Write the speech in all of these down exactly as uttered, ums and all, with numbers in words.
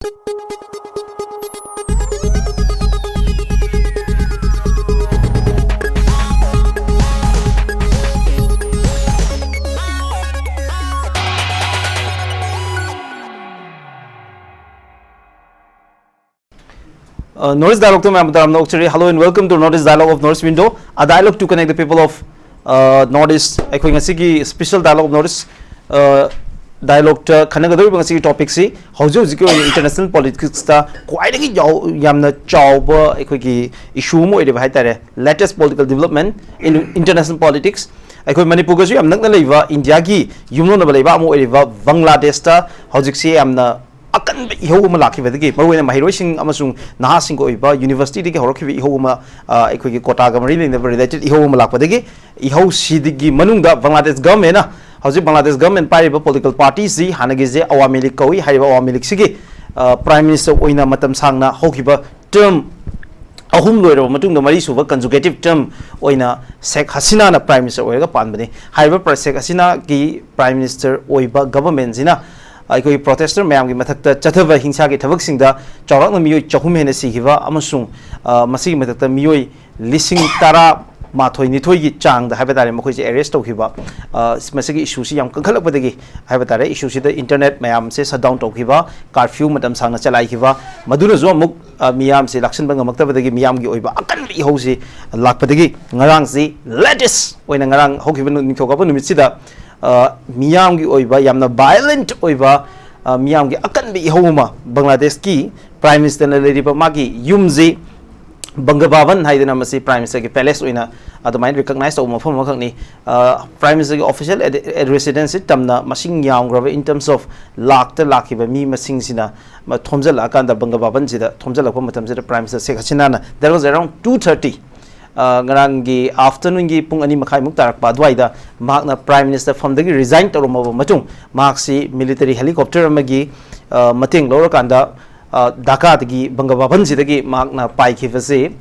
North East Dialogue ꯇ ꯃꯌꯥꯝꯕꯨ ꯇꯔꯥꯝꯅ ꯑꯣꯛꯆꯔꯤ꯫ Hello and welcome to North East Dialogue of North East Window, a dialogue to connect the people of uh, North East. ꯑꯩꯈꯣꯏ ꯉꯁꯤꯒꯤ special dialogue of North East dialogue ꯇ ꯈꯟꯅꯒꯗꯧꯔꯤꯕ ꯉꯁꯤꯒꯤ topic ꯁꯤ ꯍꯧꯖꯤꯛ ꯍꯧꯖꯤꯛꯀꯤ ꯑꯣꯏꯅ international politics ꯇ ꯈ꯭ꯋꯥꯏꯗꯒꯤ ꯌꯥꯝꯅ ꯆꯥꯎꯕ ꯑꯩꯈꯣꯏꯒꯤ issue ꯑꯃ ꯑꯣꯏꯔꯤꯕ ꯍꯥꯏꯇꯥꯔꯦ, latest political development in international politics꯫ ꯑꯩꯈꯣꯏ ꯃꯅꯤꯄꯨꯔꯒꯁꯨ ꯌꯥꯝ ꯅꯛꯅ ꯂꯩꯕ ꯏꯟꯗꯤꯌꯥꯒꯤ ꯌꯨꯝꯂꯣꯟꯅꯕ ꯂꯩꯕꯥꯛ ꯑꯃ ꯑꯣꯏꯔꯤꯕ ꯕꯪꯒ꯭ꯂꯥꯗꯦꯁꯇ ꯍꯧꯖꯤꯛꯁꯤ ꯌꯥꯝꯅ ꯑꯀꯟꯕ ꯏꯍꯧ ꯑꯃ ꯂꯥꯛꯈꯤꯕꯗꯒꯤ, ꯃꯔꯨꯑꯣꯏꯅ ꯃꯍꯩꯔꯣꯏꯁꯤꯡ ꯑꯃꯁꯨꯡ ꯅꯍꯥꯁꯤꯡꯒꯤ ꯑꯣꯏꯕ university ꯗꯒꯤ ꯍꯧꯔꯛꯈꯤꯕ ꯏꯍꯧ ꯑꯃ, ꯑ, ꯑꯩꯈꯣꯏꯒꯤ quota ꯒ ꯃꯔꯤ ꯂꯩꯅꯕ related ꯏꯍꯧ ꯑꯃ ꯂꯥꯛꯄꯗꯒꯤ, ꯏꯍꯧꯁꯤꯗꯒꯤ ꯃꯅꯨꯡꯗ ꯕꯪꯒ꯭ꯂꯥꯗꯦꯁ government ꯅ, ꯍꯧꯖꯤꯛ ꯕꯪꯒ꯭ꯂꯥꯗꯦꯁ government ꯄꯥꯏꯔꯤꯕ political party ꯁꯤ ꯍꯥꯟꯅꯒꯤꯁꯦ ꯑꯋꯥꯃꯤ ꯂꯤꯒ ꯀꯧꯏ꯫ ꯍꯥꯏꯔꯤꯕ ꯑꯋꯥꯃꯤ ꯂꯤꯒ ꯁꯤꯒꯤ, ꯑ, prime minister ꯑꯣꯏꯅ ꯃꯇꯝ ꯁꯥꯡꯅ ꯍꯧꯈꯤꯕ term ꯑꯍꯨꯝ ꯂꯣꯏꯔꯕ ꯃꯇꯨꯡꯗ ꯃꯔꯤꯁꯨꯕ consecutive term ꯑꯣꯏꯅ ꯁꯦꯈ ꯍꯁꯤꯅꯥꯅ prime minister ꯑꯣꯏꯔꯒ ꯄꯥꯟꯕꯅꯤ꯫ ꯍꯥꯏꯔꯤꯕ ꯄ꯭ꯔ-, ꯁꯦꯈ ꯍꯁꯤꯅꯥꯒꯤ prime minister ꯑꯣꯏꯕ government ꯁꯤꯅ ꯑꯩꯈꯣꯏꯒꯤ protester ꯃꯌꯥꯝꯒꯤ ꯃꯊꯛꯇ ꯆꯠꯊꯕ ꯍꯤꯡꯁꯥꯒꯤ ꯊꯕꯛꯁꯤꯡꯗ ꯆꯥꯎꯔꯥꯛꯅ ꯃꯤꯑꯣꯏ ꯆꯍꯨꯝ ꯍꯦꯟꯅ ꯁꯤꯈꯤꯕ ꯑꯃꯁꯨꯡ, ꯑ, ꯃꯁꯤꯒꯤ ꯃꯊꯛꯇ ꯃꯤꯑꯣꯏ ꯂꯤꯁꯤꯡ ꯇꯔꯥ ꯃꯥꯊꯣꯏ ꯅꯤꯊꯣꯏꯒꯤ ꯆꯥꯡꯗ ꯍꯥꯏꯕ ꯇꯥꯔꯦ, ꯃꯈꯣꯏꯁꯦ arrest ꯇꯧꯈꯤꯕ꯫ ꯑ, ꯃꯁꯤꯒꯤ issue ꯁꯤ ꯌꯥꯝ ꯀꯟꯈꯠꯂꯛꯄꯗꯒꯤ ꯍꯥꯏꯕ ꯇꯥꯔꯦ, issue ꯁꯤꯗ internet ꯃꯌꯥꯝꯁꯦ shut down ꯇꯧꯈꯤꯕ, curfew ꯃꯇꯝ ꯁꯥꯡꯅ ꯆꯂꯥꯏꯈꯤꯕ, ꯃꯗꯨꯅꯁꯨ ꯑꯃꯨꯛ, ꯑ, ꯃꯤꯌꯥꯝꯁꯦ ꯂꯥꯛꯁꯤꯟꯕ ꯉꯝꯃꯛꯇꯕꯗꯒꯤ ꯃꯤꯌꯥꯝꯒꯤ ꯑꯣꯏꯕ ꯑꯀꯟꯕ ꯏꯍꯧꯁꯤ ꯂꯥꯛꯄꯗꯒꯤ ꯉꯔꯥꯡꯁꯤ latest ꯑꯣꯏꯅ ꯉꯔꯥꯡ ꯍꯧꯈꯤꯕ ꯅꯨ-, ꯅꯤꯡꯊꯧꯀꯥꯕ ꯅꯨꯃꯤꯠꯁꯤꯗ, ꯑ, ꯃꯤꯌꯥꯝꯒꯤ ꯑꯣꯏꯕ ꯌꯥꯝꯅ violent ꯑꯣꯏꯕ, ꯑ, ꯃꯤꯌꯥꯝꯒꯤ ꯑꯀꯟꯕ ꯏꯍꯧ ꯑꯃ ꯕꯪꯒ꯭ꯂꯥꯗꯦꯁꯀꯤ prime minister ꯅ ꯂꯩꯔꯤꯕ ꯃꯥꯒꯤ ꯌꯨꯝꯁꯤ ꯕꯪꯒ ꯚꯕꯟ ꯍꯥꯏꯗꯅ ꯃꯁꯤ prime minister ꯒꯤ palace ꯑꯣꯏꯅ ꯑꯗꯨꯃꯥꯏꯅ recognize ꯇꯧꯕ ꯃꯐꯝ ꯑꯃꯈꯛꯅꯤ꯫ ꯑ, prime minister ꯒꯤ official ad-, ad-, residence ꯁꯤ ꯇꯝꯅ ꯃꯁꯤꯡ ꯌꯥꯝꯈ꯭ꯔꯕ in terms of ꯂꯥꯛꯇ ꯂꯥꯛꯈꯤꯕ ꯃꯤ ꯃꯁꯤꯡꯁꯤꯅ ꯃ-, ꯊꯣꯝꯖꯤꯜꯂꯛꯑꯀꯥꯟꯗ ꯕꯪꯒ ꯚꯕꯟꯁꯤꯗ ꯊꯣꯝꯖꯤꯜꯂꯛꯄ ꯃꯇꯝꯁꯤꯗ prime minister Sheikh ꯍꯁꯤꯅꯥꯅ, that was around two thirty, ꯑ, ꯉꯔꯥꯡꯒꯤ afternoon ꯒꯤ ꯄꯨꯡ ꯑꯅꯤ ꯃꯈꯥꯏꯃꯨꯛ ꯇꯥꯔꯛꯄ ꯑꯗꯨꯋꯥꯏꯗ ꯃꯍꯥꯛꯅ prime minister ꯐꯝꯗꯒꯤ resign ꯇꯧꯔꯝꯃꯕ ꯃꯇꯨꯡ ꯃꯍꯥꯛꯁꯤ military helicopter ꯑꯃꯒꯤ, ꯑ, ꯃꯇꯦꯡ ꯂꯧꯔꯀꯥꯟꯗ, ꯑ, ꯙꯥꯀꯥꯗꯒꯤ ꯕꯪꯒ ꯚꯕꯟꯁꯤꯗꯒꯤ ꯃꯍꯥꯛꯅ ꯄꯥꯏꯈꯤꯕꯁꯤ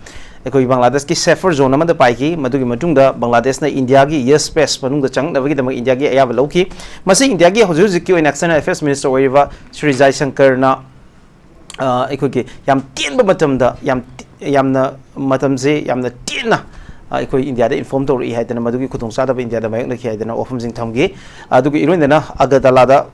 ꯑꯩꯈꯣꯏꯒꯤ ꯕꯪꯒ꯭ꯂꯥꯗꯦꯁꯀꯤ safer zone ꯑꯃꯗ ꯄꯥꯏꯈꯤ꯫ ꯃꯗꯨꯒꯤ ꯃꯇꯨꯡꯗ ꯕꯪꯒ꯭ꯂꯥꯗꯦꯁꯅ ꯏꯟꯗꯤꯌꯥꯒꯤ airspace ꯃꯅꯨꯡꯗ ꯆꯪꯂꯛꯅꯕꯒꯤꯗꯃꯛ ꯏꯟꯗꯤꯌꯥꯒꯤ ꯑꯌꯥꯕ ꯂꯧꯈꯤ꯫ ꯃꯁꯤ ꯏꯟꯗꯤꯌꯥꯒꯤ ꯍꯧꯖꯤꯛ ꯍꯧꯖꯤꯛꯀꯤ ꯑꯣꯏꯅ external affairs minister ꯑꯣꯏꯔꯤꯕ ꯁ꯭ꯔꯤ ꯖꯥꯏꯁꯪꯀꯔꯅ ꯑ, ꯑꯩꯈꯣꯏꯒꯤ ꯌꯥꯝ ꯇꯦꯟꯕ ꯃꯇꯝꯗ ꯌꯥꯝ ꯇꯤ-, ꯌꯥꯝꯅ ꯃꯇꯝꯁꯦ ꯌꯥꯝꯅ ꯇꯦꯟꯅ, ꯑ, ꯑꯩꯈꯣꯏ ꯏꯟꯗꯤꯌꯥꯗ ꯏꯟꯐꯣꯔꯝ ꯇꯧꯔꯛꯏ ꯍꯥꯏꯗꯅ, ꯃꯗꯨꯒꯤ ꯈꯨꯗꯣꯡꯆꯥꯗꯕ ꯏꯟꯗꯤꯌꯥꯗ ꯃꯥꯌꯣꯛꯅꯈꯤ ꯍꯥꯏꯗꯅ ꯋꯥꯐꯝꯁꯤꯡ ꯊꯝꯈꯤ꯫ ꯑꯗꯨꯒ ꯏꯔꯣꯏꯅꯅ ꯑꯒꯔꯇꯂꯥꯗ,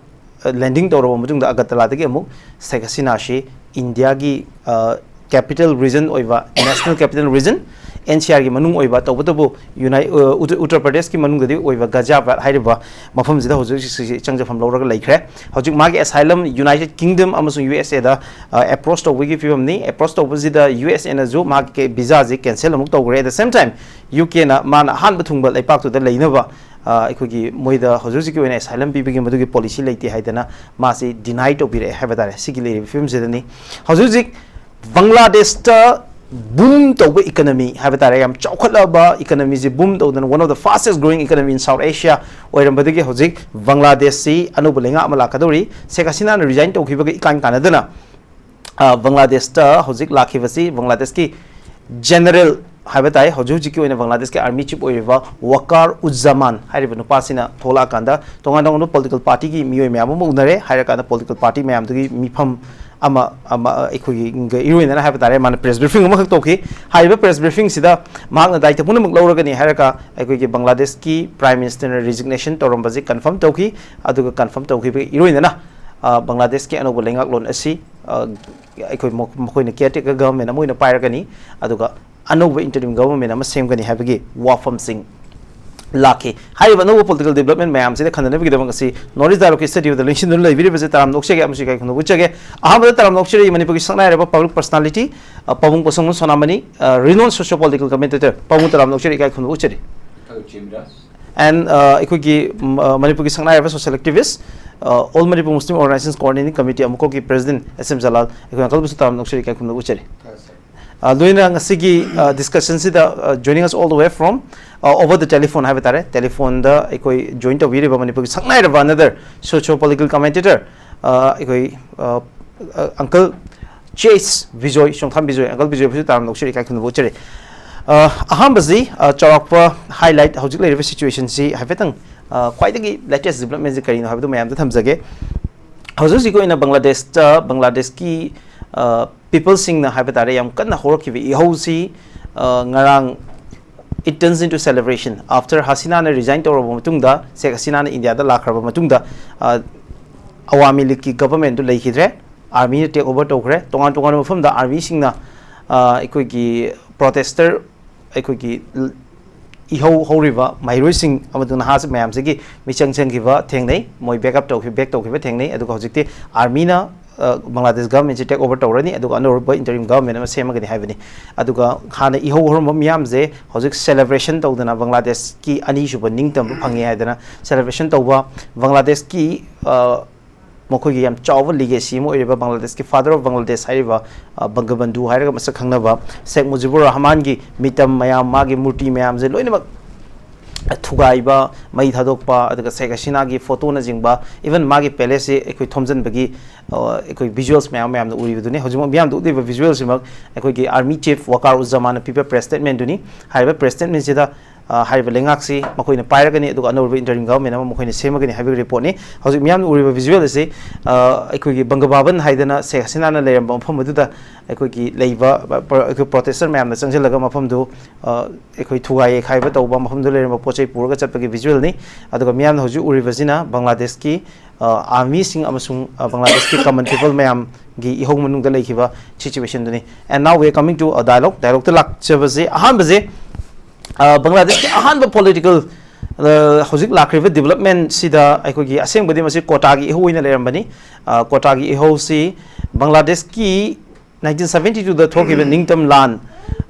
ꯑ, ꯂꯦꯟꯗꯤꯡ ꯇꯧꯔꯕ ꯃꯇꯨꯡꯗ ꯑꯒꯔꯇꯂꯥꯗꯒꯤ ꯑꯃꯨꯛ ꯁꯦꯈ ꯍꯁꯤꯅꯥꯁꯤ ꯏꯟꯗꯤꯌꯥꯒꯤ, ꯑ, ꯀꯦꯄꯤꯇꯦꯜ ꯔꯤꯖꯟ ꯑꯣꯏꯕ, national capital region, N C ꯑꯥꯔꯒꯤ ꯃꯅꯨꯡ ꯑꯣꯏꯕ, ꯇꯧꯕꯇꯕꯨ ꯌꯨꯅꯥꯏ-, ꯑ, ꯎꯇ-, ꯎꯠꯇꯔ ꯄ꯭ꯔꯗꯦꯁꯀꯤ ꯃꯅꯨꯡꯗꯗꯤ ꯑꯣꯏꯕ ꯒꯖꯤꯌꯥꯕꯥꯗ ꯍꯥꯏꯔꯤꯕ ꯃꯐꯝꯁꯤꯗ ꯍꯧꯖꯤꯛ ꯍꯧꯖꯤꯛ ꯁꯤ ꯆꯪꯖꯐꯝ ꯂꯧꯔꯒ ꯂꯩꯈ꯭ꯔꯦ꯫ ꯍꯧꯖꯤꯛ ꯃꯥꯒꯤ ꯑꯦꯁꯥꯏꯂꯝ ꯌꯨꯅꯥꯏꯇꯦꯗ ꯀꯤꯡꯗꯝ ꯑꯃꯁꯨꯡ ꯌꯨ ꯑꯦꯁ ꯑꯦꯗ, ꯑ, ꯑꯦꯄ꯭ꯔꯣꯁ ꯇꯧꯕꯒꯤ ꯐꯤꯕꯝꯅꯤ꯫ ꯑꯦꯄ꯭ꯔꯣꯁ ꯇꯧꯕꯁꯤꯗ ꯌꯨ ꯑꯦꯁ ꯑꯦꯅꯁꯨ ꯃꯥꯒꯤ ꯚꯤꯖꯥꯁꯦ ꯀꯦꯟꯁꯦꯜ ꯑꯃꯨꯛ ꯇꯧꯈ꯭ꯔꯦ꯫ At the same time, you can ꯃꯥꯅ ꯑꯍꯥꯟꯕ ꯊꯨꯡꯕ ꯂꯩꯄꯥꯛꯇꯨꯗ ꯂꯩꯅꯕ, ꯑ, ꯑꯩꯈꯣꯏꯒꯤ ꯃꯣꯏꯗ ꯍꯧꯖꯤꯛ ꯍꯧꯖꯤꯛꯀꯤ ꯑꯣꯏꯅ ꯑꯦꯁꯥꯏꯂꯝ ꯄꯤꯕꯒꯤ ꯃꯗꯨꯒꯤ ꯄꯣꯂꯤꯁꯤ ꯂꯩꯇꯦ ꯍꯥꯏꯗꯅ ꯃꯥꯁꯤ ꯗꯤꯅꯥꯏ ꯇꯧꯕꯤꯔꯛꯑꯦ ꯍꯥꯏꯕ ꯇꯥꯔꯦ꯫ ꯁꯤꯒꯤ ꯂꯩꯔꯤꯕ ꯐꯤꯕꯝꯁꯤꯗꯅꯤ ꯍꯧꯖꯤꯛ ꯍꯧꯖꯤꯛ ꯕꯪꯒ꯭ꯂꯥꯗꯦꯁꯇ ꯕꯨꯝ ꯇꯧꯕ ꯏꯀꯅꯃꯤ ꯍꯥꯏꯕ ꯇꯥꯔꯦ, ꯌꯥꯝ ꯆꯥꯎꯈꯠꯂꯕ ꯏꯀꯅꯃꯤꯁꯤ ꯕꯨꯝ ꯇꯧꯗꯅ, one of the fastest growing economy in South Asia ꯑꯣꯏꯔꯝꯕꯗꯒꯤ ꯍꯧꯖꯤꯛ ꯕꯪꯒ꯭ꯂꯥꯗꯦꯁꯁꯤ ꯑꯅꯧꯕ ꯂꯩꯉꯥꯛ ꯑꯃ ꯂꯥꯛꯀꯗꯧꯔꯤ꯫ ꯁꯦꯈ ꯍꯁꯤꯅꯥꯅ ꯔꯤꯖꯥꯏꯟ ꯇꯧꯈꯤꯕꯒ ꯏꯀꯥꯟ ꯀꯥꯟꯅꯗꯅ, ꯑ, ꯕꯪꯒ꯭ꯂꯥꯗꯦꯁꯇ ꯍꯧꯖꯤꯛ ꯂꯥꯛꯈꯤꯕꯁꯤ ꯕꯪꯒ꯭ꯂꯥꯗꯦꯁꯀꯤ ꯖꯦꯅꯔꯦꯜ ꯍꯥꯏꯕ ꯇꯥꯏ, ꯍꯧꯖꯤꯛ ꯍꯧꯖꯤꯛꯀꯤ ꯑꯣꯏꯅ ꯕꯪꯒ꯭ꯂꯥꯗꯦꯁꯀꯤ ꯑꯥꯔꯃꯤ ꯆꯤꯐ ꯑꯣꯏꯔꯤꯕ ꯋꯥꯀꯥꯔ ꯎꯖꯖꯥꯃꯥꯟ ꯍꯥꯏꯔꯤꯕ ꯅꯨꯄꯥꯁꯤꯅ ꯊꯣꯛꯂꯛꯑꯀꯥꯟꯗ ꯇꯣꯉꯥꯟ ꯇꯣꯉꯥꯟꯕ ꯄꯣꯂꯤꯇꯤꯀꯦꯜ ꯄꯥꯔꯇꯤꯒꯤ ꯃꯤꯑꯣꯏ ꯃꯌꯥꯝ ꯑꯃ ꯎꯅꯔꯦ꯫ ꯍꯥꯏꯔꯀꯥꯟꯗ ꯄꯣꯂꯤꯇꯤꯀꯦꯜ ꯄꯥꯔꯇꯤ ꯃꯌꯥꯝꯗꯨꯒꯤ ꯃꯤꯐꯝ ꯑꯃ, ꯑꯃ, ꯑꯩꯈꯣꯏꯒꯤ ꯏꯔꯣꯏꯅꯅ ꯍꯥꯏꯕ ꯇꯥꯔꯦ, ꯃꯥꯅ ꯄ꯭ꯔꯦꯁ ꯕ꯭ꯔꯤꯐꯤꯡ ꯑꯃꯈꯛ ꯇꯧꯈꯤ꯫ ꯍꯥꯏꯔꯤꯕ ꯄ꯭ꯔꯦꯁ ꯕ꯭ꯔꯤꯐꯤꯡꯁꯤꯗ ꯃꯍꯥꯛꯅ ꯗꯥꯏꯇ ꯄꯨꯝꯅꯃꯛ ꯂꯧꯔꯒꯅꯤ ꯍꯥꯏꯔꯒ ꯑꯩꯈꯣꯏꯒꯤ ꯕꯪꯒ꯭ꯂꯥꯗꯦꯁꯀꯤ ꯄ꯭ꯔꯥꯏꯝ ꯃꯤꯅꯤꯁꯇꯔꯅ ꯔꯤꯖꯤꯒꯅꯦꯁꯟ ꯇꯧꯔꯝꯕꯁꯤ ꯀꯟꯐꯥꯔꯝ ꯇꯧꯈꯤ꯫ ꯑꯗꯨꯒ ꯀꯟꯐꯥꯔꯝ ꯇꯧꯈꯤꯕꯒꯤ ꯏꯔꯣꯏꯅꯅ, ꯑ, ꯕꯪꯒ꯭ꯂꯥꯗꯦꯁꯀꯤ ꯑꯅꯧꯕ ꯂꯩꯉꯥꯛꯂꯣꯟ ꯑꯁꯤ, ꯑ, ꯑꯩꯈꯣꯏ ꯃꯈꯣꯏꯅ ꯀꯦꯌꯔ ꯇꯦꯀꯔ ꯒꯚꯔꯟꯃꯦꯟ ꯑꯃ ꯑꯣꯏꯅ ꯄꯥꯏꯔꯒꯅꯤ꯫ ꯑꯗꯨꯒ ꯑꯅꯧꯕ ꯏꯟꯇꯔꯤꯝ ꯒꯚꯔꯟꯃꯦꯟ ꯑꯃ ꯁꯦꯝꯒꯅꯤ ꯍꯥꯏꯕꯒꯤ ꯋꯥꯐꯝꯁꯤꯡ ꯂꯥꯛꯈꯤ꯫ ꯍꯥꯏꯔꯤꯕ ꯑꯅꯧꯕ ꯄꯣꯂꯤꯇꯤꯀꯦꯜ ꯗꯤꯕ꯭ꯂꯞꯃꯦꯟ ꯃꯌꯥꯝꯁꯤꯗ ꯈꯟꯅꯅꯕꯒꯤꯗꯃꯛ ꯉꯁꯤ North East Dialogue ꯀꯤ ꯁ꯭ꯇꯨꯗꯤꯑꯣꯗ ꯂꯦꯡꯁꯤꯟꯗꯨꯅ ꯂꯩꯕꯤꯔꯤꯕꯁꯦ ꯇꯔꯥꯝꯅ ꯑꯣꯛꯆꯒꯦ ꯑꯃꯁꯨꯡ ꯏꯀꯥꯏ ꯈꯨꯝꯅꯕ ꯎꯠꯆꯒꯦ꯫ ꯑꯍꯥꯟꯕꯗ ꯇꯔꯥꯝꯅ ꯑꯣꯛꯆꯔꯤ ꯃꯅꯤꯄꯨꯔꯒꯤ ꯁꯛꯅꯥꯏꯔꯕ ꯄꯕ꯭ꯂꯤꯛ ꯄꯔꯁꯣꯅꯥꯂꯤꯇꯤ, ꯑ, ꯄꯥꯕꯨꯡ ꯄꯣꯠꯁꯪꯕꯝ ꯁꯣꯅꯥꯃꯅꯤ, ꯑ, renowned socio political commentator꯫ ꯄꯥꯕꯨꯡ ꯇꯔꯥꯝꯅ ꯑꯣꯛꯆꯔꯤ, ꯏꯀꯥꯏ ꯈꯨꯝꯅꯕ ꯎꯠꯆꯔꯤ꯫ ꯑꯦꯟ, ꯑ, ꯑꯩꯈꯣꯏꯒꯤ, ꯎꯝ, ꯑ, ꯃꯅꯤꯄꯨꯔꯒꯤ ꯁꯛꯅꯥꯏꯔꯕ ꯁꯣꯁꯤꯌꯦꯜ ꯑꯦꯛꯇꯤꯚꯤꯁ, ꯑ, All Manipur Muslim Organizations Coordinating Committee, ꯑꯃꯨꯛꯀꯣꯛꯀꯤ ꯄ꯭ꯔꯦꯁꯤꯗꯦꯟꯠ ꯑꯦꯁ ꯑꯦꯝ ꯖꯂꯥꯜ, ꯑꯩꯈꯣꯏ ꯑꯪꯀꯜꯕꯨꯁꯨ ꯇꯔꯥꯝꯅ ꯑꯣꯛꯆꯔꯤ, ꯏꯀꯥꯏ ꯈꯨꯝꯅꯕ ꯎꯠꯆꯔꯤ꯫ ꯑ, ꯂꯣꯏꯅ ꯉꯁꯤꯒꯤ, ꯑ, ꯗꯤꯁꯀꯁꯟꯁꯤꯗ, ꯑ, joining us all the way from, ꯑ, over the telephone ꯍꯥꯏꯕ ꯇꯥꯔꯦ, ꯇꯦꯂꯤꯐꯣꯟꯗ ꯑꯩꯈꯣꯏ ꯖꯣꯏꯟ ꯇꯧꯕꯤꯔꯤꯕ ꯃꯅꯤꯄꯨꯔꯒꯤ ꯁꯛꯅꯥꯏꯔꯕ another socio political commentator, ꯑ, ꯑꯩꯈꯣꯏ, ꯑ, ꯑ, ꯑꯪꯀꯜ ꯆꯦꯁ ꯕꯤꯖꯣꯏ, ꯆꯣꯡꯊꯥꯝ ꯕꯤꯖꯣꯏ, ꯑꯪꯀꯜ ꯕꯤꯖꯣꯏꯕꯨꯁꯨ ꯇꯔꯥꯝꯅ ꯑꯣꯛꯆꯔꯤ, ꯏꯀꯥꯏ ꯈꯨꯝꯅꯕ ꯎꯠꯆꯔꯤ꯫ ꯑ, ꯑꯍꯥꯟꯕꯁꯤ, ꯑ, ꯆꯥꯎꯔꯥꯛꯄ ꯍꯥꯏꯂꯥꯏꯠ, ꯍꯧꯖꯤꯛ ꯂꯩꯔꯤꯕ ꯁꯤꯆꯨꯋꯦꯁꯟꯁꯤ ꯍꯥꯏꯐꯦꯠꯇꯪ, ꯑ, ꯈ꯭ꯋꯥꯏꯗꯒꯤ ꯂꯦꯇꯦꯁ ꯗꯤꯕ꯭ꯂꯞꯃꯦꯟꯁꯤ ꯀꯔꯤꯅꯣ ꯍꯥꯏꯕꯗꯨ ꯃꯌꯥꯝꯗ ꯊꯝꯖꯒꯦ꯫ ꯍꯧꯖꯤꯛ ꯍꯧꯖꯤꯛꯀꯤ ꯑꯣꯏꯅ ꯕꯪꯒ꯭ꯂꯥꯗꯦꯁꯇ, ꯕꯪꯒ꯭ꯂꯥꯗꯦꯁꯀꯤ, ꯄꯤꯄꯜꯁꯤꯡꯅ ꯍꯥꯏꯕ ꯇꯥꯔꯦ, ꯌꯥꯝ ꯀꯟꯅ ꯍꯧꯔꯛꯈꯤꯕ ꯏꯍꯧꯁꯤ, ꯑ, ꯉꯔꯥꯡ it turns into celebration. After ꯍꯁꯤꯅꯥꯅ resign ꯇꯧꯔꯕ ꯃꯇꯨꯡꯗ, ꯁꯦꯈ ꯍꯁꯤꯅꯥꯅ ꯏꯟꯗꯤꯌꯥꯗ ꯂꯥꯛꯈ꯭ꯔꯕ ꯃꯇꯨꯡꯗ, ꯑ, ꯑꯋꯥꯃꯤ ꯂꯤꯒꯀꯤ ꯒꯚꯔꯟꯃꯦꯟꯗꯨ ꯂꯩꯈꯤꯗ꯭ꯔꯦ, ꯑꯥꯔꯃꯤꯅ ꯇꯦꯛ ꯑꯣꯚꯔ ꯇꯧꯈ꯭ꯔꯦ꯫ ꯇꯣꯉꯥꯟ ꯇꯣꯉꯥꯟꯕ ꯃꯐꯝꯗ ꯑꯥꯔꯃꯤꯁꯤꯡꯅ, ꯑ, ꯑꯩꯈꯣꯏꯒꯤ ꯄ꯭ꯔꯣꯇꯦꯁꯇꯔ, ꯑꯩꯈꯣꯏꯒꯤ ꯏꯍꯧ ꯍꯧꯔꯤꯕ ꯃꯍꯩꯔꯣꯏꯁꯤꯡ ꯑꯃꯗꯤ ꯅꯍꯥ ꯃꯌꯥꯝꯁꯤꯒꯤ ꯃꯤꯆꯪ ꯆꯪꯈꯤꯕ ꯊꯦꯡꯅꯩ, ꯃꯣꯏ ꯕꯦꯛ ꯑꯞ ꯇꯧꯈꯤ, ꯕꯦꯛ ꯇꯧꯈꯤꯕ ꯊꯦꯡꯅꯩ꯫ ꯑꯗꯨꯒ ꯍꯧꯖꯤꯛꯇꯤ ꯑꯥꯔꯃꯤꯅ, ꯑ, ꯕꯪꯒ꯭ꯂꯥꯗꯦꯁ ꯒꯚꯔꯟꯃꯦꯟꯁꯤ ꯇꯦꯛ ꯑꯣꯚꯔ ꯇꯧꯔꯅꯤ, ꯑꯗꯨꯒ ꯑꯅꯧꯕ ꯏꯟꯇꯔꯤꯝ ꯒꯚꯔꯟꯃꯦꯟ ꯑꯃ ꯁꯦꯝꯃꯒꯅꯤ ꯍꯥꯏꯕꯅꯤ꯫ ꯑꯗꯨꯒ ꯍꯥꯟꯅ ꯏꯍꯧ ꯍꯧꯔꯝꯕ ꯃꯤꯌꯥꯝꯁꯦ ꯍꯧꯖꯤꯛ ꯁꯦꯂꯦꯕ꯭ꯔꯦꯁꯟ ꯇꯧꯗꯅ, ꯕꯪꯒ꯭ꯂꯥꯗꯦꯁꯀꯤ ꯑꯅꯤꯁꯨꯕ ꯅꯤꯡꯇꯝꯕ ꯐꯪꯉꯦ ꯍꯥꯏꯗꯅ ꯁꯦꯂꯦꯕ꯭ꯔꯦꯁꯟ ꯇꯧꯕ, ꯕꯪꯒ꯭ꯂꯥꯗꯦꯁꯀꯤ, ꯑ, ꯃꯈꯣꯏꯒꯤ ꯌꯥꯝ ꯆꯥꯎꯕ ꯂꯤꯒꯦꯁꯤ ꯑꯃ ꯑꯣꯏꯔꯤꯕ ꯕꯪꯒ꯭ꯂꯥꯗꯦꯁꯀꯤ ꯐꯥꯗꯔ ꯑꯣꯐ ꯕꯪꯒ꯭ꯂꯥꯗꯦꯁ ꯍꯥꯏꯔꯤꯕ, ꯑ, ꯕꯪꯒꯕꯟꯙꯨ ꯍꯥꯏꯔꯒ ꯃꯁꯛ ꯈꯪꯅꯕ ꯁꯦꯈ ꯃꯨꯖꯤꯕꯨꯔ ꯔꯍꯃꯥꯟꯒꯤ ꯃꯤꯇꯝ ꯃꯌꯥꯝ, ꯃꯥꯒꯤ ꯃꯨꯔꯇꯤ ꯃꯌꯥꯝꯁꯦ ꯂꯣꯏꯅꯃꯛ ꯊꯨꯒꯥꯏꯕ, ꯃꯩ ꯊꯥꯗꯣꯛꯄ, ꯑꯗꯨꯒ ꯁꯦꯈ ꯍꯁꯤꯅꯥꯒꯤ ꯐꯣꯇꯣꯅꯆꯤꯡꯕ, ꯏꯚꯟ ꯃꯥꯒꯤ ꯄꯦꯂꯦꯁꯁꯦ ꯑꯩꯈꯣꯏ ꯊꯣꯝꯖꯤꯟꯕꯒꯤ, ꯑ, ꯑꯩꯈꯣꯏ ꯚꯤꯖꯨꯋꯦꯜꯁ ꯃꯌꯥꯝ ꯃꯌꯥꯝꯅ ꯎꯔꯤꯕꯗꯨꯅꯤ꯫ ꯍꯧꯖꯤꯛꯃꯛ ꯃꯤꯌꯥꯝꯗ ꯎꯠꯂꯤꯕ ꯚꯤꯖꯨꯋꯦꯜꯁꯤꯃꯛ ꯑꯩꯈꯣꯏꯒꯤ ꯑꯥꯔꯃꯤ ꯆꯤꯐ ꯋꯥꯀꯥꯔ ꯎꯖꯃꯥꯅ ꯄꯤꯕ ꯄ꯭ꯔꯦꯁ ꯁ꯭ꯇꯦꯠꯃꯦꯟꯗꯨꯅꯤ꯫ ꯍꯥꯏꯔꯤꯕ ꯄ꯭ꯔꯦꯁ ꯁ꯭ꯇꯦꯠꯃꯦꯟꯁꯤꯗ, ꯑ, ꯍꯥꯏꯔꯤꯕ ꯂꯩꯉꯥꯛꯁꯤ ꯃꯈꯣꯏꯅ ꯄꯥꯏꯔꯒꯅꯤ, ꯑꯗꯨꯒ ꯑꯅꯧꯕ ꯏꯟꯇꯔꯤꯝ ꯒꯚꯔꯟꯃꯦꯟ ꯑꯃ ꯃꯈꯣꯏꯅ ꯁꯦꯝꯃꯒꯅꯤ ꯍꯥꯏꯕꯒꯤ ꯔꯤꯄꯣꯔꯠꯅꯤ꯫ ꯍꯧꯖꯤꯛ ꯃꯤꯌꯥꯝꯅ ꯎꯔꯤꯕ ꯚꯤꯖꯨꯋꯦꯜ ꯑꯁꯤ, ꯑ, ꯑꯩꯈꯣꯏꯒꯤ ꯕꯪꯒ ꯚꯕꯟ ꯍꯥꯏꯗꯅ ꯁꯦꯈ ꯍꯁꯤꯅꯥꯅ ꯂꯩꯔꯝꯕ ꯃꯐꯝ ꯑꯗꯨꯗ ꯑꯩꯈꯣꯏꯒꯤ ꯂꯩꯕ, ꯑ, ꯄ꯭ꯔ-, ꯑꯩꯈꯣꯏ ꯄ꯭ꯔꯣꯇꯦꯁꯇꯔ ꯃꯌꯥꯝꯅ ꯆꯪꯁꯤꯜꯂꯒ ꯃꯐꯝꯗꯨ, ꯑ, ꯑꯩꯈꯣꯏ ꯊꯨꯒꯥꯏ ꯌꯩꯈꯥꯏꯕ ꯇꯧꯕ, ꯃꯐꯝꯗꯨ ꯂꯩꯔꯝꯕ ꯄꯣꯠ ꯆꯩ ꯄꯨꯔꯒ ꯆꯠꯄꯒꯤ ꯚꯤꯖꯨꯋꯦꯜꯅꯤ꯫ ꯑꯗꯨꯒ ꯃꯤꯌꯥꯝꯅ ꯍꯧꯖꯤꯛ ꯎꯔꯤꯕꯁꯤꯅ ꯕꯪꯒ꯭ꯂꯥꯗꯦꯁꯀꯤ, ꯑ, ꯑꯥꯔꯃꯤꯁꯤꯡ ꯑꯃꯁꯨꯡ, ꯑ, ꯕꯪꯒ꯭ꯂꯥꯗꯦꯁꯀꯤ ꯀꯃꯟ ꯄꯤꯄꯜ ꯃꯌꯥꯝꯒꯤ ꯏꯍꯧ ꯃꯅꯨꯡꯗ ꯂꯩꯈꯤꯕ ꯁꯤꯆꯨꯋꯦꯁꯟꯗꯨꯅꯤ꯫ And now we are coming to a dialogue. ꯗꯥꯏꯂꯣꯛꯇ ꯂꯥꯛꯆꯕꯁꯦ, ꯑꯍꯥꯟꯕꯁꯦ, ꯑ, ꯕꯪꯒ꯭ꯂꯥꯗꯦꯁꯀꯤ ꯑꯍꯥꯟꯕ ꯄꯣꯂꯤꯇꯤꯀꯦꯜ, ꯑ, ꯍꯧꯖꯤꯛ ꯂꯥꯛꯈ꯭ꯔꯤꯕ ꯗꯤꯕꯂꯞꯃꯦꯟꯁꯤꯗ ꯑꯩꯈꯣꯏꯒꯤ ꯑꯁꯦꯡꯕꯗꯤ ꯃꯁꯤ ꯀꯣꯇꯥꯒꯤ ꯏꯍꯧ ꯑꯣꯏꯅ ꯂꯩꯔꯝꯕꯅꯤ꯫ ꯑ, ꯀꯣꯇꯥꯒꯤ ꯏꯍꯧꯁꯤ ꯕꯪꯒ꯭ꯂꯥꯗꯦꯁꯀꯤ ꯅꯥꯏꯟꯇꯤꯟ ꯁꯕꯦꯟꯇꯤ ꯇꯨꯗ ꯊꯣꯛꯈꯤꯕ ꯅꯤꯡꯇꯝ ꯂꯥꯟ,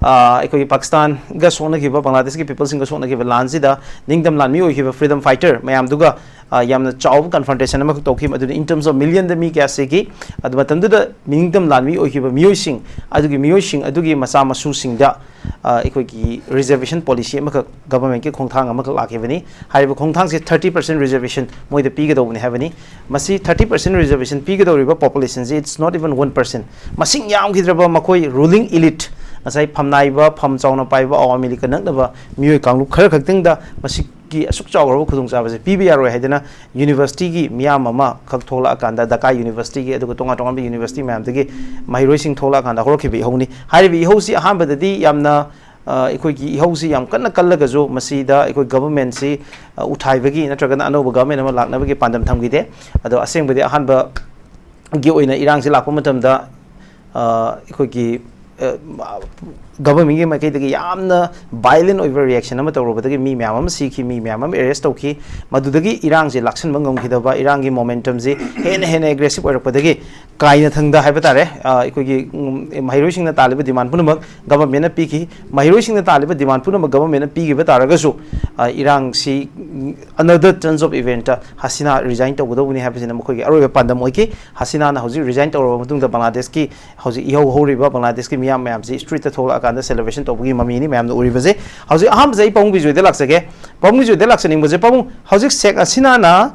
ꯑ, ꯑꯩꯈꯣꯏꯒꯤ ꯄꯥꯀꯤꯁꯇꯥꯟꯒ ꯁꯣꯛꯅꯈꯤꯕ, ꯕꯪꯒ꯭ꯂꯥꯗꯦꯁꯀꯤ ꯄꯤꯄꯜꯁꯤꯡꯒ ꯁꯣꯛꯅꯈꯤꯕ ꯂꯥꯟꯁꯤꯗ ꯅꯤꯡꯇꯝ ꯂꯥꯟꯃꯤ ꯑꯣꯏꯈꯤꯕ ꯐ꯭ꯔꯤꯗꯝ ꯐꯥꯏꯇꯔ ꯃꯌꯥꯝꯗꯨꯒ, ꯑ, ꯌꯥꯝꯅ ꯆꯥꯎꯕ ꯀꯟꯐ꯭ꯔꯟꯇꯦꯁꯟ ꯑꯃꯈꯛ ꯇꯧꯈꯤ꯫ ꯑꯗꯨꯅ in terms of million ꯗ ꯃꯤ ꯀꯌꯥ ꯁꯤꯈꯤ꯫ ꯑꯗꯨ ꯃꯇꯝꯗꯨꯗ ꯅꯤꯡꯇꯝ ꯂꯥꯟꯃꯤ ꯑꯣꯏꯈꯤꯕ ꯃꯤꯑꯣꯏꯁꯤꯡ, ꯑꯗꯨꯒꯤ ꯃꯤꯑꯣꯏꯁꯤꯡ ꯑꯗꯨꯒꯤ ꯃꯆꯥ ꯃꯁꯨꯁꯤꯡꯗ, ꯑ, ꯑꯩꯈꯣꯏꯒꯤ ꯔꯤꯖꯔꯕꯦꯁꯟ ꯄꯣꯂꯤꯁꯤ ꯑꯃꯈꯛ, ꯒꯚꯔꯟꯃꯦꯟꯠꯀꯤ ꯈꯣꯡꯊꯥꯡ ꯑꯃꯈꯛ ꯂꯥꯛꯈꯤꯕꯅꯤ꯫ ꯍꯥꯏꯔꯤꯕ ꯈꯣꯡꯊꯥꯡꯁꯦ thirty percent reservation ꯃꯣꯏꯗ ꯄꯤꯒꯗꯧꯕꯅꯤ ꯍꯥꯏꯕꯅꯤ꯫ ꯃꯁꯤ thirty percent reservation ꯄꯤꯒꯗꯧꯔꯤꯕ ꯄꯣꯄꯨꯂꯦꯁꯟꯁꯤ, it's not even one percent꯫ ꯃꯁꯤꯡ ꯌꯥꯝꯈꯤꯗ꯭ꯔꯕ ꯃꯈꯣꯏ ꯔꯨꯂꯤꯡ ꯏꯂꯤꯠ, ꯉꯁꯥꯏ ꯐꯝꯅꯥꯏꯕ, ꯐꯝ ꯆꯥꯎꯅ ꯄꯥꯏꯕ ꯑꯋꯥꯃꯤ ꯂꯤꯛꯀ ꯅꯛꯅꯕ ꯃꯤꯑꯣꯏ ꯀꯥꯡꯂꯨꯞ ꯈꯔ ꯈꯛꯇꯪꯗ ꯃꯁꯤ ꯒꯤ ꯑꯁꯨꯛ ꯆꯥꯎꯈ꯭ꯔꯕ ꯈꯨꯗꯣꯡꯆꯥꯕꯁꯦ ꯄꯤꯕ ꯌꯥꯔꯣꯏ ꯍꯥꯏꯗꯅ ꯌꯨꯅꯤꯚꯔꯁꯤꯇꯤꯒꯤ ꯃꯤꯌꯥꯝ ꯑꯃ ꯈꯛ ꯊꯣꯛꯂꯛꯑꯀꯥꯟꯗ, ꯗꯀꯥꯏ ꯌꯨꯅꯤꯚꯔꯁꯤꯇꯤꯒꯤ, ꯑꯗꯨꯒ ꯇꯣꯉꯥꯟ ꯇꯣꯉꯥꯟꯕ ꯌꯨꯅꯤꯚꯔꯁꯤꯇꯤ ꯃꯌꯥꯝꯗꯒꯤ ꯃꯍꯩꯔꯣꯏꯁꯤꯡ ꯊꯣꯛꯂꯛꯑꯀꯥꯟꯗ ꯍꯧꯔꯛꯈꯤꯕ ꯏꯍꯧꯅꯤ꯫ ꯍꯥꯏꯔꯤꯕ ꯏꯍꯧꯁꯤ ꯑꯍꯥꯟꯕꯗꯗꯤ ꯌꯥꯝꯅ, ꯑ, ꯑꯩꯈꯣꯏꯒꯤ ꯏꯍꯧꯁꯤ ꯌꯥꯝ ꯀꯟꯅ ꯀꯜꯂꯒꯁꯨ, ꯃꯁꯤꯗ ꯑꯩꯈꯣꯏ ꯒꯚꯔꯟꯃꯦꯟꯁꯤ, ꯑ, ꯎꯊꯥꯏꯕꯒꯤ ꯅꯠꯇ꯭ꯔꯒꯅ ꯑꯅꯧꯕ ꯒꯚꯔꯟꯃꯦꯟ ꯑꯃ ꯂꯥꯛꯅꯕꯒꯤ ꯄꯥꯟꯗꯝ ꯊꯝꯈꯤꯗꯦ꯫ ꯑꯗꯣ ꯑꯁꯦꯡꯕꯗꯤ ꯑꯍꯥꯟꯕꯒꯤ ꯑꯣꯏꯅ ꯏꯔꯥꯡꯁꯤ ꯂꯥꯛꯄ ꯃꯇꯝꯗ, ꯑ, ꯑꯩꯈꯣꯏꯒꯤ, ꯑ, ꯒꯚꯔꯟꯃꯦꯟꯒꯤ ꯃꯥꯏꯀꯩꯗꯒꯤ ꯌꯥꯝꯅ ꯚꯥꯏꯂꯦꯟ ꯑꯣꯏꯕ ꯔꯤꯌꯦꯛꯁꯟ ꯑꯃ ꯇꯧꯔꯨꯕꯗꯒꯤ ꯃꯤ ꯃꯌꯥꯝ ꯑꯃ ꯁꯤꯈꯤ, ꯃꯤ ꯃꯌꯥꯝ ꯑꯃ ꯑꯦꯔꯦꯁ ꯇꯧꯈꯤ꯫ ꯃꯗꯨꯗꯒꯤ ꯏꯔꯥꯡꯁꯦ ꯂꯥꯛꯁꯟꯕ ꯉꯝꯈꯤꯗꯕ, ꯏꯔꯥꯡꯒꯤ ꯃꯣꯃꯦꯟꯇꯝꯁꯤ ꯍꯦꯟꯅ ꯍꯦꯟꯅ ꯑꯦꯒ꯭ꯔꯦꯁꯤꯞ ꯑꯣꯏꯔꯛꯄꯗꯒꯤ, ꯀꯥꯏꯅꯊꯪꯗ ꯍꯥꯏꯕ ꯇꯥꯔꯦ, ꯑ, ꯑꯩꯈꯣꯏꯒꯤ, ꯎꯝ, ꯃꯍꯩꯔꯣꯏꯁꯤꯡꯅ ꯇꯥꯜꯂꯤꯕ ꯗꯤꯃꯥꯟ ꯄꯨꯝꯅꯃꯛ ꯒꯚꯔꯟꯃꯦꯟꯅ ꯄꯤꯈꯤ꯫ ꯃꯍꯩꯔꯣꯏꯁꯤꯡꯅ ꯇꯥꯜꯂꯤꯕ ꯗꯤꯃꯥꯟ ꯄꯨꯝꯅꯃꯛ ꯒꯚꯔꯟꯃꯦꯟꯅ ꯄꯤꯈꯤꯕ ꯇꯥꯔꯒꯁꯨ, ꯑ, ꯏꯔꯥꯡꯁꯤ, um, another turns of event, ꯍꯁꯤꯅꯥ ꯔꯤꯖꯥꯏꯟ ꯇꯧꯒꯗꯧꯕꯅꯤ ꯍꯥꯏꯕꯁꯤꯅ ꯃꯈꯣꯏꯒꯤ ꯑꯔꯣꯏꯕ ꯄꯥꯟꯗꯝ ꯑꯣꯏꯈꯤ꯫ ꯍꯁꯤꯅꯥꯅ ꯍꯧꯖꯤꯛ ꯔꯤꯖꯥꯏꯟ ꯇꯧꯔꯕ ꯃꯇꯨꯡꯗ ꯕꯪꯒ꯭ꯂꯥꯗꯦꯁꯀꯤ ꯍꯧꯖꯤꯛ ꯏꯍꯧ ꯍꯧꯔꯤꯕ ꯕꯪꯒ꯭ꯂꯥꯗꯦꯁꯀꯤ ꯃꯤꯌꯥꯝ ꯃꯌꯥꯝꯁꯤ ꯁ꯭ꯇ꯭ꯔꯤꯠꯇ ꯊꯣꯛꯂꯛꯑꯀꯥꯟꯗ ꯁꯦꯂꯦꯕ꯭ꯔꯦꯁꯟ ꯇꯧꯕꯒꯤ ꯃꯃꯤꯅꯤ ꯃꯌꯥꯝꯅ ꯎꯔꯤꯕꯁꯦ꯫ ꯍꯧꯖꯤꯛ ꯑꯍꯥꯟꯕꯁꯦ ꯑꯩ ꯄꯥꯕꯨꯡ ꯕꯤꯖꯣꯏꯗ ꯂꯥꯛꯆꯒꯦ꯫ ꯄꯥꯕꯨꯡ ꯕꯤꯖꯣꯏꯗ ꯂꯥꯛꯆꯅꯤꯡꯕꯁꯦ, ꯄꯥꯕꯨꯡ, ꯍꯧꯖꯤꯛ ꯁꯦꯈ ꯍꯁꯤꯅꯥꯅ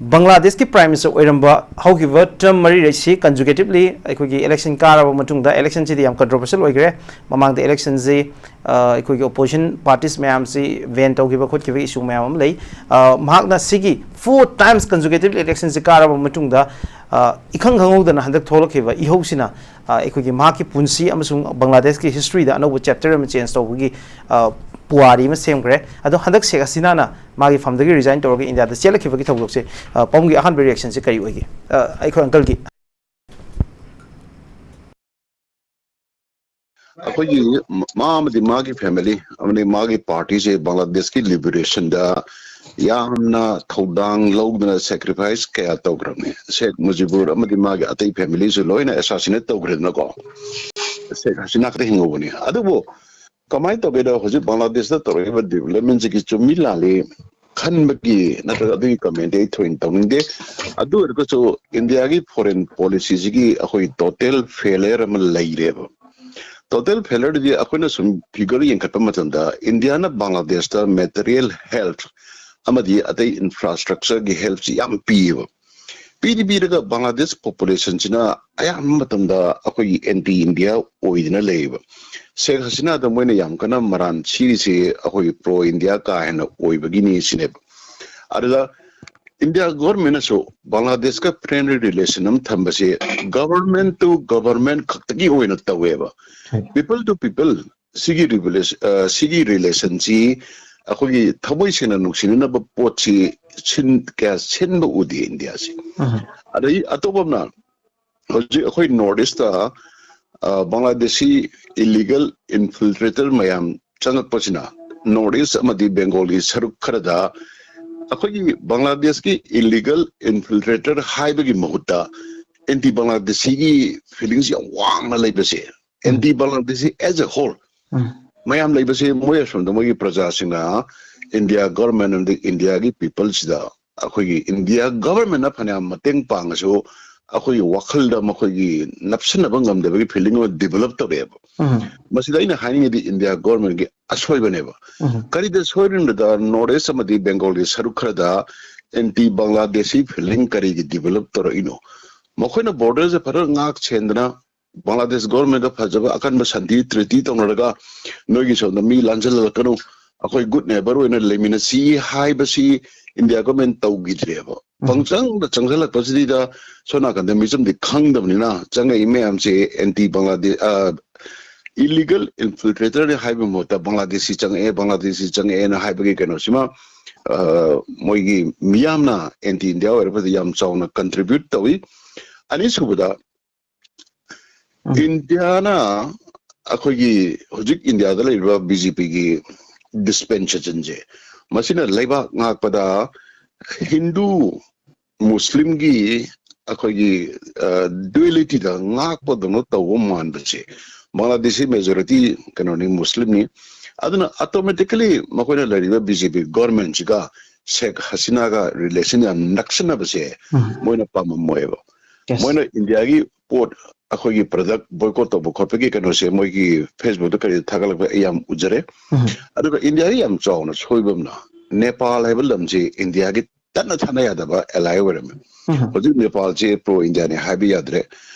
ꯕꯪꯒ꯭ꯂꯥꯗꯦꯁꯀꯤ ꯄ꯭ꯔꯥꯏꯝ ꯃꯤꯅꯤꯁꯇꯔ ꯑꯣꯏꯔꯝꯕ ꯍꯧꯈꯤꯕ ꯇꯔꯝ ꯃꯔꯤꯔꯩꯁꯤ ꯀꯟꯖꯨꯒꯦꯇꯤꯚꯂꯤ ꯑꯩꯈꯣꯏꯒꯤ ꯏꯂꯦꯛꯁꯟ ꯀꯥꯔꯕ ꯃꯇꯨꯡꯗ, ꯏꯂꯦꯛꯁꯟꯁꯤꯗꯤ ꯌꯥꯝ ꯀꯟꯇ꯭ꯔꯣꯚꯔꯁꯤꯌꯦꯜ ꯑꯣꯏꯈ꯭ꯔꯦ꯫ ꯃꯃꯥꯡꯗ ꯏꯂꯦꯛꯁꯟꯁꯤ, ꯑ, ꯑꯩꯈꯣꯏꯒꯤ ꯑꯣꯄꯣꯖꯤꯁꯟ ꯄꯥꯔꯇꯤꯁ ꯃꯌꯥꯝꯁꯤ ꯕꯦꯟ ꯇꯧꯈꯤꯕ ꯈꯣꯠꯈꯤꯕ ꯏꯁꯨ ꯃꯌꯥꯝ ꯑꯃ ꯂꯩ꯫ ꯑ, ꯃꯍꯥꯛꯅ ꯁꯤꯒꯤ ꯐꯣꯔ ꯇꯥꯏꯝꯁ ꯀꯟꯖꯨꯒꯦꯇꯤꯚ ꯏꯂꯦꯛꯁꯟꯁꯤ ꯀꯥꯔꯕ ꯃꯇꯨꯡꯗ, ꯑ, ꯏꯈꯪ ꯈꯪꯍꯧꯗꯅ ꯍꯟꯗꯛ ꯊꯣꯛꯂꯛꯈꯤꯕ ꯏꯍꯧꯁꯤꯅ, ꯑ, ꯑꯩꯈꯣꯏꯒꯤ ꯃꯍꯥꯛꯀꯤ ꯄꯨꯟꯁꯤ ꯑꯃꯁꯨꯡ ꯕꯪꯒ꯭ꯂꯥꯗꯦꯁꯀꯤ ꯍꯤꯁꯇ꯭ꯔꯤꯗ ꯑꯅꯧꯕ ꯆꯦꯞꯇꯔ ꯑꯃ ꯆꯦꯟꯖ ꯇꯧꯕꯒꯤ, ꯑ, ꯄꯨꯋꯥꯔꯤ ꯑꯃ ꯁꯦꯝꯈ꯭ꯔꯦ꯫ ꯑꯗꯣ ꯍꯟꯗꯛ ꯁꯦꯈ ꯍꯁꯤꯅꯥꯅ ꯃꯥꯒꯤ ꯐꯝꯗꯒꯤ ꯔꯤꯖꯥꯏꯟ ꯇꯧꯔꯒ ꯏꯟꯗꯤꯌꯥꯗ ꯆꯦꯜꯂꯛꯈꯤꯕꯒꯤ ꯊꯧꯗꯣꯛꯁꯦ, ꯑ, ꯄꯥꯕꯨꯡꯒꯤ ꯑꯍꯥꯟꯕ ꯔꯤꯌꯦꯛꯁꯟꯁꯦ ꯀꯔꯤ ꯑꯣꯏꯒꯦ? ꯑ, ꯑꯩꯈꯣꯏ ꯑꯪꯀꯜꯒꯤ꯫ ꯑꯩꯈꯣꯏꯒꯤ ꯃꯥ ꯑꯃꯗꯤ ꯃꯥꯒꯤ ꯐꯦꯃꯤꯂꯤ ꯑꯃꯗꯤ ꯃꯥꯒꯤ ꯄꯥꯔꯇꯤꯁꯦ ꯕꯪꯒ꯭ꯂꯥꯗꯦꯁꯀꯤ ꯂꯤꯕꯔꯦꯁꯟꯗ ꯌꯥꯝꯅ ꯊꯧꯗꯥꯡ ꯂꯧꯗꯨꯅ ꯁꯦꯀ꯭ꯔꯤꯐꯥꯏꯁ ꯀꯌꯥ ꯇꯧꯈ꯭ꯔꯕꯅꯤ꯫ ꯁꯦꯈ ꯃꯨꯖꯤꯕꯨꯔ ꯑꯃꯗꯤ ꯃꯥꯒꯤ ꯑꯇꯩ ꯐꯦꯃꯤꯂꯤꯁꯨ ꯂꯣꯏꯅ ꯑꯦꯁꯥꯁꯤꯅꯦꯠ ꯇꯧꯈ꯭ꯔꯦꯗꯅꯀꯣ꯫ ꯁꯦꯈ ꯍꯁꯤꯅꯥ ꯈꯛꯇ ꯍꯤꯡꯍꯧꯕꯅꯤ꯫ ꯑꯗꯨꯕꯨ ꯀꯃꯥꯏꯅ ꯇꯧꯒꯦꯗ, ꯍꯧꯖꯤꯛ ꯕꯪꯒ꯭ꯂꯥꯗꯦꯁꯇ ꯇꯧꯔꯛꯏꯕ ꯗꯤꯕꯂꯞꯃꯦꯟꯁꯤꯒꯤ ꯆꯨꯝꯃꯤ ꯂꯥꯜꯂꯤ ꯈꯟꯕꯒꯤ ꯅꯠꯇ꯭ꯔꯒ ꯑꯗꯨꯒꯤ ꯀꯃꯦꯟꯗꯤ ꯑꯩ ꯊꯣꯏꯅ ꯇꯧꯅꯤꯡꯗꯦ꯫ ꯑꯗꯨ ꯑꯣꯏꯔꯒꯁꯨ ꯏꯟꯗꯤꯌꯥꯒꯤ ꯐꯣꯔꯦꯟ ꯄꯣꯂꯤꯁꯤꯁꯤꯒꯤ ꯑꯩꯈꯣꯏ ꯇꯣꯇꯦꯜ ꯐꯦꯂꯤꯌꯔ ꯑꯃ ꯂꯩꯔꯦꯕ꯫ ꯇꯣꯇꯦꯜ ꯐꯦꯂꯤꯌꯔꯗꯤ ꯑꯩꯈꯣꯏꯅ ꯁꯨꯝ ꯐꯤꯒꯔ ꯌꯦꯡꯈꯠꯄ ꯃꯇꯝꯗ ꯏꯟꯗꯤꯌꯥꯅ ꯕꯪꯒ꯭ꯂꯥꯗꯦꯁꯇ ꯃꯦꯇꯔꯤꯌꯦꯜ ꯍꯦꯜꯞ ꯑꯃꯗꯤ ꯑꯇꯩ ꯏꯟꯐ꯭ꯔꯥꯁ꯭ꯇ꯭ꯔꯛꯆꯔꯒꯤ ꯍꯦꯜꯞꯁꯤ ꯌꯥꯝ ꯄꯤꯌꯦꯕ꯫ ꯄꯤꯗꯤ ꯄꯤꯔꯒ ꯕꯪꯒ꯭ꯂꯥꯗꯦꯁ ꯄꯣꯄꯨꯂꯦꯁꯟꯁꯤꯅ ꯑꯌꯥꯝꯕ ꯃꯇꯝꯗ ꯑꯩꯈꯣꯏꯒꯤ ꯑꯦꯟꯇꯤ ꯏꯟꯗꯤꯌꯥ ꯑꯣꯏꯗꯅ ꯂꯩꯌꯦꯕ꯫ ꯁꯦꯈ ꯍꯁꯤꯅꯥꯗ ꯃꯣꯏꯅ ꯌꯥꯝ ꯀꯟꯅ ꯃꯔꯥꯟ ꯁꯤꯔꯤꯁꯦ ꯑꯩꯈꯣꯏꯒꯤ ꯄ꯭ꯔꯣ ꯏꯟꯗꯤꯌꯥ ꯀꯥ ꯍꯦꯟꯅ ꯑꯣꯏꯕꯒꯤꯅꯤ ꯁꯤꯅꯦꯕ꯫ ꯑꯗꯨꯗ ꯏꯟꯗꯤꯌꯥ ꯒꯣꯔꯃꯦꯟꯅꯁꯨ ꯕꯪꯒ꯭ꯂꯥꯗꯦꯁꯀ ꯐ꯭ꯔꯦꯟꯂꯤ ꯔꯤꯂꯦꯁꯟ ꯑꯃ ꯊꯝꯕꯁꯦ ꯒꯚꯔꯟꯃꯦꯟ ꯇꯨ ꯒꯚꯔꯟꯃꯦꯟ ꯈꯛꯇꯒꯤ ꯑꯣꯏꯅ ꯇꯧꯋꯦꯕ꯫ ꯍꯣꯏ꯫ ꯄꯤꯄꯜ ꯇꯨ ꯄꯤꯄꯜ ꯁꯤꯒꯤ ꯔꯤꯂꯦꯁꯟ ꯁꯤꯒꯤ ꯔꯤꯂꯦꯁꯟꯁꯤ ꯑꯩꯈꯣꯏꯒꯤ ꯊꯃꯣꯏ ꯁꯦꯡꯅ ꯅꯨꯡꯁꯤꯅꯅꯕ ꯄꯣꯠꯁꯤ ꯁꯤꯟ ꯀꯌꯥ ꯁꯤꯟꯕ ꯎꯗꯦ ꯏꯟꯗꯤꯌꯥꯁꯤ꯫ ꯎꯝ꯫ ꯑꯗꯩ ꯑꯇꯣꯞꯄ ꯑꯃꯅ ꯍꯧꯖꯤꯛ ꯑꯩꯈꯣꯏ ꯅꯣꯔꯠ ꯏꯁꯇ ꯕꯪꯒ꯭ꯂꯥꯗꯦꯁꯤ ꯏꯂꯤꯒꯦꯜ ꯏꯟꯐꯤꯜꯇ꯭ꯔꯦꯇꯔ ꯃꯌꯥꯝ ꯆꯪꯉꯛꯄꯁꯤꯅ ꯅꯣꯔꯠ ꯏꯁ ꯑꯃꯗꯤ ꯕꯦꯡꯒꯣꯜꯒꯤ ꯁꯔꯨꯛ ꯈꯔꯗ ꯑꯩꯈꯣꯏꯒꯤ ꯕꯪꯒ꯭ꯂꯥꯗꯦꯁꯀꯤ ꯏꯂꯤꯒꯦꯜ ꯏꯟꯐꯤꯜꯇ꯭ꯔꯦꯇꯔ ꯍꯥꯏꯕꯒꯤ ꯃꯍꯨꯠꯇ ꯑꯦꯟꯇꯤ ꯕꯪꯒ꯭ꯂꯥꯗꯦꯁꯤꯒꯤ ꯐꯤꯂꯤꯡꯁ ꯌꯥꯝ ꯋꯥꯡꯅ ꯂꯩꯕꯁꯦ, ꯑꯦꯟꯇꯤ ꯕꯪꯒ꯭ꯂꯥꯗꯦꯁꯤ ꯑꯦꯖ ꯑꯦ ꯍꯣꯜ ꯎꯝ꯫ ꯃꯌꯥꯝ ꯂꯩꯕꯁꯦ ꯃꯣꯏ ꯑꯁꯣꯝꯗ ꯃꯣꯏꯒꯤ ꯄ꯭ꯔꯖꯥꯁꯤꯡꯅ ꯏꯟꯗꯤꯌꯥ ꯒꯣꯔꯃꯦꯟ ꯑꯃꯗꯤ ꯏꯟꯗꯤꯌꯥꯒꯤ ꯄꯤꯄꯜꯁꯤꯗ ꯑꯩꯈꯣꯏꯒꯤ ꯏꯟꯗꯤꯌꯥ ꯒꯣꯔꯃꯦꯟꯅ ꯐꯅꯌꯥꯝ ꯃꯇꯦꯡ ꯄꯥꯡꯉꯁꯨ ꯑꯩꯈꯣꯏꯒꯤ ꯋꯥꯈꯜꯗ ꯃꯈꯣꯏꯒꯤ ꯅꯞꯁꯤꯟꯅꯕ ꯉꯝꯗꯕꯒꯤ ꯐꯤꯂꯤꯡ ꯑꯃ ꯗꯤꯕꯂꯞ ꯇꯧꯔꯛꯑꯦꯕ꯫ ꯎꯝ꯫ ꯃꯁꯤꯗ ꯑꯩꯅ ꯍꯥꯏꯅꯤꯡꯉꯤꯗꯤ ꯏꯟꯗꯤꯌꯥ ꯒꯣꯔꯃꯦꯟꯒꯤ ꯑꯁꯣꯏꯕꯅꯦꯕ꯫ ꯎꯝ꯫ ꯀꯔꯤꯗ ꯁꯣꯏꯔꯤꯅꯣꯗ ꯅꯣꯔꯠ ꯏꯁ ꯑꯃꯗꯤ ꯕꯦꯡꯒꯣꯜꯒꯤ ꯁꯔꯨꯛ ꯈꯔꯗ ꯑꯦꯟꯇꯤ ꯕꯪꯒ꯭ꯂꯥꯗꯦꯁꯤ ꯐꯤꯂꯤꯡ ꯀꯔꯤꯒꯤ ꯗꯤꯕꯂꯞ ꯇꯧꯔꯛꯏꯅꯣ? ꯃꯈꯣꯏꯅ ꯕꯣꯔꯗꯔꯁꯦ ꯐꯖꯅ ꯉꯥꯛ ꯁꯦꯟꯗꯅ ꯕꯪꯒ꯭ꯂꯥꯗꯦꯁ ꯒꯣꯔꯃꯦꯟꯗ ꯐꯖꯕ ꯑꯀꯟꯕ ꯁꯥꯟꯇꯤ ꯇ꯭ꯔꯤꯇꯤ ꯇꯧꯅꯔꯒ ꯅꯣꯏꯒꯤ ꯁꯣꯝꯗ ꯃꯤ ꯂꯥꯟꯖꯜꯂꯛꯀꯅꯨ, ꯑꯩꯈꯣꯏ ꯒꯨꯗ ꯅꯦꯕꯔ ꯑꯣꯏꯅ ꯂꯩꯃꯤꯟꯅꯁꯤ ꯍꯥꯏꯕꯁꯤ ꯏꯟꯗꯤꯌꯥ ꯒꯣꯔꯃꯦꯟ ꯇꯧꯈꯤꯗ꯭ꯔꯦꯕ꯫ ꯎꯝ꯫ ꯄꯪꯆꯪꯗ ꯆꯪꯁꯤꯜꯂꯛꯄꯁꯤꯗ ꯁꯣꯝ ꯅꯥꯀꯟꯗ ꯃꯤꯆꯝꯗꯤ ꯈꯪꯗꯕꯅꯤꯅ ꯆꯪꯉꯛꯏ ꯃꯌꯥꯝꯁꯦ ꯑꯦꯟꯇꯤ ꯕꯪꯒ꯭ꯂꯥꯗꯦꯁ, ꯏꯂꯤꯒꯦꯜ ꯏꯟꯐꯤꯜꯇ꯭ꯔꯦꯇꯔꯅꯤ ꯍꯥꯏꯕꯒꯤ ꯃꯍꯨꯠꯇ ꯕꯪꯒ꯭ꯂꯥꯗꯦꯁꯤ ꯆꯪꯉꯛꯑꯦ, ꯕꯪꯒ꯭ꯂꯥꯗꯦꯁꯤ ꯆꯪꯉꯛꯑꯦꯅ ꯍꯥꯏꯕꯒꯤ ꯀꯩꯅꯣꯁꯤꯃ ꯑ, ꯃꯣꯏꯒꯤ ꯃꯤꯌꯥꯝꯅ ꯑꯦꯟꯇꯤ ꯏꯟꯗꯤꯌꯥ ꯑꯣꯏꯔꯛꯄꯗ ꯌꯥꯝ ꯆꯥꯎꯅ ꯀꯟꯇ꯭ꯔꯤꯕ꯭ꯌꯨꯠ ꯇꯧꯏ꯫ ꯑꯅꯤꯁꯨꯕꯗ ꯎꯝ꯫ ꯏꯟꯗꯤꯌꯥꯅ ꯑꯩꯈꯣꯏꯒꯤ ꯍꯧꯖꯤꯛ ꯏꯟꯗꯤꯌꯥꯗ ꯂꯩꯔꯤꯕ ꯕꯤ ꯖꯦ ꯄꯤꯒꯤ ꯗꯤꯁꯄꯦꯟꯁꯦꯁꯟꯁꯦ ꯃꯁꯤꯅ ꯂꯩꯕꯥꯛ ꯉꯥꯛꯄꯗ ꯍꯤꯟꯗꯨ ꯃꯨꯁꯂꯤꯝꯒꯤ ꯑꯩꯈꯣꯏꯒꯤ ꯗ꯭ꯌꯨꯑꯦꯂꯤꯇꯤꯗ ꯉꯥꯛꯄꯗꯧꯅ ꯇꯧꯕ ꯃꯥꯟꯕꯁꯦ꯫ ꯕꯪꯒ꯭ꯂꯥꯗꯦꯁꯤ ꯃꯦꯖꯣꯔꯤꯇꯤ ꯀꯩꯅꯣꯅꯤ, ꯃꯨꯁꯂꯤꯝꯅꯤ꯫ ꯑꯗꯨꯅ ꯑꯣꯇꯣꯃꯦꯇꯤꯀꯦꯂꯤ ꯃꯈꯣꯏꯅ ꯂꯩꯔꯤꯕ ꯕꯤ ꯖꯦ ꯄꯤ ꯒꯣꯔꯃꯦꯟꯁꯤꯒ ꯁꯦꯈ ꯍꯁꯤꯅꯥꯒ ꯔꯤꯂꯦꯁꯟ ꯌꯥꯝ ꯅꯛꯁꯤꯟꯅꯕꯁꯦ ꯎꯝ꯫ ꯃꯣꯏꯅ ꯄꯥꯝꯃꯝꯃꯣꯏꯕ꯫ Yes. ꯃꯣꯏꯅ ꯏꯟꯗꯤꯌꯥꯒꯤ ꯄꯣꯠ ꯑꯩꯈꯣꯏꯒꯤ ꯄ꯭ꯔꯗꯛ ꯕꯣꯏꯀꯣꯠ ꯇꯧꯕ ꯈꯣꯠꯄꯒꯤ ꯀꯩꯅꯣꯁꯦ ꯃꯣꯏꯒꯤ ꯐꯦꯁꯕꯨꯛꯇ ꯀꯔꯤꯗ ꯊꯥꯒꯠꯂꯛꯄ ꯑꯩ ꯌꯥꯝ ꯎꯖꯔꯦ꯫ ꯎꯝ꯫ ꯑꯗꯨꯒ ꯏꯟꯗꯤꯌꯥꯒꯤ ꯌꯥꯝ ꯆꯥꯎꯅ ꯁꯣꯏꯕ ꯑꯃꯅ ꯅꯦꯄꯥꯜ ꯍꯥꯏꯕ ꯂꯝꯁꯤ ꯏꯟꯗꯤꯌꯥꯒꯤ ꯇꯠꯅ ꯊꯥꯅ ꯌꯥꯗꯕ ꯑꯦꯂꯥꯏ ꯑꯣꯏꯔꯝꯃꯦ꯫ ꯎꯝ꯫ ꯍꯧꯖꯤꯛ ꯅꯦꯄꯥꯜꯁꯦ ꯄ꯭ꯔꯣ ꯏꯟꯗꯤꯌꯥꯅꯤ ꯍꯥꯏꯕ ꯌꯥꯗ꯭ꯔꯦ꯫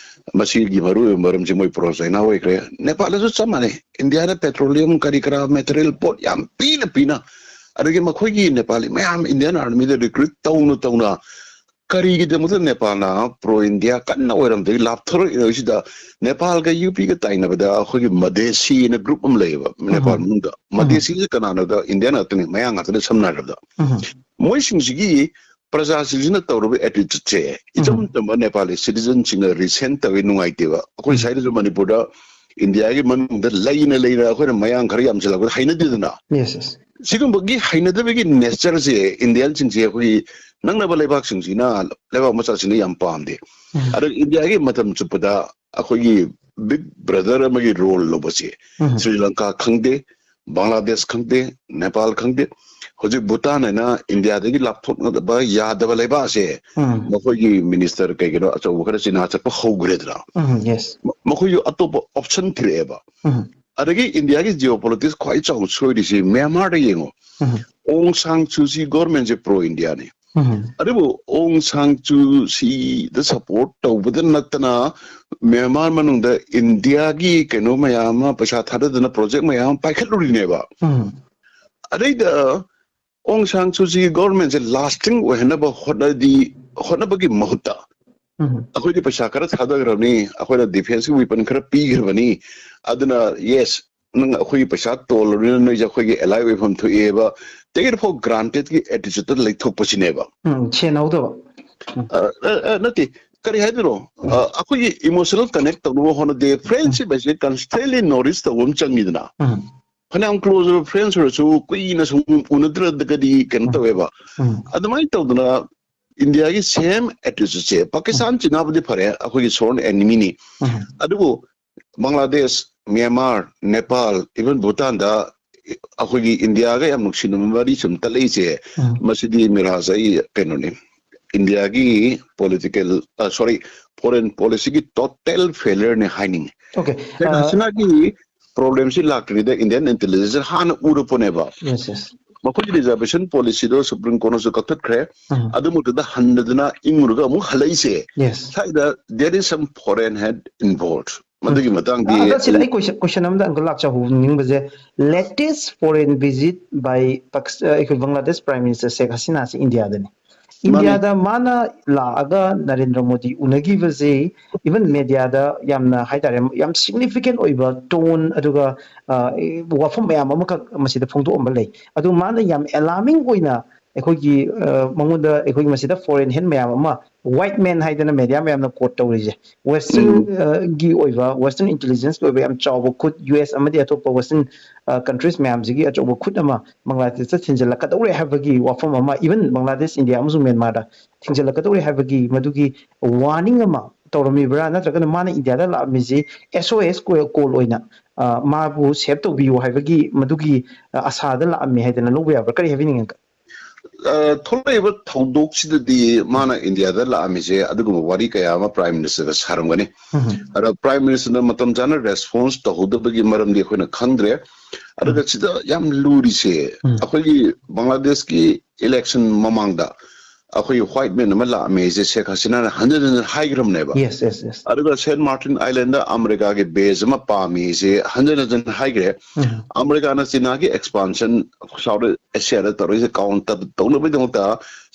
ꯃꯁꯤꯒꯤ ꯃꯔꯨꯑꯣꯏꯕ ꯃꯔꯝꯁꯦ ꯃꯣꯏ ꯄ꯭ꯔꯣ ꯆꯥꯏꯅꯥ ꯑꯣꯏꯈ꯭ꯔꯦ꯫ ꯅꯦꯄꯥꯜꯗꯁꯨ ꯆꯞ ꯃꯥꯟꯅꯩ꯫ ꯏꯟꯗꯤꯌꯥꯅ ꯄꯦꯇ꯭ꯔꯣꯂꯤꯌꯝ ꯀꯔꯤ ꯀꯔꯥ ꯃꯦꯇꯔꯤꯌꯦꯜ ꯄꯣꯠ ꯌꯥꯝ ꯄꯤꯅ ꯄꯤꯅ, ꯑꯗꯒꯤ ꯃꯈꯣꯏꯒꯤ ꯅꯦꯄꯥꯂꯤ ꯃꯌꯥꯝ ꯏꯟꯗꯤꯌꯥꯟ ꯑꯥꯔꯃꯤꯗ ꯔꯤꯀ꯭ꯔꯨꯠ ꯇꯧꯅ ꯇꯧꯅ, ꯀꯔꯤꯒꯤꯗꯃꯛꯇ ꯅꯦꯄꯥꯜꯅ ꯄ꯭ꯔꯣ ꯏꯟꯗꯤꯌꯥ ꯀꯟꯅ ꯑꯣꯏꯔꯝꯗꯒꯤ ꯂꯥꯞꯊꯣꯔꯛꯏꯅꯣ ꯁꯤꯗ? ꯅꯦꯄꯥꯜꯒ ꯌꯨ ꯄꯤꯒ ꯇꯥꯏꯅꯕꯗ ꯑꯩꯈꯣꯏꯒꯤ ꯃꯗꯦꯁꯤꯅ ꯒ꯭ꯔꯨꯞ ꯑꯃ ꯂꯩꯌꯦꯕ ꯅꯦꯄꯥꯜ ꯃꯅꯨꯡꯗ꯫ ꯃꯗꯦꯁꯤꯁꯦ ꯀꯅꯥꯅꯣꯗ? ꯏꯟꯗꯤꯌꯥꯟ ꯉꯥꯛꯇꯅꯤ, ꯃꯌꯥꯡ ꯉꯥꯛꯇꯅꯤ ꯁꯝꯅ ꯍꯥꯏꯔꯕꯗ꯫ ꯎꯝ꯫ ꯃꯣꯏꯁꯤꯡꯁꯤꯒꯤ ꯄ꯭ꯔꯖꯥꯁꯤꯡꯁꯤꯅ ꯇꯧꯔꯨꯕ ꯑꯦꯇꯤꯇ꯭ꯌꯨꯠꯁꯦ ꯏꯆꯝ ꯆꯝꯕ ꯅꯦꯄꯥꯂꯤ ꯁꯤꯇꯤꯖꯟꯁꯤꯡꯅ ꯔꯤꯁꯦꯟ ꯇꯧꯋꯤ, ꯅꯨꯡꯉꯥꯏꯇꯦꯕ꯫ ꯑꯩꯈꯣꯏ ꯁ꯭ꯋꯥꯏꯗꯁꯨ ꯃꯅꯤꯄꯨꯔꯗ ꯏꯟꯗꯤꯌꯥꯒꯤ ꯃꯅꯨꯡꯗ ꯂꯩꯅ ꯂꯩꯅ ꯑꯩꯈꯣꯏꯅ ꯃꯌꯥꯡ ꯈꯔ ꯌꯥꯝꯁꯤꯜꯂꯛꯄꯗ ꯍꯩꯅꯗꯦꯗꯅ꯫ Yes, yes. ꯁꯤꯒꯨꯝꯕꯒꯤ ꯍꯩꯅꯗꯕꯒꯤ ꯅꯦꯆꯔꯁꯦ ꯏꯟꯗꯤꯌꯥꯟꯁꯤꯡꯁꯦ ꯑꯩꯈꯣꯏꯒꯤ ꯅꯛꯅꯕ ꯂꯩꯕꯥꯛꯁꯤꯡꯁꯤꯅ, ꯂꯩꯕꯥꯛ ꯃꯆꯥꯁꯤꯡꯅ ꯌꯥꯝ ꯄꯥꯝꯗꯦ꯫ ꯎꯝ꯫ ꯑꯗ ꯏꯟꯗꯤꯌꯥꯒꯤ ꯃꯇꯝ ꯆꯨꯞꯄꯗ ꯑꯩꯈꯣꯏꯒꯤ ꯕꯤꯛ ꯕ꯭ꯔꯗꯔ ꯑꯃꯒꯤ ꯔꯣꯜ ꯂꯧꯕꯁꯦ ꯎꯝ꯫ ꯁ꯭ꯔꯤ ꯂꯪꯀꯥ ꯈꯪꯗꯦ, ꯕꯪꯒ꯭ꯂꯥꯗꯦꯁ ꯈꯪꯗꯦ, ꯅꯦꯄꯥꯜ ꯈꯪꯗꯦ꯫ ꯍꯧꯖꯤꯛ ꯚꯨꯇꯥꯟ ꯍꯥꯏꯅ ꯏꯟꯗꯤꯌꯥꯗꯒꯤ ꯂꯥꯞꯊꯣꯛꯅꯗꯕ ꯌꯥꯗꯕ ꯂꯩꯕꯥꯛꯁꯦ ꯎꯝ꯫ ꯃꯈꯣꯏꯒꯤ ꯃꯤꯅꯤꯁꯇꯔ ꯀꯩꯒꯤꯅꯣ ꯑꯆꯧꯕ ꯈꯔ ꯆꯤꯅꯥ ꯆꯠꯄ ꯍꯧꯈ꯭ꯔꯦꯗꯅ꯫ ꯎꯝ, yes. ꯃ-, ꯃꯈꯣꯏꯁꯨ ꯑꯇꯣꯞꯄ ꯑꯣꯞꯁꯟ ꯊꯤꯔꯛꯑꯦꯕ꯫ ꯎꯝ꯫ ꯑꯗꯒꯤ ꯏꯟꯗꯤꯌꯥꯒꯤ ꯖꯤꯑꯣ ꯄꯣꯂꯤꯇꯤꯛꯁ ꯈ꯭ꯋꯥꯏ ꯆꯥꯎꯅ ꯁꯣꯏꯔꯤꯁꯤ ꯃ꯭ꯌꯥꯟꯃꯥꯔꯗ ꯌꯦꯡꯉꯣ꯫ ꯎꯝ꯫ ꯑꯣꯡ ꯁꯥꯡ ꯁꯨ ꯆꯤ ꯒꯣꯔꯃꯦꯟꯁꯦ ꯄ꯭ꯔꯣ ꯏꯟꯗꯤꯌꯥꯅꯤ꯫ ꯎꯝ꯫ ꯑꯗꯨꯕꯨ ꯑꯣꯡ ꯁꯥꯡ ꯁꯨ ꯆꯤꯗ ꯁꯄꯣꯔꯠ ꯇꯧꯕꯗ ꯅꯠꯇꯅ ꯃ꯭ꯌꯥꯟꯃꯥꯔ ꯃꯅꯨꯡꯗ ꯏꯟꯗꯤꯌꯥꯒꯤ ꯀꯩꯅꯣ ꯃꯌꯥꯝ ꯑꯃ, ꯄꯩꯁꯥ ꯊꯥꯗꯗꯅ ꯄ꯭ꯔꯣꯖꯦꯛ ꯃꯌꯥꯝ ꯑꯃ ꯄꯥꯏꯈꯠꯂꯨꯔꯤꯅꯦꯕ꯫ ꯎꯝ꯫ ꯑꯗꯩꯗ ꯑꯣꯡ ꯁꯥꯡ ꯁꯨ ꯆꯤꯒꯤ ꯒꯣꯔꯃꯦꯟꯁꯦ ꯂꯥꯁꯇꯤꯡ ꯑꯣꯏꯍꯟꯅꯕ ꯍꯣꯠꯅꯗꯤ, ꯍꯣꯠꯅꯕꯒꯤ ꯃꯍꯨꯠꯇ ꯎꯝ꯫ ꯑꯩꯈꯣꯏꯗꯤ ꯄꯩꯁꯥ ꯈꯔ ꯊꯥꯗꯈ꯭ꯔꯕꯅꯤ, ꯑꯩꯈꯣꯏꯅ ꯗꯤꯐꯦꯟꯁꯀꯤ ꯋꯤꯄꯟ ꯈꯔ ꯄꯤꯈ꯭ꯔꯕꯅꯤ, ꯑꯗꯨꯅ ꯌꯦꯁ, ꯅꯪ ꯑꯩꯈꯣꯏꯒꯤ ꯄꯩꯁꯥ ꯇꯣꯜꯂꯕꯅꯤꯅ ꯅꯣꯏꯁꯦ ꯑꯩꯈꯣꯏꯒꯤ ꯑꯦꯂꯥꯏ ꯑꯣꯏꯐꯝ ꯊꯣꯛꯑꯦꯕ, take it for granted ꯀꯤ ꯑꯦꯇꯤꯆꯨꯠꯇ ꯂꯩꯊꯣꯛꯄꯁꯤꯅꯦꯕ꯫ ꯎꯝ, ꯁꯦꯟꯍꯧꯗꯕ꯫ ꯑ, ꯑ, ꯑ, ꯅꯠꯇꯦ, ꯀꯔꯤ ꯍꯥꯏꯗꯣꯏꯅꯣ? ꯑ, ꯑꯩꯈꯣꯏꯒꯤ ꯏꯃꯣꯁꯅꯦꯜ ꯀꯅꯦꯛ ꯇꯧꯅꯕ ꯍꯣꯠꯅꯗꯦ꯫ ꯐ꯭ꯔꯦꯟꯁꯤꯞ ꯍꯥꯏꯁꯦ ꯀꯟꯁꯇꯦꯟꯂꯤ ꯅꯣꯔꯤꯁ ꯇꯧꯕ ꯑꯃ ꯆꯪꯉꯤꯗꯅ꯫ ꯎꯝ꯫ ꯐꯅꯌꯥꯝ ꯀ꯭ꯂꯣꯖ ꯑꯣꯏꯕ ꯐ꯭ꯔꯦꯟꯁ ꯑꯣꯏꯔꯁꯨ ꯀꯨꯏꯅ ꯁꯨꯝ ꯎꯅꯗ꯭ꯔꯒꯗꯤ ꯀꯩꯅꯣ ꯇꯧꯋꯦꯕ꯫ ꯎꯝ꯫ ꯑꯗꯨꯃꯥꯏꯅ ꯇꯧꯗꯅ ꯏꯟꯗꯤꯌꯥꯒꯤ ꯁꯦꯝ ꯑꯦꯇꯤꯆꯨꯠꯁꯦ, ꯄꯥꯀꯤꯁꯇꯥꯟ ꯆꯤꯟꯅꯕꯗꯤ ꯐꯔꯦ, ꯑꯩꯈꯣꯏꯒꯤ ꯁꯣꯔꯟ ꯑꯦꯅꯤꯃꯤꯅꯤ꯫ ꯎꯝ꯫ ꯑꯗꯨꯕꯨ ꯕꯪꯒ꯭ꯂꯥꯗꯦꯁ, ꯃ꯭ꯌꯥꯟꯃꯥꯔ, ꯅꯦꯄꯥꯜ, ꯏꯚꯟ ꯚꯨꯇꯥꯟꯗ ꯑꯩꯈꯣꯏꯒꯤ ꯏꯟꯗꯤꯌꯥꯒ ꯌꯥꯝ ꯅꯨꯡꯁꯤꯅꯕ ꯃꯔꯤ ꯁꯨꯝ ꯇꯠꯂꯛꯏꯁꯦ, ꯎꯝ꯫ ꯃꯁꯤꯗꯤ ꯃꯤꯔꯥꯖ, ꯑꯩ ꯀꯩꯅꯣꯅꯤ, ꯏꯟꯗꯤꯌꯥꯒꯤ ꯄꯣꯂꯤꯇꯤꯀꯦꯜ, ꯑ, ꯁꯣꯔꯤ, ꯐꯣꯔꯦꯟ ꯄꯣꯂꯤꯁꯤꯒꯤ ꯇꯣꯇꯦꯜ ꯐꯦꯂꯔꯅꯦ ꯍꯥꯏꯅꯤꯡꯉꯤ꯫ Okay. ꯁꯦꯛ ꯑ, ꯍꯁꯤꯅꯥꯒꯤ ꯄ꯭ꯔꯣꯕ꯭ꯂꯦꯝꯁꯤ ꯂꯥꯛꯇ꯭ꯔꯤꯉꯩꯗ ꯏꯟꯗꯤꯌꯟ ꯏꯟꯇꯦꯂꯤꯖꯦꯟꯁ ꯍꯥꯟꯅ ꯎꯔꯄꯣꯠꯅꯦꯕ꯫ Yes, yes. ꯃꯈꯣꯏꯒꯤ reservation policyꯗꯣ Supreme Courtꯅꯁꯨ ꯀꯛꯊꯠꯈ꯭ꯔꯦ꯫ ꯎꯝ꯫ ꯑꯗꯨꯃꯛꯇꯗ ꯍꯟꯗꯗꯨꯅ ꯏꯪꯉꯨꯔꯒ ꯑꯃꯨꯛ ꯍꯜꯂꯛꯏꯁꯦ, Yes. ꯁ꯭ꯋꯥꯏꯗ there is some foreign hand involved꯫ ꯃꯗꯨꯒꯤ ꯃꯇꯥꯡꯗꯤ ꯑꯗ ꯁꯤꯗ ꯑꯩ question, question ꯑꯃꯗ uncle ꯂꯥꯛꯆꯍꯧꯅꯤꯡꯕꯁꯦ, latest foreign visit by Pakis-, ꯑ, ꯑꯩꯈꯣꯏ ꯕꯪꯒ꯭ꯂꯥꯗꯦꯁ Prime Minister ꯁꯦꯈ ꯍꯁꯤꯅꯥꯁꯤ ꯏꯟꯗꯤꯌꯥꯗꯅꯤ꯫ ꯏꯟꯗꯤꯌꯥꯗ ꯃꯥꯅ ꯂꯥꯛꯑꯒ ꯅꯔꯦꯟꯗ꯭ꯔ ꯃꯣꯗꯤ ꯎꯅꯈꯤꯕꯁꯤ, even mediaꯗ ꯌꯥꯝꯅ ꯍꯥꯏꯇꯥꯔꯦ, ꯌꯥꯝ significant ꯑꯣꯏꯕ tone, ꯑꯗꯨꯒ, ꯑ, ꯋꯥꯐꯝ ꯃꯌꯥꯝ ꯑꯃꯈꯛ ꯃꯁꯤꯗ ꯐꯣꯡꯗꯣꯛꯑꯝꯕ ꯂꯩ꯫ ꯑꯗꯨ ꯃꯥꯅ ꯌꯥꯝ alarming ꯑꯣꯏꯅ ꯑꯩꯈꯣꯏꯒꯤ, ꯑ, ꯃꯉꯣꯟꯗ ꯑꯩꯈꯣꯏꯒꯤ ꯃꯁꯤꯗ foreign hand ꯃꯌꯥꯝ ꯑꯃ, white man ꯍꯥꯏꯗꯅ media ꯃꯌꯥꯝꯅ quote ꯇꯧꯔꯤꯁꯦ, Western, ꯎꯝ꯫ ꯑ, ꯒꯤ ꯑꯣꯏꯕ, Western intelligenceꯀꯤ ꯑꯣꯏꯕ ꯌꯥꯝ ꯆꯥꯎꯕ ꯈꯨꯠ, ꯌꯨ ꯑꯦꯁ ꯑꯃꯗꯤ ꯑꯇꯣꯞꯄ Western, ꯑ, countries ꯃꯌꯥꯝꯁꯤꯒꯤ ꯑꯆꯧꯕ ꯈꯨꯠ ꯑꯃ ꯕꯪꯒ꯭ꯂꯥꯗꯦꯁꯇ ꯊꯤꯟꯖꯤꯜꯂꯛꯀꯗꯧꯔꯦ ꯍꯥꯏꯕꯒꯤ ꯋꯥꯐꯝ ꯑꯃ, even ꯕꯪꯒ꯭ꯂꯥꯗꯦꯁ, ꯏꯟꯗꯤꯌꯥ ꯑꯃꯁꯨꯡ ꯃ꯭ꯌꯥꯟꯃꯥꯔꯗ ꯊꯤꯡꯖꯤꯜꯂꯛꯀꯗꯧꯔꯦ ꯍꯥꯏꯕꯒꯤ ꯃꯗꯨꯒꯤ warning ꯑꯃ ꯇꯧꯔꯝꯃꯤꯕ꯭ꯔꯥ, ꯅꯠꯇ꯭ꯔꯒꯅ ꯃꯥꯅ ꯏꯟꯗꯤꯌꯥꯗ ꯂꯥꯛꯑꯝꯃꯤꯁꯤ S O S call ꯑꯣꯏꯅ, ꯑ, ꯃꯥꯕꯨ save ꯇꯧꯕꯤꯌꯨ ꯍꯥꯏꯕꯒꯤ ꯃꯗꯨꯒꯤ, ꯑ, ꯑꯁꯥꯗ ꯂꯥꯛꯑꯝꯃꯤ ꯍꯥꯏꯗꯅ ꯂꯧꯕ ꯌꯥꯕ꯭ꯔꯥ? ꯀꯔꯤ ꯍꯥꯏꯕꯤꯅꯤꯡꯉꯤ? ꯑ, ꯊꯣꯛꯂꯛꯏꯕ ꯊꯧꯗꯣꯛꯁꯤꯗꯗꯤ ꯃꯥꯅ ꯏꯟꯗꯤꯌꯥꯗ ꯂꯥꯛꯑꯝꯃꯤꯁꯦ ꯑꯗꯨꯒꯨꯝꯕ ꯋꯥꯔꯤ ꯀꯌꯥ ꯑꯃ Prime Ministerꯗ ꯁꯥꯔꯝꯒꯅꯤ꯫ ꯎꯝ꯫ ꯑꯗ Prime Ministerꯅ ꯃꯇꯝ ꯆꯥꯅ response ꯇꯧꯍꯧꯗꯕꯒꯤ ꯃꯔꯝꯗꯤ ꯑꯩꯈꯣꯏꯅ ꯈꯪꯗ꯭ꯔꯦ꯫ ꯑꯗꯨꯒ ꯁꯤꯗ ꯌꯥꯝ ꯂꯨꯔꯤꯁꯦ, ꯎꯝ꯫ ꯑꯩꯈꯣꯏꯒꯤ ꯕꯪꯒ꯭ꯂꯥꯗꯦꯁꯀꯤ election ꯃꯃꯥꯡꯗ ꯑꯩꯈꯣꯏꯒꯤ white man ꯑꯃ ꯂꯥꯛꯑꯝꯃꯦ ꯍꯥꯏꯁꯦ ꯁꯦꯈ ꯍꯁꯤꯅꯥꯅ ꯍꯟꯖꯤꯟ ꯍꯟꯖꯤꯟ ꯍꯥꯏꯈ꯭ꯔꯕꯅꯦꯕ꯫ Yes, yes, yes. ꯑꯗꯨꯒ Saint Martin Islandꯗ ꯑꯃꯦꯔꯤꯀꯥꯒꯤ base ꯑꯃ ꯄꯥꯝꯃꯤ ꯍꯥꯏꯁꯦ ꯍꯟꯖꯤꯟ ꯍꯟꯖꯤꯟ ꯍꯥꯏꯈ꯭ꯔꯦ꯫ ꯎꯝ꯫ ꯑꯃꯦꯔꯤꯀꯥꯅ ꯆꯤꯅꯥꯒꯤ expansion South Asiaꯗ ꯇꯧꯔꯛꯏꯁꯦ counter ꯇꯧꯅꯕꯒꯤꯗꯃꯛꯇ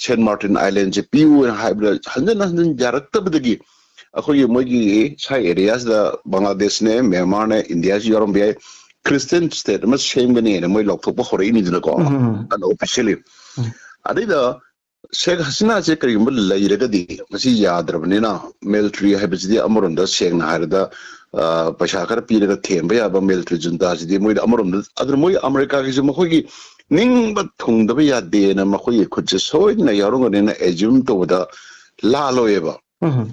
Saint Martin Islandꯁꯦ ꯄꯤꯌꯨꯅ ꯍꯥꯏꯕꯗ ꯍꯟꯖꯤꯟ ꯍꯟꯖꯤꯟ ꯌꯥꯔꯛꯇꯕꯗꯒꯤ ꯑꯩꯈꯣꯏꯒꯤ ꯃꯣꯏꯒꯤ ꯁꯥꯏ areaꯁꯤꯗ ꯕꯪꯒ꯭ꯂꯥꯗꯦꯁꯅꯦ, ꯃ꯭ꯌꯥꯟꯃꯥꯔꯅꯦ, ꯏꯟꯗꯤꯌꯥꯁꯨ ꯌꯥꯎꯔꯝꯕ ꯌꯥꯏ, Christian state ꯑꯃ ꯁꯦꯝꯒꯅꯤꯅ ꯃꯣꯏ ꯂꯧꯊꯣꯛꯄ ꯍꯧꯔꯛꯏꯅꯤꯗꯅꯀꯣ, ꯎꯝ, ꯎꯝ, ꯎꯝ꯫ unofficially꯫ ꯎꯝ꯫ ꯑꯗꯩꯗ ꯁꯦꯈ ꯍꯁꯤꯅꯥꯁꯦ ꯀꯔꯤꯒꯨꯝꯕ ꯂꯩꯔꯒꯗꯤ ꯃꯁꯤ ꯌꯥꯗ꯭ꯔꯕꯅꯤꯅ, military ꯍꯥꯏꯕꯁꯤꯗꯤ ꯑꯃꯔꯣꯝꯗ ꯁꯦꯡꯅ ꯍꯥꯏꯔꯗ, ꯑ, ꯄꯩꯁꯥ ꯈꯔ ꯄꯤꯔꯒ ꯊꯦꯝꯕ ꯌꯥꯕ military juntaꯁꯤꯗꯤ ꯃꯣꯏꯗ ꯑꯃꯔꯣꯝꯗ, ꯑꯗꯨꯅ ꯃꯣꯏ ꯑꯃꯦꯔꯤꯀꯥꯒꯤꯁꯨ ꯃꯈꯣꯏꯒꯤ ꯅꯤꯡꯕ ꯊꯨꯡꯗꯕ ꯌꯥꯗꯦꯅ ꯃꯈꯣꯏꯒꯤ ꯈꯨꯠꯁꯦ ꯁꯣꯏꯗꯅ ꯌꯥꯎꯔꯝꯒꯅꯤꯅ assume ꯇꯧꯕꯗ ꯂꯥꯜꯂꯣꯏꯌꯦꯕ꯫ ꯎꯝ꯫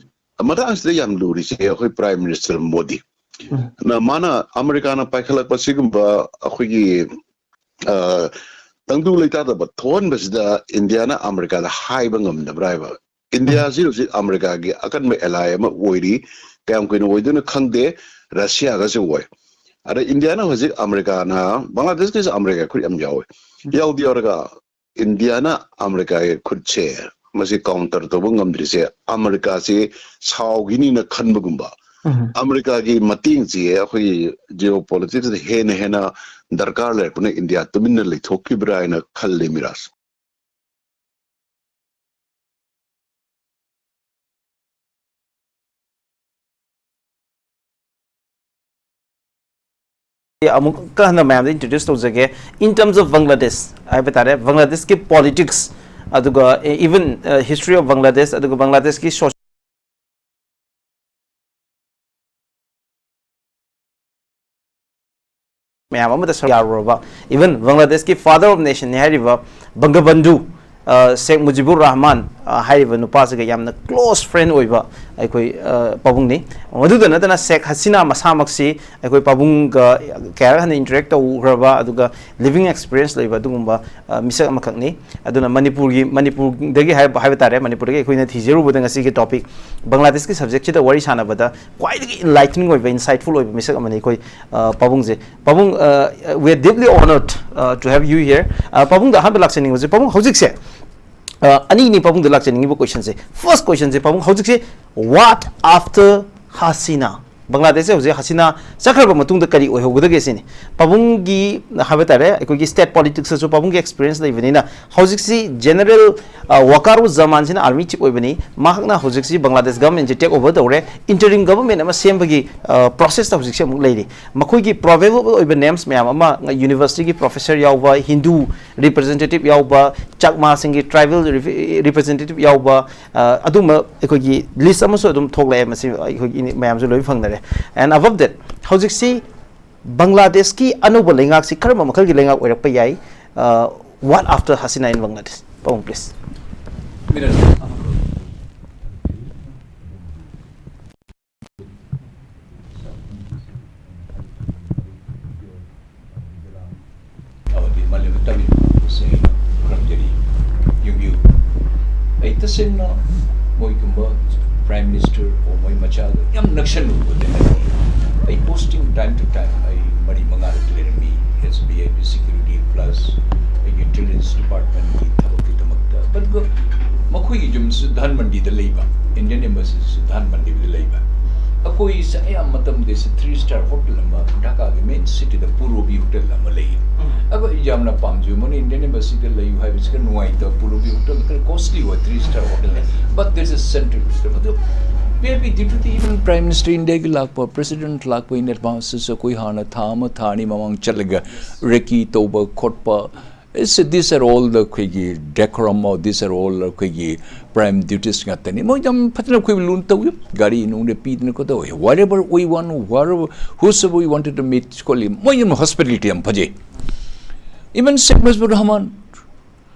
ꯃꯇꯥꯡꯁꯤꯗ ꯌꯥꯝ ꯂꯨꯔꯤꯁꯦ ꯑꯩꯈꯣꯏ Prime Minister ꯃꯣꯗꯤ꯫ ꯎꯝ꯫ ꯅ ꯃꯥꯅ ꯑꯃꯦꯔꯤꯀꯥꯅ ꯄꯥꯏꯈꯠꯂꯛꯄ ꯁꯤꯒꯨꯝꯕ ꯑꯩꯈꯣꯏꯒꯤ, ꯑ, ꯇꯪꯗꯨ ꯂꯩꯇꯥꯗꯕ ꯊꯣꯛꯍꯟꯕꯁꯤꯗ ꯏꯟꯗꯤꯌꯥꯅ ꯑꯃꯦꯔꯤꯀꯥꯗ ꯍꯥꯏꯕ ꯉꯝꯗꯕ꯭ꯔꯥ ꯍꯥꯏꯕ? ꯏꯟꯗꯤꯌꯥꯁꯤ ꯍꯧꯖꯤꯛ ꯑꯃꯦꯔꯤꯀꯥꯒꯤ ꯑꯀꯟꯕ ally ꯑꯃ ꯑꯣꯏꯔꯤ꯫ ꯀꯌꯥꯝ ꯀꯨꯏꯅ ꯑꯣꯏꯗꯣꯏꯅꯣ ꯈꯪꯗꯦ꯫ ꯔꯁꯤꯌꯥꯒꯁꯨ ꯑꯣꯏ꯫ ꯑꯗ ꯏꯟꯗꯤꯌꯥꯅ ꯍꯧꯖꯤꯛ ꯑꯃꯦꯔꯤꯀꯥꯅ, ꯕꯪꯒ꯭ꯂꯥꯗꯦꯁꯀꯤꯁꯨ ꯑꯃꯦꯔꯤꯀꯥ ꯈꯨꯠ ꯌꯥꯝ ꯌꯥꯎꯋꯦ꯫ ꯌꯥꯎꯗꯤ ꯌꯥꯎꯔꯒ ꯏꯟꯗꯤꯌꯥꯅ ꯑꯃꯦꯔꯤꯀꯥꯒꯤ ꯈꯨꯠꯁꯦ ꯃꯁꯤ ꯀꯥꯎꯟꯇꯔ ꯇꯧꯕ ꯉꯝꯗ꯭ꯔꯤꯁꯦ ꯑꯃꯦꯔꯤꯀꯥꯁꯤ ꯁꯥꯎꯈꯤꯅꯤꯅ ꯈꯟꯕꯒꯨꯝꯕ, ꯑꯃꯦꯔꯤꯀꯥꯒꯤ ꯃꯇꯦꯡꯁꯤ ꯑꯩꯈꯣꯏ ꯖꯤꯑꯣ ꯄꯣꯂꯤꯇꯤꯛꯁꯇ ꯍꯦꯟꯅ ꯍꯦꯟꯅ ꯗꯔꯀꯥꯔ ꯂꯩꯔꯛꯄꯅ ꯏꯟꯗꯤꯌꯥ ꯇꯨꯃꯤꯟꯅ ꯂꯩꯊꯣꯛꯈꯤꯕ꯭ꯔꯥ ꯍꯥꯏꯅ ꯈꯜꯂꯤ, ꯃꯤꯔꯥꯖ꯫ ꯑꯃꯨꯛꯀ ꯍꯟꯅ ꯃꯌꯥꯝꯗ introduce ꯇꯧꯖꯒꯦ꯫ In terms of Bangladesh ꯍꯥꯏꯕ ꯇꯥꯔꯦ, ꯕꯪꯒ꯭ꯂꯥꯗꯦꯁꯀꯤ politics, ꯑꯗꯨꯒ even history of Bangladesh, ꯑꯗꯨꯒ ꯕꯪꯒ꯭ꯂꯥꯗꯦꯁꯀꯤ social ꯃꯌꯥꯝ ꯑꯃꯗ ꯁꯔꯨꯛ ꯌꯥꯔꯨꯔꯕ, even ꯕꯪꯒ꯭ꯂꯥꯗꯦꯁꯀꯤ father of nation ꯅꯤ ꯍꯥꯏꯔꯤꯕ ꯕꯪꯒꯕꯟꯙꯨ, ꯑ, ꯁꯦꯈ ꯃꯨꯖꯤꯕꯨꯔ ꯔꯍꯃꯥꯟ, ꯑ, ꯍꯥꯏꯔꯤꯕ ꯅꯨꯄꯥꯁꯤꯒ ꯌꯥꯝꯅ close friend ꯑꯣꯏꯕ ꯑꯩꯈꯣꯏ, ꯑ, ꯄꯥꯕꯨꯡꯅꯤ꯫ ꯃꯗꯨꯗ ꯅꯠꯇꯅ ꯁꯦꯈ ꯍꯁꯤꯅꯥ ꯃꯁꯥꯃꯛꯁꯤ ꯑꯩꯈꯣꯏ ꯄꯥꯕꯨꯡꯒ ꯀꯌꯥꯔꯛ ꯍꯟꯅ interact ꯇꯧꯈ꯭ꯔꯕ, ꯑꯗꯨꯒ living experience ꯂꯩꯕ ꯑꯗꯨꯒꯨꯝꯕ, ꯑ, ꯃꯤꯁꯛ ꯑꯃꯈꯛꯅꯤ꯫ ꯑꯗꯨꯅ ꯃꯅꯤꯄꯨꯔꯒꯤ, ꯃꯅꯤꯄꯨꯔꯗꯒꯤ ꯍꯥꯏꯕ, ꯍꯥꯏꯕ ꯇꯥꯔꯦ, ꯃꯅꯤꯄꯨꯔꯗꯒꯤ ꯑꯩꯈꯣꯏꯅ ꯊꯤꯖꯔꯨꯕꯗ ꯉꯁꯤꯒꯤ topic ꯕꯪꯒ꯭ꯂꯥꯗꯦꯁꯀꯤ subject ꯁꯤꯗ ꯋꯥꯔꯤ ꯁꯥꯟꯅꯕꯗ ꯈ꯭ꯋꯥꯏꯗꯒꯤ enlightening ꯑꯣꯏꯕ, insightful ꯑꯣꯏꯕ ꯃꯤꯁꯛ ꯑꯃꯅꯤ ꯑꯩꯈꯣꯏ, ꯑ, ꯄꯥꯕꯨꯡꯁꯦ꯫ ꯄꯥꯕꯨꯡ, ꯑ, we are deeply honoured, ꯑ, to have you here. ꯑ, ꯄꯥꯕꯨꯡꯗ ꯑꯍꯥꯟꯕ ꯂꯥꯛꯆꯅꯤꯡꯕꯁꯦ, ꯄꯥꯕꯨꯡ ꯍꯧꯖꯤꯛꯁꯦ, ꯑ, ꯑꯅꯤꯅꯤ ꯄꯥꯕꯨꯡꯗ ꯂꯥꯛꯆꯅꯤꯡꯉꯤꯕ question ꯁꯦ꯫ First question ꯁꯦ, ꯄꯥꯕꯨꯡ, ꯍꯧꯖꯤꯛꯁꯦ what after Hasina? ꯕꯪꯒ꯭ꯂꯥꯗꯦꯁꯁꯦ ꯍꯧꯖꯤꯛ ꯍꯁꯤꯅꯥ ꯆꯠꯈ꯭ꯔꯕ ꯃꯇꯨꯡꯗ ꯀꯔꯤ ꯑꯣꯏꯍꯧꯒꯗꯒꯦ ꯁꯤꯅꯤ꯫ ꯄꯥꯕꯨꯡꯒꯤ ꯍꯥꯏꯕ ꯇꯥꯔꯦ, ꯑꯩꯈꯣꯏꯒꯤ state politics ꯇꯁꯨ ꯄꯥꯕꯨꯡꯒꯤ experience ꯂꯩꯕꯅꯤꯅ, ꯍꯧꯖꯤꯛꯁꯤ General, ꯑ, ꯋꯥꯀꯥꯔꯨ ꯖꯃꯥꯟꯁꯤꯅ army chief ꯑꯣꯏꯕꯅꯤ꯫ ꯃꯍꯥꯛꯅ ꯍꯧꯖꯤꯛꯁꯤ ꯕꯪꯒ꯭ꯂꯥꯗꯦꯁ government ꯁꯦ take over ꯇꯧꯔꯦ꯫ Interim government ꯑꯃ ꯁꯦꯝꯕꯒꯤ, ꯑ, process ꯇ ꯍꯧꯖꯤꯛꯁꯦ ꯑꯃꯨꯛ ꯂꯩꯔꯤ꯫ ꯃꯈꯣꯏꯒꯤ probable ꯑꯣꯏꯕ names ꯃꯌꯥꯝ ꯑꯃ, university ꯒꯤ professor ꯌꯥꯎꯕ, ꯍꯤꯟꯗꯨ representative ꯌꯥꯎꯕ, ꯆꯥꯛꯃꯥꯁꯤꯡꯒꯤ tribal representative ꯌꯥꯎꯕ, ꯑ, ꯑꯗꯨꯝꯕ ꯑꯩꯈꯣꯏꯒꯤ list ꯑꯃꯁꯨ ꯑꯗꯨꯝ ꯊꯣꯛꯂꯛꯑꯦ꯫ ꯃꯁꯤ ꯑꯩꯈꯣꯏꯒꯤ ꯃꯌꯥꯝꯁꯨ ꯂꯣꯏ ꯐꯪꯅꯔꯦ꯫ And above that, ꯍꯧꯖꯤꯛꯁꯤ ꯕꯪꯒ꯭ꯂꯥꯗꯦꯁꯀꯤ ꯑꯅꯧꯕ ꯂꯩꯉꯥꯛꯁꯤ ꯀꯔꯝꯕ ꯃꯈꯜꯒꯤ ꯂꯩꯉꯥꯛ ꯑꯣꯏꯔꯛꯄ ꯌꯥꯏ? ꯑ, what after Hasina in Bangladesh? ꯄꯥꯕꯨꯡ, please. ꯑꯃꯗꯤ ꯃꯥꯂꯦꯝꯗ ꯇꯝꯂꯤꯕ ꯄꯨꯝꯅꯃꯛꯄꯨꯁꯨ ꯑꯩꯅ ꯈꯨꯔꯨꯝꯖꯔꯤ꯫ ꯌꯦꯡꯕꯤꯌꯨ, ꯑꯩ ꯇꯁꯦꯡꯅ ꯃꯣꯏꯒꯨꯝꯕ Prime Minister ꯑꯣ ꯃꯣꯏ ꯃꯆꯥꯗꯣ ꯌꯥꯝ ꯅꯛꯁꯜꯂꯨꯕꯗꯤ ꯅꯠꯇꯦ꯫ ꯑꯩ posting time to time ꯑꯩ ꯃꯔꯤ ꯃꯉꯥꯔꯛ ꯂꯩꯔꯝꯃꯤ, S V I P security plus ꯑꯩꯒꯤ ꯏꯟꯇꯦꯂꯤꯖꯦꯟꯁ ꯗꯤꯄꯥꯔꯠꯃꯦꯟꯒꯤ ꯊꯕꯛꯀꯤꯗꯃꯛꯇ꯫ But ꯃꯈꯣꯏꯒꯤ ꯌꯨꯝꯁꯨ ꯙꯥꯟꯃꯟꯗꯤꯗ ꯂꯩꯕ, ꯏꯟꯗꯤꯌꯟ ꯑꯦꯝꯕꯦꯁꯤꯁꯨ ꯙꯥꯟꯃꯟꯗꯤꯗ ꯂꯩꯕ꯫ ꯑꯩꯈꯣꯏꯁꯦ ꯑꯌꯥꯝꯕ ꯃꯇꯝꯗ ꯊ꯭ꯔꯤ ꯁ꯭ꯇꯥꯔ ꯍꯣꯇꯦꯜ ꯑꯃ, ꯙꯥꯀꯥꯒꯤ ꯃꯦꯟ ꯁꯤꯇꯤꯗ ꯄꯨꯔꯣꯕꯤ ꯍꯣꯇꯦꯜ ꯑꯃ ꯂꯩꯌꯦ꯫ ꯑꯩꯈꯣꯏ ꯌꯥꯝꯅ ꯄꯥꯝꯖꯩ, ꯃꯣꯏꯅ ꯏꯟꯗꯤꯌꯟ ꯑꯦꯝꯕꯦꯁꯤꯗ ꯂꯩꯌꯨ ꯍꯥꯏꯕꯁꯤ ꯈꯔ ꯅꯨꯡꯉꯥꯏꯇꯕ, ꯄꯨꯔꯣꯕꯤ ꯍꯣꯇꯦꯜ ꯈꯔ ꯀꯣꯁꯂꯤ ꯑꯣꯏ, ꯊ꯭ꯔꯤ ꯁ꯭ꯇꯥꯔ ꯍꯣꯇꯦꯜꯅ꯫ But there is a central wisdom. ꯑꯗꯨ maybe due to the even Prime Minister ꯏꯟꯗꯤꯌꯥꯒꯤ ꯂꯥꯛꯄ, ꯄ꯭ꯔꯦꯁꯤꯗꯦꯟꯠ ꯂꯥꯛꯄ in advance ꯑꯩꯈꯣꯏ ꯍꯥꯟꯅ ꯊꯥ ꯑꯃ ꯊꯥ ꯑꯅꯤ ꯃꯃꯥꯡ ꯆꯠꯂꯒ ꯔꯦꯀꯤ ꯇꯧꯕ ꯈꯣꯠꯄ, it's, these are all the ꯑꯩꯈꯣꯏꯒꯤ decorum, or these are all ꯑꯩꯈꯣꯏꯒꯤ prime duties ꯉꯥꯛꯇꯅꯤ꯫ ꯃꯣꯏ ꯌꯥꯝ ꯐꯖꯅ ꯑꯩꯈꯣꯏꯕꯨ ꯂꯨꯅ ꯇꯧꯏ, ꯒꯥꯔꯤ ꯅꯨꯡꯗ ꯄꯤꯗꯅ ꯈꯣꯠꯇꯧꯏ, whatever we want, whoever, whosoever we wanted to meet ꯈꯣꯠꯂꯤ, ꯃꯣꯏ ꯌꯥꯝ ꯍꯣꯁꯄꯤꯇꯦꯂꯤꯇꯤ ꯌꯥꯝ ꯐꯖꯩ꯫ Even Sheikh Mujibur Rahman,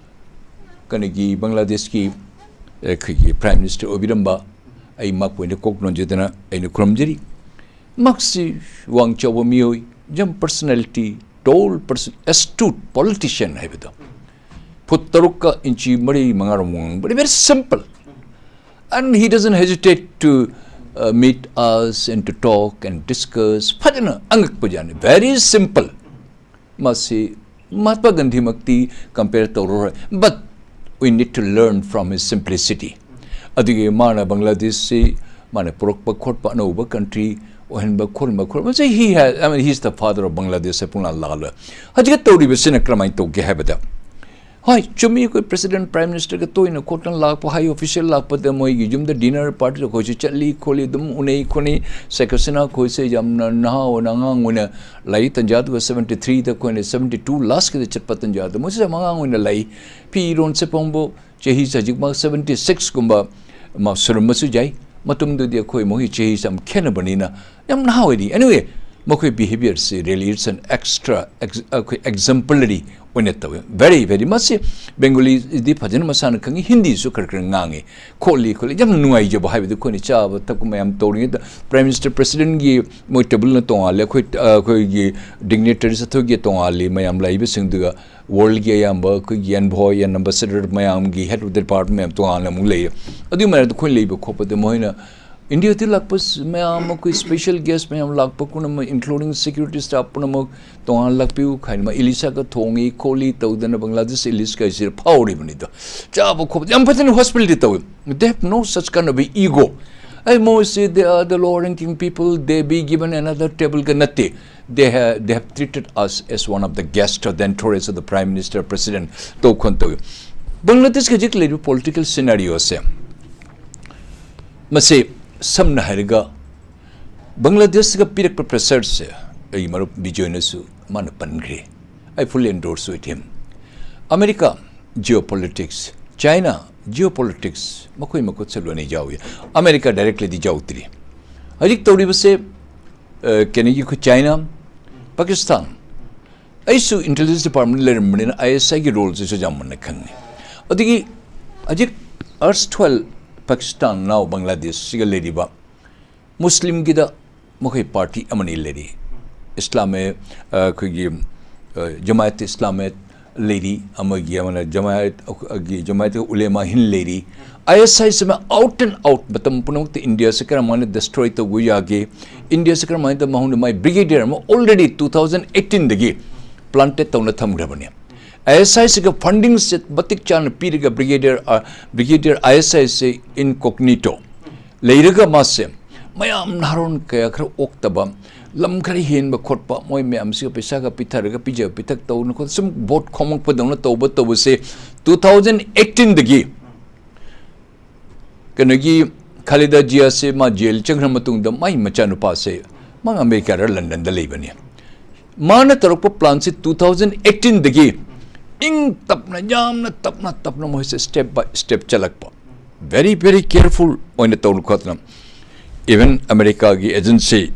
ꯀꯩꯅꯣꯒꯤ ꯕꯪꯒ꯭ꯂꯥꯗꯦꯁꯀꯤ ꯑꯩꯈꯣꯏꯒꯤ ꯄ꯭ꯔꯥꯏꯝ ꯃꯤꯅꯤꯁꯇꯔ ꯑꯣꯏꯕꯤꯔꯝꯕ, ꯑꯩ ꯃꯍꯥꯛꯄꯨ ꯑꯩꯅ ꯀꯣꯛ ꯅꯣꯟꯖꯗꯅ ꯑꯩꯅ ꯈꯨꯔꯨꯝꯖꯔꯤ꯫ ꯃꯍꯥꯛꯁꯤ ꯋꯥꯡ ꯆꯥꯎꯕ ꯃꯤꯑꯣꯏ, ꯌꯥꯝ ꯄꯔꯁꯅꯦꯂꯤꯇꯤ, ꯇꯣꯜ ꯄꯔꯁꯟ, ꯑꯦꯁꯇ꯭ꯔꯨꯠ ꯄꯣꯂꯤꯇꯤꯁꯤꯌꯟ ꯍꯥꯏꯕꯗꯣ꯫ ꯐꯨꯠ ꯇꯔꯨꯛꯀ ꯏꯟꯆꯤ ꯃꯔꯤ ꯃꯉꯥꯔꯣꯝ ꯋꯥꯡꯕ, very simple. And he doesn't hesitate to uh, meet us and to talk and discuss. ꯐꯖꯅ ꯑꯉꯛꯄ ꯖꯥꯠꯅꯤ, very simple. ꯃꯁꯤ ꯃꯍꯥꯠꯃꯥ ꯒꯥꯟꯙꯤꯃꯛꯇꯤ ꯀꯝꯄꯦꯌꯔ ꯇꯧꯔꯔꯣꯏ, but we need to learn from his simplicity. ꯑꯗꯨꯒꯤ ꯃꯥꯅ ꯕꯪꯒ꯭ꯂꯥꯗꯦꯁꯁꯤ ꯃꯥꯅ ꯄꯨꯔꯛꯄ ꯈꯣꯠꯄ, ꯑꯅꯧꯕ ꯀꯟꯇ꯭ꯔꯤ ꯑꯣꯏꯍꯟꯕ ꯈꯣꯠꯍꯟꯕ ꯈꯣꯠꯄꯁꯦ, he has, I mean, he is the father of Bangladesh ꯍꯥꯏ ꯄꯨꯡꯂꯥ ꯂꯥꯜꯂꯣꯏ꯫ ꯍꯧꯖꯤꯛ ꯇꯧꯔꯤꯕꯁꯤꯅ ꯀꯔꯝꯍꯥꯏꯅ ꯇꯧꯒꯦ ꯍꯥꯏꯕꯗ, ꯍꯣꯏ, ꯆꯨꯝꯃꯤ, ꯑꯩꯈꯣꯏ ꯄ꯭ꯔꯦꯁꯤꯗꯦꯟꯠ, ꯄ꯭ꯔꯥꯏꯝ ꯃꯤꯅꯤꯁꯇꯔꯒ ꯇꯣꯏꯅ ꯈꯣꯠꯇꯅ ꯂꯥꯛꯄ, ꯍꯥꯏ ꯑꯣꯐꯤꯁꯤꯌꯦꯜ ꯂꯥꯛꯄꯗ ꯃꯣꯏꯒꯤ ꯌꯨꯝꯗ ꯗꯤꯅꯔ ꯄꯥꯔꯇꯤ ꯑꯩꯈꯣꯏꯁꯨ ꯆꯠꯂꯤ ꯈꯣꯠꯂꯤ, ꯑꯗꯨꯝ ꯎꯅꯩ ꯈꯣꯠꯅꯩ꯫ ꯁꯦꯈ ꯍꯁꯤꯅꯥ ꯑꯩꯈꯣꯏꯁꯦ ꯌꯥꯝꯅ ꯅꯍꯥ ꯑꯣꯏꯅ, ꯑꯉꯥꯡ ꯑꯣꯏꯅ ꯂꯩ꯫ ꯇꯟꯖꯥꯗꯨꯒ ꯁꯕꯦꯟꯇꯤ ꯊ꯭ꯔꯤꯗ ꯑꯩꯈꯣꯏꯅ ꯁꯕꯦꯟꯇꯤ ꯇꯨ ꯂꯥꯁꯀꯤꯗ ꯆꯠꯄ ꯇꯟꯖꯥꯗ ꯃꯣꯏꯁꯦ ꯌꯥꯝ ꯑꯉꯥꯡ ꯑꯣꯏꯅ ꯂꯩ꯫ ꯐꯤꯔꯣꯟ ꯁꯦꯠꯐꯝꯕꯨ ꯆꯍꯤꯁꯦ ꯍꯧꯖꯤꯛ ꯃꯥ ꯁꯕꯦꯟꯇꯤ ꯁꯤꯛꯁꯀꯨꯝꯕ ꯃꯥ ꯁꯨꯔꯝꯕꯁꯨ ꯌꯥꯏ꯫ ꯃꯇꯝꯗꯨꯗꯤ ꯑꯩꯈꯣꯏ ꯃꯈꯣꯏꯒꯤ ꯆꯍꯤꯁꯦ ꯌꯥꯝ ꯈꯦꯠꯅꯕꯅꯤꯅ ꯌꯥꯝ ꯅꯍꯥ ꯑꯣꯏꯔꯤ꯫ Anyway, ꯃꯈꯣꯏ ꯕꯤꯍꯦꯕꯤꯌꯔꯁꯤ really it's an extra ex-, ꯑꯩꯈꯣꯏ ꯑꯦꯛꯖꯥꯝꯄꯂꯔꯤ ꯑꯣꯏꯅ ꯇꯧꯋꯦ꯫ Very, very. ꯃꯁꯤ ꯕꯦꯡꯒꯣꯂꯤꯗꯤ ꯐꯖꯅ ꯃꯁꯥꯅ ꯈꯪꯉꯤ, ꯍꯤꯟꯗꯤꯁꯨ ꯈꯔ ꯈꯔ ꯉꯥꯡꯉꯤ, ꯈꯣꯠꯂꯤ ꯈꯣꯠꯂꯤ꯫ ꯌꯥꯝ ꯅꯨꯡꯉꯥꯏꯖꯕ ꯍꯥꯏꯕꯗꯤ ꯑꯩꯈꯣꯏꯅ ꯆꯥꯕ ꯊꯛꯄ ꯃꯌꯥꯝ ꯇꯧꯔꯤꯉꯩꯗ ꯄ꯭ꯔꯥꯏꯝ ꯃꯤꯅꯤꯁꯇꯔ, ꯄ꯭ꯔꯦꯁꯤꯗꯦꯟꯠꯒꯤ ꯃꯣꯏ ꯇꯦꯕꯜꯅ ꯇꯣꯉꯥꯜꯂꯦ, ꯑꯩꯈꯣꯏ, ꯑꯩꯈꯣꯏꯒꯤ ꯗꯤꯒꯅꯤꯇꯔꯤꯁ ꯑꯩꯈꯣꯏꯒꯤ ꯇꯣꯉꯥꯜꯂꯤ, ꯃꯌꯥꯝ ꯂꯩꯕꯁꯤꯡꯗꯨꯒ ꯋꯥꯔꯜꯒꯤ ꯑꯌꯥꯝꯕ ꯑꯩꯈꯣꯏꯒꯤ ꯑꯦꯟꯚꯣꯏ ꯑꯦꯟ ꯑꯦꯝꯕꯦꯁꯦꯗꯔ ꯃꯌꯥꯝꯒꯤ ꯍꯦꯗ ꯑꯣꯐ ꯗꯤꯄꯥꯔꯠꯃꯦꯟ ꯃꯌꯥꯝ ꯇꯣꯉꯥꯟꯅ ꯑꯃꯨꯛ ꯂꯩꯌꯦ꯫ ꯑꯗꯨꯒꯤ ꯃꯔꯛꯇ ꯑꯩꯈꯣꯏ ꯂꯩꯕ ꯈꯣꯠꯄꯗ ꯃꯣꯏꯅ ꯏꯟꯗꯤꯌꯥꯗ ꯂꯥꯛꯄ ꯃꯌꯥꯝ, ꯑꯩꯈꯣꯏ special guest ꯃꯌꯥꯝ ꯂꯥꯛꯄ ꯄꯨꯝꯅꯃꯛ, including security staff ꯄꯨꯝꯅꯃꯛ, ꯇꯣꯉꯥꯟꯅ ꯂꯥꯛꯄꯤꯌꯨ ꯍꯥꯏꯅ ꯏꯂꯤꯁꯥꯒ ꯊꯣꯡꯉꯤ ꯈꯣꯠꯂꯤ ꯇꯧꯗꯅ ꯕꯪꯒ꯭ꯂꯥꯗꯦꯁ ꯏꯂꯤꯁ ꯀꯥꯏꯁꯤꯗ ꯐꯥꯎꯔꯤꯕꯅꯤꯗꯣ꯫ ꯆꯥꯕ ꯈꯣꯠꯄ ꯌꯥꯝ ꯐꯖꯅ hospitality ꯇꯧꯏ꯫ They have no such kind of ego. ꯑꯩ ꯃꯣꯏꯁꯤ, they are the lower ranking people, they be given another table ꯒ ꯅꯠꯇꯦ꯫ They have, they have treated us as one of the guest or the entourage of the Prime Minister, President ꯇꯧ ꯈꯣꯟ ꯇꯧꯏ꯫ ꯕꯪꯒ꯭ꯂꯥꯗꯦꯁꯀꯤ ꯍꯧꯖꯤꯛ ꯂꯩꯔꯤꯕ political scenario ꯑꯁꯦ, ꯃꯁꯤ ꯁꯝꯅ ꯍꯥꯏꯔꯒ ꯕꯪꯒ꯭ꯂꯥꯗꯦꯁꯀ ꯄꯤꯔꯛꯄ pressure ꯁꯦ ꯑꯩꯒꯤ ꯃꯔꯨꯞ ꯕꯤꯖꯣꯏꯅꯁꯨ ꯃꯥꯅ ꯄꯟꯈ꯭ꯔꯦ꯫ I fully endorse with him. America, geopolitics, China, geopolitics, ꯃꯈꯣꯏ ꯃꯈꯨꯠꯁꯦ ꯂꯣꯏꯅ ꯌꯥꯎꯏ꯫ America directly ꯗꯤ ꯌꯥꯎꯗ꯭ꯔꯤ꯫ ꯍꯧꯖꯤꯛ ꯇꯧꯔꯤꯕꯁꯦ, ꯑ, ꯀꯩꯅꯣꯒꯤ ꯑꯩꯈꯣꯏ China, Pakistan, ꯑꯩꯁꯨ intelligence department ꯂꯩꯔꯝꯕꯅꯤꯅ I S I ꯒꯤ role ꯁꯤꯁꯨ ꯌꯥꯝ ꯃꯨꯟꯅ ꯈꯪꯉꯤ꯫ ꯑꯗꯒꯤ ꯍꯧꯖꯤꯛ erstwhile Pakistan, now Bangladesh ꯁꯤꯒ ꯂꯩꯔꯤꯕ ꯃꯨꯁꯂꯤꯝꯒꯤꯗ ꯃꯈꯣꯏ party ꯑꯃꯅꯤ ꯂꯩꯔꯤ꯫ ꯏꯁꯂꯥꯃꯦ, ꯑ, ꯑꯩꯈꯣꯏꯒꯤ, ꯑ, ꯖꯃꯥꯌꯠ ꯏꯁꯂꯥꯃꯦ ꯂꯩꯔꯤ, ꯑꯃꯒꯤ ꯑꯃꯅ ꯖꯃꯥꯌꯠ, ꯑ, ꯖꯃꯥꯌꯠ ꯎꯂꯦꯃꯥ ꯍꯤꯟ ꯂꯩꯔꯤ꯫ I S I ꯁꯤꯃ out and out ꯃꯇꯝ ꯄꯨꯝꯅꯃꯛꯇ ꯏꯟꯗꯤꯌꯥꯁꯤ ꯀꯔꯝꯍꯥꯏꯅ destroy ꯇꯧꯕ ꯌꯥꯒꯦ, ꯏꯟꯗꯤꯌꯥꯁꯤ ꯀꯔꯝꯍꯥꯏꯅ ꯇꯧꯕ ꯃꯉꯣꯟꯗ ꯃꯥꯏ brigadier ꯑꯃ already two thousand eighteen ꯗꯒꯤ planted ꯇꯧꯅ ꯊꯝꯈ꯭ꯔꯕꯅꯤ꯫ I S I ꯁꯤꯒ funding ꯁꯦ ꯃꯇꯤꯛ ꯆꯥꯅ ꯄꯤꯔꯒ brigadier, ꯑ, brigadier I S I say incognito ꯂꯩꯔꯒ ꯃꯥꯁꯦ ꯃꯌꯥꯝ ꯅꯍꯥꯔꯣꯟ ꯀꯌꯥ ꯈꯔ ꯑꯣꯛꯇꯕ, ꯂꯝ ꯈꯔ ꯍꯦꯟꯕ ꯈꯣꯠꯄ, ꯃꯣꯏ ꯃꯌꯥꯝꯁꯤꯒ ꯄꯩꯁꯥꯒ ꯄꯤꯊꯔꯒ ꯄꯤꯖ ꯄꯤꯊꯛ ꯇꯧꯅ ꯈꯣꯠ ꯁꯨꯝ vote ꯈꯣꯝꯃꯛꯄꯗꯧꯅ ꯇꯧꯕ ꯇꯧꯕꯁꯦ two thousand eighteen ꯗꯒꯤ ꯀꯩꯅꯣꯒꯤ ꯈꯥꯂꯤꯗꯥ ꯖꯤꯌꯥꯁꯦ ꯃꯥ jail ꯆꯪꯈ꯭ꯔ ꯃꯇꯨꯡꯗ ꯃꯥꯏ ꯃꯆꯥꯅꯨꯄꯥꯁꯦ ꯃꯥ ꯑꯃꯦꯔꯤꯀꯥꯗ ꯂꯟꯗꯟꯗ ꯂꯩꯕꯅꯤ꯫ ꯃꯥꯅ ꯇꯧꯔꯛꯄ plan ꯁꯤ two thousand eighteen ꯗꯒꯤ ꯏꯪ ꯇꯞꯅ, ꯌꯥꯝꯅ ꯇꯞꯅ ꯇꯞꯅ ꯃꯣꯏꯁꯦ step by step ꯆꯠꯂꯛꯄ꯫ Very, very careful ꯑꯣꯏꯅ ꯇꯧꯅ ꯈꯣꯠꯇꯅ꯫ Even America ꯒꯤ agency,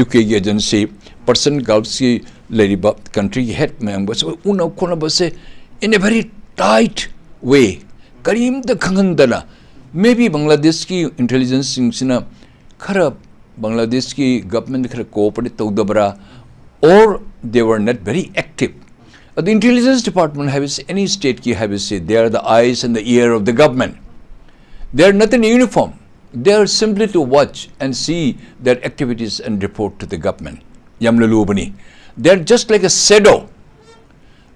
U K ꯒꯤ agency, Persian Gulf ꯀꯤ ꯂꯩꯔꯤꯕ country ꯒꯤ head ꯃꯌꯥꯝꯒꯁꯨ ꯎꯅ ꯈꯣꯠꯅꯕꯁꯦ in a very tight way, ꯀꯔꯤꯝꯇ ꯈꯪꯍꯟꯗꯅ, maybe ꯕꯪꯒ꯭ꯂꯥꯗꯦꯁꯀꯤ intelligence ꯁꯤꯡꯁꯤꯅ ꯈꯔ ꯕꯪꯒ꯭ꯂꯥꯗꯦꯁꯀꯤ government ꯈꯔ cooperate ꯇꯧꯗꯕ꯭ꯔꯥ, or they were not very active. ꯑꯗꯨ intelligence department ꯍꯥꯏꯕꯁꯤ any state ꯀꯤ ꯍꯥꯏꯕꯁꯤ, they are the eyes and the ear of the government. They are not in uniform. They are simply to watch and see their activities and report to the government. ꯌꯥꯝꯅ ꯂꯨꯕꯅꯤ. They are just like a shadow.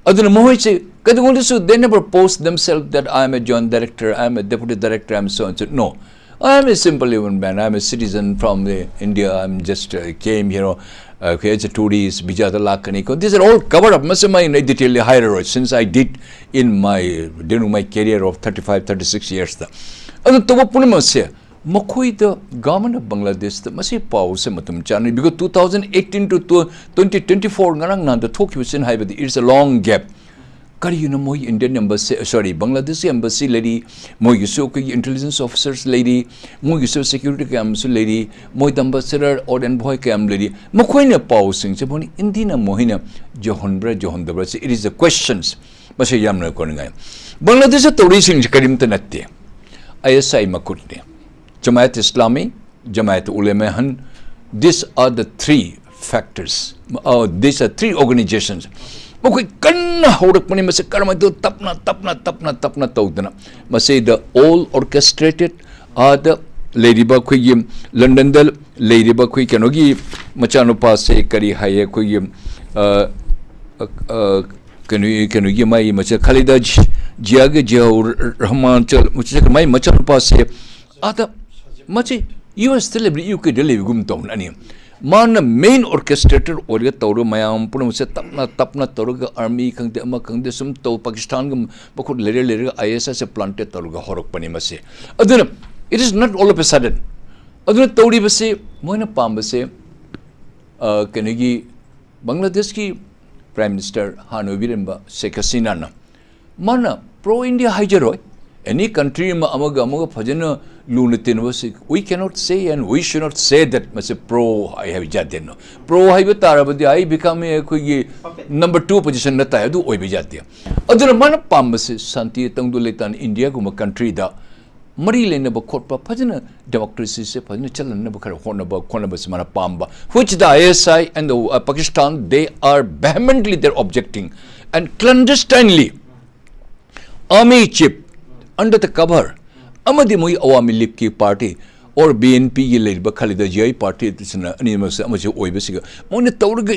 ꯑꯗꯨꯅ ꯃꯈꯣꯏꯁꯦ ꯀꯩꯗꯧꯉꯩꯗꯁꯨ, they never post themselves that I am a joint director, I am a deputy director, I am so and so. No. I am a simple human man. I am a citizen from the India. I am just uh, came here uh, as a tourist, visa ꯗ ꯂꯥꯛꯀꯅꯤ ꯀꯣ. These are all cover up. ꯃꯁꯤ ꯃꯥꯏ detail D ꯍꯥꯏꯔꯔꯣꯏ, since I did in my, during my career of thirty-five, thirty-six years ꯗ. ꯑꯗꯨ ꯇꯧꯕ ꯄꯨꯝꯅꯃꯛꯁꯦ ꯃꯈꯣꯏꯗ, government of ꯕꯪꯒ꯭ꯂꯥꯗꯦꯁꯇ ꯃꯁꯤ ꯄꯥꯎꯁꯦ ꯃꯇꯝ ꯆꯥꯅ, because two thousand eighteen to twenty twenty-four, ꯉꯔꯥꯡ ꯅꯍꯥꯟꯗ ꯊꯣꯛꯈꯤꯕꯁꯤꯅ ꯍꯥꯏꯕꯗꯤ, it's a long gap. ꯀꯔꯤꯒꯤꯅꯣ ꯃꯣꯏ Indian embassy, sorry, ꯕꯪꯒ꯭ꯂꯥꯗꯦꯁꯀꯤ embassy ꯂꯩꯔꯤ, ꯃꯣꯏꯒꯤꯁꯨ ꯑꯩꯈꯣꯏꯒꯤ intelligence officers ꯂꯩꯔꯤ, ꯃꯣꯏꯒꯤꯁꯨ security ꯀꯌꯥ ꯑꯃꯁꯨ ꯂꯩꯔꯤ, ꯃꯣꯏꯗ ambassador or envoy ꯀꯌꯥ ꯑꯃ ꯂꯩꯔꯤ, ꯃꯈꯣꯏꯅ ꯄꯥꯎꯁꯤꯡꯁꯦ ꯃꯣꯏꯅ ꯏꯟꯗꯤꯅ ꯃꯣꯏꯅ ꯌꯧꯍꯟꯕ꯭ꯔꯥ ꯌꯧꯍꯟꯗꯕ꯭ꯔꯥ ꯁꯤ, it is the questions. ꯃꯁꯤ ꯌꯥꯝꯅ ꯀꯣꯟꯅꯤꯡꯉꯥꯏ꯫ ꯕꯪꯒ꯭ꯂꯥꯗꯦꯁꯇ ꯇꯧꯔꯤꯁꯤꯡꯁꯤ ꯀꯔꯤꯝꯇ ꯅꯠꯇꯦ, I S I ꯃꯈꯨꯠꯅꯤ꯫ ꯖꯃꯥꯌꯠ ꯏꯁꯂꯥꯃꯤ, ꯖꯃꯥꯌꯠ ꯎꯂꯦꯃꯥ ꯍꯟ, these are the three factors, uh, these are three organizations. ꯃꯈꯣꯏ ꯀꯟꯅ ꯍꯧꯔꯛꯄꯅꯤ꯫ ꯃꯁꯤ ꯀꯔꯝꯍꯥꯏꯅ ꯇꯧ-, ꯇꯞꯅ ꯇꯞꯅ ꯇꯞꯅ ꯇꯞꯅ ꯇꯧꯗꯅ, ꯃꯁꯤꯗ all orchestrated, ꯑꯥꯗ ꯂꯩꯔꯤꯕ ꯑꯩꯈꯣꯏꯒꯤ ꯂꯟꯗꯟꯗ ꯂꯩꯔꯤꯕ ꯑꯩꯈꯣꯏ ꯀꯩꯅꯣꯒꯤ ꯃꯆꯥꯅꯨꯄꯥꯁꯦ ꯀꯔꯤ ꯍꯥꯏꯌꯦ, ꯑꯩꯈꯣꯏꯒꯤ ꯑ, ꯑ, ꯑ, ꯀꯩꯅꯣ, ꯀꯩꯅꯣꯒꯤ ꯃꯥꯒꯤ ꯃꯆꯥ ꯈꯥꯂꯤꯗꯥ ꯖꯤ-, ꯖꯤꯌꯥꯒꯤ ꯖꯤꯌꯥꯎꯔ ꯔꯍꯃꯥꯟ ꯆ-, ꯃꯆꯥ-, ꯃꯥꯒꯤ ꯃꯆꯥꯅꯨꯄꯥꯁꯦ ꯑꯥꯗ ꯃꯁꯤ ꯌꯨ ꯑꯦꯁꯇ ꯂꯩꯕ, ꯌꯨ ꯀꯦꯗ ꯂꯩꯕꯒꯨꯝ ꯇꯧꯅ ꯑꯅꯤ꯫ ꯃꯥꯅ main orchestrator ꯑꯣꯏꯔꯒ ꯇꯧꯔꯒ ꯃꯌꯥꯝ ꯄꯨꯝꯅꯃꯛꯁꯦ ꯇꯞꯅ ꯇꯞꯅ ꯇꯧꯔꯒ army ꯈꯪꯗꯦ ꯑꯃ ꯈꯪꯗꯦ ꯁꯨꯝ ꯇꯧ, ꯄꯥꯀꯤꯁꯇꯥꯟꯒ ꯃꯈꯨꯠ ꯂꯩꯔ ꯂꯩꯔꯒ I S I say planted ꯇꯧꯔꯒ ꯍꯧꯔꯛꯄꯅꯤ ꯃꯁꯤ꯫ ꯑꯗꯨꯅ it is not all of a sudden. ꯑꯗꯨꯅ ꯇꯧꯔꯤꯕꯁꯤ ꯃꯣꯏꯅ ꯄꯥꯝꯕꯁꯦ, ꯑ, ꯀꯩꯅꯣꯒꯤ ꯕꯪꯒ꯭ꯂꯥꯗꯦꯁꯀꯤ Prime Minister ꯍꯥꯟꯅ ꯑꯣꯏꯕꯤꯔꯝꯕ ꯁꯦꯈ ꯍꯁꯤꯅꯥꯅ ꯃꯥꯅ pro India ꯍꯥꯏꯖꯔꯣꯏ, any country ꯑꯃ ꯑꯃꯒ ꯑꯃꯒ ꯐꯖꯅ ꯂꯨꯅ ꯇꯤꯟꯅꯕꯁꯤ, we cannot say and we should not say that ꯃꯁꯤ pro ꯍꯥꯏ ꯍꯥꯏꯕ ꯌꯥꯗꯦꯅꯣ꯫ Pro ꯍꯥꯏꯕ ꯇꯥꯔꯕꯗꯤ I become ꯑꯩꯈꯣꯏꯒꯤ number two position ꯗ ꯇꯥꯏ, ꯑꯗꯨ ꯑꯣꯏꯕ ꯌꯥꯗꯦ꯫ ꯑꯗꯨꯅ ꯃꯥꯅ ꯄꯥꯝꯕꯁꯤ ꯁꯥꯟꯇꯤ ꯇꯪꯗꯨ ꯂꯩꯇꯥꯅ ꯏꯟꯗꯤꯌꯥꯒꯨꯝꯕ country ꯗ ꯃꯔꯤ ꯂꯩꯅꯕ ꯈꯣꯠꯄ ꯐꯖꯅ democracy ꯁꯦ ꯐꯖꯅ ꯆꯠꯍꯟꯅꯕ ꯈꯔ ꯍꯣꯠꯅꯕ, ꯈꯣꯠꯅꯕꯁꯤ ꯃꯥꯅ ꯄꯥꯝꯕ, which the I S I and the, uh, Pakistan, they are vehemently, they're objecting and clandestinely army chief under the cover ꯑꯃꯗꯤ ꯃꯣꯏ ꯑꯋꯥꯃꯤ ꯂꯤꯒꯀꯤ ꯄꯥꯔꯇꯤ ꯑꯣꯔ ꯕꯤ ꯑꯦꯟ ꯄꯤꯒꯤ ꯂꯩꯔꯤꯕ ꯈꯜꯂꯤꯗ ꯖꯤ ꯑꯥꯏ ꯄꯥꯔꯇꯤꯁꯤꯅ ꯑꯅꯤꯃꯛꯁꯦ ꯑꯃꯁꯨ ꯑꯣꯏꯕꯁꯤꯒ ꯃꯣꯏꯅ ꯇꯧꯔꯒ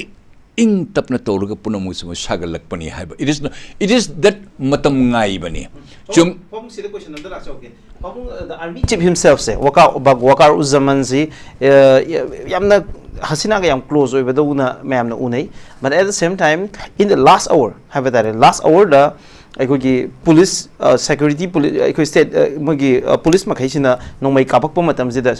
ꯏꯪ ꯇꯞꯅ ꯇꯧꯔꯒ ꯄꯨꯝꯅꯃꯛꯁꯤꯃ ꯁꯥꯒꯠꯂꯛꯄꯅꯤ ꯍꯥꯏꯕ꯫ It is, it is that ꯃꯇꯝ ꯉꯥꯏꯕꯅꯤ꯫ ꯆꯨꯝ꯫ ꯄꯥꯕꯨꯡ, ꯁꯤꯗ ꯀꯣꯏꯁꯟ ꯑꯃꯇ ꯂꯥꯛꯆꯍꯧꯒꯦ꯫ ꯄꯥꯕꯨꯡ, the army chief himself ꯁꯦ, ꯋꯀꯥꯔ, ꯕꯛ-, ꯋꯀꯥꯔ ꯎꯖꯃꯟꯁꯤ, ꯑ, ꯌꯥꯝꯅ ꯍꯁꯤꯅꯥꯒ ꯌꯥꯝ ꯀ꯭ꯂꯣꯖ ꯑꯣꯏꯕꯗꯧꯅ ꯃꯌꯥꯝꯅ ꯎꯅꯩ꯫ But at the same time, in the last hour ꯍꯥꯏꯕ ꯇꯥꯔꯦ, ꯂꯥꯁ ꯑꯋꯥꯔꯗ ꯑꯩꯈꯣꯏꯒꯤ ꯄꯨꯂꯤꯁ, ꯑ, ꯁꯦꯀ꯭ꯌꯨꯔꯤꯇꯤ ꯄꯨꯂꯤꯁ, ꯑꯩꯈꯣꯏ ꯁ꯭ꯇꯦꯠ, ꯑ, ꯃꯣꯏꯒꯤ, ꯑ, ꯄꯨꯂꯤꯁ ꯃꯈꯩꯁꯤꯅ ꯅꯣꯡꯃꯩ ꯀꯥꯞꯄꯛꯄ ꯃꯇꯝꯁꯤꯗ,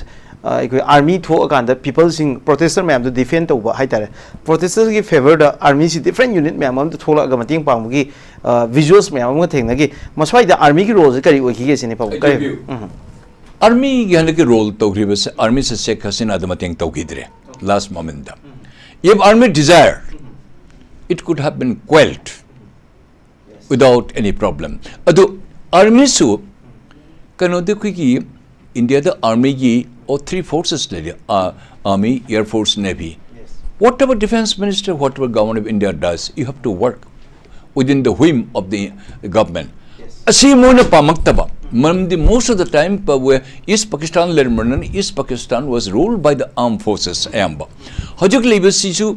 ꯑ, ꯑꯩꯈꯣꯏ ꯑꯥꯔꯃꯤ ꯊꯣꯛꯑꯀꯥꯟꯗ ꯄꯤꯄꯜꯁꯤꯡ, ꯄ꯭ꯔꯣꯇꯦꯁꯇꯔ ꯃꯌꯥꯝꯗꯣ ꯗꯤꯐꯦꯟ ꯇꯧꯕ ꯍꯥꯏꯇꯥꯔꯦ꯫ ꯄ꯭ꯔꯣꯇꯦꯁꯇꯔꯒꯤ ꯐꯦꯚꯔꯗ ꯑꯥꯔꯃꯤꯁꯤ ꯗꯤꯐ꯭ꯔꯦꯟ ꯌꯨꯅꯤꯠ ꯃꯌꯥꯝ ꯑꯃꯗ ꯊꯣꯛꯂꯛꯑꯒ ꯃꯇꯦꯡ ꯄꯥꯡꯕꯒꯤ, ꯑ, ꯚꯤꯖꯨꯋꯜꯁ ꯃꯌꯥꯝ ꯑꯃ ꯊꯦꯡꯅꯒꯤ꯫ ꯃꯁ꯭ꯋꯥꯏꯗ ꯑꯥꯔꯃꯤꯒꯤ ꯔꯣꯜꯁꯦ ꯀꯔꯤ ꯑꯣꯏꯈꯤꯒꯦ ꯁꯤꯅꯤ, ꯄꯥꯕꯨꯡ? I ꯀꯔꯤ? Give you. ꯎꯝ꯫ ꯑꯥꯔꯃꯤꯒꯤ ꯍꯟꯗꯛꯀꯤ ꯔꯣꯜ ꯇꯧꯈ꯭ꯔꯤꯕꯁꯦ, ꯑꯥꯔꯃꯤꯁꯦ ꯁꯦꯈ ꯍꯁꯤꯅꯥꯗ ꯃꯇꯦꯡ ꯇꯧꯈꯤꯗ꯭ꯔꯦ ꯂꯥꯁ ꯃꯣꯃꯦꯟꯗ꯫ If army desire, it could have been quelled without any problem. ꯑꯗꯨ ꯑꯥꯔꯃꯤꯁꯨ ꯀꯩꯅꯣꯗꯤ ꯑꯩꯈꯣꯏꯒꯤ ꯏꯟꯗꯤꯌꯥꯗ ꯑꯥꯔꯃꯤꯒꯤ ꯑꯣ ꯊ꯭ꯔꯤ ꯐꯣꯔꯁꯦꯁ ꯂꯩꯔꯦ, army, air force, navy. Whatever defense minister, whatever government of India does, you have to work within the whim of the government. ꯑꯁꯤ ꯃꯣꯏꯅ ꯄꯥꯝꯃꯛꯇꯕ ꯃꯔꯝꯗꯤ most of the time ꯄ-, where East Pakistan ꯂꯩꯔꯝꯕꯅꯤꯅ East Pakistan was ruled by the armed forces ꯑꯌꯥꯝꯕ꯫ ꯍꯧꯖꯤꯛ ꯂꯩꯕꯁꯤꯁꯨ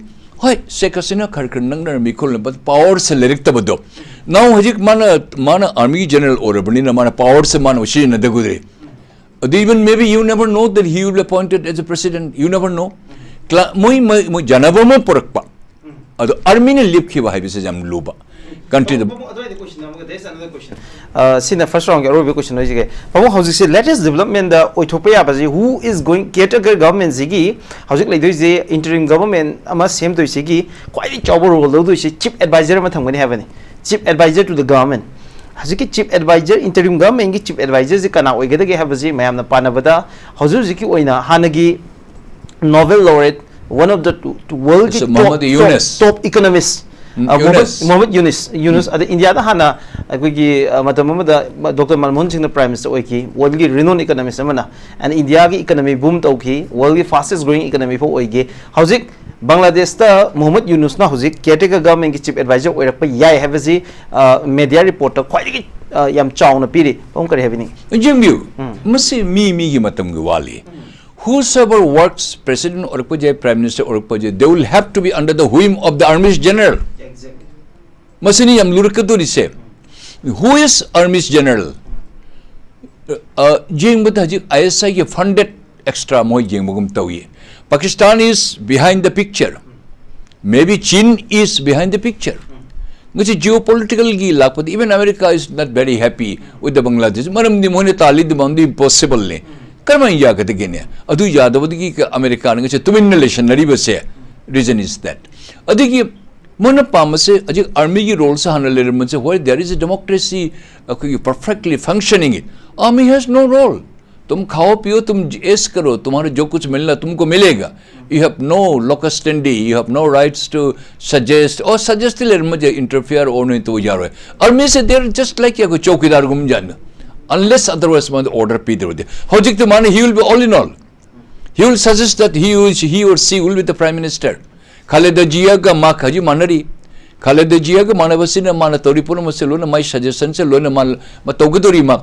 ꯍꯣꯏ, ꯁꯦꯈ ꯍꯁꯤꯅꯥ ꯈꯔ ꯈꯔ ꯅꯛꯅꯔꯝꯃꯤ ꯈꯣꯠꯂꯝꯃꯤ, but ꯄꯋꯥꯔꯁꯦ ꯂꯩꯔꯛꯇꯕꯗꯣ꯫ Now ꯍꯧꯖꯤꯛ ꯃꯥꯅ, ꯃꯥꯅ ꯑꯥꯔꯃꯤꯒꯤ ꯖꯦꯅꯔꯦꯜ ꯑꯣꯏꯔꯕꯅꯤꯅ ꯃꯥꯅ ꯄꯋꯥꯔꯁꯦ ꯃꯥꯅ ꯁꯤꯖꯤꯟꯅꯗꯒꯗ꯭ꯔꯦ꯫ ꯑꯗꯨ even maybe you never know that he will be appointed as a president, you never know꯫ ꯀ꯭ꯂꯥ-, ꯃꯣꯏ, ꯃꯣꯏ, ꯃꯣꯏ ꯌꯥꯅꯕ ꯑꯃ ꯄꯨꯔꯛꯄ꯫ ꯑꯗꯣ ꯑꯥꯔꯃꯤꯅ ꯂꯦꯞꯈꯤꯕ ꯍꯥꯏꯕꯁꯦ ꯌꯥꯝ ꯂꯨꯕ ꯀꯟꯇ꯭ꯔꯤꯗ꯫ ꯄꯥꯕꯨꯡ, ꯑꯗꯨꯋꯥꯏꯗ ꯀꯣꯏꯁꯟ ꯑꯃꯒ, there is another question꯫ ꯑ, ꯁꯤꯅ ꯐꯥꯔꯁ ꯔꯥꯎꯟꯒꯤ ꯑꯔꯣꯏꯕ ꯀꯣꯏꯁꯟ ꯑꯣꯏꯖꯒꯦ꯫ ꯄꯥꯕꯨꯡ, ꯍꯧꯖꯤꯛꯁꯦ ꯂꯦꯇꯦꯁ ꯗꯤꯕꯂꯞꯃꯦꯟꯗ ꯑꯣꯏꯊꯣꯛꯄ ꯌꯥꯕꯁꯤ, who is going, ꯀꯦꯌꯔ ꯇꯦꯀꯔ ꯒꯚꯔꯟꯃꯦꯟꯁꯤꯒꯤ ꯍꯧꯖꯤꯛ ꯂꯩꯗꯣꯏꯁꯦ, ꯏꯟꯇꯔꯤꯝ ꯒꯚꯔꯟꯃꯦꯟ ꯑꯃ ꯁꯦꯝꯗꯣꯏꯁꯤꯒꯤ ꯈ꯭ꯋꯥꯏꯗꯒꯤ ꯆꯥꯎꯕ ꯔꯣꯜ ꯂꯧꯗꯣꯏꯁꯦ chief advisor ꯑꯃ ꯊꯝꯒꯅꯤ ꯍꯥꯏꯕꯅꯤ꯫ Chief advisor to the government꯫ ꯍꯧꯖꯤꯛꯀꯤ chief advisor, interim governmentꯀꯤ chief advisorꯁꯤ ꯀꯅꯥ ꯑꯣꯏꯒꯗꯒꯦ ꯍꯥꯏꯕꯁꯤ ꯃꯌꯥꯝꯅ ꯄꯥꯅꯕꯗ ꯍꯧꯖꯤꯛ ꯍꯧꯖꯤꯛꯀꯤ ꯑꯣꯏꯅ ꯍꯥꯟꯅꯒꯤ Nobel laureate, one of the worldꯀꯤ Mohammad top, top, ꯌꯨꯅꯁ꯫ Top economist, ꯎꯝ, ꯑ, ꯃꯣꯍꯝꯃꯗ, ꯌꯨꯅꯁ꯫ ꯃꯣꯍꯝꯃꯗ ꯌꯨꯅꯤꯁ, ꯌꯨꯅꯁ꯫ ꯎꯝ꯫ ꯑꯗ ꯏꯟꯗꯤꯌꯥꯗ ꯍꯥꯟꯅ ꯑꯩꯈꯣꯏꯒꯤ, ꯑ, ꯃꯇꯝ ꯑꯃꯗ ꯗꯣꯛꯇꯔ ꯃꯟꯃꯣꯍꯟ ꯁꯤꯡꯅ ꯄ꯭ꯔꯥꯏꯝ ꯃꯤꯅꯤꯁꯇꯔ ꯑꯣꯏꯈꯤ, ꯋꯥꯔꯜꯒꯤ renowned economist ꯑꯃꯅ꯫ And ꯏꯟꯗꯤꯌꯥꯒꯤ ꯏꯀꯅꯃꯤ ꯕꯨꯝ ꯇꯧꯈꯤ, ꯋꯥꯔꯜꯒꯤ fastest growing economy ꯐꯥꯎ ꯑꯣꯏꯒꯦ꯫ ꯍꯧꯖꯤꯛ ꯕꯪꯒ꯭ꯂꯥꯗꯦꯁꯇ ꯃꯣꯍꯝꯃꯗ ꯌꯨꯅꯨꯁꯅ ꯍꯧꯖꯤꯛ ꯀꯦꯌꯔ ꯇꯦꯀꯔ ꯒꯚꯔꯟꯃꯦꯟꯒꯤ ꯆꯤꯐ ꯑꯦꯗꯚꯥꯏꯖꯔ ꯑꯣꯏꯔꯛꯄ ꯌꯥꯏ ꯍꯥꯏꯕꯁꯤ, ꯑ, ꯃꯦꯗꯤꯌꯥ ꯔꯤꯄꯣꯔꯠꯇ ꯈ꯭ꯋꯥꯏꯗꯒꯤ ꯑ, ꯌꯥꯝ ꯆꯥꯎꯅ ꯄꯤꯔꯤ꯫ ꯄꯥꯕꯨꯡ ꯀꯔꯤ ꯍꯥꯏꯕꯤꯅꯤꯡꯉꯤ? ꯌꯦꯡꯕꯤꯌꯨ, ꯃꯁꯤ ꯃꯤ ꯃꯤꯒꯤ ꯃꯇꯝꯒꯤ ꯋꯥꯂꯤ꯫ Whosoever works, president ꯑꯣꯏꯔꯛꯄꯁꯦ, prime minister ꯑꯣꯏꯔꯛꯄꯁꯦ, they will have to be under the wing of the army's general. ꯃꯁꯤꯅꯤ ꯌꯥꯝ ꯂꯨꯔꯛꯀꯗꯣꯔꯤꯁꯦ꯫ Who is army's general? ꯑ, ꯌꯦꯡꯕꯗ ꯍꯧꯖꯤꯛ ISIꯒꯤ funded extra ꯃꯣꯏ ꯌꯦꯡꯕꯒꯨꯝ ꯇꯧꯏ꯫ Pakistan is behind the picture. Maybe Chin is behind the picture. ꯉꯁꯤ geopoliticalꯒꯤ ꯂꯥꯛꯄꯗ, even America is not very happy with the Bangladesh. ꯃꯔꯝꯗꯤ ꯃꯣꯏꯅ ꯇꯥꯜꯂꯤ demandꯗꯨ impossibleꯅꯤ꯫ ꯀꯔꯝꯍꯥꯏꯅ ꯌꯥꯒꯗꯒꯦꯅꯦ? ꯑꯗꯨ ꯌꯥꯗꯕꯗꯒꯤ ꯑꯃꯦꯔꯤꯀꯥꯅ ꯉꯁꯤ ꯇꯨꯃꯤꯟꯅ ꯂꯩꯁꯟꯅꯔꯤꯕꯁꯦ, reason is that. ꯑꯗꯒꯤ ꯃꯣꯏꯅ ꯄꯥꯝꯕꯁꯦ ꯍꯧꯖꯤꯛ armyꯒꯤ roleꯁꯦ ꯍꯥꯟꯅ ꯂꯩꯔꯝꯕꯁꯦ, where there is a democracy, ꯑꯩꯈꯣꯏꯒꯤ perfectly functioning, it army has no role. तुम खाओ पियो, तुम ऐश करो, तुम्हारे जो कुछ मिलना तुमको मिलेगा. You have no locus standi, you have no rights to suggest or suggest ꯂꯩꯔꯝꯕꯁꯦ, interfere ꯑꯣ ꯅꯣꯏ ꯇꯧ ꯌꯥꯔꯣꯏ꯫ Army ꯁꯦ, they're just like ꯑꯩꯈꯣꯏ ꯆꯧꯀꯤꯗꯥꯔꯒꯨꯝꯕ ꯖꯥꯠꯅ, unless otherwise ꯃꯥꯅ order ꯄꯤꯗ꯭ꯔꯕꯗꯤ꯫ ꯍꯧꯖꯤꯛꯇꯤ ꯃꯥꯅ, he will be all in all. He will suggest that he, will, he or she will be the prime minister. ꯈꯥꯂꯦꯗꯥ ꯖꯤꯌꯥꯒ ꯃꯥ ꯈꯖꯤꯛ ꯃꯥꯟꯅꯔꯤ꯫ ꯈꯥꯂꯦꯗꯥ ꯖꯤꯌꯥꯒ ꯃꯥꯟꯅꯕꯁꯤꯅ ꯃꯥꯅ ꯇꯧꯔꯤ ꯄꯨꯝꯅꯃꯛꯁꯦ ꯂꯣꯏꯅ ꯃꯥꯏ suggestionꯁꯦ ꯂꯣꯏꯅ ꯃꯥ, ꯃꯥ ꯇꯧꯒꯗꯧꯔꯤ ꯃꯥ꯫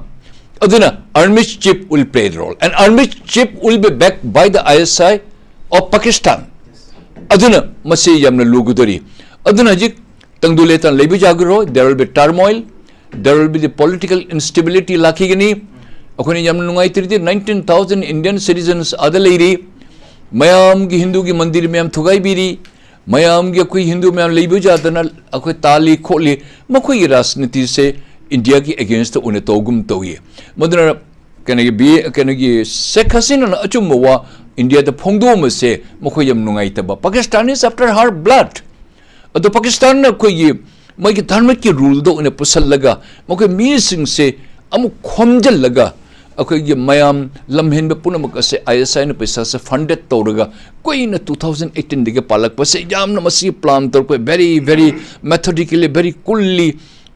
ꯑꯗꯨꯅ army chief will play the role and army chief will be backed by the ISI of Pakistan. ꯑꯗꯨꯅ ꯃꯁꯤ ꯌꯥꯝꯅ ꯂꯨꯒꯗꯧꯔꯤ꯫ ꯑꯗꯨꯅ ꯍꯧꯖꯤꯛ ꯇꯪꯗꯨ ꯂꯩꯇꯥꯅ ꯂꯩꯕ ꯌꯥꯒꯔꯣꯏ꯫ There will be turmoil, there will be the political instability ꯂꯥꯛꯈꯤꯒꯅꯤ꯫ ꯑꯩꯈꯣꯏꯅ ꯌꯥꯝꯅ ꯅꯨꯡꯉꯥꯏꯇ꯭ꯔꯤꯗꯤ nineteen thousand Indian citizens ꯑꯥꯗ ꯂꯩꯔꯤ꯫ ꯃꯌꯥꯝꯒꯤ ꯍꯤꯟꯗꯨꯒꯤ ꯃꯟꯗꯤꯔ ꯃꯌꯥꯝ ꯊꯨꯒꯥꯏꯕꯤꯔꯤ꯫ ꯃꯌꯥꯝꯒꯤ ꯑꯩꯈꯣꯏ ꯍꯤꯟꯗꯨ ꯃꯌꯥꯝ ꯂꯩꯕ ꯌꯥꯗꯅ ꯑꯩꯈꯣꯏ ꯇꯥꯜꯂꯤ ꯈꯣꯠꯂꯤ꯫ ꯃꯈꯣꯏꯒꯤ ꯔꯥꯖꯅꯤꯇꯤꯁꯦ ꯏꯟꯗꯤꯌꯥꯒꯤ against ꯑꯣꯏꯅ ꯇꯧꯒꯨꯝ ꯇꯧꯏ꯫ ꯃꯗꯨꯅ ꯀꯩꯅꯣꯒꯤ ꯕꯤ-, ꯀꯩꯅꯣꯒꯤ ꯁꯦꯈ ꯍꯁꯤꯅꯥꯅ ꯑꯆꯨꯝꯕ ꯋꯥ ꯏꯟꯗꯤꯌꯥꯗ ꯐꯣꯡꯗꯣꯛꯑꯝꯕꯁꯦ ꯃꯈꯣꯏ ꯌꯥꯝ ꯅꯨꯡꯉꯥꯏꯇꯕ꯫ Pakistan is after her blood. ꯑꯗꯣ ꯄꯥꯀꯤꯁꯇꯥꯟꯅ ꯑꯩꯈꯣꯏꯒꯤ ꯃꯣꯏꯒꯤ ꯙꯔꯃꯒꯤ ruleꯗ ꯑꯣꯏꯅ ꯄꯨꯁꯜꯂꯒ ꯃꯈꯣꯏ ꯃꯤꯁꯤꯡꯁꯦ ꯑꯃꯨꯛ ꯈꯣꯝꯖꯤꯜꯂꯒ ꯑꯩꯈꯣꯏꯒꯤ ꯃꯌꯥꯝ ꯂꯝꯍꯦꯟꯕ ꯄꯨꯝꯅꯃꯛ ꯑꯁꯦ ISIꯅ ꯄꯩꯁꯥꯁꯦ funded ꯇꯧꯔꯒ ꯀꯨꯏꯅ two thousand eighteenꯗꯒꯤ ꯄꯥꯜꯂꯛꯄꯁꯦ ꯌꯥꯝꯅ ꯃꯁꯤꯒꯤ plan ꯇꯧꯔꯛꯄ, very, very methodically, very coolly,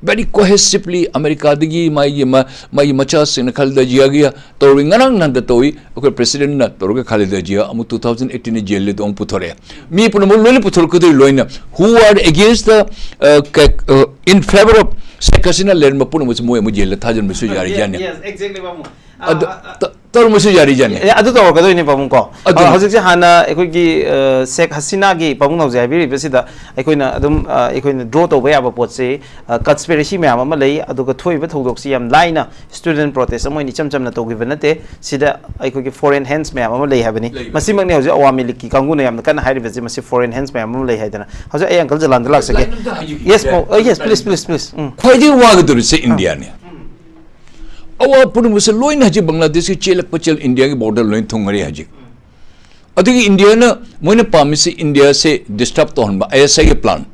very cohesively ꯑꯃꯦꯔꯤꯀꯥꯗꯒꯤ ꯃꯥꯒꯤ ꯃ-, ꯃꯥꯒꯤ ꯃꯆꯥꯁꯤꯡꯅ ꯈꯥꯂꯤꯗꯥ ꯖꯤꯌꯥꯒꯤ ꯇꯧꯔꯤ꯫ ꯉꯔꯥꯡ ꯅꯍꯥꯟꯗ ꯇꯧꯏ꯫ ꯑꯩꯈꯣꯏ presidentꯅ ꯇꯧꯔꯒ ꯈꯥꯂꯤꯗꯥ ꯖꯤꯌꯥ ꯑꯃꯨꯛ two thousand eighteenꯒꯤ jailꯗ ꯑꯃꯨꯛ ꯄꯨꯊꯣꯔꯛꯑꯦ꯫ ꯃꯤ ꯄꯨꯝꯅꯃꯛ ꯂꯣꯏꯅ ꯄꯨꯊꯣꯔꯛꯀꯗꯣꯏ ꯂꯣꯏꯅ꯫ Who are against the, uh, ꯀ-, uh, in favour of ꯁꯦꯈ ꯍꯁꯤꯅꯥ ꯂꯩꯔꯝꯕ ꯄꯨꯝꯅꯃꯛꯁꯦ ꯃꯣꯏ ꯑꯃꯨꯛ ꯖꯦꯜꯗ ꯊꯥꯖꯤꯟꯕꯁꯨ ꯌꯥꯔꯤꯖꯥꯠꯅꯤ꯫ Yes, exactly, ꯄꯥꯕꯨꯡ꯫ ꯑꯗꯨ ꯇ- ꯇꯧꯔꯝꯕꯁꯨ ꯌꯥꯔꯤꯖꯥꯠꯅꯤ꯫ ꯑꯦ, ꯑꯗꯨ ꯇꯧꯔꯛꯀꯗꯣꯏꯅꯦ, ꯄꯥꯕꯨꯡ, ꯀꯣ꯫ ꯑꯗꯨꯅꯤ꯫ ꯑ, ꯍꯧꯖꯤꯛꯁꯦ ꯍꯥꯟꯅ ꯑꯩꯈꯣꯏꯒꯤ, ꯑ, ꯁꯦꯈ ꯍꯁꯤꯅꯥꯒꯤ, ꯄꯥꯕꯨꯡꯅ ꯍꯧꯖꯤꯛ ꯍꯥꯏꯕꯤꯔꯤꯕꯁꯤꯗ ꯑꯩꯈꯣꯏꯅ ꯑꯗꯨꯝ, ꯑ, ꯑꯩꯈꯣꯏꯅ ꯗ꯭ꯔꯣ ꯇꯧꯕ ꯌꯥꯕ ꯄꯣꯠꯁꯤ, ꯑ, ꯀꯟꯁꯄꯤꯔꯦꯁꯤ ꯃꯌꯥꯝ ꯑꯃ ꯂꯩ꯫ ꯑꯗꯨꯒ ꯊꯣꯛꯏꯕ ꯊꯧꯗꯣꯛꯁꯤ ꯌꯥꯝ ꯂꯥꯏꯅ ꯁ꯭ꯇꯨꯗꯦꯟ ꯄ꯭ꯔꯣꯇꯦꯁ ꯑꯃ ꯑꯣꯏꯅ ꯏꯆꯝ ꯆꯝꯅ ꯇꯧꯈꯤꯕ ꯅꯠꯇꯦ꯫ ꯁꯤꯗ ꯑꯩꯈꯣꯏꯒꯤ ꯐꯣꯔꯦꯟ ꯍꯦꯟꯁ ꯃꯌꯥꯝ ꯑꯃ ꯂꯩ ꯍꯥꯏꯕꯅꯤ꯫ ꯂꯩ꯫ ꯃꯁꯤꯃꯛꯅꯤ ꯍꯧꯖꯤꯛ ꯑꯋꯥꯃꯤ ꯂꯤꯛꯀꯤ ꯀꯥꯡꯕꯨꯅ ꯌꯥꯝꯅ ꯀꯟꯅ ꯍꯥꯏꯔꯤꯕꯁꯤ, ꯃꯁꯤ ꯐꯣꯔꯦꯟ ꯍꯦꯟꯁ ꯃꯌꯥꯝ ꯑꯃ ꯂꯩ ꯍꯥꯏꯗꯅ꯫ ꯍꯧꯖꯤꯛ ꯑꯩ ꯑꯪꯀꯜ ꯖꯂꯥꯟꯗ ꯂꯥꯛꯆꯒꯦ꯫ ꯂꯥꯏꯟ ꯑꯝꯇ ꯍꯥꯏꯖꯒꯦ꯫ Yes, ꯂꯥꯏꯟ yes, please, ꯑꯝꯇ please, please. ꯎꯝ꯫ ꯈ꯭ꯋꯥꯏꯗꯒꯤ ꯋꯥꯒꯗꯧꯔꯤꯁꯦ ꯏꯟꯗꯤꯌꯥꯅꯤ꯫ ꯑꯋꯥ ꯄꯨꯝꯅꯃꯛꯁꯦ ꯂꯣꯏꯅ ꯍꯧꯖꯤꯛ ꯕꯪꯒ꯭ꯂꯥꯗꯦꯁꯀꯤ ꯆꯦꯜꯂꯛꯄ ꯆꯦꯜ ꯏꯟꯗꯤꯌꯥꯒꯤ ꯕꯣꯔꯗꯔ ꯂꯣꯏꯅ ꯊꯨꯡꯉꯔꯤ ꯍꯧꯖꯤꯛ꯫ ꯑꯗꯨꯒꯤ ꯏꯟꯗꯤꯌꯥꯅ ꯃꯣꯏꯅ ꯄꯥꯝꯃꯤꯁꯤ ꯏꯟꯗꯤꯌꯥꯁꯦ ꯗꯤꯁꯇꯔꯕ ꯇꯧꯍꯟꯕ, ꯑꯥꯏ ꯑꯦꯁ ꯑꯥꯏꯒꯤ ꯄ꯭ꯂꯥꯟ꯫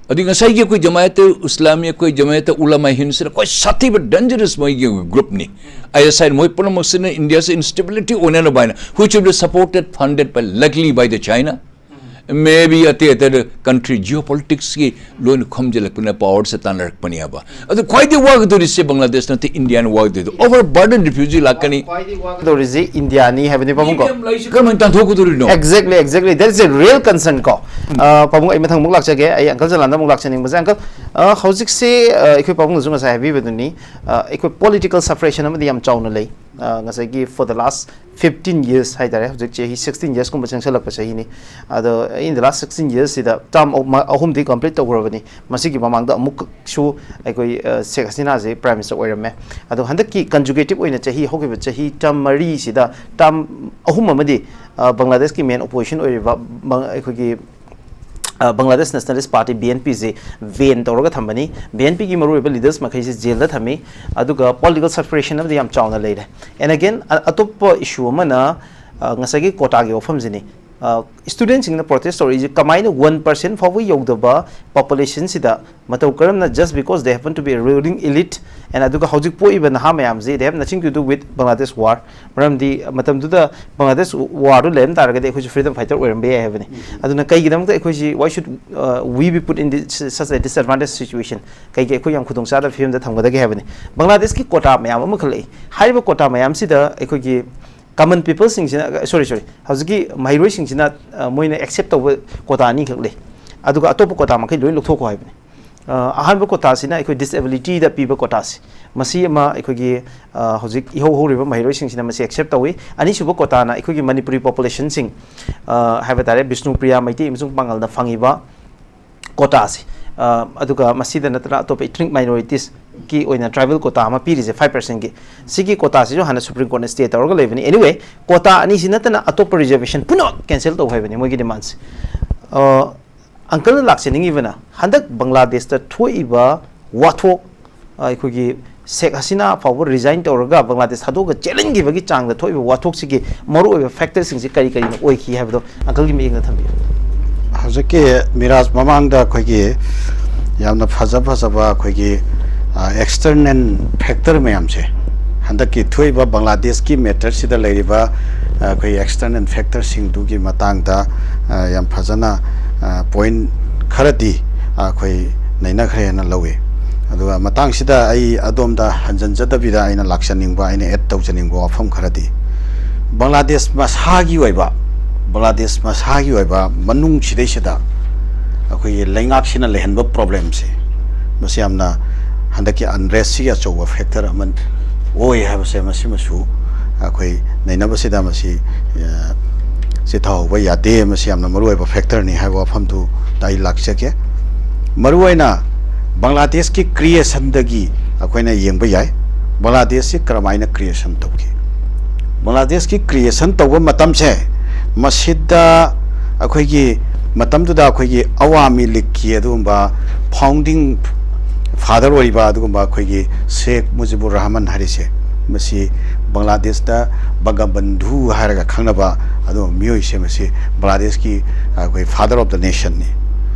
ꯑꯗꯨꯒꯤ ꯉꯁꯥꯏꯒꯤ ꯑꯩꯈꯣꯏ ꯖꯃꯥꯌꯠ ꯏꯁꯂꯥꯃꯤ, ꯑꯩꯈꯣꯏ ꯖꯃꯥꯌꯠ ꯎꯂꯃꯥ ꯍꯤꯟꯁꯤꯅ ꯈ꯭ꯋꯥꯏ ꯁꯥꯊꯤꯕ ꯗꯦꯟꯖꯔꯁ ꯃꯣꯏꯒꯤ ꯒ꯭ꯔꯨꯞꯅꯤ꯫ ꯑꯥꯏ ꯑꯦꯁ ꯑꯥꯏ ꯃꯣꯏ ꯄꯨꯝꯅꯃꯛꯁꯤꯅ ꯏꯟꯗꯤꯌꯥꯁꯦ ꯏꯟꯁꯇꯦꯕꯤꯂꯤꯇꯤ ꯑꯣꯏꯅꯅꯕ ꯍꯥꯏꯅ, which will be supported, funded by, likely by the China, maybe ꯑꯇꯩ ꯑꯇꯩ ꯀꯟꯇ꯭ꯔꯤ ꯖꯤꯑꯣ ꯄꯣꯂꯤꯇꯤꯛꯁꯀꯤ ꯂꯣꯏꯅ ꯈꯣꯝꯖꯤꯜꯂꯛꯄꯅ ꯄꯥꯋꯔꯁꯦ ꯇꯥꯟꯅꯔꯛꯄꯅꯦꯕ꯫ ꯑꯗꯨ ꯈ꯭ꯋꯥꯏꯗꯒꯤ ꯋꯥꯒꯗꯧꯔꯤꯁꯦ ꯕꯪꯒ꯭ꯂꯥꯗꯦꯁ ꯅꯠꯇꯦ, ꯏꯟꯗꯤꯌꯥꯅ ꯋꯥꯒꯗꯧꯔꯤꯗꯣ꯫ ꯑꯣꯚꯔ ꯕꯔꯗꯟ ꯔꯤꯐ꯭ꯌꯨꯖꯤ ꯂꯥꯛꯀꯅꯤ꯫ ꯇꯧꯔꯤꯁꯤ ꯏꯟꯗꯤꯌꯥꯅꯤ ꯍꯥꯏꯕꯅꯤ, ꯄꯥꯕꯨꯡ, ꯀꯣ꯫ ꯃꯤꯗꯤꯌꯝ ꯂꯩꯁꯤ ꯀꯔꯝꯍꯥꯏꯅ ꯇꯥꯟꯊꯣꯛꯀꯗꯧꯔꯤꯅꯣ? Exactly, exactly. That is a real concern, ꯀꯣ꯫ ꯑ, ꯄꯥꯕꯨꯡ, ꯑꯩ ꯃꯊꯪ ꯑꯃꯨꯛ ꯂꯥꯛꯆꯒꯦ꯫ ꯑꯩ ꯑꯪꯀꯜ ꯖꯂꯥꯟꯗ ꯑꯃꯨꯛ ꯂꯥꯛꯆꯅꯤꯡꯕꯁꯦ, ꯑꯪꯀꯜ, ꯑ, ꯍꯧꯖꯤꯛꯁꯦ, ꯑ, ꯑꯩꯈꯣꯏ ꯄꯥꯕꯨꯡꯅꯁꯨ ꯉꯁꯥꯏ ꯍꯥꯏꯕꯤꯕꯗꯨꯅꯤ, ꯑ, ꯑꯩꯈꯣꯏ ꯄꯣꯂꯤꯇꯤꯀꯦꯜ ꯁꯐ꯭ꯔꯦꯁꯟ ꯑꯃꯗꯤ ꯌꯥꯝ ꯆꯥꯎꯅ ꯂꯩ꯫ ꯑ, ꯉꯁꯥꯏꯒꯤ for the last fifteen years ꯍꯥꯏꯇꯥꯔꯦ, ꯍꯧꯖꯤꯛ ꯆꯍꯤ sixteen yearsꯀꯨꯝꯕ ꯆꯪꯁꯜꯂꯛꯄ ꯆꯍꯤꯅꯤ꯫ ꯑꯗꯣ in the last sixteen yearsꯁꯤꯗ ꯇꯥꯔꯝ ꯑꯍꯨꯝꯗꯤ ꯀꯝꯄ꯭ꯂꯤꯠ ꯇꯧꯈ꯭ꯔꯕꯅꯤ꯫ ꯃꯁꯤꯒꯤ ꯃꯃꯥꯡꯗ ꯑꯃꯨꯛꯁꯨ ꯑꯩꯈꯣꯏ, ꯑ, ꯁꯦꯈ ꯍꯁꯤꯅꯥꯁꯦ ꯄ꯭ꯔꯥꯏꯝ ꯃꯤꯅꯤꯁꯇꯔ ꯑꯣꯏꯔꯝꯃꯦ꯫ ꯑꯗꯣ ꯍꯟꯗꯛꯀꯤ ꯀꯟꯖꯨꯒꯦꯇꯤꯞ ꯑꯣꯏꯅ ꯆꯍꯤ, ꯍꯧꯈꯤꯕ ꯆꯍꯤ ꯇꯥꯔꯝ ꯃꯔꯤꯁꯤꯗ ꯇꯥꯔꯝ ꯑꯍꯨꯝ ꯑꯃꯗꯤ, ꯑ, ꯕꯪꯒ꯭ꯂꯥꯗꯦꯁꯀꯤ ꯃꯦꯟ ꯑꯣꯄꯣꯖꯤꯁꯟ ꯑꯣꯏꯔꯤꯕ ꯕꯪ-, ꯑꯩꯈꯣꯏꯒꯤ, uh, Bangladesh nationalist party, B N ꯄꯤꯁꯦ ꯕꯦꯟ ꯇꯧꯔꯒ ꯊꯝꯕꯅꯤ꯫ ꯕꯤ ꯑꯦꯟ ꯄꯤꯒꯤ ꯃꯔꯨꯑꯣꯏꯕ ꯂꯤꯗꯔꯁ ꯃꯈꯩꯁꯦ ꯖꯦꯜꯗ ꯊꯝꯃꯤ꯫ ꯑꯗꯨꯒ ꯄꯣꯂꯤꯇꯤꯀꯦꯜ ꯁꯐ꯭ꯔꯦꯁꯟ ꯑꯃꯗꯤ ꯌꯥꯝ ꯆꯥꯎꯅ ꯂꯩꯔꯦ꯫ And again, ꯑ-, ꯑꯇꯣꯞꯄ ꯏꯁꯨ ꯑꯃꯅ, ꯑ, ꯉꯁꯥꯏꯒꯤ ꯀꯣꯇꯥꯒꯤ ꯋꯥꯐꯝꯁꯤꯅꯤ꯫ ꯑ, ꯁ꯭ꯇꯨꯗꯦꯟꯁꯤꯡꯅ ꯄ꯭ꯔꯣꯇꯦꯁ ꯇꯧꯔꯛꯏꯁꯦ ꯀꯃꯥꯏꯅ one percent ꯐꯥꯎꯕ ꯌꯧꯗꯕ ꯄꯣꯄꯨꯂꯦꯁꯟꯁꯤꯗ ꯃꯇꯧ ꯀꯔꯝꯅ, just because they happen to be a ruling elite, and ꯑꯗꯨꯒ ꯍꯧꯖꯤꯛ ꯄꯣꯛꯏꯕ ꯅꯍꯥ ꯃꯌꯥꯝꯁꯤ, they have nothing to do with Bangladesh war꯫ ꯃꯔꯝꯗꯤ ꯃꯇꯝꯗꯨꯗ ꯕꯪꯒ꯭ꯂꯥꯗꯦꯁ ꯋꯥꯔꯗꯨ ꯂꯩꯔꯝ ꯇꯥꯔꯒꯗꯤ ꯑꯩꯈꯣꯏꯁꯨ ꯐ꯭ꯔꯤꯗꯝ ꯐꯥꯏꯇꯔ ꯑꯣꯏꯔꯝꯕ ꯌꯥꯏ ꯍꯥꯏꯕꯅꯤ꯫ ꯑꯗꯨꯅ ꯀꯩꯒꯤꯗꯃꯛꯇ ꯑꯩꯈꯣꯏꯁꯤ, why should, uh, we be put in this, such a disadvantaged situation? ꯀꯩꯒꯤ ꯑꯩꯈꯣꯏ ꯌꯥꯝ ꯈꯨꯗꯣꯡꯆꯥꯗꯕ ꯐꯤꯕꯝꯗ ꯊꯝꯒꯗꯒꯦ ꯍꯥꯏꯕꯅꯤ꯫ ꯕꯪꯒ꯭ꯂꯥꯗꯦꯁꯀꯤ ꯀꯣꯇꯥ ꯃꯌꯥꯝ ꯑꯃꯈꯛ ꯂꯩ꯫ ꯍꯥꯏꯔꯤꯕ ꯀꯣꯇꯥ ꯃꯌꯥꯝꯁꯤꯗ ꯑꯩꯈꯣꯏꯒꯤ ꯀꯃꯟ ꯄꯤꯄꯜꯁꯤꯡꯁꯤꯅ, ꯁꯣꯔꯤ, ꯁꯣꯔꯤ, ꯍꯧꯖꯤꯛꯀꯤ ꯃꯍꯩꯔꯣꯏꯁꯤꯡꯁꯤꯅ, ꯑ, ꯃꯣꯏꯅ ꯑꯦꯛꯁꯦꯞ ꯇꯧꯕ ꯀꯣꯇꯥ ꯑꯅꯤꯈꯛ ꯂꯩ꯫ ꯑꯗꯨꯒ ꯑꯇꯣꯞꯄ ꯀꯣꯇꯥ ꯃꯈꯩ ꯂꯣꯏ ꯂꯧꯊꯣꯛꯈꯣ ꯍꯥꯏꯕꯅꯤ꯫ ꯑ, ꯑꯍꯥꯟꯕ quotaꯁꯤꯅ ꯑꯩꯈꯣꯏ disabilityꯗ ꯄꯤꯕ quotaꯁꯤ, ꯃꯁꯤ ꯑꯃ ꯑꯩꯈꯣꯏꯒꯤ, ꯑ, ꯍꯧꯖꯤꯛ ꯏꯍꯧ ꯍꯧꯔꯤꯕ ꯃꯍꯩꯔꯣꯏꯁꯤꯡꯁꯤꯅ ꯃꯁꯤ accept ꯇꯧꯏ꯫ ꯑꯅꯤꯁꯨꯕ quotaꯅ ꯑꯩꯈꯣꯏꯒꯤ ꯃꯅꯤꯄꯨꯔꯤ populationꯁꯤꯡ, ꯑ, ꯍꯥꯏꯕ ꯇꯥꯔꯦ, ꯕꯤꯁꯅꯨꯄ꯭ꯔꯤꯌꯥ ꯃꯩꯇꯩ ꯑꯃꯁꯨꯡ ꯄꯥꯉꯜꯅ ꯐꯪꯉꯤꯕ quotaꯁꯤ, ꯑ, ꯑꯗꯨꯒ ꯃꯁꯤꯗ ꯅꯠꯇꯅ ꯑꯇꯣꯞꯄ ethnic minoritiesꯀꯤ ꯑꯣꯏꯅ tribal quota ꯑꯃ ꯄꯤꯔꯤꯁꯦ, five percentꯀꯤ, ꯁꯤꯒꯤ quotaꯁꯤꯁꯨ ꯍꯥꯟꯅ Supreme Courtꯅ stay ꯇꯧꯔꯒ ꯂꯩꯕꯅꯤ꯫ Anyway, quota ꯑꯅꯤꯁꯤ ꯅꯠꯇꯅ ꯑꯇꯣꯞꯄ reservation ꯄꯨꯝꯅꯃꯛ cancel ꯇꯧ ꯍꯥꯏꯕꯅꯤ ꯃꯣꯏꯒꯤ demandꯁꯦ꯫ ꯑ, uncleꯅ ꯂꯥꯛꯆꯅꯤꯡꯉꯤꯕꯅ ꯍꯟꯗꯛ ꯕꯪꯒ꯭ꯂꯥꯗꯦꯁꯇ ꯊꯣꯛꯏꯕ ꯋꯥꯊꯣꯛ, ꯑ, ꯑꯩꯈꯣꯏꯒꯤ ꯁꯦꯈ ꯍꯁꯤꯅꯥ ꯐꯥꯎꯕ resign ꯇꯧꯔꯒ ꯕꯪꯒ꯭ꯂꯥꯗꯦꯁ ꯊꯥꯗꯣꯛꯑꯒ ꯆꯦꯜꯍꯟꯈꯤꯕꯒꯤ ꯆꯥꯡꯗ ꯊꯣꯛꯏꯕ ꯋꯥꯊꯣꯛꯁꯤꯒꯤ ꯃꯔꯨꯑꯣꯏꯕ factorꯁꯤꯡꯁꯤ ꯀꯔꯤ ꯀꯔꯤꯅ ꯑꯣꯏꯈꯤ ꯍꯥꯏꯕꯗꯣ uncleꯒꯤ ꯃꯤꯠꯌꯦꯡꯗ ꯊꯝꯕꯤꯌꯨ꯫ ꯍꯧꯖꯤꯛꯀꯤ ꯃꯤꯔꯥꯖ ꯃꯃꯥꯡꯗ ꯑꯩꯈꯣꯏꯒꯤ ꯌꯥꯝꯅ ꯐꯖ ꯐꯖꯕ ꯑꯩꯈꯣꯏꯒꯤ, ꯑ, external factor ꯃꯌꯥꯝꯁꯦ, ꯍꯟꯗꯛꯀꯤ ꯊꯣꯛꯏꯕ ꯕꯪꯒ꯭ꯂꯥꯗꯦꯁꯀꯤ matterꯁꯤꯗ ꯂꯩꯔꯤꯕ, ꯑ, ꯑꯩꯈꯣꯏ external factorꯁꯤꯡꯗꯨꯒꯤ ꯃꯇꯥꯡꯗ, ꯑ, ꯌꯥꯝ ꯐꯖꯅ, ꯑ, point ꯈꯔꯗꯤ ꯑꯩꯈꯣꯏ ꯅꯩꯅꯈ꯭ꯔꯦꯅ ꯂꯧꯏ꯫ ꯑꯗꯨꯒ ꯃꯇꯥꯡꯁꯤꯗ ꯑꯩ ꯑꯗꯣꯝꯗ ꯍꯟꯖꯤꯟꯖꯗꯕꯤꯗ ꯑꯩꯅ ꯂꯥꯛꯆꯅꯤꯡꯕ, ꯑꯩꯅ add ꯇꯧꯖꯅꯤꯡꯕ ꯋꯥꯐꯝ ꯈꯔꯗꯤ, ꯕꯪꯒ꯭ꯂꯥꯗꯦꯁ ꯃꯁꯥꯒꯤ ꯑꯣꯏꯕ, ꯕꯪꯒ꯭ꯂꯥꯗꯦꯁ ꯃꯁꯥꯒꯤ ꯑꯣꯏꯕ ꯃꯅꯨꯡꯁꯤꯗꯩꯁꯤꯗ ꯑꯩꯈꯣꯏꯒꯤ ꯂꯩꯉꯥꯛꯁꯤꯅ ꯂꯩꯍꯟꯕ problemꯁꯦ, ꯃꯁꯤ ꯌꯥꯝꯅ ꯍꯟꯗꯛꯀꯤ unrestꯁꯤꯒꯤ ꯑꯆꯧꯕ factor ꯑꯃ ꯑꯣꯏ ꯍꯥꯏꯕꯁꯦ, ꯃꯁꯤꯃꯁꯨ ꯑꯩꯈꯣꯏ ꯅꯩꯅꯕꯁꯤꯗ ꯃꯁꯤ, ꯑ, ꯆꯤꯊꯍꯧꯕ ꯌꯥꯗꯦ꯫ ꯃꯁꯤ ꯌꯥꯝꯅ ꯃꯔꯨꯑꯣꯏꯕ factorꯅꯤ ꯍꯥꯏꯕ ꯋꯥꯐꯝꯗꯨꯗ ꯑꯩ ꯂꯥꯛꯆꯒꯦ꯫ ꯃꯔꯨꯑꯣꯏꯅ ꯕꯪꯒ꯭ꯂꯥꯗꯦꯁꯀꯤ creationꯗꯒꯤ ꯑꯩꯈꯣꯏꯅ ꯌꯦꯡꯕ ꯌꯥꯏ, ꯕꯪꯒ꯭ꯂꯥꯗꯦꯁꯁꯤ ꯀꯔꯝꯍꯥꯏꯅ creation ꯇꯧꯈꯤ꯫ ꯕꯪꯒ꯭ꯂꯥꯗꯦꯁꯀꯤ creation ꯇꯧꯕ ꯃꯇꯝꯁꯦ, ꯃꯁꯤꯗ ꯑꯩꯈꯣꯏꯒꯤ ꯃꯇꯝꯗꯨꯗ ꯑꯩꯈꯣꯏꯒꯤ ꯑꯋꯥꯃꯤ ꯂꯤꯒꯀꯤ ꯑꯗꯨꯒꯨꯝꯕ founding father ꯑꯣꯏꯔꯤꯕ ꯑꯗꯨꯒꯨꯝꯕ ꯑꯩꯈꯣꯏꯒꯤ ꯁꯦꯈ ꯃꯨꯖꯤꯕꯨꯔ ꯔꯍꯃꯟ ꯍꯥꯏꯔꯤꯁꯦ, ꯃꯁꯤ ꯕꯪꯒ꯭ꯂꯥꯗꯦꯁꯇ ꯕꯪꯒꯕꯟꯙꯨ ꯍꯥꯏꯔꯒ ꯈꯪꯅꯕ ꯑꯗꯨꯒꯨꯝꯕ ꯃꯤꯑꯣꯏꯁꯦ, ꯃꯁꯤ ꯕꯪꯒ꯭ꯂꯥꯗꯦꯁꯀꯤ ꯑꯩꯈꯣꯏ father of the nationꯅꯤ꯫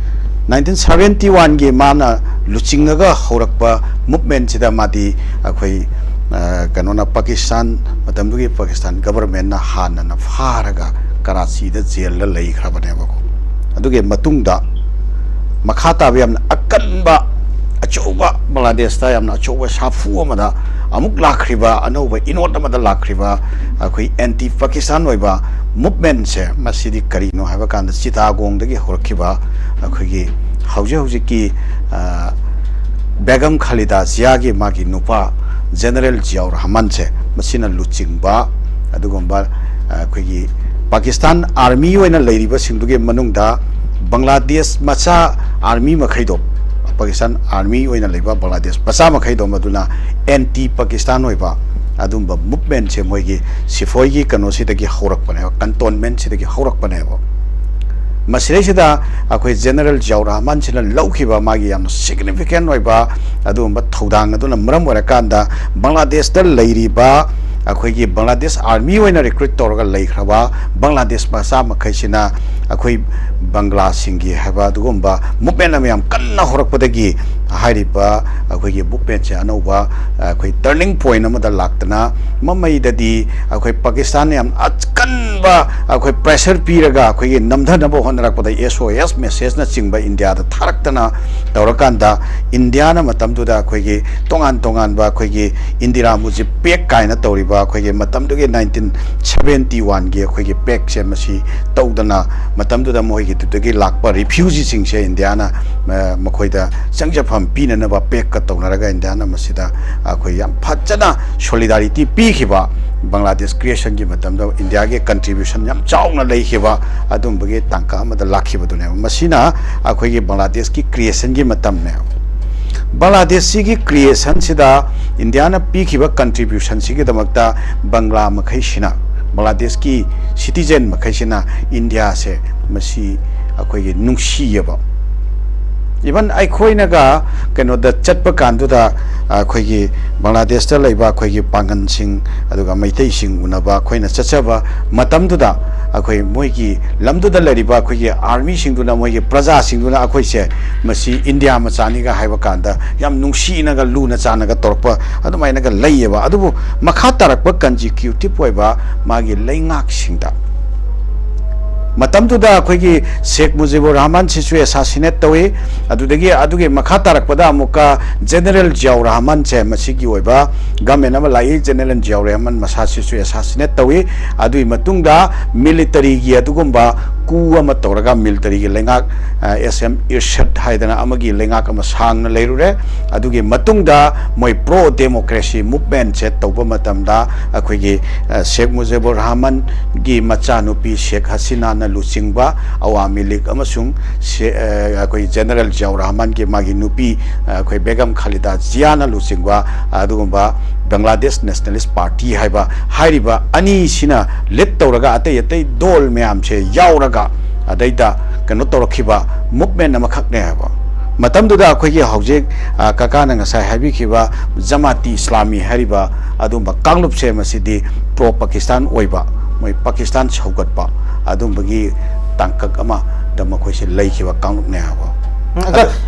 Nineteen seventy oneꯒꯤ ꯃꯥꯅ ꯂꯨꯆꯤꯡꯉꯒ ꯍꯧꯔꯛꯄ movementꯁꯤꯗ ꯃꯥꯗꯤ ꯑꯩꯈꯣꯏ, ꯑ, ꯀꯩꯅꯣꯅ, ꯄꯥꯀꯤꯁꯇꯥꯟ, ꯃꯇꯝꯗꯨꯒꯤ ꯄꯥꯀꯤꯁꯇꯥꯟ governmentꯅ ꯍꯥꯟꯅꯅ ꯐꯥꯔꯒ ꯀꯔꯥꯆꯤꯗ ꯖꯦꯜꯗ ꯂꯩꯈ꯭ꯔꯕꯅꯦꯕꯀꯣ꯫ ꯑꯗꯨꯒꯤ ꯃꯇꯨꯡꯗ ꯃꯈꯥ ꯇꯥꯕ ꯌꯥꯝꯅ ꯑꯀꯟꯕ, ꯑꯆꯧꯕ, ꯕꯪꯒ꯭ꯂꯥꯗꯦꯁꯇ ꯌꯥꯝꯅ ꯑꯆꯧꯕ ꯁꯥꯐꯨ ꯑꯃꯗ ꯑꯃꯨꯛ ꯂꯥꯛꯈ꯭ꯔꯤꯕ ꯑꯅꯧꯕ ꯏꯅꯣꯠ ꯑꯃꯗ ꯂꯥꯛꯈ꯭ꯔꯤꯕ ꯑꯩꯈꯣꯏ anti Pakistan ꯑꯣꯏꯕ movementꯁꯦ, ꯃꯁꯤꯗꯤ ꯀꯔꯤꯅꯣ ꯍꯥꯏꯕ ꯀꯥꯟꯗ ꯆꯤꯇꯥꯒꯣꯡꯗꯒꯤ ꯍꯧꯔꯛꯈꯤꯕ ꯑꯩꯈꯣꯏꯒꯤ ꯍꯧꯖꯤꯛ ꯍꯧꯖꯤꯛꯀꯤ ꯕꯦꯒꯝ ꯈꯥꯂꯤꯗꯥ ꯖꯤꯌꯥꯒꯤ ꯃꯥꯒꯤ ꯅꯨꯄꯥ ꯖꯦꯅꯔꯦꯜ ꯖꯤꯌꯥꯎ ꯔꯍꯃꯟꯁꯦ, ꯃꯁꯤꯅ ꯂꯨꯆꯤꯡꯕ ꯑꯗꯨꯒꯨꯝꯕ ꯑꯩꯈꯣꯏꯒꯤ ꯄꯥꯀꯤꯁꯇꯥꯟ ꯑꯥꯔꯃꯤ ꯑꯣꯏꯅ ꯂꯩꯔꯤꯕꯁꯤꯡꯗꯨꯒꯤ ꯃꯅꯨꯡꯗ ꯕꯪꯒ꯭ꯂꯥꯗꯦꯁ ꯃꯆꯥ ꯑꯥꯔꯃꯤ ꯃꯈꯩꯗꯣ, ꯄꯥꯀꯤꯁꯇꯥꯟ ꯑꯥꯔꯃꯤ ꯑꯣꯏꯅ ꯂꯩꯕ ꯕꯪꯒ꯭ꯂꯥꯗꯦꯁ ꯃꯆꯥ ꯃꯈꯩꯗꯣ, ꯃꯗꯨꯅ ꯑꯦꯟꯇꯤ ꯄꯥꯀꯤꯁꯇꯥꯟ ꯑꯣꯏꯕ ꯑꯗꯨꯝꯕ ꯃꯨꯞꯃꯦꯟꯁꯦ ꯃꯣꯏꯒꯤ ꯁꯤꯐꯣꯏꯒꯤ ꯀꯩꯅꯣꯁꯤꯗꯒꯤ ꯍꯧꯔꯛꯄꯅꯦꯕ, ꯀꯟꯇꯣꯟꯃꯦꯟꯁꯤꯗꯒꯤ ꯍꯧꯔꯛꯄꯅꯦꯕ꯫ ꯃꯁꯤꯗꯩꯁꯤꯗ ꯑꯩꯈꯣꯏ ꯖꯦꯅꯔꯦꯜ ꯖꯤꯌꯥꯎ ꯔꯍꯃꯟꯁꯤꯅ ꯂꯧꯈꯤꯕ ꯃꯥꯒꯤ ꯌꯥꯝꯅ ꯁꯤꯒꯅꯤꯐꯤꯀꯦꯟ ꯑꯣꯏꯕ ꯑꯗꯨꯒꯨꯝꯕ ꯊꯧꯗꯥꯡ ꯑꯗꯨꯅ ꯃꯔꯝ ꯑꯣꯏꯔꯀꯥꯟꯗ, ꯕꯪꯒ꯭ꯂꯥꯗꯦꯁꯇ ꯂꯩꯔꯤꯕ ꯑꯩꯈꯣꯏꯒꯤ ꯕꯪꯒ꯭ꯂꯥꯗꯦꯁ ꯑꯥꯔꯃꯤ ꯑꯣꯏꯅ ꯔꯤꯀ꯭ꯔꯨꯠ ꯇꯧꯔꯒ ꯂꯩꯈ꯭ꯔꯕ ꯕꯪꯒ꯭ꯂꯥꯗꯦꯁ ꯃꯆꯥ ꯃꯈꯩꯁꯤꯅ ꯑꯩꯈꯣꯏ ꯕꯪꯒ꯭ꯂꯥꯁꯤꯡꯒꯤ ꯍꯥꯏꯕ ꯑꯗꯨꯒꯨꯝꯕ ꯃꯨꯞꯃꯦꯟ ꯑꯃ ꯌꯥꯝ ꯀꯟꯅ ꯍꯧꯔꯛꯄꯗꯒꯤ, ꯍꯥꯏꯔꯤꯕ ꯑꯩꯈꯣꯏꯒꯤ ꯃꯨꯞꯃꯦꯟꯁꯦ ꯑꯅꯧꯕ ꯑꯩꯈꯣꯏ ꯇꯔꯅꯤꯡ ꯄꯣꯏꯟ ꯑꯃꯗ ꯂꯥꯛꯇꯅ, ꯃꯃꯩꯗꯗꯤ ꯑꯩꯈꯣꯏ ꯄꯥꯀꯤꯁꯇꯥꯟꯅ ꯌꯥꯝ ꯑꯀꯟꯕ ꯑꯩꯈꯣꯏ ꯄ꯭ꯔꯦꯁꯔ ꯄꯤꯔꯒ ꯑꯩꯈꯣꯏꯒꯤ ꯅꯝꯊꯅꯕ ꯍꯣꯠꯅꯔꯛꯄꯗ ꯑꯦꯁ ꯑꯣ ꯑꯦꯁ ꯃꯦꯁꯦꯖꯅꯆꯤꯡꯕ ꯏꯟꯗꯤꯌꯥꯗ ꯊꯥꯔꯛꯇꯅ ꯇꯧꯔꯀꯥꯟꯗ, ꯏꯟꯗꯤꯌꯥꯅ ꯃꯇꯝꯗꯨꯗ ꯑꯩꯈꯣꯏꯒꯤ ꯇꯣꯉꯥꯟ ꯇꯣꯉꯥꯟꯕ ꯑꯩꯈꯣꯏꯒꯤ ꯏꯟꯗꯤꯔꯥ ꯃꯨꯖꯤꯕ ꯄꯦꯛ ꯀꯥꯏꯅ ꯇꯧꯔꯤꯕ ꯑꯩꯈꯣꯏꯒꯤ ꯃꯇꯝꯗꯨꯒꯤ ꯅꯥꯏꯟꯇꯤꯟ ꯁꯕꯦꯟꯇꯤ ꯋꯥꯟꯒꯤ ꯑꯩꯈꯣꯏꯒꯤ ꯄꯦꯛꯁꯦ ꯃꯁꯤ ꯇꯧꯗꯅ, ꯃꯇꯝꯗꯨꯗ ꯃꯣꯏꯒꯤꯗꯨꯗꯒꯤ ꯂꯥꯛꯄ ꯔꯤꯐ꯭ꯌꯨꯖꯤꯁꯤꯡꯁꯦ ꯏꯟꯗꯤꯌꯥꯅ, ꯑ, ꯃꯈꯣꯏꯗ ꯆꯪꯖꯐꯝ ꯄꯤꯅꯅꯕ ꯄꯦꯛꯀ ꯇꯧꯅꯔꯒ ꯏꯟꯗꯤꯌꯥꯅ ꯃꯁꯤꯗ ꯑꯩꯈꯣꯏ ꯌꯥꯝ ꯐꯖꯅ ꯁꯣꯂꯤꯗꯥꯔꯤꯇꯤ ꯄꯤꯈꯤꯕ, ꯕꯪꯒ꯭ꯂꯥꯗꯦꯁ ꯀ꯭ꯔꯤꯌꯦꯁꯟꯒꯤ ꯃꯇꯝꯗ ꯏꯟꯗꯤꯌꯥꯒꯤ ꯀꯟꯇ꯭ꯔꯤꯕ꯭ꯌꯨꯁꯟ ꯌꯥꯝ ꯆꯥꯎꯅ ꯂꯩꯈꯤꯕ ꯑꯗꯨꯝꯕꯒꯤ ꯇꯥꯡꯀꯛ ꯑꯃꯗ ꯂꯥꯛꯈꯤꯕꯗꯨꯅꯦꯕ꯫ ꯃꯁꯤꯅ ꯑꯩꯈꯣꯏꯒꯤ ꯕꯪꯒ꯭ꯂꯥꯗꯦꯁꯀꯤ ꯀ꯭ꯔꯤꯌꯦꯁꯟꯒꯤ ꯃꯇꯝꯅꯦꯕ꯫ ꯕꯪꯒ꯭ꯂꯥꯗꯦꯁꯁꯤꯒꯤ ꯀ꯭ꯔꯤꯌꯦꯁꯟꯁꯤꯗ ꯏꯟꯗꯤꯌꯥꯅ ꯄꯤꯈꯤꯕ ꯀꯟꯇ꯭ꯔꯤꯕ꯭ꯌꯨꯁꯟꯁꯤꯒꯤꯗꯃꯛꯇ ꯕꯪꯒ꯭ꯂꯥ ꯃꯈꯩꯁꯤꯅ, ꯕꯪꯒ꯭ꯂꯥꯗꯦꯁꯀꯤ ꯁꯤꯇꯤꯖꯦꯟ ꯃꯈꯩꯁꯤꯅ ꯏꯟꯗꯤꯌꯥꯁꯦ ꯃꯁꯤ ꯑꯩꯈꯣꯏꯒꯤ ꯅꯨꯡꯁꯤꯌꯦꯕ꯫ ꯏꯚꯟ ꯑꯩꯈꯣꯏꯅꯒ ꯀꯩꯅꯣꯗ ꯆꯠꯄ ꯀꯥꯟꯗꯨꯗ, ꯑꯩꯈꯣꯏꯒꯤ ꯕꯪꯒ꯭ꯂꯥꯗꯦꯁꯇ ꯂꯩꯕ ꯑꯩꯈꯣꯏꯒꯤ ꯄꯥꯡꯒꯟꯁꯤꯡ ꯑꯗꯨꯒ ꯃꯩꯇꯩꯁꯤꯡ ꯎꯅꯕ ꯑꯩꯈꯣꯏꯅ ꯆꯠꯆꯕ ꯃꯇꯝꯗꯨꯗ, ꯑꯩꯈꯣꯏ ꯃꯣꯏꯒꯤ ꯂꯝꯗꯨꯗ ꯂꯩꯔꯤꯕ ꯑꯩꯈꯣꯏꯒꯤ ꯑꯥꯔꯃꯤꯁꯤꯡꯗꯨꯅ, ꯃꯣꯏꯒꯤ ꯄ꯭ꯔꯖꯥꯁꯤꯡꯗꯨꯅ ꯑꯩꯈꯣꯏꯁꯦ ꯃꯁꯤ ꯏꯟꯗꯤꯌꯥ ꯃꯆꯥꯅꯤꯒ ꯍꯥꯏꯕ ꯀꯥꯟꯗ ꯌꯥꯝ ꯅꯨꯡꯁꯤꯅꯒ ꯂꯨꯅ ꯆꯥꯟꯅꯒ ꯇꯧꯔꯛꯄ ꯑꯗꯨꯃꯥꯏꯅꯒ ꯂꯩꯌꯦꯕ꯫ ꯑꯗꯨꯕꯨ ꯃꯈꯥ ꯇꯥꯔꯛꯄ ꯀꯟꯖꯤꯀ꯭ꯌꯨꯇꯤꯞ ꯑꯣꯏꯕ ꯃꯥꯒꯤ ꯂꯩꯉꯥꯛꯁꯤꯡꯗ, ꯃꯇꯝꯗꯨꯗ ꯑꯩꯈꯣꯏꯒꯤ ꯁꯦꯈ ꯃꯨꯖꯤꯕꯨꯔ ꯔꯍꯃꯟꯁꯤꯁꯨ ꯑꯦꯁꯥꯁꯤꯅꯦꯠ ꯇꯧꯏ꯫ ꯑꯗꯨꯗꯒꯤ ꯑꯗꯨꯒꯤ ꯃꯈꯥ ꯇꯥꯔꯛꯄꯗ ꯑꯃꯨꯛꯀ ꯖꯦꯅꯔꯦꯜ ꯖꯤꯌꯥꯎ ꯔꯍꯃꯟꯁꯦ, ꯃꯁꯤꯒꯤ ꯑꯣꯏꯕ ꯒꯃꯦꯟ ꯑꯃ ꯂꯥꯛꯏ, ꯖꯦꯅꯔꯦꯜ ꯖꯤꯌꯥꯎ ꯔꯍꯃꯟ ꯃꯁꯥꯁꯤꯁꯨ ꯑꯦꯁꯥꯁꯤꯅꯦꯠ ꯇꯧꯏ꯫ ꯑꯗꯨꯒꯤ ꯃꯇꯨꯡꯗ ꯃꯤꯂꯤꯇꯔꯤꯒꯤ ꯑꯗꯨꯒꯨꯝꯕ ꯀꯨ ꯑꯃ ꯇꯧꯔꯒ ꯃꯤꯂꯤꯇꯔꯤꯒꯤ ꯂꯩꯉꯥꯛ, ꯑꯦꯁ ꯑꯦꯝ ꯏꯔꯁꯠ ꯍꯥꯏꯗꯅ ꯑꯃꯒꯤ ꯂꯩꯉꯥꯛ ꯑꯃ ꯁꯥꯡꯅ ꯂꯩꯔꯨꯔꯦ꯫ ꯑꯗꯨꯒꯤ ꯃꯇꯨꯡꯗ ꯃꯣꯏ ꯄ꯭ꯔꯣ ꯗꯦꯃꯣꯀ꯭ꯔꯦꯁꯤ ꯃꯨꯚꯃꯦꯟꯁꯦ ꯇꯧꯕ ꯃꯇꯝꯗ ꯑꯩꯈꯣꯏꯒꯤ ꯁꯦꯈ ꯃꯨꯖꯤꯕꯨꯔ ꯔꯍꯃꯟꯒꯤ ꯃꯆꯥꯅꯨꯄꯤ ꯁꯦꯈ ꯍꯁꯤꯅꯥꯅ ꯂꯨꯆꯤꯡꯕ ꯑꯋꯥꯃꯤ ꯂꯤꯒ ꯑꯃꯁꯨꯡ ꯑꯩꯈꯣꯏ ꯖꯦꯅꯔꯦꯜ ꯖꯤꯌꯥꯎ ꯔꯍꯃꯟꯒꯤ ꯃꯥꯒꯤ ꯅꯨꯄꯤ ꯑꯩꯈꯣꯏ ꯕꯦꯒꯝ ꯈꯥꯂꯤꯗꯥ ꯖꯤꯌꯥꯅ ꯂꯨꯆꯤꯡꯕ ꯑꯗꯨꯒꯨꯝꯕ ꯕꯪꯒ꯭ꯂꯥꯗꯦꯁ ꯅꯦꯁꯅꯦꯂꯤꯁ ꯄꯥꯔꯇꯤ ꯍꯥꯏꯕ ꯍꯥꯏꯔꯤꯕ ꯑꯅꯤꯁꯤꯅ ꯂꯤꯗ ꯇꯧꯔꯒ ꯑꯇꯩ ꯑꯇꯩ ꯗꯣꯜ ꯃꯌꯥꯝꯁꯦ ꯌꯥꯎꯔꯒ ꯑꯗꯩꯗ ꯀꯩꯅꯣ ꯇꯧꯔꯛꯈꯤꯕ ꯃꯨꯚꯃꯦꯟ ꯑꯃꯈꯛꯅꯦ ꯍꯥꯏꯕ꯫ ꯃꯇꯝꯗꯨꯗ ꯑꯩꯈꯣꯏꯒꯤ ꯍꯧꯖꯤꯛ ꯀꯀꯥꯅ ꯉꯁꯥꯏ ꯍꯥꯏꯕꯤꯈꯤꯕ ꯖꯃꯥꯇꯤ ꯏꯁꯂꯥꯃꯤ ꯍꯥꯏꯔꯤꯕ ꯑꯗꯨꯝꯕ ꯀꯥꯡꯂꯨꯞꯁꯦ ꯃꯁꯤꯗꯤ ꯄ꯭ꯔꯣ ꯄꯥꯀꯤꯁꯇꯥꯟ ꯑꯣꯏꯕ, ꯃꯣꯏ ꯄꯥꯀꯤꯁꯇꯥꯟ ꯁꯧꯒꯠꯄ ꯑꯗꯨꯝꯕꯒꯤ ꯇꯥꯡꯀꯛ ꯑꯃꯗ ꯃꯈꯣꯏꯁꯦ ꯂꯩꯈꯤꯕ ꯀꯥꯡꯂꯨꯞꯅꯦ ꯍꯥꯏꯕ꯫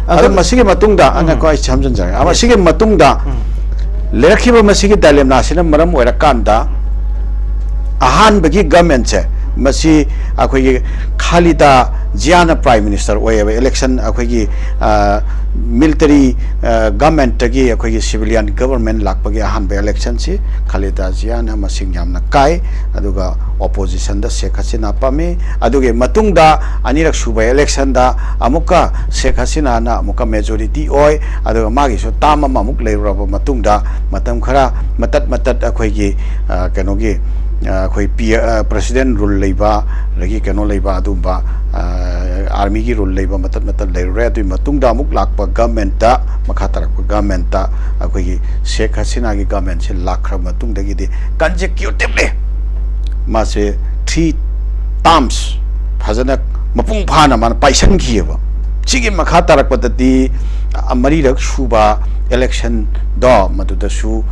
ꯑꯗꯣ ꯃꯁꯤꯒꯤ ꯃꯇꯨꯡꯗ ꯑꯉꯥꯡꯀꯣ ꯑꯩ ꯁꯝꯖꯤꯟꯖꯔꯒꯦ꯫ ꯃꯁꯤꯒꯤ ꯃꯇꯨꯡꯗ ꯂꯩꯔꯛꯈꯤꯕ ꯃꯁꯤꯒꯤ ꯗꯥꯏꯂꯦꯃꯥꯁꯤꯅ ꯃꯔꯝ ꯑꯣꯏꯔꯀꯥꯟꯗ ꯑꯍꯥꯟꯕꯒꯤ ꯒꯃꯦꯟꯁꯦ ꯃꯁꯤ ꯑꯩꯈꯣꯏꯒꯤ ꯈꯥꯂꯤꯗꯥ ꯖꯤꯌꯥꯅ ꯄ꯭ꯔꯥꯏꯝ ꯃꯤꯅꯤꯁꯇꯔ ꯑꯣꯏꯌꯦꯕ꯫ ꯏꯂꯦꯛꯁꯟ ꯑꯩꯈꯣꯏꯒꯤ ꯃꯤꯂꯤꯇꯔꯤ ꯒꯃꯦꯟꯇꯒꯤ ꯑꯩꯈꯣꯏꯒꯤ ꯁꯤꯚꯤꯂꯤꯌꯟ ꯒꯕꯔꯃꯦꯟ ꯂꯥꯛꯄꯒꯤ ꯑꯍꯥꯟꯕ ꯏꯂꯦꯛꯁꯟꯁꯤ ꯈꯥꯂꯤꯗꯥ ꯖꯤꯌꯥꯅ ꯃꯁꯤꯡ ꯌꯥꯝꯅ ꯀꯥꯏ꯫ ꯑꯗꯨꯒ ꯑꯣꯄꯣꯖꯤꯁꯟꯗ ꯁꯦꯈ ꯍꯁꯤꯅꯥ ꯐꯝꯃꯤ꯫ ꯑꯗꯨꯒꯤ ꯃꯇꯨꯡꯗ ꯑꯅꯤꯔꯛ ꯁꯨꯕ ꯏꯂꯦꯛꯁꯟꯗ ꯑꯃꯨꯛꯀ ꯁꯦꯈ ꯍꯁꯤꯅꯥꯅ ꯑꯃꯨꯛꯀ ꯃꯦꯖꯣꯔꯤꯇꯤ ꯑꯣꯏ꯫ ꯑꯗꯨꯒ ꯃꯥꯒꯤꯁꯨ ꯇꯥꯝ ꯑꯃꯃꯨꯛ ꯂꯩꯔꯨꯔꯕ ꯃꯇꯨꯡꯗ ꯃꯇꯝ ꯈꯔ ꯃꯇꯠ ꯃꯇꯠ ꯑꯩꯈꯣꯏꯒꯤ ꯀꯩꯅꯣꯒꯤ ꯑꯩꯈꯣꯏ ꯄ꯭ꯔꯦꯁꯤꯗꯦꯟ ꯔꯨꯜ ꯂꯩꯕ, ꯑꯗꯒꯤ ꯀꯩꯅꯣ ꯂꯩꯕ, ꯑꯗꯨꯝꯕ ꯑꯥꯔꯃꯤꯒꯤ ꯔꯨꯜ ꯂꯩꯕ ꯃꯇꯠ ꯃꯇꯠ ꯂꯩꯔꯨꯔꯦ꯫ ꯑꯗꯨꯒꯤ ꯃꯇꯨꯡꯗ ꯑꯃꯨꯛ ꯂꯥꯛꯄ ꯒꯃꯦꯟꯇ, ꯃꯈꯥ ꯇꯥꯔꯛꯄ ꯒꯃꯦꯟꯇ ꯑꯩꯈꯣꯏꯒꯤ ꯁꯦꯈ ꯍꯁꯤꯅꯥꯒꯤ ꯒꯃꯦꯟꯁꯤ ꯂꯥꯛꯈ꯭ꯔ ꯃꯇꯨꯡꯗꯒꯤꯗꯤ ꯀꯟꯖꯦꯀ꯭ꯌꯨꯇꯤꯞꯂꯤ ꯃꯥꯁꯦ ꯊ꯭ꯔꯤ ꯇꯥꯝꯁ ꯐꯖꯅ ꯃꯄꯨꯡ ꯐꯥꯅ ꯃꯥꯅ ꯄꯥꯏꯁꯟꯈꯤꯑꯕ꯫ ꯁꯤꯒꯤ ꯃꯈꯥ ꯇꯥꯔꯛꯄꯗꯗꯤ ꯃꯔꯤꯔꯛ ꯁꯨꯕ ꯏꯂꯦꯛꯁꯟꯗꯣ ꯃꯗꯨꯗꯁꯨ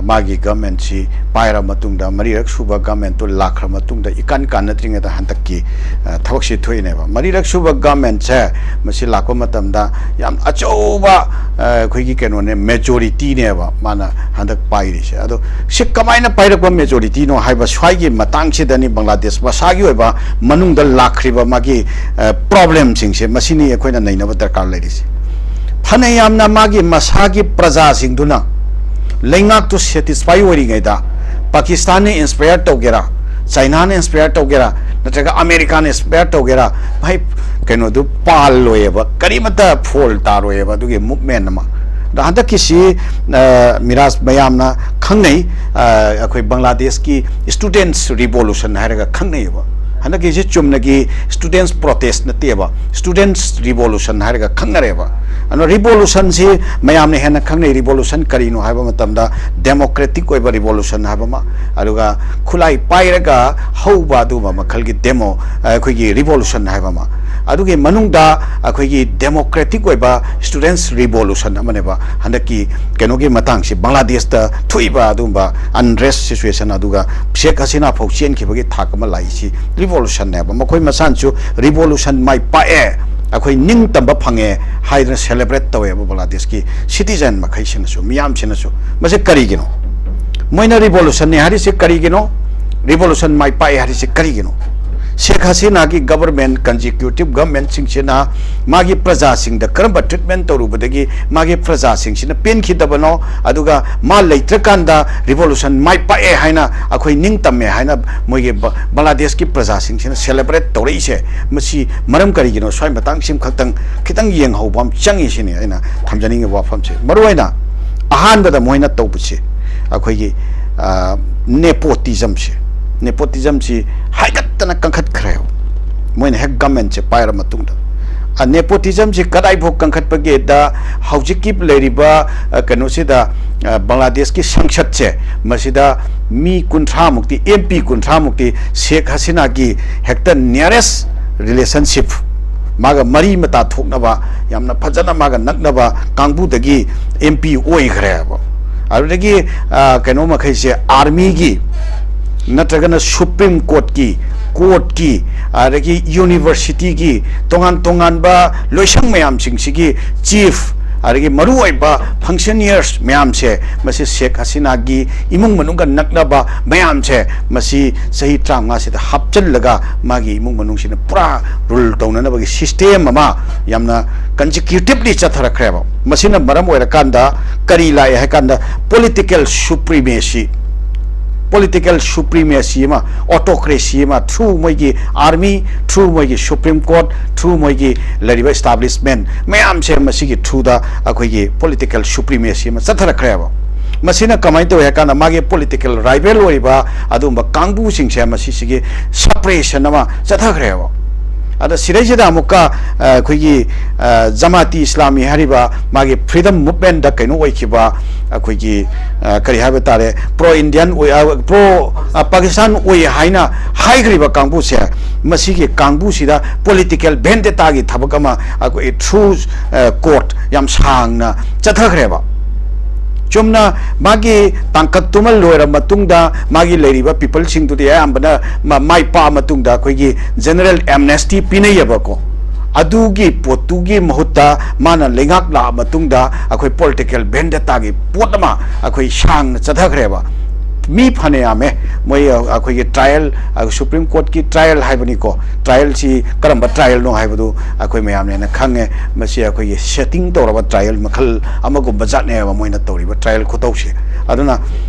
ꯃꯥꯒꯤ ꯒꯃꯦꯟꯁꯤ ꯄꯥꯏꯔ ꯃꯇꯨꯡꯗ, ꯃꯔꯤꯔꯛ ꯁꯨꯕ ꯒꯃꯦꯟꯇꯣ ꯂꯥꯛꯈ꯭ꯔ ꯃꯇꯨꯡꯗ ꯏꯀꯥꯟ ꯀꯥꯟꯅꯗ꯭ꯔꯤꯉꯩꯗ ꯍꯟꯗꯛꯀꯤ ꯊꯕꯛꯁꯤ ꯊꯣꯛꯏꯅꯦꯕ꯫ ꯃꯔꯤꯔꯛ ꯁꯨꯕ ꯒꯃꯦꯟꯁꯦ ꯃꯁꯤ ꯂꯥꯛꯄ ꯃꯇꯝꯗ ꯌꯥꯝ ꯑꯆꯧꯕ ꯑꯩꯈꯣꯏꯒꯤ ꯀꯩꯅꯣꯅꯦ, ꯃꯦꯖꯣꯔꯤꯇꯤꯅꯦꯕ ꯃꯥꯅ ꯍꯟꯗꯛ ꯄꯥꯏꯔꯤꯁꯦ꯫ ꯑꯗꯣ ꯁꯤ ꯀꯃꯥꯏꯅ ꯄꯥꯏꯔꯛꯄ ꯃꯦꯖꯣꯔꯤꯇꯤꯅꯣ ꯍꯥꯏꯕ ꯁ꯭ꯋꯥꯏꯒꯤ ꯃꯇꯥꯡꯁꯤꯗꯅꯤ ꯕꯪꯒ꯭ꯂꯥꯗꯦꯁ ꯃꯁꯥꯒꯤ ꯑꯣꯏꯕ ꯃꯅꯨꯡꯗ ꯂꯥꯛꯈ꯭ꯔꯤꯕ ꯃꯥꯒꯤ ꯄ꯭ꯔꯣꯕ꯭ꯂꯦꯝꯁꯤꯡꯁꯦ, ꯃꯁꯤꯅꯤ ꯑꯩꯈꯣꯏꯅ ꯅꯩꯅꯕ ꯗꯔꯀꯥꯔ ꯂꯩꯔꯤꯁꯦ꯫ ꯐꯅ ꯌꯥꯝꯅ ꯃꯥꯒꯤ ꯃꯁꯥꯒꯤ ꯄ꯭ꯔꯖꯥꯁꯤꯡꯗꯨꯅ ꯂꯩꯉꯥꯛꯇꯨ ꯁꯦꯇꯤꯁꯐꯥꯏ ꯑꯣꯏꯔꯤꯉꯩꯗ ꯄꯥꯀꯤꯁꯇꯥꯟꯅ ꯏꯟꯁꯄꯌꯔ ꯇꯧꯒꯦꯔꯥ, ꯆꯥꯏꯅꯥꯅ ꯏꯟꯁꯄꯌꯔ ꯇꯧꯒꯦꯔꯥ, ꯅꯠꯇ꯭ꯔꯒ ꯑꯃꯦꯔꯤꯀꯥꯅ ꯏꯟꯁꯄꯌꯔ ꯇꯧꯒꯦꯔꯥ, ꯃꯍꯩ ꯀꯩꯅꯣꯗꯨ ꯄꯥꯜꯂꯣꯏꯑꯕ, ꯀꯔꯤꯃꯇ ꯐꯣꯜ ꯇꯥꯔꯣꯏꯑꯕ ꯑꯗꯨꯒꯤ ꯃꯨꯞꯃꯦꯟ ꯑꯃ꯫ ꯑꯗꯣ ꯍꯟꯗꯛꯀꯤꯁꯤ, ꯑ, ꯃꯤꯔꯥꯖ, ꯃꯌꯥꯝꯅ ꯈꯪꯅꯩ, ꯑ, ꯑꯩꯈꯣꯏ ꯕꯪꯒ꯭ꯂꯥꯗꯦꯁꯀꯤ ꯁ꯭ꯇꯨꯗꯦꯟꯠꯁ ꯔꯤꯚꯣꯂꯨꯁꯟ ꯍꯥꯏꯔꯒ ꯈꯪꯅꯩꯑꯕ꯫ ꯍꯟꯗꯛꯀꯤꯁꯤ ꯆꯨꯝꯅꯒꯤ ꯁ꯭ꯇꯨꯗꯦꯟꯠꯁ ꯄ꯭ꯔꯣꯇꯦꯁ ꯅꯠꯇꯦꯕ, ꯁ꯭ꯇꯨꯗꯦꯟꯠꯁ ꯔꯤꯚꯣꯂꯨꯁꯟ ꯍꯥꯏꯔꯒ ꯈꯪꯅꯔꯦꯕ꯫ ꯑꯗꯨꯅ ꯔꯤꯚꯣꯂꯨꯁꯟꯁꯤ ꯃꯌꯥꯝꯅ ꯍꯦꯟꯅ ꯈꯪꯅꯩ꯫ ꯔꯤꯚꯣꯂꯨꯁꯟ ꯀꯔꯤꯅꯣ ꯍꯥꯏꯕ ꯃꯇꯝꯗ, ꯗꯦꯃꯣꯀ꯭ꯔꯦꯇꯤꯛ ꯑꯣꯏꯕ ꯔꯤꯚꯣꯂꯨꯁꯟ ꯍꯥꯏꯕ ꯑꯃ, ꯑꯗꯨꯒ ꯈꯨꯠꯂꯥꯏ ꯄꯥꯏꯔꯒ ꯍꯧꯕ ꯑꯗꯨꯒꯨꯝꯕ ꯃꯈꯜꯒꯤ ꯗꯦꯃꯣ, ꯑꯩꯈꯣꯏꯒꯤ ꯔꯤꯚꯣꯂꯨꯁꯟ ꯍꯥꯏꯕ ꯑꯃ, ꯑꯗꯨꯒꯤ ꯃꯅꯨꯡꯗ ꯑꯩꯈꯣꯏꯒꯤ ꯗꯦꯃꯣꯀ꯭ꯔꯦꯇꯤꯛ ꯑꯣꯏꯕ ꯁ꯭ꯇꯨꯗꯦꯟꯠꯁ ꯔꯤꯚꯣꯂꯨꯁꯟ ꯑꯃꯅꯦꯕ ꯍꯟꯗꯛꯀꯤ ꯀꯩꯅꯣꯒꯤ ꯃꯇꯥꯡꯁꯤ, ꯕꯪꯒ꯭ꯂꯥꯗꯦꯁꯇ ꯊꯣꯛꯏꯕ ꯑꯗꯨꯒꯨꯝꯕ ꯑꯟꯔꯦꯁ ꯁꯤꯆꯨꯋꯦꯁꯟ, ꯑꯗꯨꯒ ꯁꯦꯈ ꯍꯁꯤꯅꯥ ꯐꯥꯎ ꯆꯦꯟꯈꯤꯕꯒꯤ ꯊꯥꯛ ꯑꯃ ꯂꯥꯛꯏꯁꯤ ꯔꯤꯚꯣꯂꯨꯁꯟꯅꯦꯕ꯫ ꯃꯈꯣꯏ ꯃꯁꯥꯅꯁꯨ ꯔꯤꯚꯣꯂꯨꯁꯟ ꯃꯥꯏ ꯄꯥꯛꯑꯦ, ꯑꯩꯈꯣꯏ ꯅꯤꯡꯇꯝꯕ ꯐꯪꯉꯦ ꯍꯥꯏꯗꯅ ꯁꯦꯂꯦꯕ꯭ꯔꯦꯠ ꯇꯧꯋꯦꯕ ꯕꯪꯒ꯭ꯂꯥꯗꯦꯁꯀꯤ ꯁꯤꯇꯤꯖꯟ ꯃꯈꯩꯁꯤꯅꯁꯨ, ꯃꯤꯌꯥꯝꯁꯤꯅꯁꯨ꯫ ꯃꯁꯤ ꯀꯔꯤꯒꯤꯅꯣ? ꯃꯣꯏꯅ ꯔꯤꯚꯣꯂꯨꯁꯟꯅꯦ ꯍꯥꯏꯔꯤꯁꯦ ꯀꯔꯤꯒꯤꯅꯣ? ꯔꯤꯚꯣꯂꯨꯁꯟ ꯃꯥꯏ ꯄꯥꯛꯑꯦ ꯍꯥꯏꯔꯤꯁꯦ ꯀꯔꯤꯒꯤꯅꯣ? ꯁꯦꯈ ꯍꯁꯤꯅꯥꯒꯤ ꯒꯕꯔꯃꯦꯟ, ꯀꯟꯖꯤꯀ꯭ꯌꯨꯇꯤꯚ ꯒꯕꯔꯃꯦꯟꯁꯤꯡꯁꯤꯅ ꯃꯥꯒꯤ ꯄ꯭ꯔꯖꯥꯁꯤꯡꯗ ꯀꯔꯝꯕ ꯇ꯭ꯔꯤꯠꯃꯦꯟ ꯇꯧꯔꯨꯕꯗꯒꯤ ꯃꯥꯒꯤ ꯄ꯭ꯔꯖꯥꯁꯤꯡꯁꯤꯅ ꯄꯦꯟꯈꯤꯗꯕꯅꯣ? ꯑꯗꯨꯒ ꯃꯥ ꯂꯩꯇ꯭ꯔꯀꯥꯟꯗ ꯔꯤꯚꯣꯂꯨꯁꯟ ꯃꯥꯏ ꯄꯥꯛꯑꯦ ꯍꯥꯏꯅ, ꯑꯩꯈꯣꯏ ꯅꯤꯡꯇꯝꯃꯦ ꯍꯥꯏꯅ ꯃꯣꯏꯒꯤ ꯕ-, ꯕꯪꯒ꯭ꯂꯥꯗꯦꯁꯀꯤ ꯄ꯭ꯔꯖꯥꯁꯤꯡꯁꯤꯅ ꯁꯦꯂꯦꯕ꯭ꯔꯦꯠ ꯇꯧꯔꯛꯏꯁꯦ, ꯃꯁꯤ ꯃꯔꯝ ꯀꯔꯤꯒꯤꯅꯣ? ꯁ꯭ꯋꯥꯏ ꯃꯇꯥꯡꯁꯤꯃ ꯈꯛꯇꯪ ꯈꯤꯇꯪ ꯌꯦꯡꯍꯧꯕ ꯑꯃ ꯆꯪꯉꯤ ꯁꯤꯅꯤ ꯑꯩꯅ ꯊꯝꯖꯅꯤꯡꯉꯤꯕ ꯋꯥꯐꯝꯁꯦ꯫ ꯃꯔꯨꯑꯣꯏꯅ ꯑꯍꯥꯟꯕꯗ ꯃꯣꯏꯅ ꯇꯧꯕꯁꯤ ꯑꯩꯈꯣꯏꯒꯤ, ꯑ, ꯅꯦꯄꯣꯇꯤꯖꯝꯁꯦ꯫ ꯅꯦꯄꯣꯇꯤꯖꯝꯁꯤ ꯍꯥꯏꯒꯠꯇꯅ ꯀꯟꯈꯠꯈ꯭ꯔꯦꯕ ꯃꯣꯏꯅ ꯍꯦꯛ ꯒꯃꯦꯟꯁꯦ ꯄꯥꯏꯔ ꯃꯇꯨꯡꯗ꯫ ꯑ, ꯅꯦꯄꯣꯇꯤꯖꯝꯁꯤ ꯀꯗꯥꯏꯐꯥꯎ ꯀꯟꯈꯠꯄꯒꯦꯗ, ꯍꯧꯖꯤꯛꯀꯤ ꯂꯩꯔꯤꯕ, ꯑ, ꯀꯩꯅꯣꯁꯤꯗ, ꯑ, ꯕꯪꯒ꯭ꯂꯥꯗꯦꯁꯀꯤ ꯁꯪꯁꯠꯁꯦ, ꯃꯁꯤꯗ ꯃꯤ ꯀꯨꯟꯊ꯭ꯔꯥꯃꯨꯛꯇꯤ, ꯑꯦꯝ ꯄꯤ ꯀꯨꯟꯊ꯭ꯔꯥꯃꯨꯛꯇꯤ ꯁꯦꯈ ꯍꯁꯤꯅꯥꯒꯤ ꯍꯦꯛꯇ ꯅꯤꯌꯔꯦꯁ ꯔꯤꯂꯦꯁꯟꯁꯤꯞ, ꯃꯥꯒ ꯃꯔꯤ ꯃꯇꯥ ꯊꯣꯛꯅꯕ, ꯌꯥꯝꯅ ꯐꯖꯅ ꯃꯥꯒ ꯅꯛꯅꯕ ꯀꯥꯡꯕꯨꯗꯒꯤ ꯑꯦꯝ ꯄꯤ ꯑꯣꯏꯈ꯭ꯔꯦꯕ꯫ ꯑꯗꯨꯗꯒꯤ, ꯑ, ꯀꯩꯅꯣ ꯃꯈꯩꯁꯦ, ꯑꯥꯔꯃꯤꯒꯤ ꯅꯠꯇ꯭ꯔꯒꯅ ꯁꯨꯄ꯭ꯔꯤꯝ ꯀꯣꯔꯠꯀꯤ, ꯀꯣꯔꯠꯀꯤ, ꯑꯗꯒꯤ ꯌꯨꯅꯤꯚꯔꯁꯤꯇꯤꯒꯤ ꯇꯣꯉꯥꯟ ꯇꯣꯉꯥꯟꯕ ꯂꯣꯏꯁꯪ ꯃꯌꯥꯝꯁꯤꯡꯁꯤꯒꯤ ꯆꯤꯐ, ꯑꯗꯒꯤ ꯃꯔꯨꯑꯣꯏꯕ ꯐꯪꯁꯅꯤꯌꯔꯁ ꯃꯌꯥꯝꯁꯦ, ꯃꯁꯤ ꯁꯦꯈ ꯍꯁꯤꯅꯥꯒꯤ ꯏꯃꯨꯡ ꯃꯅꯨꯡꯒ ꯅꯛꯅꯕ ꯃꯌꯥꯝꯁꯦ, ꯃꯁꯤ ꯆꯍꯤ ꯇꯔꯥꯃꯉꯥꯁꯤꯗ ꯍꯥꯞꯆꯤꯜꯂꯒ ꯃꯥꯒꯤ ꯏꯃꯨꯡ ꯃꯅꯨꯡꯁꯤꯅ ꯄꯨꯔꯥ ꯔꯨꯜ ꯇꯧꯅꯅꯕꯒꯤ ꯁꯤꯁꯇꯦꯝ ꯑꯃ ꯌꯥꯝꯅ ꯀꯟꯖꯤꯀ꯭ꯌꯨꯇꯤꯞꯂꯤ ꯆꯠꯊꯔꯛꯈ꯭ꯔꯦꯕ꯫ ꯃꯁꯤꯅ ꯃꯔꯝ ꯑꯣꯏꯔꯀꯥꯟꯗ ꯀꯔꯤ ꯂꯥꯛꯑꯦ ꯍꯥꯏ ꯀꯥꯟꯗ, ꯄꯣꯂꯤꯇꯤꯀꯦꯜ ꯁꯨꯄ꯭ꯔꯤꯃꯦꯁꯤ, Political supremacy ꯑꯃ, autocracy ꯑꯃ, through ꯃꯣꯏꯒꯤ army, through ꯃꯣꯏꯒꯤ Supreme Court, through ꯃꯣꯏꯒꯤ ꯂꯩꯔꯤꯕ establishment ꯃꯌꯥꯝꯁꯦ, ꯃꯁꯤꯒꯤ through ꯗ ꯑꯩꯈꯣꯏꯒꯤ political supremacy ꯑꯃ ꯆꯠꯊꯔꯛꯈ꯭ꯔꯦꯕ꯫ ꯃꯁꯤꯅ ꯀꯃꯥꯏꯅ ꯇꯧꯏ ꯍꯥꯏ ꯀꯥꯟꯗ, ꯃꯥꯒꯤ political rival ꯑꯣꯏꯔꯤꯕ ꯑꯗꯨꯒꯨꯝꯕ ꯀꯥꯡꯕꯨꯁꯤꯡꯁꯦ, ꯃꯁꯤꯁꯤꯒꯤ separation ꯑꯃ ꯆꯠꯊꯈ꯭ꯔꯦꯕ꯫ ꯑꯗ ꯁꯤꯗꯩꯁꯤꯗ ꯑꯃꯨꯛꯀ, ꯑ, ꯑꯩꯈꯣꯏꯒꯤ, ꯑ, ꯖꯃꯥꯇꯤ ꯏꯁꯂꯥꯃꯤ ꯍꯥꯏꯔꯤꯕ ꯃꯥꯒꯤ freedom movement ꯗ ꯀꯩꯅꯣ ꯑꯣꯏꯈꯤꯕ, ꯑꯩꯈꯣꯏꯒꯤ, ꯑ, ꯀꯔꯤ ꯍꯥꯏꯕ ꯇꯥꯔꯦ, pro Indian ꯑꯣꯏ, ꯑ, pro, ꯑ, Pakistan ꯑꯣꯏ ꯍꯥꯏꯅ ꯍꯥꯏꯈ꯭ꯔꯤꯕ ꯀꯥꯡꯕꯨꯁꯦ, ꯃꯁꯤꯒꯤ ꯀꯥꯡꯕꯨꯁꯤꯗ political vendetta ꯒꯤ ꯊꯕꯛ ꯑꯃ ꯑꯩꯈꯣꯏ through, ꯑ, court ꯌꯥꯝ ꯁꯥꯡꯅ ꯆꯠꯊꯈ꯭ꯔꯦꯕ꯫ ꯆꯨꯝꯅ ꯃꯥꯒꯤ ꯇꯥꯡꯀꯛꯇꯨꯃ ꯂꯣꯏꯔ ꯃꯇꯨꯡꯗ, ꯃꯥꯒꯤ ꯂꯩꯔꯤꯕ people ꯁꯤꯡꯗꯨꯗꯤ ꯑꯌꯥꯝꯕꯅ ꯃ-, ꯃꯥꯏ ꯄꯥꯛꯑ ꯃꯇꯨꯡꯗ ꯑꯩꯈꯣꯏꯒꯤ general amnesty ꯄꯤꯅꯩꯌꯦꯕꯀꯣ꯫ ꯑꯗꯨꯒꯤ ꯄꯣꯠꯇꯨꯒꯤ ꯃꯍꯨꯠꯇ ꯃꯥꯅ ꯂꯩꯉꯥꯛ ꯂꯥꯛꯑ ꯃꯇꯨꯡꯗ ꯑꯩꯈꯣꯏ political vendetta ꯒꯤ ꯄꯣꯠ ꯑꯃ ꯑꯩꯈꯣꯏ ꯁꯥꯡꯅ ꯆꯠꯊꯈ꯭ꯔꯦꯕ꯫ ꯃꯤ ꯐꯅ ꯌꯥꯝꯃꯦ꯫ ꯃꯣꯏ, ꯑ, ꯑꯩꯈꯣꯏꯒꯤ trial, ꯑ, Supreme Court ꯀꯤ trial ꯍꯥꯏꯕꯅꯤꯀꯣ, trial ꯁꯤ ꯀꯔꯝꯕ trial ꯅꯣ ꯍꯥꯏꯕꯗꯨ ꯑꯩꯈꯣꯏ ꯃꯌꯥꯝꯅ ꯍꯦꯟꯅ ꯈꯪꯉꯦ꯫ ꯃꯁꯤ ꯑꯩꯈꯣꯏꯒꯤ setting ꯇꯧꯔꯕ trial ꯃꯈꯜ ꯑꯃꯒꯨꯝꯕ ꯖꯥꯠꯅꯦꯕ ꯃꯣꯏꯅ ꯇꯧꯔꯤꯕ trial ꯈꯨꯇꯧꯁꯦ꯫ ꯑꯗꯨꯅ,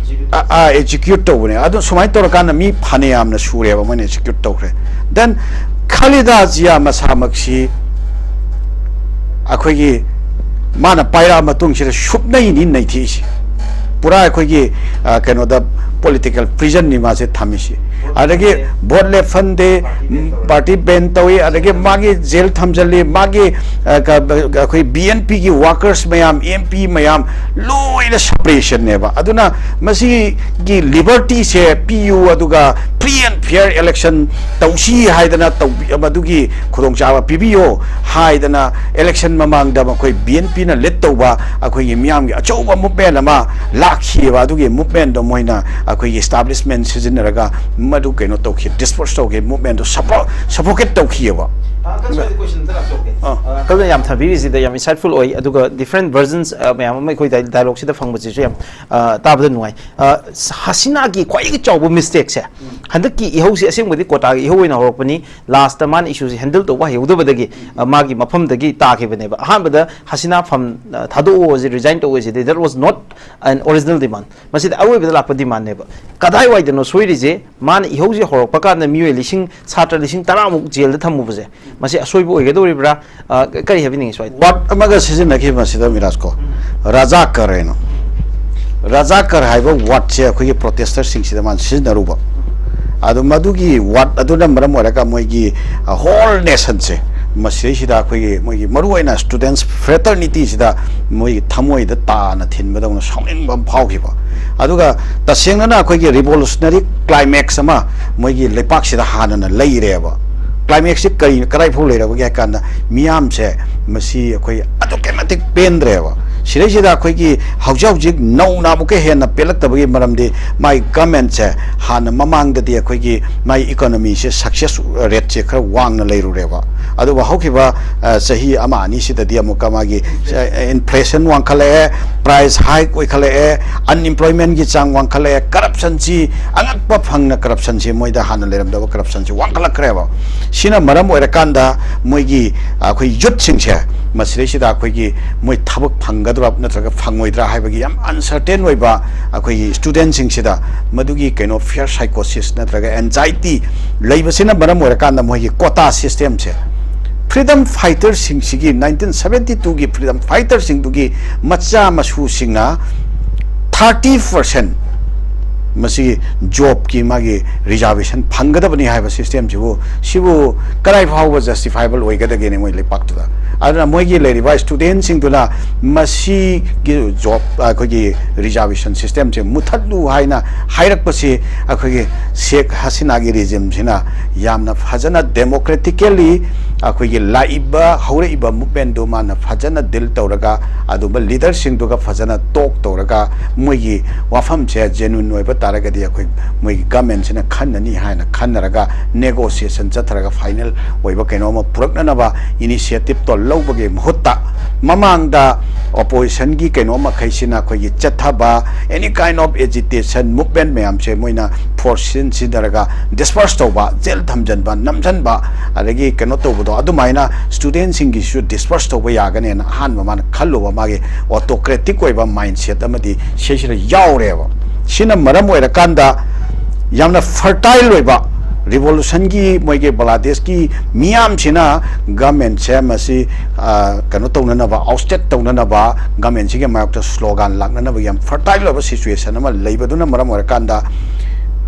ꯑ, ꯑ, execute ꯇꯧꯕꯅꯦ꯫ ꯑꯗꯨ ꯁꯨꯃꯥꯏꯅ ꯇꯧꯔꯀꯥꯟꯗ ꯃꯤ ꯐꯅ ꯌꯥꯝꯅ ꯁꯨꯔꯦꯕ ꯃꯣꯏꯅ execute ꯇꯧꯈ꯭ꯔꯦ꯫ Then ꯈꯥꯂꯤꯗꯥ ꯖꯤꯌꯥ ꯃꯁꯥꯃꯛꯁꯤ ꯑꯩꯈꯣꯏꯒꯤ ꯃꯥꯅ ꯄꯥꯏꯔꯛꯑ ꯃꯇꯨꯡꯁꯤꯗ ꯁꯨꯞꯅꯩꯅꯤ ꯅꯩꯊꯦꯛꯏꯁꯤ꯫ ꯄꯨꯔꯥ ꯑꯩꯈꯣꯏꯒꯤ, ꯑ, ꯀꯩꯅꯣꯗ political prison ꯅꯤ ꯃꯥꯁꯦ ꯊꯝꯃꯤꯁꯤ꯫ ꯑꯗꯒꯤ vote ꯂꯦꯞꯍꯟꯗꯦ, party ban ꯇꯧꯏ, ꯑꯗꯒꯤ ꯃꯥꯒꯤ jail ꯊꯝꯖꯜꯂꯤ, ꯃꯥꯒꯤ, ꯑ, ꯀ-, ꯑꯩꯈꯣꯏ B N P ꯒꯤ workers ꯃꯌꯥꯝ, M P ꯃꯌꯥꯝ ꯂꯣꯏꯅ separation ꯅꯦꯕ꯫ ꯑꯗꯨꯅ ꯃꯁꯤꯒꯤ liberty ꯁꯦ ꯄꯤꯌꯨ, ꯑꯗꯨꯒ free and fair election ꯇꯧꯁꯤ ꯍꯥꯏꯗꯅ ꯇꯧꯕꯤ-, ꯃꯗꯨꯒꯤ ꯈꯨꯗꯣꯡꯆꯥꯕ ꯄꯤꯕꯤꯌꯣ ꯍꯥꯏꯗꯅ election ꯃꯃꯥꯡꯗ ꯃꯈꯣꯏ B N P ꯅ lead ꯇꯧꯕ ꯑꯩꯈꯣꯏꯒꯤ ꯃꯤꯌꯥꯝꯒꯤ ꯑꯆꯧꯕ movement ꯑꯃ ꯂꯥꯛꯈꯤꯑꯕ꯫ ꯑꯗꯨꯒꯤ movement ꯗꯣ ꯃꯣꯏꯅ ꯑꯩꯈꯣꯏꯒꯤ establishment ꯁꯤꯖꯤꯟꯅꯔꯒ ꯃꯗꯨ ꯀꯩꯅꯣ ꯇꯧꯈꯤ, disperse ꯇꯧꯈꯤ, movement ꯗꯣ suppo-, suffocate ꯇꯧꯈꯤꯑꯕ꯫ ꯑ, ꯑꯪꯀꯜ, ꯁ꯭ꯋꯥꯏꯗ question ꯑꯝꯇ ꯂꯥꯛꯆꯧꯒꯦ꯫ ꯑꯥ꯫ ꯀꯜꯅ ꯌꯥꯝ ꯊꯝꯕꯤꯔꯤꯁꯤꯗ ꯌꯥꯝ insightful ꯑꯣꯏ, ꯑꯗꯨꯒ different versions, ꯑ, ꯃꯌꯥꯝ ꯑꯃ ꯑꯩꯈꯣꯏ ꯗꯥꯏ-, dialogue ꯁꯤꯗ ꯐꯪꯕꯁꯤꯁꯨ ꯌꯥꯝ, ꯑ, ꯇꯥꯕꯗ ꯅꯨꯡꯉꯥꯏ꯫ ꯑ, ꯍꯁꯤꯅꯥꯒꯤ ꯈ꯭ꯋꯥꯏꯗꯒꯤ ꯆꯥꯎꯕ mistake ꯁꯦ, ꯍꯟꯗꯛꯀꯤ ꯏꯍꯧꯁꯤ ꯑꯁꯦꯡꯕꯗꯤ ꯀꯣꯇꯥꯒꯤ ꯏꯍꯧ ꯑꯣꯏꯅ ꯍꯧꯔꯛꯄꯅꯤ, last ꯇ ꯃꯥꯅ issue ꯁꯦ handle ꯇꯧꯕ ꯍꯩꯍꯧꯗꯕꯗꯒꯤ, ꯑ, ꯃꯥꯒꯤ ꯃꯐꯝꯗꯒꯤ ꯇꯥꯈꯤꯕꯅꯦꯕ꯫ ꯑꯍꯥꯟꯕꯗ ꯍꯁꯤꯅꯥ ꯐꯝ, ꯑ, ꯊꯥꯗꯣꯛꯑꯣ ꯁꯤ, resign ꯇꯧꯑꯣ ꯁꯤꯗꯤ, that was not an original demand꯫ ꯃꯁꯤꯗ ꯑꯔꯣꯏꯕꯗ ꯂꯥꯛꯄ demand ꯅꯦꯕ꯫ ꯀꯗꯥꯏꯋꯥꯏꯗꯅꯣ ꯁꯣꯏꯔꯤꯁꯦ? ꯃꯥꯅ ꯏꯍꯧꯁꯦ ꯍꯧꯔꯛꯄ ꯀꯥꯟꯗ ꯃꯤꯑꯣꯏ ꯂꯤꯁꯤꯡ, ꯁꯥꯇ꯭ꯔ ꯂꯤꯁꯤꯡ ꯇꯔꯥꯃꯨꯛ ꯖꯦꯜꯗ ꯊꯝꯃꯨꯕꯁꯦ, ꯃꯁꯤ ꯑꯁꯣꯏꯕ ꯑꯣꯏꯒꯗꯧꯔꯤꯕ꯭ꯔꯥ? ꯑ, ꯀꯔꯤ ꯍꯥꯏꯕꯤꯅꯤꯡꯉꯤ ꯁ꯭ꯋꯥꯏꯗ? Word ꯑꯃꯒ ꯁꯤꯖꯤꯟꯅꯈꯤꯕ ꯃꯁꯤꯗ, ꯃꯤꯔꯥꯖ ꯀꯣ, ꯔꯥꯖꯥꯀꯔ ꯍꯥꯏꯅ꯫ ꯔꯥꯖꯥꯀꯔ ꯍꯥꯏꯕ word ꯁꯦ ꯑꯩꯈꯣꯏꯒꯤ protester ꯁꯤꯡꯁꯤꯗ ꯃꯥꯅ ꯁꯤꯖꯤꯟꯅꯔꯨꯕ꯫ ꯑꯗꯨ ꯃꯗꯨꯒꯤ word ꯑꯗꯨꯅ ꯃꯔꯝ ꯑꯣꯏꯔꯒ ꯃꯣꯏꯒꯤ, ꯑ, whole nation ꯁꯦ, ꯃꯁꯤꯗꯩꯁꯤꯗ ꯑꯩꯈꯣꯏꯒꯤ, ꯃꯣꯏꯒꯤ ꯃꯔꯨꯑꯣꯏꯅ students fraternity ꯁꯤꯗ ꯃꯣꯏꯒꯤ ꯊꯃꯣꯏꯗ ꯇꯥꯅ ꯊꯤꯟꯕꯗꯧꯅ ꯁꯥꯎꯅꯤꯡꯕ ꯑꯃ ꯐꯥꯎꯈꯤꯕ꯫ ꯑꯗꯨꯒ ꯇꯁꯦꯡꯅꯅ ꯑꯩꯈꯣꯏꯒꯤ revolutionary climax ꯑꯃ ꯃꯣꯏꯒꯤ ꯂꯩꯄꯥꯛꯁꯤꯗ ꯍꯥꯟꯅꯅ ꯂꯩꯔꯦꯕ꯫ Climax ꯁꯤ ꯀꯔꯤ, ꯀꯗꯥꯏ ꯐꯥꯎ ꯂꯩꯔꯕꯒꯦ ꯍꯥꯏ ꯀꯥꯟꯗ, ꯃꯤꯌꯥꯝꯁꯦ ꯃꯁꯤ ꯑꯩꯈꯣꯏ ꯑꯗꯨꯛꯀꯤ ꯃꯇꯤꯛ ꯄꯦꯟꯗ꯭ꯔꯦꯕ꯫ ꯁꯤꯗꯩꯁꯤꯗ ꯑꯩꯈꯣꯏꯒꯤ ꯍꯧꯖꯤꯛ ꯍꯧꯖꯤꯛ ꯅꯧꯅ ꯑꯃꯨꯛꯀ ꯍꯦꯟꯅ ꯄꯦꯜꯂꯛꯇꯕꯒꯤ ꯃꯔꯝꯗꯤ, ꯃꯥꯒꯤ government ꯁꯦ ꯍꯥꯟꯅ ꯃꯃꯥꯡꯗꯗꯤ ꯑꯩꯈꯣꯏꯒꯤ ꯃꯥꯒꯤ economy ꯁꯦ success rate ꯁꯦ ꯈꯔ ꯋꯥꯡꯅ ꯂꯩꯔꯨꯔꯦꯕ꯫ ꯑꯗꯨꯕꯨ ꯍꯧꯈꯤꯕ, ꯑ, ꯆꯍꯤ ꯑꯃ ꯑꯅꯤꯁꯤꯗꯗꯤ ꯑꯃꯨꯛꯀ ꯃꯥꯒꯤ, ꯑ, inflation ꯋꯥꯡꯈꯠꯂꯛꯑꯦ, price hike ꯑꯣꯏꯈꯠꯂꯛꯑꯦ, unemployment ꯀꯤ ꯆꯥꯡ ꯋꯥꯡꯈꯠꯂꯛꯑꯦ, corruption ꯁꯤ ꯑꯉꯛꯄ ꯐꯪꯅ corruption ꯁꯤ, ꯃꯣꯏꯗ ꯍꯥꯟꯅ ꯂꯩꯔꯝꯗꯕ corruption ꯁꯤ ꯋꯥꯡꯈꯠꯂꯛꯈ꯭ꯔꯦꯕ꯫ ꯁꯤꯅ ꯃꯔꯝ ꯑꯣꯏꯔꯀꯥꯟꯗ ꯃꯣꯏꯒꯤ, ꯑ, ꯑꯩꯈꯣꯏ youth ꯁꯤꯡꯁꯦ ꯃꯁꯤꯗꯩꯁꯤꯗ ꯑꯩꯈꯣꯏꯒꯤ ꯃꯣꯏ ꯊꯕꯛ ꯐꯪꯒꯗ꯭ꯔꯥ ꯅꯠꯇ꯭ꯔꯒ ꯐꯪꯉꯣꯏꯗ꯭ꯔꯥ ꯍꯥꯏꯕꯒꯤ ꯌꯥꯝ uncertain ꯑꯣꯏꯕ ꯑꯩꯈꯣꯏꯒꯤ student ꯁꯤꯡꯁꯤꯗ ꯃꯗꯨꯒꯤ ꯀꯩꯅꯣ fear psychosis ꯅꯠꯇ꯭ꯔꯒ anxiety ꯂꯩꯕꯁꯤꯅ ꯃꯔꯝ ꯑꯣꯏꯔꯀꯥꯟꯗ ꯃꯣꯏꯒꯤ quota system ꯁꯦ, freedom fighter ꯁꯤꯡꯁꯤꯒꯤ, nineteen seventy two ꯒꯤ freedom fighter ꯁꯤꯡꯗꯨꯒꯤ ꯃꯆꯥ ꯃꯁꯨꯁꯤꯡꯅ thirty percent ꯃꯁꯤꯒꯤ job ꯀꯤ ꯃꯥꯒꯤ reservation ꯐꯪꯒꯗꯕꯅꯤ ꯍꯥꯏꯕ system ꯁꯤꯕꯨ, ꯁꯤꯕꯨ ꯀꯗꯥꯏ ꯐꯥꯎꯕ justifiable ꯑꯣꯏꯒꯗꯒꯦꯅꯦ ꯃꯣꯏ ꯂꯩꯄꯥꯛꯇꯨꯗ? ꯑꯗꯨꯅ ꯃꯣꯏꯒꯤ ꯂꯩꯔꯤꯕ student ꯁꯤꯡꯗꯨꯅ ꯃꯁꯤꯒꯤ job, ꯑꯩꯈꯣꯏꯒꯤ reservation system ꯁꯦ ꯃꯨꯊꯠꯂꯨ ꯍꯥꯏꯅ ꯍꯥꯏꯔꯛꯄꯁꯤ, ꯑꯩꯈꯣꯏꯒꯤ ꯁꯦꯈ ꯍꯁꯤꯅꯥꯒꯤ regime ꯁꯤꯅ ꯌꯥꯝꯅ ꯐꯖꯅ democratically ꯑꯩꯈꯣꯏꯒꯤ ꯂꯥꯛꯏꯕ ꯍꯧꯔꯛꯏꯕ ꯃꯨꯞꯃꯦꯟꯗꯨ ꯃꯥꯅ ꯐꯖꯅ ꯗꯤꯜ ꯇꯧꯔꯒ, ꯑꯗꯨꯒꯨꯝꯕ ꯂꯤꯗꯔꯁꯤꯡꯗꯨꯒ ꯐꯖꯅ ꯇꯣꯛ ꯇꯧꯔꯒ, ꯃꯣꯏꯒꯤ ꯋꯥꯐꯝꯁꯦ ꯖꯦꯅꯨꯏꯟ ꯑꯣꯏꯕ ꯇꯥꯔꯒꯗꯤ ꯑꯩꯈꯣꯏ ꯃꯣꯏꯒꯤ ꯒꯃꯦꯟꯁꯤꯅ ꯈꯟꯅꯅꯤ ꯍꯥꯏꯅ ꯈꯟꯅꯔꯒ ꯅꯦꯒꯣꯁꯤꯌꯦꯁꯟ ꯆꯠꯊꯔꯒ ꯐꯥꯏꯅꯦꯜ ꯑꯣꯏꯕ ꯀꯩꯅꯣꯝꯃ ꯄꯨꯔꯛꯅꯅꯕ ꯏꯅꯤꯁꯤꯌꯦꯇꯤꯞꯇꯣ ꯂꯧꯕꯒꯤ ꯃꯍꯨꯠꯇ, ꯃꯃꯥꯡꯗ ꯑꯣꯄꯣꯖꯤꯁꯟꯒꯤ ꯀꯩꯅꯣ ꯃꯈꯩꯁꯤꯅ ꯑꯩꯈꯣꯏꯒꯤ ꯆꯠꯊꯕ, any kind of agitation movement ꯃꯌꯥꯝꯁꯦ ꯃꯣꯏꯅ ꯐꯣꯔꯁ ꯁꯤꯖꯤꯟꯅꯔꯒ ꯗꯤꯁꯄꯔꯁ ꯇꯧꯕ, ꯖꯦꯜ ꯊꯝꯖꯟꯕ, ꯅꯝꯖꯟꯕ, ꯑꯗꯒꯤ ꯀꯩꯅꯣ ꯇꯧꯕꯗꯣ, ꯑꯗꯨꯃꯥꯏꯅ ꯁ꯭ꯇꯨꯗꯦꯟꯁꯤꯡꯒꯤꯁꯨ ꯗꯤꯁꯄꯔꯁ ꯇꯧꯕ ꯌꯥꯒꯅꯦꯅ ꯑꯍꯥꯟꯕ ꯃꯥꯅ ꯈꯜꯂꯨꯕ ꯃꯥꯒꯤ ꯑꯣꯇꯣꯀ꯭ꯔꯦꯇꯤꯛ ꯑꯣꯏꯕ ꯃꯥꯏꯟꯁꯦꯠ ꯑꯃꯗꯤ ꯁꯤꯁꯤꯗ ꯌꯥꯎꯔꯦꯕ꯫ ꯁꯤꯅ ꯃꯔꯝ ꯑꯣꯏꯔꯀꯥꯟꯗ ꯌꯥꯝꯅ ꯐꯔꯇꯥꯏꯜ ꯑꯣꯏꯕ ꯔꯤꯚꯣꯂꯨꯁꯟꯒꯤ ꯃꯣꯏꯒꯤ ꯕꯪꯒ꯭ꯂꯥꯗꯦꯁꯀꯤ ꯃꯤꯌꯥꯝꯁꯤꯅ ꯒꯃꯦꯟꯁꯦ ꯃꯁꯤ, ꯑ, ꯀꯩꯅꯣ ꯇꯧꯅꯅꯕ, ꯑꯥꯎꯠꯁꯇꯦꯠ ꯇꯧꯅꯅꯕ ꯒꯃꯦꯟꯁꯤꯒꯤ ꯃꯥꯌꯣꯛꯇ ꯁ꯭ꯂꯣꯒꯥꯟ ꯂꯥꯛꯅꯅꯕ ꯌꯥꯝ ꯐꯔꯇꯥꯏꯜ ꯑꯣꯏꯕ ꯁꯤꯆꯨꯋꯦꯁꯟ ꯑꯃ ꯂꯩꯕꯗꯨꯅ ꯃꯔꯝ ꯑꯣꯏꯔꯀꯥꯟꯗ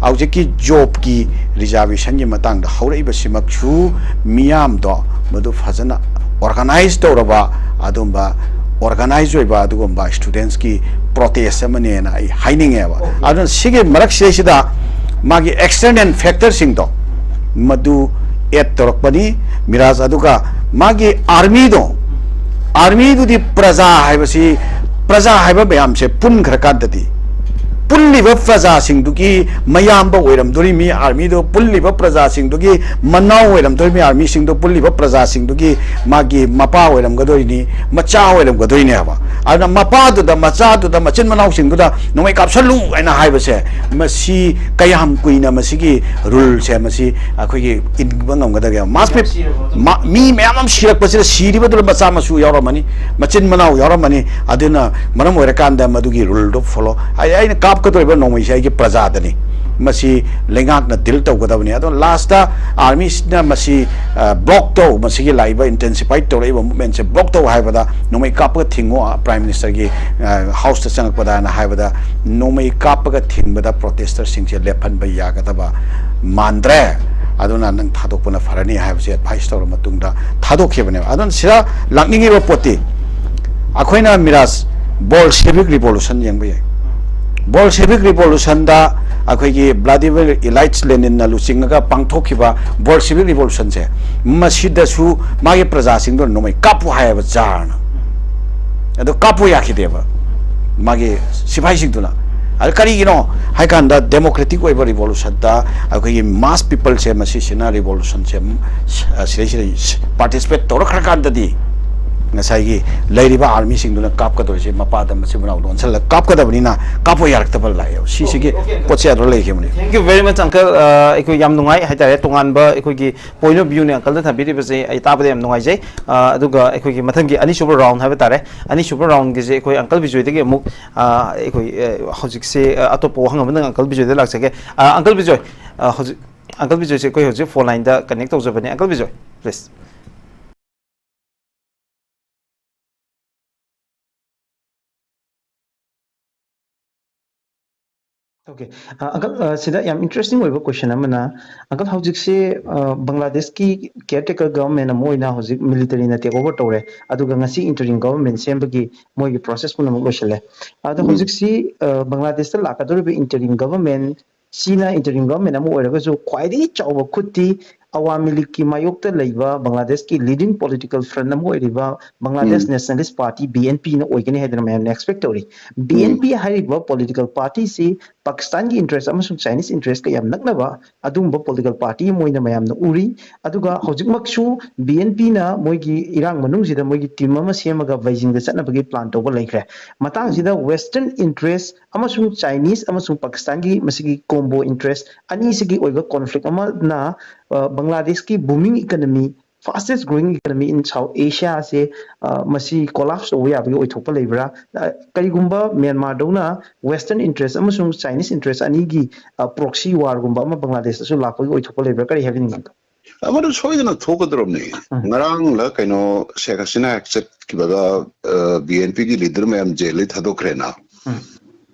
ꯍꯧꯖꯤꯛꯀꯤ ꯖꯣꯕꯀꯤ ꯔꯤꯖꯥꯔꯕꯦꯁꯟꯒꯤ ꯃꯇꯥꯡꯗ ꯍꯧꯔꯛꯏꯕꯁꯤꯃꯛꯁꯨ ꯃꯤꯌꯥꯝꯗꯣ ꯃꯗꯨ ꯐꯖꯅ ꯑꯣꯔꯒꯅꯥꯏꯖ ꯇꯧꯔꯕ, ꯑꯗꯨꯝꯕ ꯑꯣꯔꯒꯅꯥꯏꯖ ꯑꯣꯏꯕ ꯑꯗꯨꯒꯨꯝꯕ ꯁ꯭ꯇꯨꯗꯦꯟꯁꯀꯤ ꯄ꯭ꯔꯣꯇꯦꯁ ꯑꯃꯅꯦꯅ ꯑꯩ ꯍꯥꯏꯅꯤꯡꯉꯦꯕ꯫ ꯑꯗꯨꯅ ꯁꯤꯒꯤ ꯃꯔꯛꯁꯤꯗꯩꯁꯤꯗ ꯃꯥꯒꯤ ꯑꯦꯛꯁꯇꯔꯅꯦꯜ ꯐꯦꯛꯇꯔꯁꯤꯡꯗꯣ ꯃꯗꯨ ꯑꯦꯗ ꯇꯧꯔꯛꯄꯅꯤ ꯃꯤꯔꯥꯖ꯫ ꯑꯗꯨꯒ ꯃꯥꯒꯤ ꯑꯥꯔꯃꯤꯗꯣ, ꯑꯥꯔꯃꯤꯗꯨꯗꯤ ꯄ꯭ꯔꯖꯥ ꯍꯥꯏꯕꯁꯤ, ꯄ꯭ꯔꯖꯥ ꯍꯥꯏꯕ ꯃꯌꯥꯝꯁꯦ ꯄꯨꯟꯈ꯭ꯔꯀꯥꯟꯗꯗꯤ ꯄꯨꯜꯂꯤꯕ ꯄ꯭ꯔꯖꯥꯁꯤꯡꯗꯨꯒꯤ ꯃꯌꯥꯝꯕ ꯑꯣꯏꯔꯝꯗꯣꯔꯤꯃꯤ ꯑꯥꯔꯃꯤꯗꯣ, ꯄꯨꯜꯂꯤꯕ ꯄ꯭ꯔꯖꯥꯁꯤꯡꯗꯨꯒꯤ ꯃꯅꯥꯎ ꯑꯣꯏꯔꯝꯗꯣꯔꯤꯃꯤ ꯑꯥꯔꯃꯤꯁꯤꯡꯗꯣ, ꯄꯨꯜꯂꯤꯕ ꯄ꯭ꯔꯖꯥꯁꯤꯡꯗꯨꯒꯤ ꯃꯥꯒꯤ ꯃꯄꯥ ꯑꯣꯏꯔꯝꯒꯗꯣꯏꯅꯤ, ꯃꯆꯥ ꯑꯣꯏꯔꯝꯒꯗꯣꯏꯅꯦꯕ꯫ ꯑꯗꯨꯅ ꯃꯄꯥꯗꯨꯗ, ꯃꯆꯥꯗꯨꯗ, ꯃꯆꯤꯟ ꯃꯅꯥꯎꯁꯤꯡꯗꯨꯗ ꯅꯣꯡꯃꯩ ꯀꯥꯞꯁꯜꯂꯨ ꯍꯥꯏꯅ ꯍꯥꯏꯕꯁꯦ, ꯃꯁꯤ ꯀꯌꯥꯝ ꯀꯨꯏꯅ ꯃꯁꯤꯒꯤ ꯔꯨꯜꯁꯦ ꯃꯁꯤ ꯑꯩꯈꯣꯏꯒꯤ ꯏꯟꯕ ꯉꯝꯒꯗꯒꯦ? ꯃꯥꯁ ꯄꯤ-, ꯃꯥ-, ꯃꯤ ꯃꯌꯥꯝ ꯑꯃ ꯁꯤꯔꯛꯄꯁꯤꯗ, ꯁꯤꯔꯤꯕꯗꯨꯗ ꯃꯆꯥ ꯃꯁꯨ ꯌꯥꯎꯔꯝꯃꯅꯤ, ꯃꯆꯤꯟ ꯃꯅꯥꯎ ꯌꯥꯎꯔꯝꯃꯅꯤ꯫ ꯑꯗꯨꯅ ꯃꯔꯝ ꯑꯣꯏꯔꯀꯥꯟꯗ ꯃꯗꯨꯒꯤ ꯔꯨꯜꯗꯣ ꯐꯣꯂꯣ, ꯑꯩ, ꯑꯩꯅ ꯀꯥꯞꯀꯗꯧꯔꯤꯕ ꯅꯣꯡꯃꯩꯁꯦ ꯑꯩꯒꯤ ꯄ꯭ꯔꯖꯥꯗꯅꯤ, ꯃꯁꯤ ꯂꯩꯉꯥꯛꯅ ꯗꯤꯜ ꯇꯧꯒꯗꯕꯅꯤ꯫ ꯑꯗꯣ ꯂꯥꯁꯇ ꯑꯥꯔꯃꯤꯁꯤꯅ ꯃꯁꯤ, ꯑ, ꯕ꯭ꯂꯣꯛ ꯇꯧ, ꯃꯁꯤꯒꯤ ꯂꯥꯛꯏꯕ ꯏꯟꯇꯦꯟꯁꯤꯐꯥꯏꯠ ꯇꯧꯔꯛꯏꯕ ꯃꯨꯞꯃꯦꯟꯁꯦ ꯕ꯭ꯂꯣꯛ ꯇꯧ ꯍꯥꯏꯕꯗ, ꯅꯣꯡꯃꯩ ꯀꯥꯞꯄꯒ ꯊꯤꯡꯉꯣ, ꯑ, ꯄ꯭ꯔꯥꯏꯝ ꯃꯤꯅꯤꯁꯇꯔꯒꯤ, ꯑ, ꯍꯥꯎꯁꯇ ꯆꯪꯉꯛꯄꯗꯅ ꯍꯥꯏꯕꯗ, ꯅꯣꯡꯃꯩ ꯀꯥꯞꯄꯒ ꯊꯤꯡꯕꯗ ꯄ꯭ꯔꯣꯇꯦꯁꯇꯔꯁꯤꯡꯁꯦ ꯂꯦꯞꯍꯟꯕ ꯌꯥꯒꯗꯕ ꯃꯥꯟꯗ꯭ꯔꯦ, ꯑꯗꯨꯅ ꯅꯪ ꯊꯥꯗꯣꯛꯄꯅ ꯐꯔꯅꯤ ꯍꯥꯏꯕꯁꯦ ꯑꯦꯗꯚꯥꯏꯁ ꯇꯧꯔ ꯃꯇꯨꯡꯗ ꯊꯥꯗꯣꯛꯈꯤꯕꯅꯦꯕ꯫ ꯑꯗꯨꯅ ꯁꯤꯗ ꯂꯥꯛꯅꯤꯡꯉꯤꯕ ꯄꯣꯠꯇꯤ, ꯑꯩꯈꯣꯏꯅ ꯃꯤꯔꯥꯖ ꯕꯣꯜꯁꯦꯕꯤꯛ ꯔꯤꯚꯣꯂꯨꯁꯟ ꯌꯦꯡꯕ ꯌꯥꯏ꯫ ꯕꯣꯜꯁꯦꯕꯤꯛ ꯔꯤꯚꯣꯂꯨꯁꯟꯗ ꯑꯩꯈꯣꯏꯒꯤ ꯕ꯭ꯂꯥꯗꯤꯃꯤꯔ ꯏꯂꯥꯏꯠꯁ ꯂꯦꯅꯤꯟꯅ ꯂꯨꯆꯤꯡꯉꯒ ꯄꯥꯡꯊꯣꯛꯈꯤꯕ ꯕꯣꯜꯁꯤꯕꯤꯛ ꯔꯤꯚꯣꯂꯨꯁꯟꯁꯦ, ꯃꯁꯤꯗꯁꯨ ꯃꯥꯒꯤ ꯄ꯭ꯔꯖꯥꯁꯤꯡꯗꯨꯅ ꯅꯣꯡꯃꯩ ꯀꯥꯞꯄꯨ ꯍꯥꯏꯌꯦꯕ ꯖꯥꯔꯅ꯫ ꯑꯗꯨ ꯀꯥꯞꯄꯨ ꯌꯥꯈꯤꯗꯦꯕ ꯃꯥꯒꯤ ꯁꯤꯐꯥꯏꯁꯤꯡꯗꯨꯅ꯫ ꯑꯗꯨ ꯀꯔꯤꯒꯤꯅꯣ ꯍꯥꯏ ꯀꯥꯟꯗ, ꯗꯦꯃꯣꯀ꯭ꯔꯦꯇꯤꯛ ꯑꯣꯏꯕ ꯔꯤꯚꯣꯂꯨꯁꯟꯗ ꯑꯩꯈꯣꯏꯒꯤ ꯃꯥꯁ ꯄꯤꯄꯜꯁꯦ, ꯃꯁꯤꯁꯤꯅ ꯔꯤꯚꯣꯂꯨꯁꯟꯁꯦ, ꯁꯤꯗꯩꯁꯤꯗ ꯄꯥꯔꯇꯤꯁꯤꯄꯦꯠ ꯇꯧꯔꯛꯈ꯭ꯔꯀꯥꯟꯗꯗꯤ, ꯉꯁꯥꯏꯒꯤ ꯂꯩꯔꯤꯕ ꯑꯥꯔꯃꯤꯁꯤꯡꯗꯨꯅ ꯀꯥꯞꯀꯗꯧꯔꯤꯁꯦ, ꯃꯄꯥꯗ ꯃꯆꯤꯟ ꯃꯅꯥꯎ ꯂꯣꯟꯁꯤꯜꯂꯒ ꯀꯥꯞꯀꯗꯕꯅꯤꯅ, ꯀꯥꯞꯄ ꯌꯥꯔꯛꯇꯕ ꯂꯥꯛꯑꯦꯕ꯫ ꯁꯤꯁꯤꯒꯤ ꯄꯣꯠꯁꯦ ꯑꯗꯨꯗ ꯂꯩꯈꯤꯕꯅꯤ꯫ Thank you very much, uncle. ꯑ, ꯑꯩꯈꯣꯏ ꯌꯥꯝ ꯅꯨꯡꯉꯥꯏ ꯍꯥꯏꯇꯥꯔꯦ, ꯇꯣꯉꯥꯟꯕ ꯑꯩꯈꯣꯏꯒꯤ point of view ꯅꯦ uncle ꯗ ꯊꯝꯕꯤꯔꯤꯕꯁꯦ, ꯑꯩ ꯇꯥꯕꯗ ꯌꯥꯝ ꯅꯨꯡꯉꯥꯏꯖꯩ꯫ ꯑ, ꯑꯗꯨꯒ ꯑꯩꯈꯣꯏꯒꯤ ꯃꯊꯪꯒꯤ ꯑꯅꯤꯁꯨꯕ ꯔꯥꯎꯟ ꯍꯥꯏꯕ ꯇꯥꯔꯦ, ꯑꯅꯤꯁꯨꯕ ꯔꯥꯎꯟꯒꯤꯁꯦ ꯑꯩꯈꯣꯏ uncle ꯕꯤꯖꯣꯏꯗꯒꯤ ꯑꯃꯨꯛ, ꯑ, ꯑꯩꯈꯣꯏ, ꯑ, ꯍꯧꯖꯤꯛꯁꯦ, ꯑ, ꯑꯇꯣꯞꯄ ꯋꯥꯍꯪ ꯑꯃꯗꯪ uncle ꯕꯤꯖꯣꯏꯗ ꯂꯥꯛꯆꯒꯦ꯫ ꯑ, uncle ꯕꯤꯖꯣꯏ, ꯑ, ꯍꯧꯖꯤꯛ uncle ꯕꯤꯖꯣꯏꯁꯦ ꯑꯩꯈꯣꯏ ꯍꯧꯖꯤꯛ ꯐꯣꯟ ꯂꯥꯏꯟꯗ ꯀꯅꯦꯛ ꯇꯧꯖꯕꯅꯦ꯫ Uncle Bijoy, please. Okay. ꯑ, uncle, ꯑ, ꯁꯤꯗ ꯌꯥꯝ interesting ꯑꯣꯏꯕ question ꯑꯃꯅ, uncle, ꯍꯧꯖꯤꯛꯁꯦ, ꯑ, ꯕꯪꯒ꯭ꯂꯥꯗꯦꯁꯀꯤ caretaker government ꯑꯃ ꯑꯣꯏꯅ ꯍꯧꯖꯤꯛ military ꯅ take over ꯇꯧꯔꯦ, ꯑꯗꯨꯒ ꯉꯁꯤ interim government ꯁꯦꯝꯕꯒꯤ ꯃꯣꯏꯒꯤ process ꯄꯨꯝꯅꯃꯛ ꯂꯣꯏꯁꯤꯜꯂꯦ꯫ ꯑꯗꯣ ꯎꯝ꯫ ꯍꯧꯖꯤꯛꯁꯤ, ꯑ, ꯕꯪꯒ꯭ꯂꯥꯗꯦꯁꯇ ꯂꯥꯛꯀꯗꯧꯔꯤꯕ interim government ꯁꯤꯅ interim government ꯑꯃ ꯑꯣꯏꯔꯒꯁꯨ ꯈ꯭ꯋꯥꯏꯗꯒꯤ ꯆꯥꯎꯕ ꯈꯨꯠꯇꯤ ꯑꯋꯥꯃꯤ ꯂꯤꯒꯀꯤ ꯃꯥꯌꯣꯛꯇ ꯂꯩꯕ ꯕꯪꯒ꯭ꯂꯥꯗꯦꯁꯀꯤ leading political front ꯑꯃ ꯑꯣꯏꯔꯤꯕ ꯕꯪꯒ꯭ꯂꯥꯗꯦꯁ ꯎꯝ꯫ Nationalist Party, B N P ꯅ ꯑꯣꯏꯒꯅꯤ ꯍꯥꯏꯗꯅ ꯃꯌꯥꯝꯅ expect ꯇꯧꯔꯤ꯫ ꯎꯝ꯫ B N P ꯍꯥꯏꯔꯤꯕ political party ꯁꯤ ꯄꯥꯀꯤꯁꯇꯥꯟꯒꯤ interest ꯑꯃꯁꯨꯡ Chinese interest ꯀ ꯌꯥꯝ ꯅꯛꯅꯕ ꯑꯗꯨꯒꯨꯝꯕ political party ꯑꯃ ꯑꯣꯏꯅ ꯃꯌꯥꯝꯅ ꯎꯔꯤ꯫ ꯑꯗꯨꯒ ꯍꯧꯖꯤꯛꯃꯛꯁꯨ B N P ꯅ ꯃꯣꯏꯒꯤ ꯏꯔꯥꯡ ꯃꯅꯨꯡꯁꯤꯗ ꯃꯣꯏꯒꯤ team ꯑꯃ ꯁꯦꯝꯃꯒ ꯕꯩꯖꯤꯡꯗ ꯆꯠꯅꯕꯒꯤ plan ꯇꯧꯕ ꯂꯩꯈ꯭ꯔꯦ꯫ ꯃꯇꯥꯡꯁꯤꯗ Western interest ꯑꯃꯁꯨꯡ Chinese ꯑꯃꯁꯨꯡ ꯄꯥꯀꯤꯁꯇꯥꯟꯒꯤ ꯃꯁꯤꯒꯤ combo interest ꯑꯅꯤꯁꯤꯒꯤ ꯑꯣꯏꯕ conflict ꯑꯃꯅ, ꯑ, ꯕꯪꯒ꯭ꯂꯥꯗꯦꯁꯀꯤ booming economy, fastest growing economy in South Asia ꯁꯦ, ꯑ, ꯃꯁꯤ collapse ꯇꯧꯕ ꯌꯥꯕꯒꯤ ꯑꯣꯏꯊꯣꯛꯄ ꯂꯩꯕ꯭ꯔꯥ? ꯑ, ꯀꯔꯤꯒꯨꯝꯕ ꯃ꯭ꯌꯥꯟꯃꯥꯔꯗꯧꯅ Western interest ꯑꯃꯁꯨꯡ Chinese interest ꯑꯅꯤꯒꯤ, ꯑ, proxy war ꯒꯨꯝꯕ ꯑꯃ ꯕꯪꯒ꯭ꯂꯥꯗꯦꯁꯇꯁꯨ ꯂꯥꯛꯄꯒꯤ ꯑꯣꯏꯊꯣꯛꯄ ꯂꯩꯕ꯭ꯔꯥ? ꯀꯔꯤ ꯍꯥꯏꯕꯤꯅꯤꯡꯉꯤ? ꯑꯃꯗꯨ ꯁꯣꯏꯗꯅ ꯊꯣꯛꯀꯗꯧꯔꯕꯅꯤ꯫ ꯎꯝ꯫ ꯉꯔꯥꯡꯂ ꯀꯩꯅꯣ ꯁꯦꯈ ꯍꯁꯤꯅꯥ ꯍꯦꯛ ꯆꯠꯈꯤꯕꯒ, ꯑ, B N P ꯒꯤ leader ꯃꯌꯥꯝ ꯖꯦꯜꯗꯒꯤ ꯊꯥꯗꯣꯛꯈ꯭ꯔꯦꯅ꯫ ꯎꯝ꯫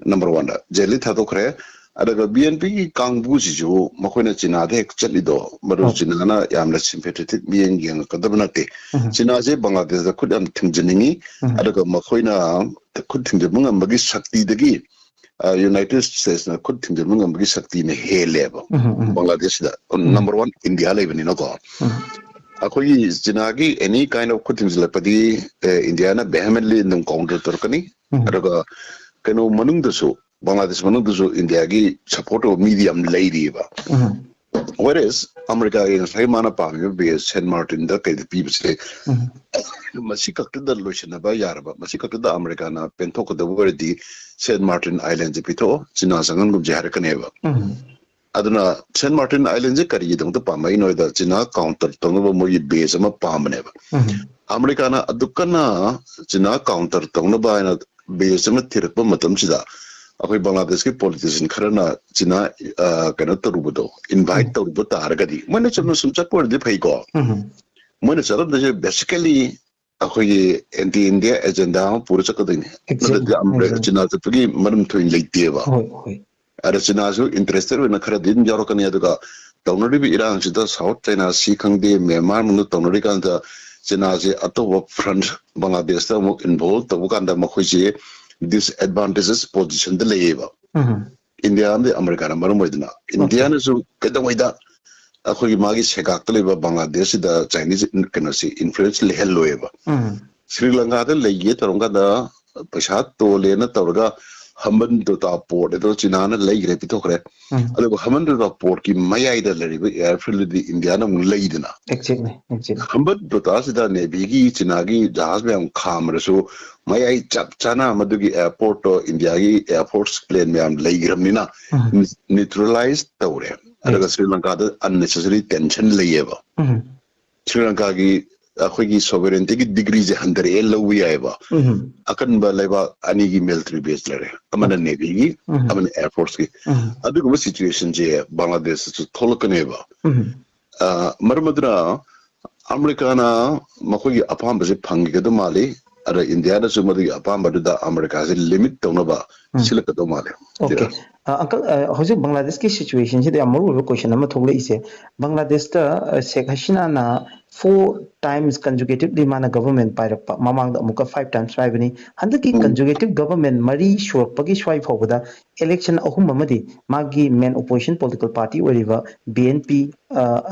Number one ꯗ ꯖꯦꯜꯗꯒꯤ ꯊꯥꯗꯣꯛꯈ꯭ꯔꯦ꯫ ꯑꯗꯨꯒ B N P ꯒꯤ ꯀꯥꯡꯕꯨꯁꯤꯁꯨ ꯃꯈꯣꯏꯅ ꯆꯤꯅꯥꯗ ꯍꯦꯛ ꯆꯠꯂꯤꯗꯣ, ꯃꯗꯨ ꯑꯧ꯫ ꯆꯤꯅꯥꯅ ꯌꯥꯝꯅ sympathetic ꯃꯤꯠꯌꯦꯡ ꯌꯦꯡꯉꯛꯀꯗꯕ ꯅꯠꯇꯦ꯫ ꯎꯝ꯫ ꯆꯤꯅꯥꯁꯦ ꯕꯪꯒ꯭ꯂꯥꯗꯦꯁꯇ ꯈꯨꯠ ꯌꯥꯝ ꯊꯤꯡꯖꯅꯤꯡꯉꯤ꯫ ꯎꯝ꯫ ꯑꯗꯨꯒ ꯃꯈꯣꯏꯅ ꯈꯨꯠ ꯊꯤꯡꯖꯤꯟꯕ ꯉꯝꯕꯒꯤ ꯁꯛꯇꯤꯗꯒꯤ ꯌꯨꯅꯥꯏꯇꯦꯗ ꯁ꯭ꯇꯦꯠꯁꯅ ꯈꯨꯠ ꯊꯤꯡꯖꯤꯟꯕ ꯉꯝꯕꯒꯤ ꯁꯛꯇꯤꯅ ꯍꯦꯜꯂꯦꯕ꯫ ꯎꯝ, ꯎꯝ, ꯎꯝ꯫ ꯕꯪꯒ꯭ꯂꯥꯗꯦꯁꯁꯤꯗ ꯎꯝ꯫ ꯅꯝꯕꯔ ꯋꯥꯟ ꯏꯟꯗꯤꯌꯥ ꯂꯩꯕꯅꯤꯅꯀꯣ꯫ ꯎꯝ꯫ ꯑꯩꯈꯣꯏꯒꯤ ꯆꯤꯅꯥꯒꯤ ꯑꯦꯅꯤ ꯀꯥꯏꯟ ꯑꯣꯐ ꯈꯨꯠ ꯊꯤꯡꯖꯤꯜꯂꯛꯄꯗꯤ, ꯑꯦ, ꯏꯟꯗꯤꯌꯥꯅ ꯚꯦꯍꯃꯦꯟꯂꯤ ꯑꯗꯨꯝ ꯀꯥꯎꯟꯇꯔ ꯇꯧꯔꯛꯀꯅꯤ꯫ ꯎꯝ꯫ ꯑꯗꯨꯒ ꯀꯩꯅꯣ ꯃꯅꯨꯡꯗꯁꯨ, ꯕꯪꯒ꯭ꯂꯥꯗꯦꯁ ꯃꯅꯨꯡꯗꯁꯨ ꯏꯟꯗꯤꯌꯥꯒꯤ ꯁꯄꯣꯔꯠ ꯇꯧꯕ ꯃꯤꯗꯤ ꯌꯥꯝ ꯂꯩꯔꯤꯑꯕ꯫ ꯎꯝ꯫ ꯋꯦꯔꯦꯁ ꯑꯃꯦꯔꯤꯀꯥꯒꯤ ꯉꯁꯥꯏ ꯃꯥꯅ ꯄꯥꯝꯃꯤꯕ ꯕꯦꯁ ꯁꯦꯟ ꯃꯥꯔꯇꯤꯟꯗ ꯀꯩꯗ ꯄꯤꯕꯁꯦ, ꯎꯝ꯫ ꯃꯁꯤ ꯈꯛꯇꯗ ꯂꯣꯏꯁꯤꯟꯅꯕ ꯌꯥꯔꯕ, ꯃꯁꯤ ꯈꯛꯇꯗ ꯑꯃꯦꯔꯤꯀꯥꯅ ꯄꯦꯟꯊꯣꯛꯀꯗꯕ ꯑꯣꯏꯔꯗꯤ ꯁꯦꯟ ꯃꯥꯔꯇꯤꯟ ꯑꯥꯏꯂꯦꯟꯁꯦ ꯄꯤꯊꯣꯛꯑꯣ, ꯆꯤꯅꯥ ꯆꯪꯍꯟꯒꯨꯝꯁꯦ ꯍꯥꯏꯔꯛꯀꯅꯦꯕ꯫ ꯎꯝ꯫ ꯑꯗꯨꯅ ꯁꯦꯟ ꯃꯥꯔꯇꯤꯟ ꯑꯥꯏꯂꯦꯟꯁꯦ ꯀꯔꯤꯒꯤꯗꯃꯛꯇ ꯄꯥꯝꯃꯛꯏꯅꯣ ꯍꯥꯏꯗ, ꯆꯤꯅꯥ ꯀꯥꯎꯟꯇꯔ ꯇꯧꯅꯕ ꯃꯣꯏꯒꯤ ꯕꯦꯁ ꯑꯃ ꯄꯥꯝꯕꯅꯦꯕ꯫ ꯎꯝ꯫ ꯑꯃꯦꯔꯤꯀꯥꯅ ꯑꯗꯨꯛ ꯀꯟꯅ ꯆꯤꯅꯥ ꯀꯥꯎꯟꯇꯔ ꯇꯧꯅꯕ ꯍꯥꯏꯅ ꯕꯦꯁ ꯑꯃ ꯊꯤꯔꯛꯄ ꯃꯇꯝꯁꯤꯗ, ꯑꯩꯈꯣꯏ ꯕꯪꯒ꯭ꯂꯥꯗꯦꯁꯀꯤ ꯄꯣꯂꯤꯇꯤꯁꯤꯌꯟ ꯈꯔꯅ ꯆꯤꯅꯥ, ꯑ, ꯀꯩꯅꯣ ꯇꯧꯔꯨꯕꯗꯣ, ꯏꯟꯚꯥꯏꯠ ꯎꯝ꯫ ꯇꯧꯔꯨꯕ ꯇꯥꯔꯒꯗꯤ, ꯃꯣꯏꯅ ꯆꯨꯝꯅ ꯁꯨꯝ ꯆꯠꯄ ꯑꯣꯏꯔꯗꯤ ꯐꯩꯀꯣ꯫ ꯎꯝ꯫ ꯃꯣꯏꯅ ꯆꯠꯂꯝꯗꯣꯏꯁꯦ ꯕꯦꯁꯤꯀꯦꯂꯤ ꯑꯩꯈꯣꯏꯒꯤ ꯑꯦꯟꯇꯤ ꯏꯟꯗꯤꯌꯥ ꯑꯦꯖꯦꯟꯗꯥ ꯑꯃ ꯄꯨꯔ ꯆꯠꯀꯗꯣꯏꯅꯤ꯫ Exactly, ꯅꯠꯇ꯭ꯔꯗꯤ ꯑꯃꯦꯔꯤꯀꯥ, exactly꯫ ꯆꯤꯅꯥ ꯆꯠꯄꯒꯤ ꯃꯔꯝ ꯊꯣꯏꯅ ꯂꯩꯇꯦꯕ꯫ ꯍꯣꯏ, ꯍꯣꯏ꯫ ꯑꯗ ꯆꯤꯅꯥꯁꯨ ꯏꯟꯇꯔꯦꯁꯇꯦꯠ ꯑꯣꯏꯅ ꯈꯔꯗꯤ ꯑꯗꯨꯝ ꯌꯥꯎꯔꯛꯀꯅꯤ꯫ ꯑꯗꯨꯒ ꯇꯧꯅꯔꯤꯕ ꯏꯔꯥꯡꯁꯤꯗ ꯁꯥꯎꯠ ꯆꯥꯏꯅꯥ ꯁꯤ ꯈꯪꯗꯦ, ꯃ꯭ꯌꯥꯟꯃꯥꯔ ꯃꯅꯨꯡꯗ ꯇꯧꯅꯔꯤꯀꯥꯟꯗ ꯆꯤꯅꯥꯁꯦ ꯑꯇꯣꯞꯄ ꯐ꯭ꯔꯟꯠ ꯕꯪꯒ꯭ꯂꯥꯗꯦꯁꯇ ꯑꯃꯨꯛ ꯏꯟꯚꯣꯜꯕ ꯇꯧꯕ ꯀꯥꯟꯗ ꯃꯈꯣꯏꯁꯦ ꯗꯤꯁꯑꯦꯗꯚꯥꯟꯇꯦꯖꯦꯁ ꯄꯣꯖꯤꯁꯟꯗ ꯂꯩꯌꯦꯕ꯫ ꯎꯝ꯫ ꯏꯟꯗꯤꯌꯥ ꯑꯃꯗꯤ ꯑꯃꯦꯔꯤꯀꯥꯅ ꯃꯔꯝ ꯑꯣꯏꯗꯅ, ꯑꯣꯀꯦ꯫ ꯏꯟꯗꯤꯌꯥꯅꯁꯨ ꯀꯩꯗꯧꯉꯩꯗ ꯑꯩꯈꯣꯏꯒꯤ ꯃꯥꯒꯤ ꯁꯦꯒꯥꯛꯇ ꯂꯩꯕ ꯕꯪꯒ꯭ꯂꯥꯗꯦꯁꯁꯤꯗ ꯆꯥꯏꯅꯤꯁ ꯏꯟ-, ꯀꯩꯅꯣꯁꯤ ꯏꯟꯐ꯭ꯂꯨꯌꯦꯟꯁ ꯂꯩꯍꯜꯂꯣꯏꯕ꯫ ꯎꯝ꯫ ꯁ꯭ꯔꯤ ꯂꯪꯀꯥꯗ ꯂꯩꯒꯦ ꯇꯧꯔꯀꯥꯟꯗ ꯄꯩꯁꯥ ꯇꯣꯜꯂꯦꯅ ꯇꯧꯔꯒ ꯍꯝꯕꯟ ꯇꯣꯇꯥ ꯄꯣꯔꯠ ꯑꯗꯣ ꯆꯤꯅꯥꯅ ꯂꯩꯈ꯭ꯔꯦ, ꯄꯤꯊꯣꯛꯈ꯭ꯔꯦ꯫ ꯎꯝ꯫ ꯑꯗꯨꯒ ꯍꯝꯕꯟ ꯇꯣꯇꯥ ꯄꯣꯔꯠꯀꯤ ꯃꯌꯥꯏꯗ ꯂꯩꯔꯤꯕ ꯑꯦꯌꯔꯐꯤꯜꯗꯗꯤ ꯏꯟꯗꯤꯌꯥꯅ ꯑꯃꯨꯛ ꯂꯩꯗꯅ꯫ Exactly, exactly꯫ ꯍꯝꯕꯟ ꯇꯣꯇꯥꯁꯤꯗ ꯅꯦꯚꯤꯒꯤ ꯆꯤꯅꯥꯒꯤ ꯖꯍꯥꯖ ꯃꯌꯥꯝ ꯈꯥꯝꯃꯔꯁꯨ ꯃꯌꯥꯏ ꯆꯞ ꯆꯥꯅ ꯃꯗꯨꯒꯤ ꯑꯦꯌꯔꯄꯣꯔꯠꯇꯣ ꯏꯟꯗꯤꯌꯥꯒꯤ ꯑꯦꯌꯔꯐꯣꯔꯁ ꯄ꯭ꯂꯦꯟ ꯃꯌꯥꯝ ꯂꯩꯈ꯭ꯔꯕꯅꯤꯅ ꯎꯝ꯫ ꯅ꯭ꯌꯨꯇ꯭ꯔꯦꯂꯥꯏꯁ ꯇꯧꯔꯦ꯫ ꯑꯗꯨꯒ ꯌꯦꯁ꯫ ꯁ꯭ꯔꯤ ꯂꯪꯀꯥꯗ ꯑꯟꯅꯦꯁꯦꯁꯔꯤ ꯇꯦꯟꯁꯟ ꯂꯩꯌꯦꯕ꯫ ꯎꯝ꯫ ꯁ꯭ꯔꯤ ꯂꯪꯀꯥꯒꯤ ꯑꯩꯈꯣꯏꯒꯤ ꯁꯣꯚꯔꯦꯟꯇꯤꯒꯤ ꯗꯤꯒ꯭ꯔꯤꯁꯦ ꯍꯟꯊꯔꯛꯑꯦ ꯂꯧꯕ ꯌꯥꯏꯑꯕ꯫ ꯎꯝ꯫ ꯑꯀꯟꯕ ꯂꯩꯕꯥꯛ ꯑꯅꯤꯒꯤ ꯃꯤꯂꯤꯇꯔꯤ ꯕꯦꯁ ꯂꯩꯔꯦ, ꯑꯃꯅ ꯑꯣꯀꯦ꯫ ꯅꯦꯚꯤꯒꯤ, ꯎꯝ꯫ ꯑꯃꯅ ꯑꯦꯌꯔꯐꯣꯔꯁꯀꯤ꯫ ꯎꯝ꯫ ꯑꯗꯨꯒꯨꯝꯕ ꯁꯤꯆꯨꯋꯦꯁꯟꯁꯦ ꯕꯪꯒ꯭ꯂꯥꯗꯦꯁꯇꯁꯨ ꯊꯣꯛꯂꯛꯀꯅꯦꯕ꯫ ꯎꯝ꯫ ꯑ, ꯃꯔꯝ ꯑꯗꯨꯅ ꯑꯃꯦꯔꯤꯀꯥꯅ ꯃꯈꯣꯏꯒꯤ ꯑꯄꯥꯝꯕꯁꯦ ꯐꯪꯈꯤꯒꯗꯕ ꯃꯥꯜꯂꯤ꯫ ꯑꯗ ꯏꯟꯗꯤꯌꯥꯅꯁꯨ ꯃꯗꯨꯒꯤ ꯑꯄꯥꯝꯕꯗꯨꯗ ꯑꯃꯦꯔꯤꯀꯥꯁꯦ ꯂꯤꯃꯤꯠ ꯇꯧꯅꯕ ꯎꯝ꯫ ꯁꯤꯜꯂꯛꯀꯗꯧ ꯃꯥꯜꯂꯦ꯫ ꯑꯣꯀꯦ꯫ ꯑ, ꯑꯪꯀꯜ, ꯑ, ꯍꯧꯖꯤꯛ ꯕꯪꯒ꯭ꯂꯥꯗꯦꯁꯀꯤ ꯁꯤꯆꯨꯋꯦꯁꯟꯁꯤꯗ ꯌꯥꯝ ꯃꯔꯨ ꯑꯣꯏꯕ ꯀꯣꯏꯁꯟ ꯑꯃ ꯊꯣꯛꯂꯛꯏꯁꯦ, ꯕꯪꯒ꯭ꯂꯥꯗꯦꯁꯇ, ꯑ, ꯁꯦꯈ ꯍꯁꯤꯅꯥꯅ four times consecutively ꯃꯥꯅ ꯒꯚꯔꯟꯃꯦꯟ ꯄꯥꯏꯔꯛꯄ, ꯃꯃꯥꯡꯗ ꯑꯃꯨꯛꯀ five times ꯄꯥꯏꯕꯅꯤ꯫ ꯍꯟꯗꯛꯀꯤ ꯎꯝ꯫ ꯀꯟꯖꯨꯒꯦꯇꯤꯞ ꯒꯚꯔꯟꯃꯦꯟ ꯃꯔꯤ ꯁꯨꯔꯛꯄꯒꯤ ꯁ꯭ꯋꯥꯏ ꯐꯥꯎꯕꯗ ꯏꯂꯦꯛꯁꯟ ꯑꯍꯨꯝ ꯑꯃꯗꯤ ꯃꯥꯒꯤ ꯃꯦꯟ ꯑꯣꯄꯣꯖꯤꯁꯟ ꯄꯣꯂꯤꯇꯤꯀꯦꯜ ꯄꯥꯔꯇꯤ ꯑꯣꯏꯔꯤꯕ ꯕꯤ ꯑꯦꯟ ꯄꯤ, ꯑ,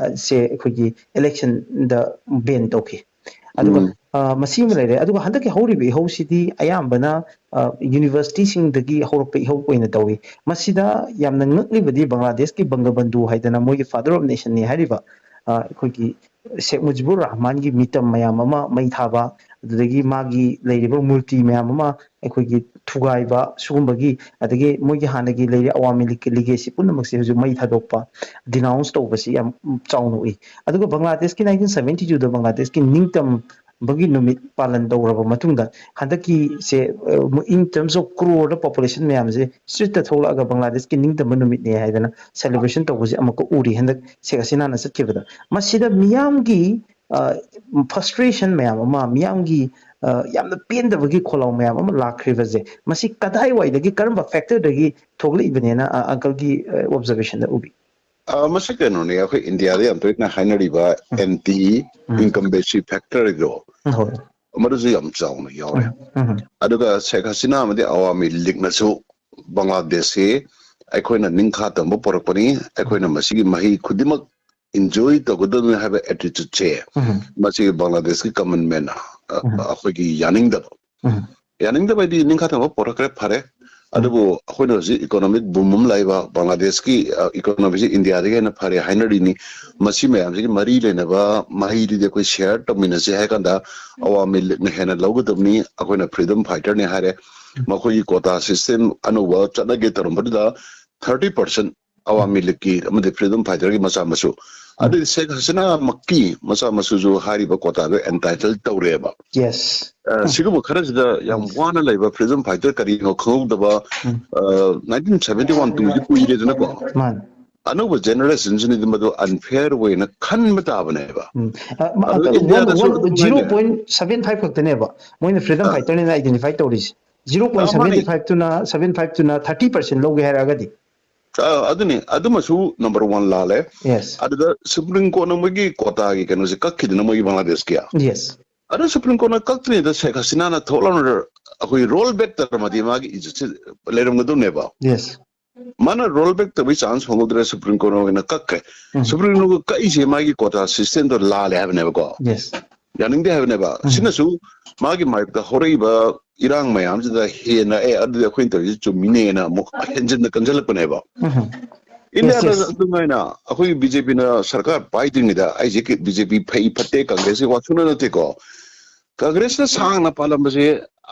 ꯁꯦ ꯑꯩꯈꯣꯏꯒꯤ ꯏꯂꯦꯛꯁꯟꯗ ꯕꯦꯟ ꯇꯧꯈꯤ꯫ ꯑꯗꯨꯒ, ꯎꯝ꯫ ꯑ, ꯃꯁꯤ ꯑꯃ ꯂꯩꯔꯦ꯫ ꯑꯗꯨꯒ ꯍꯟꯗꯛꯀꯤ ꯍꯧꯔꯤꯕ ꯏꯍꯧꯁꯤꯗꯤ ꯑꯌꯥꯝꯕꯅ, ꯑ, ꯌꯨꯅꯤꯚꯔꯁꯤꯇꯤꯁꯤꯡꯗꯒꯤ ꯍꯧꯔꯛꯄ ꯏꯍꯧ ꯑꯣꯏꯅ ꯇꯧꯏ꯫ ꯃꯁꯤꯗ ꯌꯥꯝꯅ ꯉꯛꯂꯤꯕꯗꯤ ꯕꯪꯒ꯭ꯂꯥꯗꯦꯁꯀꯤ ꯕꯪꯒꯕꯟꯙꯨ ꯍꯥꯏꯗꯅ ꯃꯣꯏꯒꯤ ꯐꯥꯗꯔ ꯑꯣꯐ ꯅꯦꯁꯟꯅꯤ ꯍꯥꯏꯔꯤꯕ, ꯑ, ꯑꯩꯈꯣꯏꯒꯤ ꯁꯦꯈ ꯃꯨꯖꯤꯕꯨꯔ ꯔꯍꯃꯥꯟꯒꯤ ꯃꯤꯇꯝ ꯃꯌꯥꯝ ꯑꯃ ꯃꯩ ꯊꯥꯕ, ꯑꯗꯨꯗꯒꯤ ꯃꯥꯒꯤ ꯂꯩꯔꯤꯕ ꯃꯨꯔꯇꯤ ꯃꯌꯥꯝ ꯑꯃ ꯑꯩꯈꯣꯏꯒꯤ ꯊꯨꯒꯥꯏꯕ, ꯁꯤꯒꯨꯝꯕꯒꯤ, ꯑꯗꯒꯤ ꯃꯣꯏꯒꯤ ꯍꯥꯟꯅꯒꯤ ꯂꯩꯔꯤ ꯑꯋꯥꯃꯤ ꯂꯤꯒꯀꯤ ꯂꯤꯒꯦꯁꯤ ꯄꯨꯝꯅꯃꯛꯁꯦ ꯍꯧꯖꯤꯛ ꯃꯩ ꯊꯥꯗꯣꯛꯄ, ꯗꯤꯅꯥꯎꯟꯁ ꯇꯧꯕꯁꯤ ꯌꯥꯝ ꯆꯥꯎꯅ ꯎꯏ꯫ ꯑꯗꯨꯒ ꯕꯪꯒ꯭ꯂꯥꯗꯦꯁꯀꯤ nineteen seventy twoꯗ ꯕꯪꯒ꯭ꯂꯥꯗꯦꯁꯀꯤ ꯅꯤꯡꯇꯝꯕꯒꯤ ꯅꯨꯃꯤꯠ ꯄꯥꯂꯟ ꯇꯧꯔꯕ ꯃꯇꯨꯡꯗ ꯍꯟꯗꯛꯀꯤꯁꯦ, ꯑ, in terms of crore population ꯃꯌꯥꯝꯁꯦ ꯁ꯭ꯇ꯭ꯔꯤꯠꯇ ꯊꯣꯛꯂꯛꯑꯒ ꯕꯪꯒ꯭ꯂꯥꯗꯦꯁꯀꯤ ꯅꯤꯡꯇꯝꯕ ꯅꯨꯃꯤꯠꯅꯦ ꯍꯥꯏꯗꯅ ꯁꯦꯂꯦꯕ꯭ꯔꯦꯁꯟ ꯇꯧꯕꯁꯦ ꯑꯃꯨꯛꯀ ꯎꯔꯤ ꯍꯟꯗꯛ ꯁꯦꯈ ꯍꯁꯤꯅꯥꯅ ꯆꯠꯈꯤꯕꯗ꯫ ꯃꯁꯤꯗ ꯃꯤꯌꯥꯝꯒꯤ, ꯑ, ꯐ꯭ꯔꯁꯇ꯭ꯔꯦꯁꯟ ꯃꯌꯥꯝ ꯑꯃ, ꯃꯤꯌꯥꯝꯒꯤ, ꯑ, ꯌꯥꯝꯅ ꯄꯦꯟꯗꯕꯒꯤ ꯈꯣꯜꯂꯥꯎ ꯃꯌꯥꯝ ꯑꯃ ꯂꯥꯛꯈ꯭ꯔꯤꯕꯁꯦ, ꯃꯁꯤ ꯀꯗꯥꯏꯋꯥꯏꯗꯒꯤ, ꯀꯔꯝꯕ ꯐꯦꯛꯇꯔꯗꯒꯤ ꯊꯣꯛꯂꯛꯏꯕꯅꯦꯅ, ꯑ, ꯑꯪꯀꯜꯒꯤ, ꯑ, ꯑꯣꯕꯖꯔꯕꯦꯁꯟꯗ ꯎꯕꯤ? ꯑ, ꯃꯁꯤ ꯀꯩꯅꯣꯅꯦ, ꯑꯩꯈꯣꯏ ꯏꯟꯗꯤꯌꯥꯗ ꯌꯥꯝ ꯇꯣꯏꯅ ꯍꯥꯏꯅꯔꯤꯕ ꯎꯝ꯫ ꯑꯦꯟꯇꯤ ꯎꯝ꯫ ꯏꯟꯀꯝꯕꯦꯟꯁꯤ ꯐꯦꯛꯇꯔꯗꯣ, ꯎꯝ, ꯍꯣꯏ꯫ ꯃꯗꯨꯁꯨ ꯌꯥꯝ ꯆꯥꯎꯅ ꯌꯥꯎꯔꯦ꯫ ꯎꯝ, ꯎꯝ꯫ ꯑꯗꯨꯒ ꯁꯦꯈ ꯍꯁꯤꯅꯥ ꯑꯃꯗꯤ ꯑꯋꯥꯃꯤ ꯂꯤꯒꯅꯁꯨ ꯕꯪꯒ꯭ꯂꯥꯗꯦꯁꯁꯤ ꯑꯩꯈꯣꯏꯅ ꯅꯤꯡꯈꯥ ꯇꯝꯕ ꯄꯣꯔꯛꯄꯅꯤ, ꯑꯩꯈꯣꯏꯅ ꯃꯁꯤꯒꯤ ꯃꯍꯩ ꯈꯨꯗꯤꯡꯃꯛ ꯏꯟꯖꯣꯏ ꯇꯧꯒꯗꯕꯅꯤ ꯍꯥꯏꯕ ꯑꯦꯇꯤꯇ꯭ꯌꯨꯠꯁꯦ ꯎꯝ꯫ ꯃꯁꯤ ꯕꯪꯒ꯭ꯂꯥꯗꯦꯁꯀꯤ ꯀꯃꯟ ꯃꯦꯟꯅ, ꯑ, ꯎꯝ꯫ ꯑꯩꯈꯣꯏꯒꯤ ꯌꯥꯅꯤꯡꯗꯕ꯫ ꯎꯝ꯫ ꯌꯥꯅꯤꯡꯗꯕ ꯍꯥꯏꯗꯤ ꯅꯤꯡꯈꯥ ꯊꯝꯕ ꯄꯣꯔꯛꯈ꯭ꯔꯦ, ꯐꯔꯦ꯫ ꯎꯝ꯫ ꯑꯗꯨꯕꯨ ꯑꯩꯈꯣꯏꯅ ꯍꯧꯖꯤꯛ ꯏꯀꯣꯅꯣꯃꯤꯛ ꯕꯨꯝ ꯑꯃ ꯂꯥꯛꯏꯕ ꯕꯪꯒ꯭ꯂꯥꯗꯦꯁꯀꯤ, ꯑ, ꯏꯀꯣꯅꯣꯃꯤꯁꯤ ꯏꯟꯗꯤꯌꯥꯗꯒꯤ ꯍꯦꯟꯅ ꯐꯔꯦ ꯍꯥꯏꯅꯔꯤꯅꯤ꯫ ꯃꯁꯤ ꯃꯌꯥꯝꯁꯤꯒꯤ ꯃꯔꯤ ꯂꯩꯅꯕ ꯃꯍꯩꯗꯨꯗꯤ ꯑꯩꯈꯣꯏ ꯁꯤꯌꯔ ꯇꯧꯃꯤꯟꯅꯁꯤ ꯍꯥꯏ ꯀꯥꯟꯗ ꯑꯋꯥꯃꯤ ꯂꯤꯒꯅ ꯍꯦꯟꯅ ꯂꯧꯒꯗꯕꯅꯤ, ꯑꯩꯈꯣꯏꯅ ꯐ꯭ꯔꯤꯗꯝ ꯐꯥꯏꯇꯔꯅꯤ ꯍꯥꯏꯔꯦ꯫ ꯃꯈꯣꯏꯒꯤ ꯀꯣꯇꯥ ꯁꯤꯁꯇꯦꯝ ꯑꯅꯧꯕ ꯆꯠꯅꯒꯦ ꯇꯧꯔꯝꯕꯗꯨꯗ thirty percent ꯑꯋꯥꯃꯤ ꯂꯤꯒꯀꯤ ꯑꯃꯗꯤ ꯐ꯭ꯔꯤꯗꯝ ꯐꯥꯏꯇꯔꯒꯤ ꯃꯆꯥ ꯃꯁꯨ꯫ ꯑꯗꯨꯗꯤ ꯁꯦꯈ ꯍꯁꯤꯅꯥꯃꯛꯀꯤ ꯃꯆꯥ ꯃꯁꯨꯁꯨ ꯍꯥꯏꯔꯤꯕ ꯀꯣꯇꯥꯗꯣ ꯑꯦꯟꯇꯥꯏꯇꯜ ꯇꯧꯔꯦꯕ꯫ ꯌꯦꯁ꯫ ꯑ, ꯁꯤꯒꯨꯝꯕ ꯈꯔꯁꯤꯗ ꯌꯥꯝ ꯋꯥꯅ ꯂꯩꯕ ꯐ꯭ꯔꯤꯗꯝ ꯐꯥꯏꯇꯔ ꯀꯔꯤꯅꯣ ꯈꯪꯍꯧꯗꯕ, ꯎꯝ꯫ ꯑ, nineteen seventy one ꯇꯨꯗꯤ ꯀꯨꯏꯔꯦꯗꯅꯀꯣ꯫ ꯃꯥꯅꯤ꯫ ꯑꯅꯧꯕ ꯖꯦꯅꯦꯔꯦꯁꯟꯁꯤꯅꯗꯤ ꯃꯗꯨ ꯑꯟꯐꯤꯌꯔ ꯑꯣꯏꯅ ꯈꯟꯕ ꯇꯥꯕꯅꯦꯕ꯫ ꯎꯝ꯫ ꯑ, ꯃ-, ꯑꯗꯨ ꯑ, one, ꯏꯟꯗꯤꯌꯥꯗꯁꯨ one, ꯑꯗꯨꯃꯥꯏꯅ zero point seven five ꯈꯛꯇꯅꯦꯕ ꯃꯣꯏꯅ ꯐ꯭ꯔꯤꯗꯝ ꯑꯥ꯫ ꯐꯥꯏꯇꯔꯅꯦꯅ ꯑꯥꯏꯗꯦꯟꯇꯤꯐꯥꯏ ꯇꯧꯔꯤꯁꯦ꯫ Zero point seven five ꯇꯨꯅ, seven five ꯇꯨꯅ thirty percent ꯂꯧꯒꯦ ꯍꯥꯏꯔꯛꯑꯒꯗꯤ꯫ ꯑ, ꯑꯗꯨꯅꯤ, ꯑꯗꯨꯃꯁꯨ ꯅꯝꯕꯔ ꯋꯥꯟ ꯂꯥꯜꯂꯦ꯫ Yes. ꯑꯗꯨꯗ ꯁꯨꯄ꯭ꯔꯤꯝ ꯀꯣꯔꯠꯅ ꯃꯣꯏꯒꯤ ꯀꯣꯇꯥꯒꯤ ꯀꯩꯅꯣꯁꯦ ꯀꯛꯈꯤꯗꯅ ꯃꯣꯏꯒꯤ ꯕꯪꯒ꯭ꯂꯥꯗꯦꯁꯀꯤ꯫ Yes. ꯑꯗꯨ ꯁꯨꯄ꯭ꯔꯤꯝ ꯀꯣꯔꯠꯅ ꯀꯛꯇ꯭ꯔꯤꯉꯩꯗ ꯁꯦꯈ ꯍꯁꯤꯅꯥꯅ ꯊꯣꯛꯂꯛꯅ ꯑꯩꯈꯣꯏ ꯔꯣꯜ ꯕꯦꯛ ꯇꯧꯔꯝꯃꯗꯤ ꯃꯥꯒꯤ ꯏꯖꯠꯁꯦ ꯂꯩꯔꯝꯒꯗꯕꯅꯦꯕ꯫ Yes. ꯃꯥꯅ ꯔꯣꯜ ꯕꯦꯛ ꯇꯧꯕꯒꯤ ꯆꯥꯟꯁ ꯐꯪꯍꯧꯗ꯭ꯔꯦ, ꯁꯨꯄ꯭ꯔꯤꯝ ꯀꯣꯔꯠꯅ ꯑꯣꯏꯅ ꯀꯛꯈ꯭ꯔꯦ꯫ ꯎꯝ꯫ ꯁꯨꯄ꯭ꯔꯤꯝ ꯀꯣꯔꯠ ꯀꯛꯏꯁꯦ ꯃꯥꯒꯤ ꯀꯣꯇꯥ ꯁꯤꯁꯇꯦꯝꯗꯣ ꯂꯥꯜꯂꯦ ꯍꯥꯏꯕꯅꯦꯕꯀꯣ꯫ Yes. ꯌꯥꯅꯤꯡꯗꯦ ꯍꯥꯏꯕꯅꯦꯕ꯫ ꯎꯝ꯫ ꯁꯤꯅꯁꯨ ꯃꯥꯒꯤ ꯃꯥꯌꯣꯛꯇ ꯍꯧꯔꯛꯏꯕ ꯏꯔꯥꯡ ꯃꯌꯥꯝꯁꯤꯗ ꯍꯦꯟꯅ, "ꯑꯦ, ꯑꯗꯨꯗꯤ ꯑꯩꯈꯣꯏꯅ ꯇꯧꯔꯤꯁꯦ ꯆꯨꯝꯃꯤꯅꯦꯅ" ꯑꯃꯨꯛ ꯍꯦꯟꯖꯤꯟꯅ ꯀꯟꯁꯤꯜꯂꯛꯄꯅꯦꯕ꯫ ꯎꯝ꯫ ꯏꯟꯗꯤꯌꯥꯗ Yes, yes. ꯑꯗꯨꯃꯥꯏꯅ ꯑꯩꯈꯣꯏꯒꯤ ꯕꯤ ꯖꯦ ꯄꯤꯅ ꯁꯔꯀꯥꯔ ꯄꯥꯏꯗ꯭ꯔꯤꯉꯩꯗ ꯑꯩꯁꯦ ꯕꯤ ꯖꯦ ꯄꯤ ꯐꯩ ꯐꯠꯇꯦ, ꯀꯪꯒ꯭ꯔꯦꯁꯀꯤ ꯋꯥ ꯁꯨꯡꯅ ꯅꯠꯇꯦꯀꯣ꯫ ꯀꯪꯒ꯭ꯔꯦꯁꯅ ꯁꯥꯡꯅ ꯄꯥꯜꯂꯝꯕꯁꯦ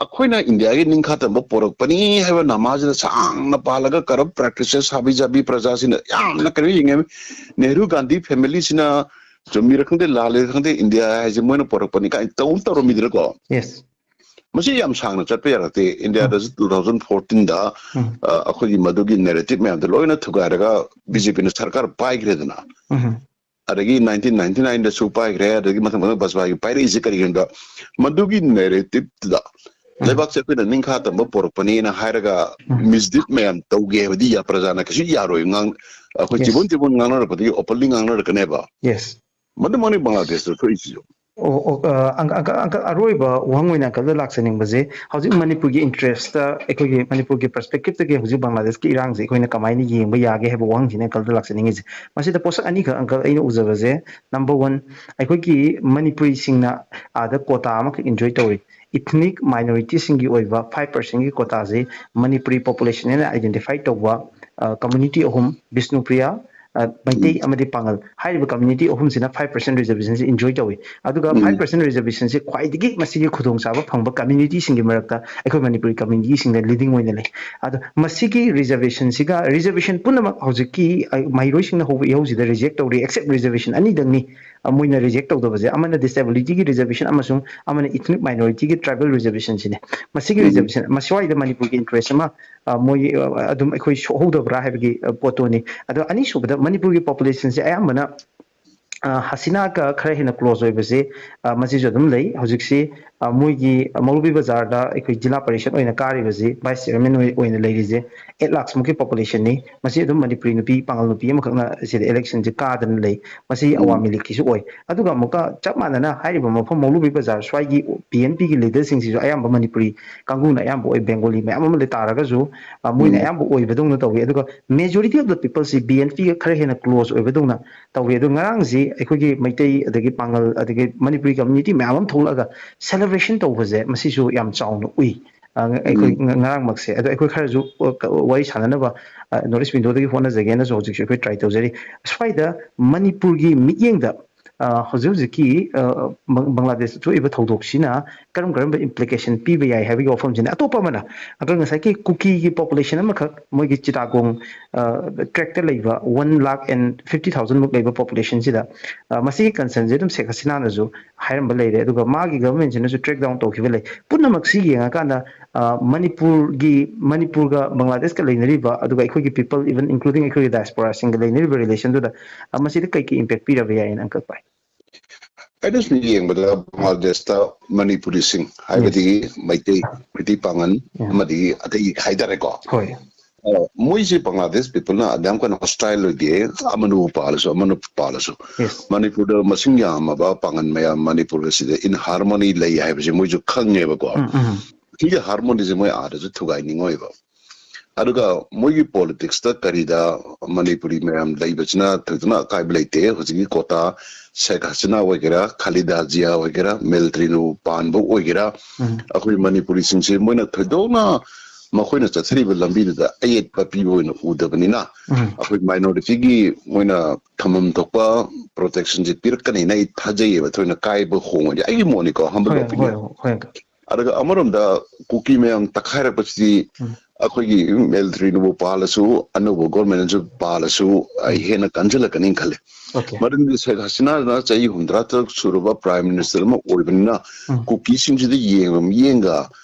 ꯑꯩꯈꯣꯏꯅ ꯏꯟꯗꯤꯌꯥꯒꯤ ꯅꯤꯡꯈꯥ ꯇꯝꯕ ꯄꯣꯔꯛꯄꯅꯤ ꯍꯥꯏꯕ ꯅꯃꯥꯁꯤꯗ ꯁꯥꯡꯅ ꯄꯥꯜꯂꯒ ꯀꯔꯞ ꯄ꯭ꯔꯦꯛꯇꯤꯁꯦꯁ ꯍꯥꯕꯤ ꯖꯥꯕꯤ ꯄ꯭ꯔꯖꯥꯁꯤꯡꯅ ꯌꯥꯝꯅ ꯀꯩꯅꯣ ꯌꯦꯡꯉꯦ꯫ ꯅꯦꯍꯔꯨ ꯒꯥꯟꯙꯤ ꯐꯦꯃꯤꯂꯤꯁꯤꯅ ꯆꯨꯝꯃꯤꯔ ꯈꯪꯗꯦ, ꯂꯥꯜꯂꯤꯔ ꯈꯪꯗꯦ, ꯏꯟꯗꯤꯌꯥ ꯍꯥꯏꯁꯦ ꯃꯣꯏꯅ ꯄꯣꯔꯛꯄꯅꯤ ꯀꯥꯏꯅ ꯇꯧ ꯇꯧꯔꯝꯃꯤꯗꯅꯀꯣ꯫ Yes. ꯃꯁꯤ ꯌꯥꯝ ꯁꯥꯡꯅ ꯆꯠꯄ ꯌꯥꯔꯛꯇꯦ꯫ ꯏꯟꯗꯤꯌꯥꯗꯁꯨ two thousand fourteenꯗ ꯎꯝ꯫ ꯑ, ꯑꯩꯈꯣꯏꯒꯤ ꯃꯗꯨꯒꯤ ꯅꯦꯔꯦꯇꯤꯚ ꯃꯌꯥꯝꯗꯣ ꯂꯣꯏꯅ ꯊꯨꯒꯥꯏꯔꯒ ꯕꯤ ꯖꯦ ꯄꯤꯅ ꯁꯔꯀꯥꯔ ꯄꯥꯏꯈ꯭ꯔꯦꯗꯅ꯫ ꯎꯝ꯫ ꯑꯗꯒꯤ nineteen ninety nineꯗꯁꯨ ꯄꯥꯏꯈ꯭ꯔꯦ, ꯑꯗꯒꯤ ꯃꯊꯪ ꯃꯊꯪ ꯕꯖꯄꯥꯒꯤ ꯄꯥꯏꯔꯛꯏꯁꯦ ꯀꯔꯤꯒꯤꯅꯣꯗ ꯃꯗꯨꯒꯤ ꯅꯦꯔꯦꯇꯤꯚꯇꯨꯗ ꯎꯝ꯫ ꯂꯩꯕꯥꯛꯁꯦ ꯑꯩꯈꯣꯏꯅ ꯅꯤꯡꯈꯥ ꯇꯝꯕ ꯄꯣꯔꯛꯄꯅꯦꯅ ꯍꯥꯏꯔꯒ ꯎꯝ꯫ ꯃꯤꯁꯂꯤꯗ ꯃꯌꯥꯝ ꯇꯧꯒꯦ ꯍꯥꯏꯕꯗꯤ ꯌꯥ-, ꯄ꯭ꯔꯖꯥꯅ ꯀꯩꯁꯨ ꯌꯥꯔꯣꯏ꯫ ꯉꯥꯡ-, ꯑꯩꯈꯣꯏ Yes. ꯆꯤꯕꯣꯟ ꯆꯤꯕꯣꯟ ꯉꯥꯡꯅꯔꯛꯄꯗꯒꯤ ꯑꯣꯄꯟꯂꯤ ꯉꯥꯡꯅꯔꯛꯀꯅꯦꯕ꯫ Yes. ꯃꯗꯨꯃꯛꯅꯤ ꯕꯪꯒ꯭ꯂꯥꯗꯦꯁꯇ ꯊꯣꯛꯏꯁꯤꯁꯨ꯫ ꯑꯣ, ꯑꯣ, ꯑ, ꯑꯪꯀ-, ꯑꯪꯀ-, ꯑꯪꯀ-, ꯑꯔꯣꯏꯕ ꯋꯥꯍꯪ ꯑꯣꯏꯅ ꯑꯪꯀꯜꯗ ꯂꯥꯛꯆꯅꯤꯡꯕꯁꯦ, ꯍꯧꯖꯤꯛ ꯃꯅꯤꯄꯨꯔꯒꯤ ꯏꯟꯇꯔꯦꯁꯇ, ꯑꯩꯈꯣꯏꯒꯤ ꯃꯅꯤꯄꯨꯔꯒꯤ ꯄꯔꯁꯄꯦꯛꯇꯤꯞꯇꯒꯤ ꯍꯧꯖꯤꯛ ꯕꯪꯒ꯭ꯂꯥꯗꯦꯁꯀꯤ ꯏꯔꯥꯡꯁꯦ ꯑꯩꯈꯣꯏꯅ ꯀꯃꯥꯏꯅ ꯌꯦꯡꯕ ꯌꯥꯒꯦ ꯍꯥꯏꯕ ꯋꯥꯍꯪꯁꯤꯅꯦ ꯑꯪꯀꯜꯗ ꯂꯥꯛꯆꯅꯤꯡꯉꯤꯁꯦ꯫ ꯃꯁꯤꯗ ꯄꯣꯠꯁꯛ ꯑꯅꯤꯈꯛ ꯑꯪꯀꯜ ꯑꯩꯅ ꯎꯖꯕꯁꯦ, number one, ꯑꯩꯈꯣꯏꯒꯤ ꯃꯅꯤꯄꯨꯔꯤꯁꯤꯡꯅ ꯑꯥꯗ ꯀꯣꯇꯥ ꯑꯃꯈꯛ ꯏꯟꯖꯣꯏ ꯇꯧꯔꯤ꯫ ꯏꯊꯅꯤꯛ ꯃꯥꯏꯅꯣꯔꯤꯇꯤꯁꯤꯡꯒꯤ ꯑꯣꯏꯕ five percentꯀꯤ ꯀꯣꯇꯥꯁꯤ ꯃꯅꯤꯄꯨꯔꯤ ꯄꯣꯄꯨꯂꯦꯁꯟ ꯍꯥꯏꯅ ꯑꯥꯏꯗꯦꯟꯇꯤꯐꯥꯏ ꯇꯧꯕ, ꯑ, ꯀꯝꯃ꯭ꯌꯨꯅꯤꯇꯤ ꯑꯍꯨꯝ, ꯕꯤꯁꯅꯨꯄ꯭ꯔꯤꯌꯥ, ꯑ, ꯃꯩꯇꯩ ꯑꯃꯗꯤ ꯄꯥꯉꯜ ꯍꯥꯏꯔꯤꯕ ꯀꯝꯃ꯭ꯌꯨꯅꯤꯇꯤ ꯑꯍꯨꯝꯁꯤꯅ five percent reservationꯁꯤ ꯏꯟꯖꯣꯏ ꯇꯧꯏ꯫ ꯑꯗꯨꯒ five percent reservationꯁꯤ ꯈ꯭ꯋꯥꯏꯗꯒꯤ ꯃꯁꯤꯒꯤ ꯈꯨꯗꯣꯡꯆꯥꯕ ꯐꯪꯕ ꯀꯝꯃ꯭ꯌꯨꯅꯤꯇꯤꯁꯤꯡꯒꯤ ꯃꯔꯛꯇ ꯑꯩꯈꯣꯏ ꯃꯅꯤꯄꯨꯔꯤ ꯀꯝꯃ꯭ꯌꯨꯅꯤꯇꯤꯁꯤꯡꯅ ꯂꯤꯗꯤꯡ ꯑꯣꯏꯅ ꯂꯩ꯫ ꯑꯗꯣ ꯃꯁꯤꯒꯤ ꯔꯤꯖꯔꯕꯦꯁꯟꯁꯤꯒ, ꯔꯤꯖꯔꯕꯦꯁꯟ ꯄꯨꯝꯅꯃꯛ ꯍꯧꯖꯤꯛꯀꯤ, ꯑ, ꯃꯍꯩꯔꯣꯏꯁꯤꯡꯅ ꯍꯧꯕ ꯏꯍꯧꯁꯤꯗ ꯔꯤꯖꯦꯛ ꯇꯧꯔꯤ, except reservation ꯑꯅꯤꯗꯪꯅꯤ꯫ ꯑ, ꯃꯣꯏꯅ ꯔꯤꯖꯦꯛ ꯇꯧꯗꯕꯁꯦ, ꯑꯃꯅ ꯗꯤꯁꯦꯕꯤꯂꯤꯇꯤꯒꯤ ꯔꯤꯖꯔꯕꯦꯁꯟ ꯑꯃꯁꯨꯡ ꯑꯃꯅ ꯏꯊꯅꯤꯛ ꯃꯥꯏꯅꯣꯔꯤꯇꯤꯒꯤ ꯇ꯭ꯔꯥꯏꯕꯦꯜ ꯔꯤꯖꯔꯕꯦꯁꯟꯁꯤꯅꯦ꯫ ꯃꯁꯤꯒꯤ ꯔꯤꯖꯔꯕꯦꯁꯟ ꯃꯁꯤꯋꯥꯏꯗ ꯃꯅꯤꯄꯨꯔꯒꯤ ꯏꯟꯇꯔꯦꯁ ꯑꯃ, ꯑ, ꯃꯣꯏ, ꯑ, ꯑꯗꯨꯝ ꯑꯩꯈꯣꯏ ꯁꯣꯛꯍꯧꯗꯕ꯭ꯔꯥ ꯍꯥꯏꯕꯒꯤ, ꯑ, ꯄꯣꯠꯇꯨꯅꯤ꯫ ꯑꯗꯣ ꯑꯅꯤꯁꯨꯕꯗ ꯃꯅꯤꯄꯨꯔꯒꯤ ꯄꯣꯄꯨꯂꯦꯁꯟꯁꯦ ꯑꯌꯥꯝꯕꯅ, ꯑ, ꯍꯁꯤꯅꯥꯒ ꯈꯔ ꯍꯦꯟꯅ ꯀ꯭ꯂꯣꯖ ꯑꯣꯏꯕꯁꯦ, ꯑ, ꯃꯁꯤꯁꯨ ꯑꯗꯨꯝ ꯂꯩ꯫ ꯍꯧꯖꯤꯛꯁꯤ, ꯑ, ꯃꯣꯏꯒꯤ ꯃꯧꯂꯨꯕꯤ ꯕꯖꯥꯔꯗ ꯑꯩꯈꯣꯏ ꯖꯤꯂꯥ ꯄꯔꯤꯁꯠ ꯑꯣꯏꯅ ꯀꯥꯔꯤꯕꯁꯤ, ꯚꯥꯏꯁ ꯆꯤꯌꯔꯃꯦꯟ ꯑꯣꯏ-, ꯑꯣꯏꯅ ꯂꯩꯔꯤꯁꯦ, ꯑꯩꯠ ꯂꯥꯛꯁ ꯃꯨꯛꯀꯤ ꯄꯣꯄꯨꯂꯦꯁꯟꯅꯤ꯫ ꯃꯁꯤ ꯑꯗꯨꯝ ꯃꯅꯤꯄꯨꯔꯤ ꯅꯨꯄꯤ, ꯄꯥꯉꯜ ꯅꯨꯄꯤ ꯑꯃꯈꯛꯅ ꯁꯤꯗ ꯏꯂꯦꯛꯁꯟꯁꯦ ꯀꯥꯗꯅ ꯂꯩ꯫ ꯃꯁꯤ ꯑꯋꯥꯃꯤ ꯂꯤꯒꯀꯤꯁꯨ ꯑꯣꯏ꯫ ꯑꯗꯨꯒ ꯑꯃꯨꯛꯀ ꯆꯞ ꯃꯥꯟꯅꯅ ꯍꯥꯏꯔꯤꯕ ꯃꯐꯝ ꯃꯧꯂꯨꯕꯤ ꯕꯖꯥꯔ ꯁ꯭ꯋꯥꯏꯒꯤ ꯄꯤ ꯑꯦꯟ ꯄꯤꯒꯤ ꯂꯤꯗꯔꯁꯤꯡꯁꯤꯁꯨ ꯑꯌꯥꯝꯕ ꯃꯅꯤꯄꯨꯔꯤ ꯀꯥꯡꯕꯨꯅ ꯑꯌꯥꯝꯕ ꯑꯣꯏ, ꯕꯦꯡꯒꯣꯂꯤ ꯃꯌꯥꯝ ꯑꯃ ꯂꯩ ꯇꯥꯔꯒꯁꯨ, ꯑ, ꯃꯣꯏꯅ ꯑꯌꯥꯝꯕ ꯑꯣꯏꯕꯗꯧꯅ ꯇꯧꯋꯤ꯫ ꯑꯗꯨꯒ majority of the peopleꯁꯤ ꯕꯤ ꯑꯦꯟ ꯄꯤꯒ ꯈꯔ ꯍꯦꯟꯅ ꯀ꯭ꯂꯣꯖ ꯑꯣꯏꯕꯗꯧꯅ ꯇꯧꯋꯤ꯫ ꯑꯗꯣ ꯉꯔꯥꯡꯁꯤ ꯑꯩꯈꯣꯏꯒꯤ ꯃꯩꯇꯩ, ꯑꯗꯒꯤ ꯄꯥꯉꯜ, ꯑꯗꯒꯤ ꯃꯅꯤꯄꯨꯔꯤ ꯀꯝꯃ꯭ꯌꯨꯅꯤꯇꯤ ꯃꯌꯥꯝ ꯑꯃ ꯊꯣꯛꯂꯛꯑꯒ ꯁꯦꯂꯦꯕ꯭ꯔꯦꯁꯟ ꯇꯧꯕꯁꯦ, ꯃꯁꯤꯁꯨ ꯌꯥꯝ ꯆꯥꯎꯅ ꯎꯏ꯫ ꯑ, ꯑꯩꯈꯣꯏ ꯉ-, ꯉꯔꯥꯡꯃꯛꯁꯦ꯫ ꯑꯗꯣ ꯑꯩꯈꯣꯏ ꯈꯔꯁꯨ, ꯑ, ꯀ-, ꯋꯥꯔꯤ ꯁꯥꯟꯅꯅꯕ, ꯑ, ꯅꯣꯔꯠ ꯏꯁ ꯋꯤꯟꯗꯣꯗꯒꯤ ꯍꯣꯠꯅꯖꯒꯦꯅꯁꯨ ꯍꯧꯖꯤꯛꯁꯨ ꯑꯩꯈꯣꯏ ꯇ꯭ꯔꯥꯏ ꯇꯧꯖꯔꯤ꯫ ꯁ꯭ꯋꯥꯏꯗ ꯃꯅꯤꯄꯨꯔꯒꯤ ꯃꯤꯠꯌꯦꯡꯗ, ꯑ, ꯍꯧꯖꯤꯛ ꯍꯧꯖꯤꯛꯀꯤ, ꯑ, ꯕꯪ-, ꯕꯪꯒ꯭ꯂꯥꯗꯦꯁꯇ ꯊꯣꯛꯏꯕ ꯊꯧꯗꯣꯛꯁꯤꯅ ꯀꯔꯝ ꯀꯔꯝꯕ ꯏꯝꯄ꯭ꯂꯤꯀꯦꯁꯟ ꯄꯤꯕ ꯌꯥꯏ ꯍꯥꯏꯕꯒꯤ ꯋꯥꯐꯝꯁꯤꯅ꯫ ꯑꯇꯣꯞꯄ ꯑꯃꯅ, ꯑꯗꯣ ꯉꯁꯥꯏꯒꯤ ꯀꯨꯀꯤꯒꯤ ꯄꯣꯄꯨꯂꯦꯁꯟ ꯑꯃꯈꯛ ꯃꯣꯏꯒꯤ ꯆꯤꯇꯥꯒꯣꯡ, ꯑ, ꯇ꯭ꯔꯦꯛꯇ ꯂꯩꯕ ꯋꯥꯟ ꯂꯥꯛ ꯑꯦꯟ ꯐꯤꯐꯇꯤ ꯊꯥꯎꯖꯟꯃꯨꯛ ꯂꯩꯕ ꯄꯣꯄꯨꯂꯦꯁꯟꯁꯤꯗ, ꯑ, ꯃꯁꯤꯒꯤ ꯀꯟꯁꯔꯟꯁꯦ ꯑꯗꯨꯝ ꯁꯦꯈ ꯍꯁꯤꯅꯥꯅꯁꯨ ꯍꯥꯏꯔꯝꯕ ꯂꯩꯔꯦ꯫ ꯑꯗꯨꯒ ꯃꯥꯒꯤ ꯒꯚꯔꯟꯃꯦꯟꯁꯤꯅꯁꯨ ꯇ꯭ꯔꯦꯛ ꯗꯥꯎꯟ ꯇꯧꯈꯤꯕ ꯂꯩ꯫ ꯄꯨꯝꯅꯃꯛꯁꯤ ꯌꯦꯡꯉꯀꯥꯟꯗ, ꯑ, ꯃꯅꯤꯄꯨꯔꯒꯤ, ꯃꯅꯤꯄꯨꯔꯒ ꯕꯪꯒ꯭ꯂꯥꯗꯦꯁꯀ ꯂꯩꯅꯔꯤꯕ, ꯑꯗꯨꯒ ꯑꯩꯈꯣꯏꯒꯤ ꯄꯤꯄꯜ, ꯏꯚꯟ ꯏꯟꯀ꯭ꯂꯨꯗꯤꯡ ꯑꯩꯈꯣꯏꯒꯤ ꯗꯥꯏꯁꯄꯣꯔꯥꯁꯤꯡꯒ ꯂꯩꯅꯔꯤꯕ ꯔꯤꯂꯦꯁꯟꯗꯨꯗ, ꯑ, ꯃꯁꯤꯗ ꯀꯩ ꯀꯩ ꯏꯝꯄꯦꯛ ꯄꯤꯔꯕ ꯌꯥꯏꯅ ꯑꯪꯀꯜ ꯄꯥꯏ? ꯑꯩꯅ ꯁꯨꯝ ꯌꯦꯡꯕꯗ ꯕꯪꯒ꯭ꯂꯥꯗꯦꯁꯇ ꯃꯅꯤꯄꯨꯔꯤꯁꯤꯡ, ꯍꯥꯏꯕꯗꯤ ꯃꯩꯇꯩ, ꯃꯩꯇꯩ ꯄꯥꯉꯟ, ꯑꯃꯗꯤ ꯑꯇꯩ ꯍꯥꯏꯇꯥꯔꯦꯀꯣ꯫ ꯍꯣꯏ꯫ ꯑ, ꯃꯣꯏꯁꯦ ꯕꯪꯒ꯭ꯂꯥꯗꯦꯁ ꯄꯤꯄꯜꯅ ꯑꯗꯨꯌꯥꯝ ꯀꯟꯅ ꯍꯣꯁꯇꯥꯏꯜ ꯑꯣꯏꯗꯦ, ꯑꯃꯅꯕꯨ ꯄꯥꯜꯂꯁꯨ ꯑꯃꯅ ꯄꯥꯜꯂꯁꯨ꯫ ꯌꯦꯁ꯫ ꯃꯅꯤꯄꯨꯔꯗ ꯃꯁꯤꯡ ꯌꯥꯝꯃꯕ ꯄꯥꯉꯟ ꯃꯌꯥꯝ ꯃꯅꯤꯄꯨꯔꯒ ꯁꯤꯗ ꯏꯟ ꯍꯥꯔꯃꯣꯅꯤ ꯂꯩ ꯍꯥꯏꯕꯁꯦ ꯃꯣꯏꯁꯨ ꯈꯪꯉꯦꯕꯀꯣ꯫ ꯎꯝ, ꯎꯝ꯫ ꯁꯤꯒꯤ ꯍꯥꯔꯃꯣꯅꯤꯁꯦ ꯃꯣꯏ ꯑꯥꯗꯁꯨ ꯊꯨꯒꯥꯏꯅꯤꯡꯉꯣꯏꯕ꯫ ꯑꯗꯨꯒ ꯃꯣꯏꯒꯤ ꯄꯣꯂꯤꯇꯤꯛꯁꯇ ꯀꯔꯤꯗ ꯃꯅꯤꯄꯨꯔꯤ ꯃꯌꯥꯝ ꯂꯩꯕꯁꯤꯅ ꯊꯣꯏꯗꯣꯛꯅ ꯑꯀꯥꯏꯕ ꯂꯩꯇꯦ꯫ ꯍꯧꯖꯤꯛꯀꯤ ꯀꯣꯇꯥ ꯁꯦꯈ ꯍꯁꯤꯅꯥ ꯑꯣꯏꯒꯦꯔꯥ, ꯈꯂꯤꯗꯥ ꯖꯤꯌꯥ ꯑꯣꯏꯒꯦꯔꯥ, ꯃꯦꯜꯇ꯭ꯔꯤꯅꯨ ꯄꯥꯟꯕ ꯑꯣꯏꯒꯦꯔꯥ, ꯎꯝ꯫ ꯑꯩꯈꯣꯏ ꯃꯅꯤꯄꯨꯔꯤꯁꯤꯡꯁꯦ ꯃꯣꯏꯅ ꯊꯣꯏꯗꯣꯛꯅ ꯃꯈꯣꯏꯅ ꯆꯠꯊꯔꯤꯕ ꯂꯝꯕꯤꯗꯨꯗ ꯑꯌꯦꯠꯄ ꯄꯤꯕ ꯑꯣꯏꯅ ꯎꯗꯕꯅꯤꯅ, ꯎꯝ꯫ ꯑꯩꯈꯣꯏ ꯃꯥꯏꯅꯣꯔꯤꯇꯤꯒꯤ ꯃꯣꯏꯅ ꯊꯝꯐꯝ ꯊꯣꯛꯄ ꯄ꯭ꯔꯣꯇꯦꯛꯁꯟꯁꯦ ꯄꯤꯔꯛꯀꯅꯤꯅ ꯑꯩ ꯊꯥꯖꯩꯌꯦꯕ, ꯊꯣꯏꯅ ꯀꯥꯏꯕ ꯍꯣꯡꯉꯣꯏꯗꯤ, ꯑꯩꯒꯤ ꯃꯣꯠꯅꯤꯀꯣ, humble ꯍꯣꯏ, opinion꯫ ꯍꯣꯏ, ꯍꯣꯏ, ꯑꯪꯀꯜ꯫ ꯑꯗꯨꯒ ꯑꯃꯔꯣꯝꯗ ꯀꯨꯀꯤ ꯃꯌꯥꯝ ꯇꯛꯈꯥꯏꯔꯛꯄꯁꯤꯗꯤ ꯎꯝ꯫ ꯑꯩꯈꯣꯏꯒꯤ ꯃꯤꯂꯤꯇꯔꯤꯅꯕꯨ ꯄꯥꯜꯂꯁꯨ, ꯑꯅꯧꯕ ꯒꯣꯔꯃꯦꯟꯅꯁꯨ ꯄꯥꯜꯂꯁꯨ, ꯑꯩ ꯍꯦꯟꯅ ꯀꯟꯁꯤꯜꯂꯛꯀꯅꯤ ꯈꯜꯂꯤ꯫ Okay. ꯃꯔꯝꯗꯤ ꯁꯦꯈ ꯍꯁꯤꯅꯥꯅ ꯆꯍꯤ ꯍꯨꯝꯗ꯭ꯔꯥ ꯇꯔꯨꯛ ꯁꯨꯔꯕ ꯄ꯭ꯔꯥꯏꯝ ꯃꯤꯅꯤꯁꯇꯔ ꯑꯃ ꯑꯣꯏꯕꯅꯤꯅ, ꯎꯝ. ꯀꯨꯀꯤꯁꯤꯡꯁꯤꯗ ꯌꯦꯡꯕ ꯃꯤꯠꯌꯦꯡꯒ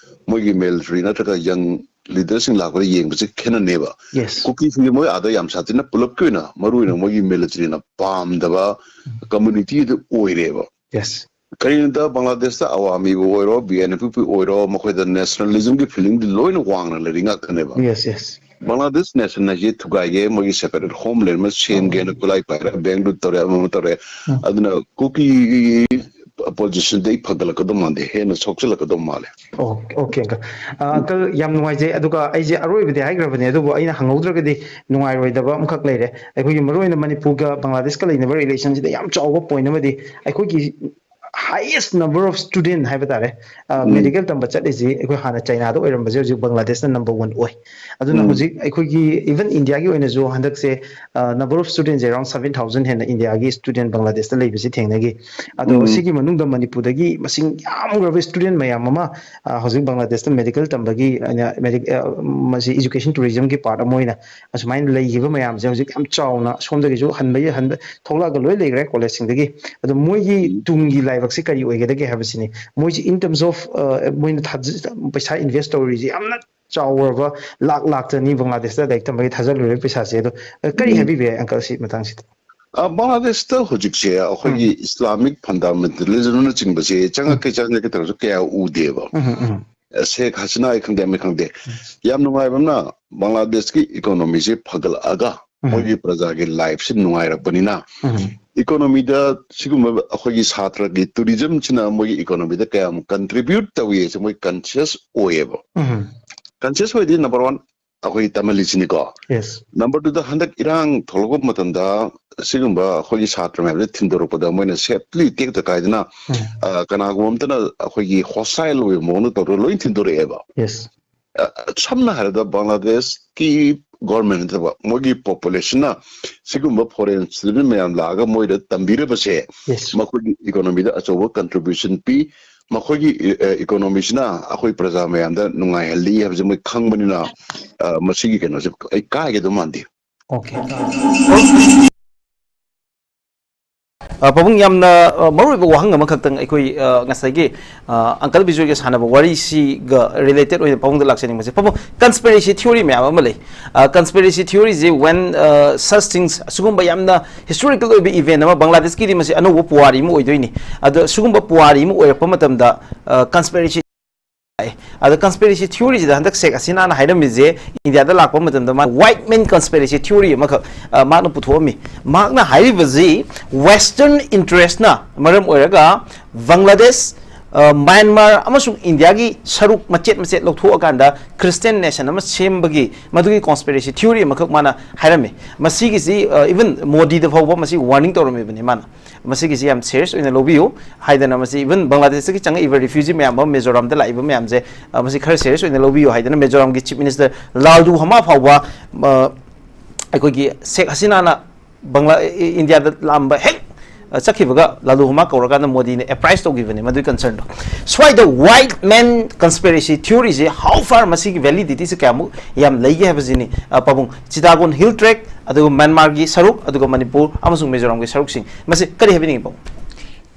ꯃꯣꯏꯒꯤ ꯃꯤꯂꯤꯇꯔꯤ ꯅꯠꯇ꯭ꯔꯒ ꯌꯪ ꯂꯤꯗꯔꯁꯤꯡ ꯂꯥꯛꯄꯗ ꯌꯦꯡꯕꯁꯦ ꯈꯦꯠꯅꯅꯦꯕ꯫ Yes. ꯀꯨꯀꯤꯁꯤꯡꯁꯦ ꯃꯣꯏ ꯑꯥꯗ ꯌꯥꯝ ꯁꯥꯊꯤꯅ ꯄꯨꯂꯞꯀꯤ ꯑꯣꯏꯅ, ꯃꯔꯨ ꯑꯣꯏꯅ ꯃꯣꯏꯒꯤ ꯃꯤꯂꯤꯇꯔꯤꯅ ꯄꯥꯝꯗꯕ ꯀꯝꯃꯨꯅꯤꯇꯤꯗꯨ ꯑꯣꯏꯔꯦꯕ꯫ Yes. ꯀꯔꯤꯒꯤꯅꯣꯗ ꯕꯪꯒ꯭ꯂꯥꯗꯦꯁꯇ ꯑꯋꯥꯃꯤꯕꯨ ꯑꯣꯏꯔꯣ, ꯕꯤ ꯑꯦꯟ ꯑꯦꯐꯄꯨ ꯑꯣꯏꯔꯣ, ꯃꯈꯣꯏꯗ ꯅꯦꯁꯅꯦꯂꯤꯖꯝꯒꯤ ꯐꯤꯂꯤꯡꯗꯤ ꯂꯣꯏꯅ ꯋꯥꯡꯅ ꯂꯩꯔꯤ ꯉꯥꯛꯇꯅꯦꯕ꯫ Yes, yes. ꯕꯪꯒ꯭ꯂꯥꯗꯦꯁ ꯅꯦꯁꯟ ꯍꯥꯏꯁꯦ ꯊꯨꯒꯥꯏꯒꯦ, ꯃꯣꯏꯒꯤ ꯁꯦꯄꯔꯦꯠ ꯍꯣꯝꯂꯦꯟ ꯑꯃ ꯁꯦꯝꯒꯦꯅ ꯈꯨꯠꯂꯥꯏ ꯄꯥꯏꯔꯦ, ꯕꯦꯡꯒ꯭ꯂꯨꯔ ꯇꯧꯔꯦ, ꯑꯃ ꯑꯃ ꯇꯧꯔꯦ꯫ ꯎꯝ. ꯑꯗꯨꯅ ꯀꯨꯀꯤꯒꯤ ꯄꯣꯖꯤꯁꯟꯗꯤ ꯑꯩ ꯐꯒꯠꯂꯛꯀꯗꯧ ꯃꯥꯟꯗꯦ, ꯍꯦꯟꯅ ꯁꯣꯛꯆꯜꯂꯛꯀꯗꯧ ꯃꯥꯜꯂꯦ꯫ ꯑꯣ, okay, uncle. ꯑ, uncle, ꯌꯥꯝ ꯅꯨꯡꯉꯥꯏꯖꯩ꯫ ꯑꯗꯨꯒ ꯑꯩꯁꯦ ꯑꯔꯣꯏꯕꯗꯤ ꯍꯥꯏꯈ꯭ꯔꯕꯅꯦ, ꯑꯗꯨꯕꯨ ꯑꯩꯅ ꯍꯪꯍꯧꯗ꯭ꯔꯒꯗꯤ ꯅꯨꯡꯉꯥꯏꯔꯣꯏꯗꯕ ꯑꯃꯈꯛ ꯂꯩꯔꯦ꯫ ꯑꯩꯈꯣꯏꯒꯤ ꯃꯔꯨꯑꯣꯏꯅ ꯃꯅꯤꯄꯨꯔꯒ ꯕꯪꯒ꯭ꯂꯥꯗꯦꯁꯀ ꯂꯩꯅꯕ ꯔꯤꯂꯦꯁꯟꯁꯤꯗ ꯌꯥꯝ ꯆꯥꯎꯕ ꯄꯣꯏꯟ ꯑꯃꯗꯤ ꯑꯩꯈꯣꯏꯒꯤ highest number of student ꯍꯥꯏꯕ ꯇꯥꯔꯦ, ꯑ, ꯎꯝ. ꯃꯦꯗꯤꯀꯦꯜ ꯇꯝꯕ ꯆꯠꯂꯤꯁꯤ ꯑꯩꯈꯣꯏ ꯍꯥꯟꯅ ꯆꯩꯅꯥꯗ ꯑꯣꯏꯔꯝꯕꯁꯦ ꯍꯧꯖꯤꯛ ꯕꯪꯒ꯭ꯂꯥꯗꯦꯁꯅ ꯅꯝꯕꯔ ꯋꯥꯟ ꯑꯣꯏ꯫ ꯑꯗꯨꯅ ꯎꯝ. ꯍꯧꯖꯤꯛ ꯑꯩꯈꯣꯏꯒꯤ even ꯏꯟꯗꯤꯌꯥꯒꯤ ꯑꯣꯏꯅꯁꯨ ꯍꯟꯗꯛꯁꯦ, ꯑ, number of students around seven thousand ꯍꯦꯟꯅ ꯏꯟꯗꯤꯌꯥꯒꯤ student ꯕꯪꯒ꯭ꯂꯥꯗꯦꯁꯇ ꯂꯩꯕꯁꯤ ꯊꯦꯡꯅꯈꯤ꯫ ꯑꯗꯣ ꯎꯝ. ꯁꯤꯒꯤ ꯃꯅꯨꯡꯗ ꯃꯅꯤꯄꯨꯔꯗꯒꯤ ꯃꯁꯤꯡ ꯌꯥꯝꯈ꯭ꯔꯕ student ꯃꯌꯥꯝ ꯑꯃ, ꯑ, ꯍꯧꯖꯤꯛ ꯕꯪꯒ꯭ꯂꯥꯗꯦꯁꯇ ꯃꯦꯗꯤꯀꯦꯜ ꯇꯝꯕꯒꯤ ꯑꯩꯅ ꯃꯦꯗꯤ-, ꯑ, ꯃꯁꯤ education tourismꯒꯤ part ꯑꯃ ꯑꯣꯏꯅ ꯑꯁꯨꯃꯥꯏꯅ ꯂꯩꯈꯤꯕ ꯃꯌꯥꯝꯁꯦ ꯍꯧꯖꯤꯛ ꯌꯥꯝ ꯆꯥꯎꯅ ꯁꯣꯝꯗꯒꯤꯁꯨ ꯍꯟꯕ, ꯍꯟꯕ ꯊꯣꯛꯂꯛꯑꯒ ꯂꯣꯏ ꯂꯩꯈ꯭ꯔꯦ ꯀꯣꯂꯦꯖꯁꯤꯡꯗꯒꯤ꯫ ꯑꯗꯣ ꯃꯣꯏꯒꯤ ꯎꯝ. ꯇꯨꯡꯒꯤ ꯂꯥꯏꯕꯛꯁꯦ ꯀꯔꯤ ꯑꯣꯏꯒꯗꯒꯦ ꯍꯥꯏꯕꯁꯤꯅꯤ꯫ ꯃꯣꯏꯁꯤ in terms of, ꯑ, ꯃꯣꯏꯅ ꯊꯥꯖ-, ꯄꯩꯁꯥ invest ꯇꯧꯔꯤꯁꯦ ꯌꯥꯝꯅ ꯆꯥꯎꯔꯕ ꯂꯥꯛ ꯂꯥꯛꯇꯅꯤ ꯕꯪꯒ꯭ꯂꯥꯗꯦꯁꯇ ꯂꯥꯏꯔꯤꯛ ꯇꯝꯕꯒꯤ ꯊꯥꯖꯜꯂꯨꯔꯤꯕ ꯄꯩꯁꯥꯁꯦ꯫ ꯑꯗꯣ, ꯑ, ꯀꯔꯤ ꯎꯝ. ꯍꯥꯏꯕꯤꯕ ꯌꯥꯏ uncle ꯁꯤ ꯃꯇꯥꯡꯁꯤꯗ? ꯑ, ꯕꯪꯒ꯭ꯂꯥꯗꯦꯁꯇ ꯍꯧꯖꯤꯛꯁꯦ ꯑꯩꯈꯣꯏꯒꯤ ꯎꯝ. ꯏꯁꯂꯥꯃꯤꯛ ꯐꯟꯗꯥꯃꯦꯟꯇꯦꯂꯤꯖꯝꯅꯆꯤꯡꯕꯁꯦ ꯎꯝ. ꯆꯪꯉꯛꯀꯦ ꯆꯪꯉꯛꯀꯦ ꯇꯧꯔꯁꯨ ꯀꯌꯥ ꯎꯗꯦꯕ꯫ ꯎꯝ, ꯎꯝ. ꯑ, ꯁꯦꯈ ꯍꯁꯤꯅꯥ ꯑꯩ ꯈꯪꯗꯦ, ꯑꯃ ꯈꯪꯗꯦ꯫ ꯌꯥꯝ ꯅꯨꯡꯉꯥꯏꯕ ꯑꯃꯅ ꯕꯪꯒ꯭ꯂꯥꯗꯦꯁꯀꯤ ꯏꯀꯣꯅꯣꯃꯤꯁꯦ ꯐꯒꯠꯂꯛꯑꯒ ꯎꯝ. ꯃꯣꯏꯒꯤ ꯄ꯭ꯔꯖꯥꯒꯤ ꯂꯥꯏꯐꯁꯤ ꯅꯨꯡꯉꯥꯏꯔꯛꯄꯅꯤꯅ, ꯎꯝ. ꯏꯀꯣꯅꯣꯃꯤꯗ ꯁꯤꯒꯨꯝꯕ ꯑꯩꯈꯣꯏꯒꯤ ꯁꯥꯇ꯭ꯔꯒꯤ ꯇꯨꯔꯤꯖꯝꯁꯤꯅ ꯃꯣꯏꯒꯤ ꯏꯀꯣꯅꯣꯃꯤꯗ ꯀꯌꯥꯝ ꯀꯟꯇ꯭ꯔꯤꯕ꯭ꯌꯨꯠ ꯇꯧꯏ ꯍꯥꯏꯁꯦ ꯃꯣꯏ ꯀꯟꯁꯤꯌꯁ ꯑꯣꯏꯌꯦꯕ꯫ ꯎꯝ. ꯀꯟꯁꯤꯌꯁ ꯑꯣꯏꯗꯤ ꯅꯝꯕꯔ ꯋꯥꯟ ꯑꯩꯈꯣꯏ ꯇꯝꯍꯜꯂꯤꯁꯤꯅꯤꯀꯣ꯫ Yes. ꯅꯝꯕꯔ ꯇꯨꯗ ꯍꯟꯗꯛ ꯏꯔꯥꯡ ꯊꯣꯛꯂꯛꯄ ꯃꯇꯝꯗ ꯁꯤꯒꯨꯝꯕ ꯑꯩꯈꯣꯏꯒꯤ ꯁꯥꯇ꯭ꯔ ꯃꯌꯥꯝꯁꯦ ꯊꯤꯟꯗꯣꯔꯛꯄꯗ ꯃꯣꯏꯅ ꯁꯦꯞꯂꯤ ꯇꯦꯛꯇ ꯀꯥꯏꯗꯅ, ꯎꯝ. ꯑ, ꯀꯅꯥꯒꯨꯝꯕ ꯑꯃꯇꯅ ꯑꯩꯈꯣꯏꯒꯤ ꯍꯣꯁꯇꯥꯏꯜ ꯑꯣꯏꯕ ꯃꯑꯣꯡꯗ ꯇꯧꯔꯒ ꯂꯣꯏ ꯊꯤꯟꯗꯣꯔꯛꯑꯦꯕ꯫ Yes. ꯑ, ꯁꯝꯅ ꯍꯥꯏꯔꯕꯗ ꯕꯪꯒ꯭ꯂꯥꯗꯦꯁꯀꯤ ꯒꯣꯔꯃꯦꯟ ꯅꯠꯇꯕ ꯃꯣꯏꯒꯤ ꯄꯣꯄꯨꯂꯦꯁꯟꯅ ꯁꯤꯒꯨꯝꯕ ꯐꯣꯔꯦꯟ ꯁꯤꯇꯤꯖꯟ ꯃꯌꯥꯝ ꯂꯥꯛꯑꯒ ꯃꯣꯏꯗ ꯇꯝꯕꯤꯔꯕꯁꯦ Yes. ꯃꯈꯣꯏꯒꯤ ꯏꯀꯣꯅꯣꯃꯤꯗ ꯑꯆꯧꯕ ꯀꯟꯇ꯭ꯔꯤꯕ꯭ꯌꯨꯁꯟ ꯄꯤ꯫ ꯃꯈꯣꯏꯒꯤ ꯏꯀꯣꯅꯣꯃꯤꯁꯤꯅ ꯑꯩꯈꯣꯏ ꯄ꯭ꯔꯖꯥ ꯃꯌꯥꯝꯗ ꯅꯨꯡꯉꯥꯏꯍꯜꯂꯤ ꯍꯥꯏꯕꯁꯦ ꯃꯣꯏ ꯈꯪꯕꯅꯤꯅ, ꯑ, ꯃꯁꯤꯒꯤ ꯀꯩꯅꯣꯁꯦ ꯑꯩ ꯀꯥꯏꯒꯗꯧ ꯃꯥꯟꯗꯦ꯫ ꯑꯣꯀꯦ꯫ ꯑ, ꯄꯥꯕꯨꯡ, ꯌꯥꯝꯅ, ꯑ, ꯃꯔꯨꯑꯣꯏꯕ ꯋꯥꯍꯪ ꯑꯃꯈꯛꯇꯪ ꯑꯩꯈꯣꯏ, ꯑ, ꯉꯁꯥꯏꯒꯤ, ꯑ, ꯑꯪꯀꯜ ꯕꯤꯖꯣꯏꯒ ꯁꯥꯟꯅꯕ ꯋꯥꯔꯤꯁꯤꯒ ꯔꯤꯂꯦꯇꯦꯠ ꯑꯣꯏꯅ ꯄꯥꯕꯨꯡꯗ ꯂꯥꯛꯆꯅꯤꯡꯕꯁꯦ, ꯄꯥꯕꯨꯡ, ꯀꯟꯁꯄꯤꯔꯦꯁꯤ ꯊꯤꯑꯣꯔꯤ ꯃꯌꯥꯝ ꯑꯃ ꯂꯩ꯫ ꯀꯟꯁꯄꯤꯔꯦꯁꯤ ꯊꯤꯑꯣꯔꯤꯁꯦ, when, ꯑ, such things, ꯑꯁꯤꯒꯨꯝꯕ ꯌꯥꯝꯅ ꯍꯤꯁꯇꯣꯔꯤꯀꯦꯜ ꯑꯣꯏꯕ ꯏꯚꯦꯟ ꯑꯃ, ꯕꯪꯒ꯭ꯂꯥꯗꯦꯁꯀꯤꯗꯤ ꯃꯁꯤ ꯑꯅꯧꯕ ꯄꯨꯋꯥꯔꯤ ꯑꯃ ꯑꯣꯏꯗꯣꯏꯅꯤ꯫ ꯑꯗꯣ ꯁꯤꯒꯨꯝꯕ ꯄꯨꯋꯥꯔꯤ ꯑꯃ ꯑꯣꯏꯔꯛꯄ ꯃꯇꯝꯗ, ꯀꯟꯁꯄꯤꯔꯦꯁꯤ ꯂꯥꯛꯑꯦ꯫ ꯑꯗꯣ ꯀꯟꯁꯄꯤꯔꯦꯁꯤ ꯊꯤꯑꯣꯔꯤꯁꯤꯗ ꯍꯟꯗꯛ ꯁꯦꯛ ꯍꯁꯤꯅꯥꯅ ꯍꯥꯏꯔꯝꯃꯤꯁꯦ, ꯏꯟꯗꯤꯌꯥꯗ ꯂꯥꯛꯄ ꯃꯇꯝꯗ ꯃꯥ ꯋꯥꯏꯠ ꯃꯦꯟ ꯀꯟꯁꯄꯤꯔꯦꯁꯤ ꯊꯤꯑꯣꯔꯤ ꯑꯃꯈꯛ, ꯑ, ꯃꯍꯥꯛꯅ ꯄꯨꯊꯣꯛꯑꯝꯃꯤ꯫ ꯃꯍꯥꯛꯅ ꯍꯥꯏꯔꯤꯕꯁꯤ, ꯋꯦꯁꯇꯔꯟ ꯏꯟꯇꯔꯦꯁꯅ ꯃꯔꯝ ꯑꯣꯏꯔꯒ ꯕꯪꯒ꯭ꯂꯥꯗꯦꯁ, ꯑ, ꯃ꯭ꯌꯥꯟꯃꯥꯔ ꯑꯃꯁꯨꯡ ꯏꯟꯗꯤꯌꯥꯒꯤ ꯁꯔꯨꯛ ꯃꯆꯦꯠ ꯃꯆꯦꯠ ꯂꯧꯊꯣꯛꯑꯀꯥꯟꯗ ꯈ꯭ꯔꯤꯁꯇꯤꯌꯟ ꯅꯦꯁꯟ ꯑꯃ ꯁꯦꯝꯕꯒꯤ ꯃꯗꯨꯒꯤ ꯀꯣꯟꯁꯄꯤꯔꯦꯁꯤ ꯊꯤꯑꯣꯔꯤ ꯑꯃꯈꯛ ꯃꯥꯅ ꯍꯥꯏꯔꯝꯃꯤ꯫ ꯃꯁꯤꯒꯤꯁꯤ, ꯑ, ꯏꯚꯟ ꯃꯣꯗꯤꯗ ꯐꯥꯎꯕ ꯃꯁꯤ ꯋꯥꯔꯅꯤꯡ ꯇꯧꯔꯝꯃꯤꯕꯅꯤ ꯃꯥꯅ꯫ ꯃꯁꯤꯒꯤꯁꯤ ꯌꯥꯝ ꯁꯦꯔꯤꯌꯁ ꯑꯣꯏꯅ ꯂꯧꯕꯤꯌꯨ ꯍꯥꯏꯗꯅ, ꯃꯁꯤ ꯏꯚꯟ ꯕꯪꯒ꯭ꯂꯥꯗꯦꯁꯇꯒꯤ ꯆꯪꯉꯛꯏꯕ ꯔꯤꯐ꯭ꯌꯨꯖꯤ ꯃꯌꯥꯝ ꯑꯃ, ꯃꯤꯖꯣꯔꯥꯝꯗ ꯂꯥꯛꯏꯕ ꯃꯌꯥꯝꯁꯦ, ꯑ, ꯃꯁꯤ ꯈꯔ ꯁꯦꯔꯤꯌꯁ ꯑꯣꯏꯅ ꯂꯧꯕꯤꯌꯨ ꯍꯥꯏꯗꯅ ꯃꯤꯖꯣꯔꯥꯝꯒꯤ ꯆꯤꯐ ꯃꯤꯅꯤꯁꯇꯔ ꯂꯥꯜꯗꯨ ꯍꯃꯥ ꯐꯥꯎꯕ, ꯑ, ꯑꯩꯈꯣꯏꯒꯤ ꯁꯦꯛ ꯍꯁꯤꯅꯥꯅ ꯕꯪꯒ꯭ꯂꯥ-, ꯏ-, ꯏꯟꯗꯤꯌꯥꯗ ꯂꯥꯛꯑꯝꯕ ꯍꯦꯛ, ꯑ, ꯆꯠꯈꯤꯕꯒ ꯂꯥꯜꯗꯨ ꯍꯃꯥ ꯀꯧꯔꯀꯥꯟꯗ ꯃꯣꯗꯤꯅ ꯑꯦꯄ꯭ꯔꯥꯏꯁ ꯇꯧꯈꯤꯕꯅꯦ ꯃꯗꯨꯒꯤ ꯀꯟꯁꯔꯟꯗꯣ꯫ ꯁ꯭ꯋꯥꯏꯗ ꯋꯥꯏꯠ ꯃꯦꯟ ꯀꯟꯁꯄꯤꯔꯦꯁꯤ ꯊꯤꯑꯣꯔꯤꯁꯦ how far, ꯃꯁꯤꯒꯤ ꯚꯦꯂꯤꯗꯤꯇꯤꯁꯦ ꯀꯌꯥꯃꯨꯛ ꯌꯥꯝ ꯂꯩꯒꯦ ꯍꯥꯏꯕꯁꯤꯅꯤ, ꯑ, ꯄꯥꯕꯨꯡ꯫ ꯆꯤꯇꯥꯒꯣꯟ ꯍꯤꯜ ꯇ꯭ꯔꯦꯛ, ꯑꯗꯨꯒ ꯃ꯭ꯌꯥꯟꯃꯥꯔꯒꯤ ꯁꯔꯨꯛ, ꯑꯗꯨꯒ ꯃꯅꯤꯄꯨꯔ ꯑꯃꯁꯨꯡ ꯃꯤꯖꯣꯔꯥꯝꯒꯤ ꯁꯔꯨꯛꯁꯤꯡ, ꯃꯁꯤ ꯀꯔꯤ ꯍꯥꯏꯕꯤꯅꯤꯡꯉꯤ, ꯄꯥꯕꯨꯡ?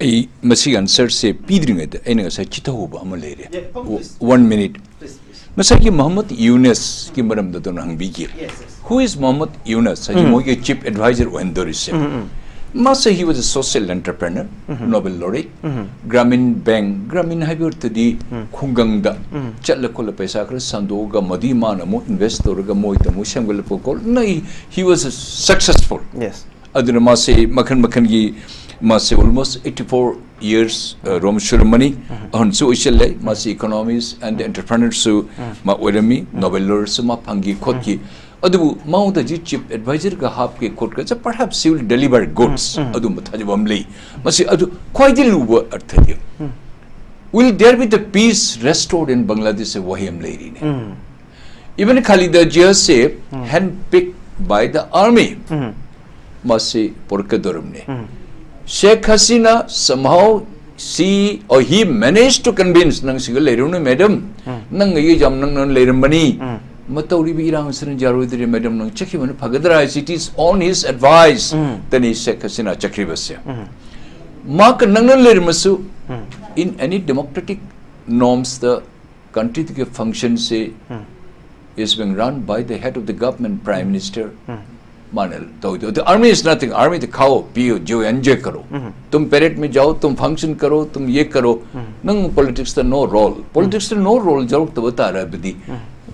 ꯑꯩ ꯃꯁꯤꯒꯤ ꯑꯟꯁꯔꯁꯦ ꯄꯤꯗ꯭ꯔꯤꯉꯩꯗ ꯑꯩꯅ ꯉꯁꯥꯏ ꯆꯤꯊꯍꯧꯕ ꯑꯃ ꯂꯩꯔꯦ꯫ Yeah, please. One minute. Please, please. ꯉꯁꯥꯏꯒꯤ ꯃꯣꯍꯝꯃꯗ ꯌꯨꯅꯁꯀꯤ ꯃꯔꯝꯗ ꯑꯗꯨꯅ ꯍꯪꯕꯤꯈꯤ꯫ Yes, yes. Who is Mohammad ꯌꯨꯅꯁ ꯍꯥꯏꯗꯤ ꯃꯣꯏꯒꯤ ꯆꯤꯐ ꯑꯦꯗꯚꯥꯏꯖꯔ ꯑꯣꯏꯍꯟꯗꯣꯔꯤꯁꯦ? ꯃꯥꯁꯦ, he was a social entrepreneur, Nobel laureate. Grameen bank, Grameen ꯍꯥꯏꯕ ꯑꯣꯏꯔꯗꯤ ꯈꯨꯡꯒꯪꯗ ꯆꯠꯂ ꯈꯣꯠꯂ ꯄꯩꯁꯥ ꯈꯔ ꯁꯟꯗꯣꯛꯑꯒ ꯃꯗꯨꯒꯤ ꯃꯥꯅ ꯑꯃꯨꯛ ꯏꯟꯚꯦꯁ ꯇꯧꯔꯒ ꯃꯣꯏꯗ ꯑꯃꯨꯛ ꯁꯦꯝꯒꯠꯂꯛꯄ ꯈꯣꯠ-, ꯅ he was successful. Yes. ꯑꯗꯨꯅ ꯃꯥꯁꯦ ꯃꯈꯟ ꯃꯈꯟꯒꯤ, ꯃꯥꯁꯦ almost eighty four years, ꯑ, ꯔꯣꯝ ꯁꯨꯔꯝꯃꯅꯤ꯫ ꯑꯍꯟꯁꯨ ꯑꯣꯏꯁꯤꯜꯂꯦ꯫ ꯃꯥꯁꯤ economist and entrepreneurꯁꯨ ꯃꯥ ꯑꯣꯏꯔꯝꯃꯤ꯫ ꯅꯣꯕꯦꯜ ꯂꯣꯔꯦꯠꯁꯨ ꯃꯥ ꯐꯪꯈꯤ ꯈꯣꯠꯈꯤ꯫ ꯑꯗꯨꯕꯨ ꯃꯉꯣꯟꯗ ꯍꯧꯖꯤꯛ ꯆꯤꯐ ꯑꯦꯗꯚꯥꯏꯖꯔꯒ ꯍꯥꯞꯀꯦ ꯈꯣꯠꯀꯦ, perhaps he will deliver goods, ꯑꯗꯨꯝꯕ ꯊꯥꯖꯕ ꯑꯃ ꯂꯩ꯫ ꯃꯁꯤ ꯑꯗꯨ ꯈ꯭ꯋꯥꯏꯗꯒꯤ ꯂꯨꯕ ꯑꯔꯊꯗꯤ, will there be the peace restored in Bangladesh ꯍꯥꯏꯕ ꯋꯥꯍꯩ ꯑꯃ ꯂꯩꯔꯤꯅꯦ꯫ Even Khaleda Ziaꯁꯦ handpicked by the army, ꯃꯁꯤ ꯄꯣꯔꯛꯀꯗꯧꯔꯕꯅꯤ꯫ ꯁꯦꯈ Hasina somehow She or he managed to convince, "ꯅꯪ ꯁꯤꯒ ꯂꯩꯔꯨꯅꯨ, madam, ꯅꯪ ꯑꯩꯒ ꯌꯥꯝ ꯅꯛꯅ ꯂꯩꯔꯝꯕꯅꯤ, ꯃꯇꯧꯔꯤꯕ ꯏꯔꯥꯡ ꯑꯁꯤꯅ ꯌꯥꯔꯣꯏꯗ꯭ꯔꯦ, madam, ꯅꯪ ꯆꯠꯈꯤꯕꯅ ꯐꯒꯗ꯭ꯔꯥ ꯍꯥꯏꯁꯤ, it is on his advice." ꯇꯅꯤ ꯁꯦꯈ ꯍꯁꯤꯅꯥ ꯆꯠꯈ꯭ꯔꯤꯕꯁꯦ꯫ ꯃꯍꯥꯛꯀ ꯅꯛꯅ ꯂꯩꯔꯝꯃꯁꯨ, in any democratic norms the country ꯗꯨꯒꯤ function ꯁꯤ is being run by the head of the government, prime minister. ꯃꯥꯅ ꯇꯧꯗꯣ, the army is nothing, army ꯗ ꯈꯥꯎ ꯄꯤꯌꯨ, ꯖꯣ ꯑꯦꯟꯖꯣꯏ ꯀꯔꯣ, ꯇꯨꯝ ꯄꯦꯔꯦꯠ ꯃꯤ ꯖꯥꯎ, ꯇꯨꯝ ꯐꯪꯁꯟ ꯀꯔꯣ, ꯇꯨꯝ ꯌꯦ ꯀꯔꯣ꯫ ꯅꯪ ꯄꯣꯂꯤꯇꯤꯛꯁꯇ ꯅꯣ ꯔꯣꯜ, ꯄꯣꯂꯤꯇꯤꯛꯁꯇ ꯅꯣ ꯔꯣꯜ ꯌꯥꯎꯔꯛꯇꯕ ꯇꯥꯔꯕꯗꯤ,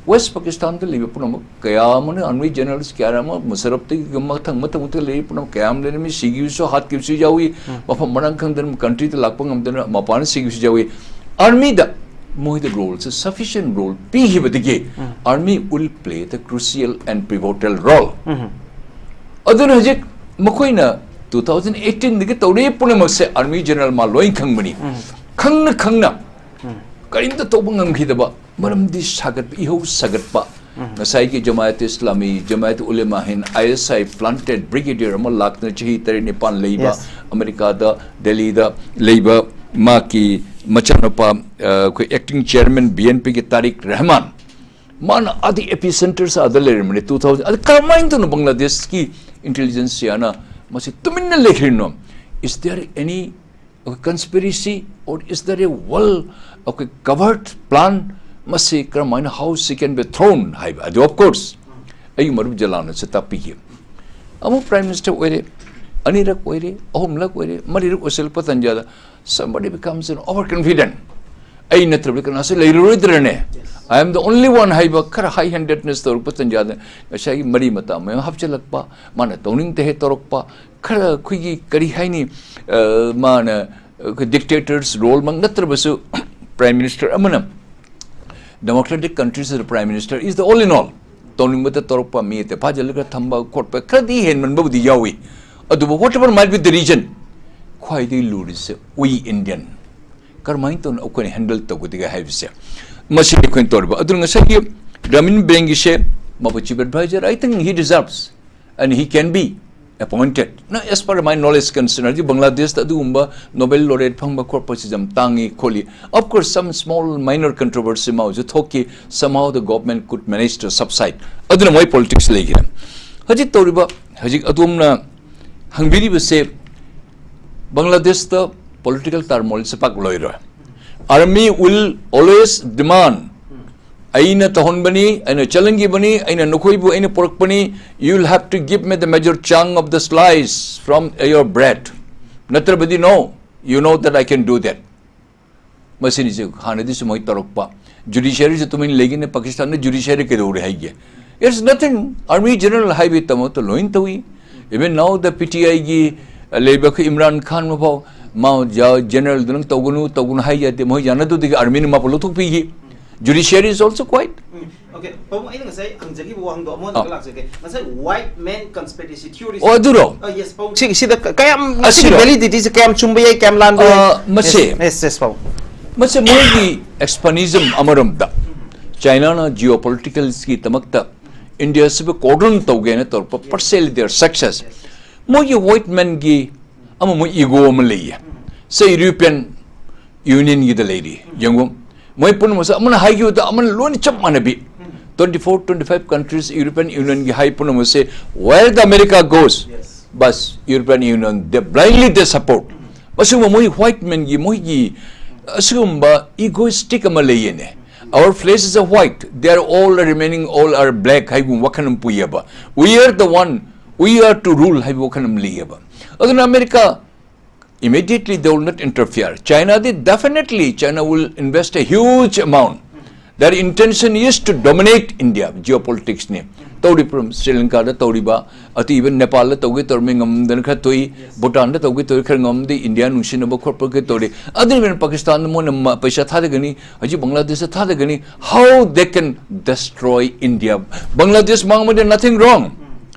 ꯋꯦꯁ ꯄꯥꯀꯤꯁꯇꯥꯟꯗ ꯂꯩꯕ ꯄꯨꯝꯅꯃꯛ ꯀꯌꯥ ꯑꯃꯅ, ꯑꯥꯔꯃꯤ ꯖꯦꯅꯔꯦꯜꯁ ꯀꯌꯥ ꯑꯃ, ꯃꯨꯁꯔꯞꯇꯒꯤ ꯃꯊꯪ ꯃꯊꯪ ꯃꯊꯪ ꯂꯩꯔꯤ ꯄꯨꯝꯅꯃꯛ ꯀꯌꯥ ꯑꯃ ꯂꯩꯔꯝꯃꯤ, ꯁꯤꯈꯤꯕꯁꯨ ꯍꯥꯠꯈꯤꯕꯁꯨ ꯌꯥꯎꯏ, ꯃꯐꯝ ꯃꯔꯥꯡ ꯈꯪꯗꯅ ꯀꯟꯇ꯭ꯔꯤꯗ ꯂꯥꯛꯄ ꯉꯝꯗꯅ ꯃꯄꯥꯟꯗ ꯁꯤꯈꯤꯕꯁꯨ ꯌꯥꯎꯏ꯫ ꯑꯥꯔꯃꯤꯗ ꯃꯣꯏꯗ ꯔꯣꯜꯁꯦ, ꯁꯐꯤꯁꯤꯌꯦꯟ role ꯄꯤꯈꯤꯕꯗꯒꯤ, army will play the crucial and pivotal role. ꯑꯗꯨꯅ ꯍꯧꯖꯤꯛ ꯃꯈꯣꯏꯅ two thousand eighteen ꯗꯒꯤ ꯇꯧꯔꯛꯏ ꯄꯨꯝꯅꯃꯛꯁꯦ ꯑꯥꯔꯃꯤ ꯖꯦꯅꯔꯦꯜ ꯃꯥ ꯂꯣꯏ ꯈꯪꯕꯅꯤ꯫ ꯈꯪꯅ ꯈꯪꯅ ꯀꯔꯤꯝꯇ ꯇꯧꯕ ꯉꯝꯈꯤꯗꯕ ꯃꯔꯝꯗꯤ ꯁꯥꯒꯠꯄ, ꯏꯍꯧ ꯁꯥꯒꯠꯄ꯫ ꯉꯁꯥꯏꯒꯤ ꯖꯃꯥꯌꯠ ꯏꯁꯂꯥꯃꯤ, ꯖꯃꯥꯌꯠ ꯎꯂꯦꯃꯥ ꯍꯤꯟ, ꯑꯥꯏ ꯑꯦꯁ ꯑꯥꯏ planted brigadier ꯑꯃ ꯂꯥꯛꯇꯅ ꯆꯍꯤ ꯇꯔꯦꯠ ꯅꯤꯄꯥꯟ ꯂꯩꯕ, Yes. ꯑꯃꯦꯔꯤꯀꯥꯗ, ꯗꯦꯜꯂꯤꯗ ꯂꯩꯕ ꯃꯍꯥꯛꯀꯤ ꯃꯆꯥꯅꯨꯄꯥ, ꯑ, ꯑꯩꯈꯣꯏ acting chairman B N P ꯒꯤ ꯇꯥꯔꯤꯛ ꯔꯍꯃꯥꯟ, ꯃꯥꯅ ꯑꯥꯗ epicenter ꯁꯦ ꯑꯥꯗ ꯂꯩꯔꯝꯕꯅꯤ two thousand꯫ ꯑꯗ ꯀꯔꯝꯍꯥꯏꯅ ꯇꯧꯅ ꯕꯪꯒ꯭ꯂꯥꯗꯦꯁꯀꯤ intelligence ꯁꯤꯌꯥꯅ ꯃꯁꯤ ꯇꯨꯃꯤꯟꯅ ꯂꯩꯈ꯭ꯔꯤꯅꯣ? Is there any conspiracy or is there a well, okay, covert plan? ꯃꯁꯤ ꯀꯔꯝꯍꯥꯏꯅ, how she can be thrown ꯍꯥꯏꯕ ꯑꯗꯨ, of course, ꯑꯩꯒꯤ ꯃꯔꯨꯞ ꯖꯂꯥꯟꯅꯁꯨ ꯇꯥꯛꯄꯤꯈꯤ꯫ ꯑꯃꯨꯛ prime minister ꯑꯣꯏꯔꯦ, ꯑꯅꯤꯔꯛ ꯑꯣꯏꯔꯦ, ꯑꯍꯨꯝꯂꯛ ꯑꯣꯏꯔꯦ, ꯃꯔꯤꯔꯛ ꯑꯣꯏꯁꯤꯜꯂꯛꯄ ꯇꯥꯟꯖꯥꯗ somebody becomes an overconfident. ꯑꯩ ꯅꯠꯇ꯭ꯔꯕꯗꯤ ꯀꯅꯥꯁꯨ ꯂꯩꯔꯔꯣꯏꯗ꯭ꯔꯅꯦ? I am the only one ꯍꯥꯏꯕ ꯈꯔ high handedness ꯇꯧꯔꯛꯄ ꯇꯥꯟꯖꯥꯗ ꯉꯁꯥꯏꯒꯤ ꯃꯔꯤ ꯃꯇꯥ ꯃꯌꯥꯝ ꯍꯥꯞꯆꯤꯜꯂꯛꯄ, ꯃꯥꯅ ꯇꯧꯅꯤꯡꯗꯦ ꯍꯦꯛ ꯇꯧꯔꯛꯄ, ꯈꯔ ꯑꯩꯈꯣꯏꯒꯤ ꯀꯔꯤ ꯍꯥꯏꯅꯤ, ꯑ, ꯃꯥꯅ, ꯑꯩꯈꯣꯏ dictators role ꯃꯛ ꯅꯠꯇ꯭ꯔꯕꯁꯨ, prime minister ꯑꯃꯅ democratic countries the prime minister is the all in all. ꯇꯧꯅꯤꯡꯕꯗ ꯇꯧꯔꯛꯄ, ꯃꯤ ꯑꯇꯩ ꯐꯥꯖꯤꯜꯂꯒ ꯊꯝꯕ ꯈꯣꯠꯄ ꯈꯔꯗꯤ ꯍꯦꯟꯃꯟꯕꯕꯨꯗꯤ ꯌꯥꯎꯏ꯫ ꯑꯗꯨꯕꯨ whatever might be the reason, ꯈ꯭ꯋꯥꯏꯗꯒꯤ ꯂꯨꯔꯤꯁꯦ we Indian꯫ ꯀꯔꯝꯍꯥꯏꯅ ꯇꯧꯅ ꯑꯩꯈꯣꯏꯅ handle ꯇꯧꯒꯗꯒꯦ ꯍꯥꯏꯕꯁꯦ, ꯃꯁꯤꯅꯤ ꯑꯩꯈꯣꯏꯅ ꯇꯧꯔꯤꯕ꯫ ꯑꯗꯨꯅ ꯉꯁꯥꯏꯒꯤ ꯒ꯭ꯔꯥꯃꯤꯟ ꯕꯦꯡꯒꯤꯁꯦ ꯃꯕꯨ chief advisor, I think he deserves and he can be Appointed. Now, as per my knowledge concern, ꯍꯧꯖꯤꯛ ꯕꯪꯒ꯭ꯂꯥꯗꯦꯁꯇ ꯑꯗꯨꯒꯨꯝꯕ Nobel laureate ꯐꯪꯕ ꯈꯣꯠꯄꯁꯤ ꯌꯥꯝ ꯇꯥꯡꯉꯤ ꯈꯣꯠꯂꯤ. Of course, some small minor controversy ꯃꯥꯁꯨ ꯊꯣꯛꯈꯤ. Somehow the government could manage to subside. ꯑꯗꯨꯅ ꯃꯣꯏ politics ꯂꯩꯈ꯭ꯔꯦ. ꯍꯧꯖꯤꯛ ꯇꯧꯔꯤꯕ, ꯍꯧꯖꯤꯛ ꯑꯗꯣꯝꯅ ꯍꯪꯕꯤꯔꯤꯕꯁꯦ ꯕꯪꯒ꯭ꯂꯥꯗꯦꯁꯇ political turmoilꯁꯦ ꯄꯥꯛ ꯂꯣꯏꯔꯣꯏ. Army will always demand, ꯑꯩꯅ ꯇꯧꯍꯟꯕꯅꯤ, ꯑꯩꯅ ꯆꯠꯍꯟꯈꯤꯕꯅꯤ, ꯑꯩꯅ ꯅꯈꯣꯏꯕꯨ ꯑꯩꯅ ꯄꯨꯔꯛꯄꯅꯤ, you will have to give me the major chunk of the slice from your bread. ꯅꯠꯇ꯭ꯔꯕꯗꯤ no, you know that I can do that. ꯃꯁꯤꯅꯤꯁꯦ ꯍꯥꯟꯅꯗꯤꯁꯨ ꯃꯣꯏ ꯇꯧꯔꯛꯄ. Judiciaryꯁꯦ ꯇꯨꯃꯤꯟ ꯂꯩꯒꯅꯤ, ꯄꯥꯀꯤꯁꯇꯥꯟꯗ judiciary ꯀꯩꯗꯧꯔꯦ ꯍꯥꯏꯒꯦ? It's nothing. Army general ꯍꯥꯏꯕꯒꯤꯗꯃꯛꯇ ꯂꯣꯏꯅ ꯇꯧꯏ. Even now the PTIꯒꯤ ꯂꯩꯕ ꯑꯩꯈꯣꯏ ꯏꯝꯔꯥꯟ ꯈꯥꯟ ꯃꯐꯥꯎ ꯃꯥ generalꯗꯨ ꯅꯪ ꯇꯧꯒꯅꯨ ꯇꯧꯒꯅꯨ ꯍꯥꯏ ꯌꯥꯗꯦ, ꯃꯣꯏ ꯌꯥꯅꯗꯕꯗꯒꯤ armyꯅ ꯃꯥꯕꯨ ꯂꯧꯊꯣꯛꯄꯤꯈꯤ. Judiciary is also quiet. Okay, ꯄꯥꯕꯨꯡ, ꯑꯩꯅ ꯉꯁꯥꯏ ꯍꯪꯖꯈꯤꯕ ꯋꯥꯍꯪꯗꯣ ꯑꯃꯨꯛ ꯑꯥ. ꯍꯟꯅ ꯂꯥꯛꯆꯒꯦ. ꯉꯁꯥꯏ white man conspiracy theory. ꯑꯣ, ꯑꯗꯨꯔꯣ? ꯑ, yes, ꯄꯥꯕꯨꯡ. ꯁꯤ, ꯁꯤꯗ ꯀ-, ꯀꯌꯥꯝ, ꯁꯤꯒꯤ ꯑꯁꯤꯔꯣ? validityꯁꯦ ꯀꯌꯥꯝ ꯆꯨꯝꯕ ꯌꯥꯏ, ꯀꯌꯥꯝ ꯂꯥꯟꯕ ꯌꯥꯏ? ꯑ, ꯃꯁꯤ- Yes, yes, yes, ꯄꯥꯕꯨꯡ. ꯃꯁꯤ ꯃꯣꯏꯒꯤ expansionism ꯑꯃꯔꯣꯝꯗ Chinaꯅ geopoliticalꯒꯤꯗꯃꯛꯇ Indiaꯁꯤꯕꯨ cordon ꯇꯧꯒꯦꯅ ꯇꯧꯔꯛꯄ partially their success. ꯃꯣꯏꯒꯤ white manꯒꯤ ꯑꯃ ꯃꯣꯏ ego ꯑꯃ ꯂꯩꯌꯦ. Say European Unionꯒꯤꯗ ꯂꯩꯔꯤ, ꯌꯦꯡꯉꯨ, ꯃꯣꯏ ꯄꯨꯝꯅꯃꯛꯁꯦ ꯑꯃꯅ ꯍꯥꯏꯈꯤꯕꯗ ꯑꯃꯅ ꯂꯣꯏꯅ ꯆꯞ ꯃꯥꯟꯅꯕꯤ. Twenty four, twenty five countries European Unionꯒꯤ ꯍꯥꯏ ꯄꯨꯝꯅꯃꯛꯁꯦ, where the America goes, Yes. Bus, European Union, they blindly they support. ꯃꯁꯤꯒꯨꯝꯕ ꯃꯣꯏ white manꯒꯤ ꯃꯣꯏꯒꯤ ꯑꯁꯤꯒꯨꯝꯕ egoistic ꯑꯃ ꯂꯩꯌꯦꯅꯦ. Our flesh is a white, they are all remaining, all are black ꯍꯥꯏꯕꯒꯨꯝꯕ ꯋꯥꯈꯜ ꯑꯃ ꯄꯨꯏꯌꯦꯕ. We are the one, we are to rule ꯍꯥꯏꯕ ꯋꯥꯈꯜ ꯑꯃ ꯂꯩꯌꯦꯕ. ꯑꯗꯨꯅ America, immediately they will not interfere. Chinaꯗꯤ definitely China will invest a huge amount. Their intention is to dominate India, geopoliticsꯅꯤ. ꯇꯧꯔꯤꯕ Sri Lankaꯗ ꯇꯧꯔꯤꯕ, ꯑꯇꯩ even Nepalꯗ ꯇꯧꯒꯦ ꯇꯧꯔꯝꯃꯤ, ꯉꯝꯗꯅ ꯈꯔ ꯇꯣꯛꯏ. Bhutanꯗ ꯇꯧꯒꯦ ꯇꯧꯔꯤ, ꯈꯔ ꯉꯝꯗꯤ, India ꯅꯨꯡꯁꯤꯅꯕ ꯈꯣꯠꯄ ꯀꯩ ꯇꯧꯔꯤ. ꯑꯗꯨꯅ even Pakistanꯗ ꯃꯣꯏꯅ ꯃ-, ꯄꯩꯁꯥ ꯊꯥꯗꯒꯅꯤ, ꯍꯧꯖꯤꯛ ꯕꯪꯒ꯭ꯂꯥꯗꯦꯁꯇ ꯊꯥꯗꯒꯅꯤ. How they can destroy India? Bangladesh ꯃꯥꯡꯕꯗ nothing wrong.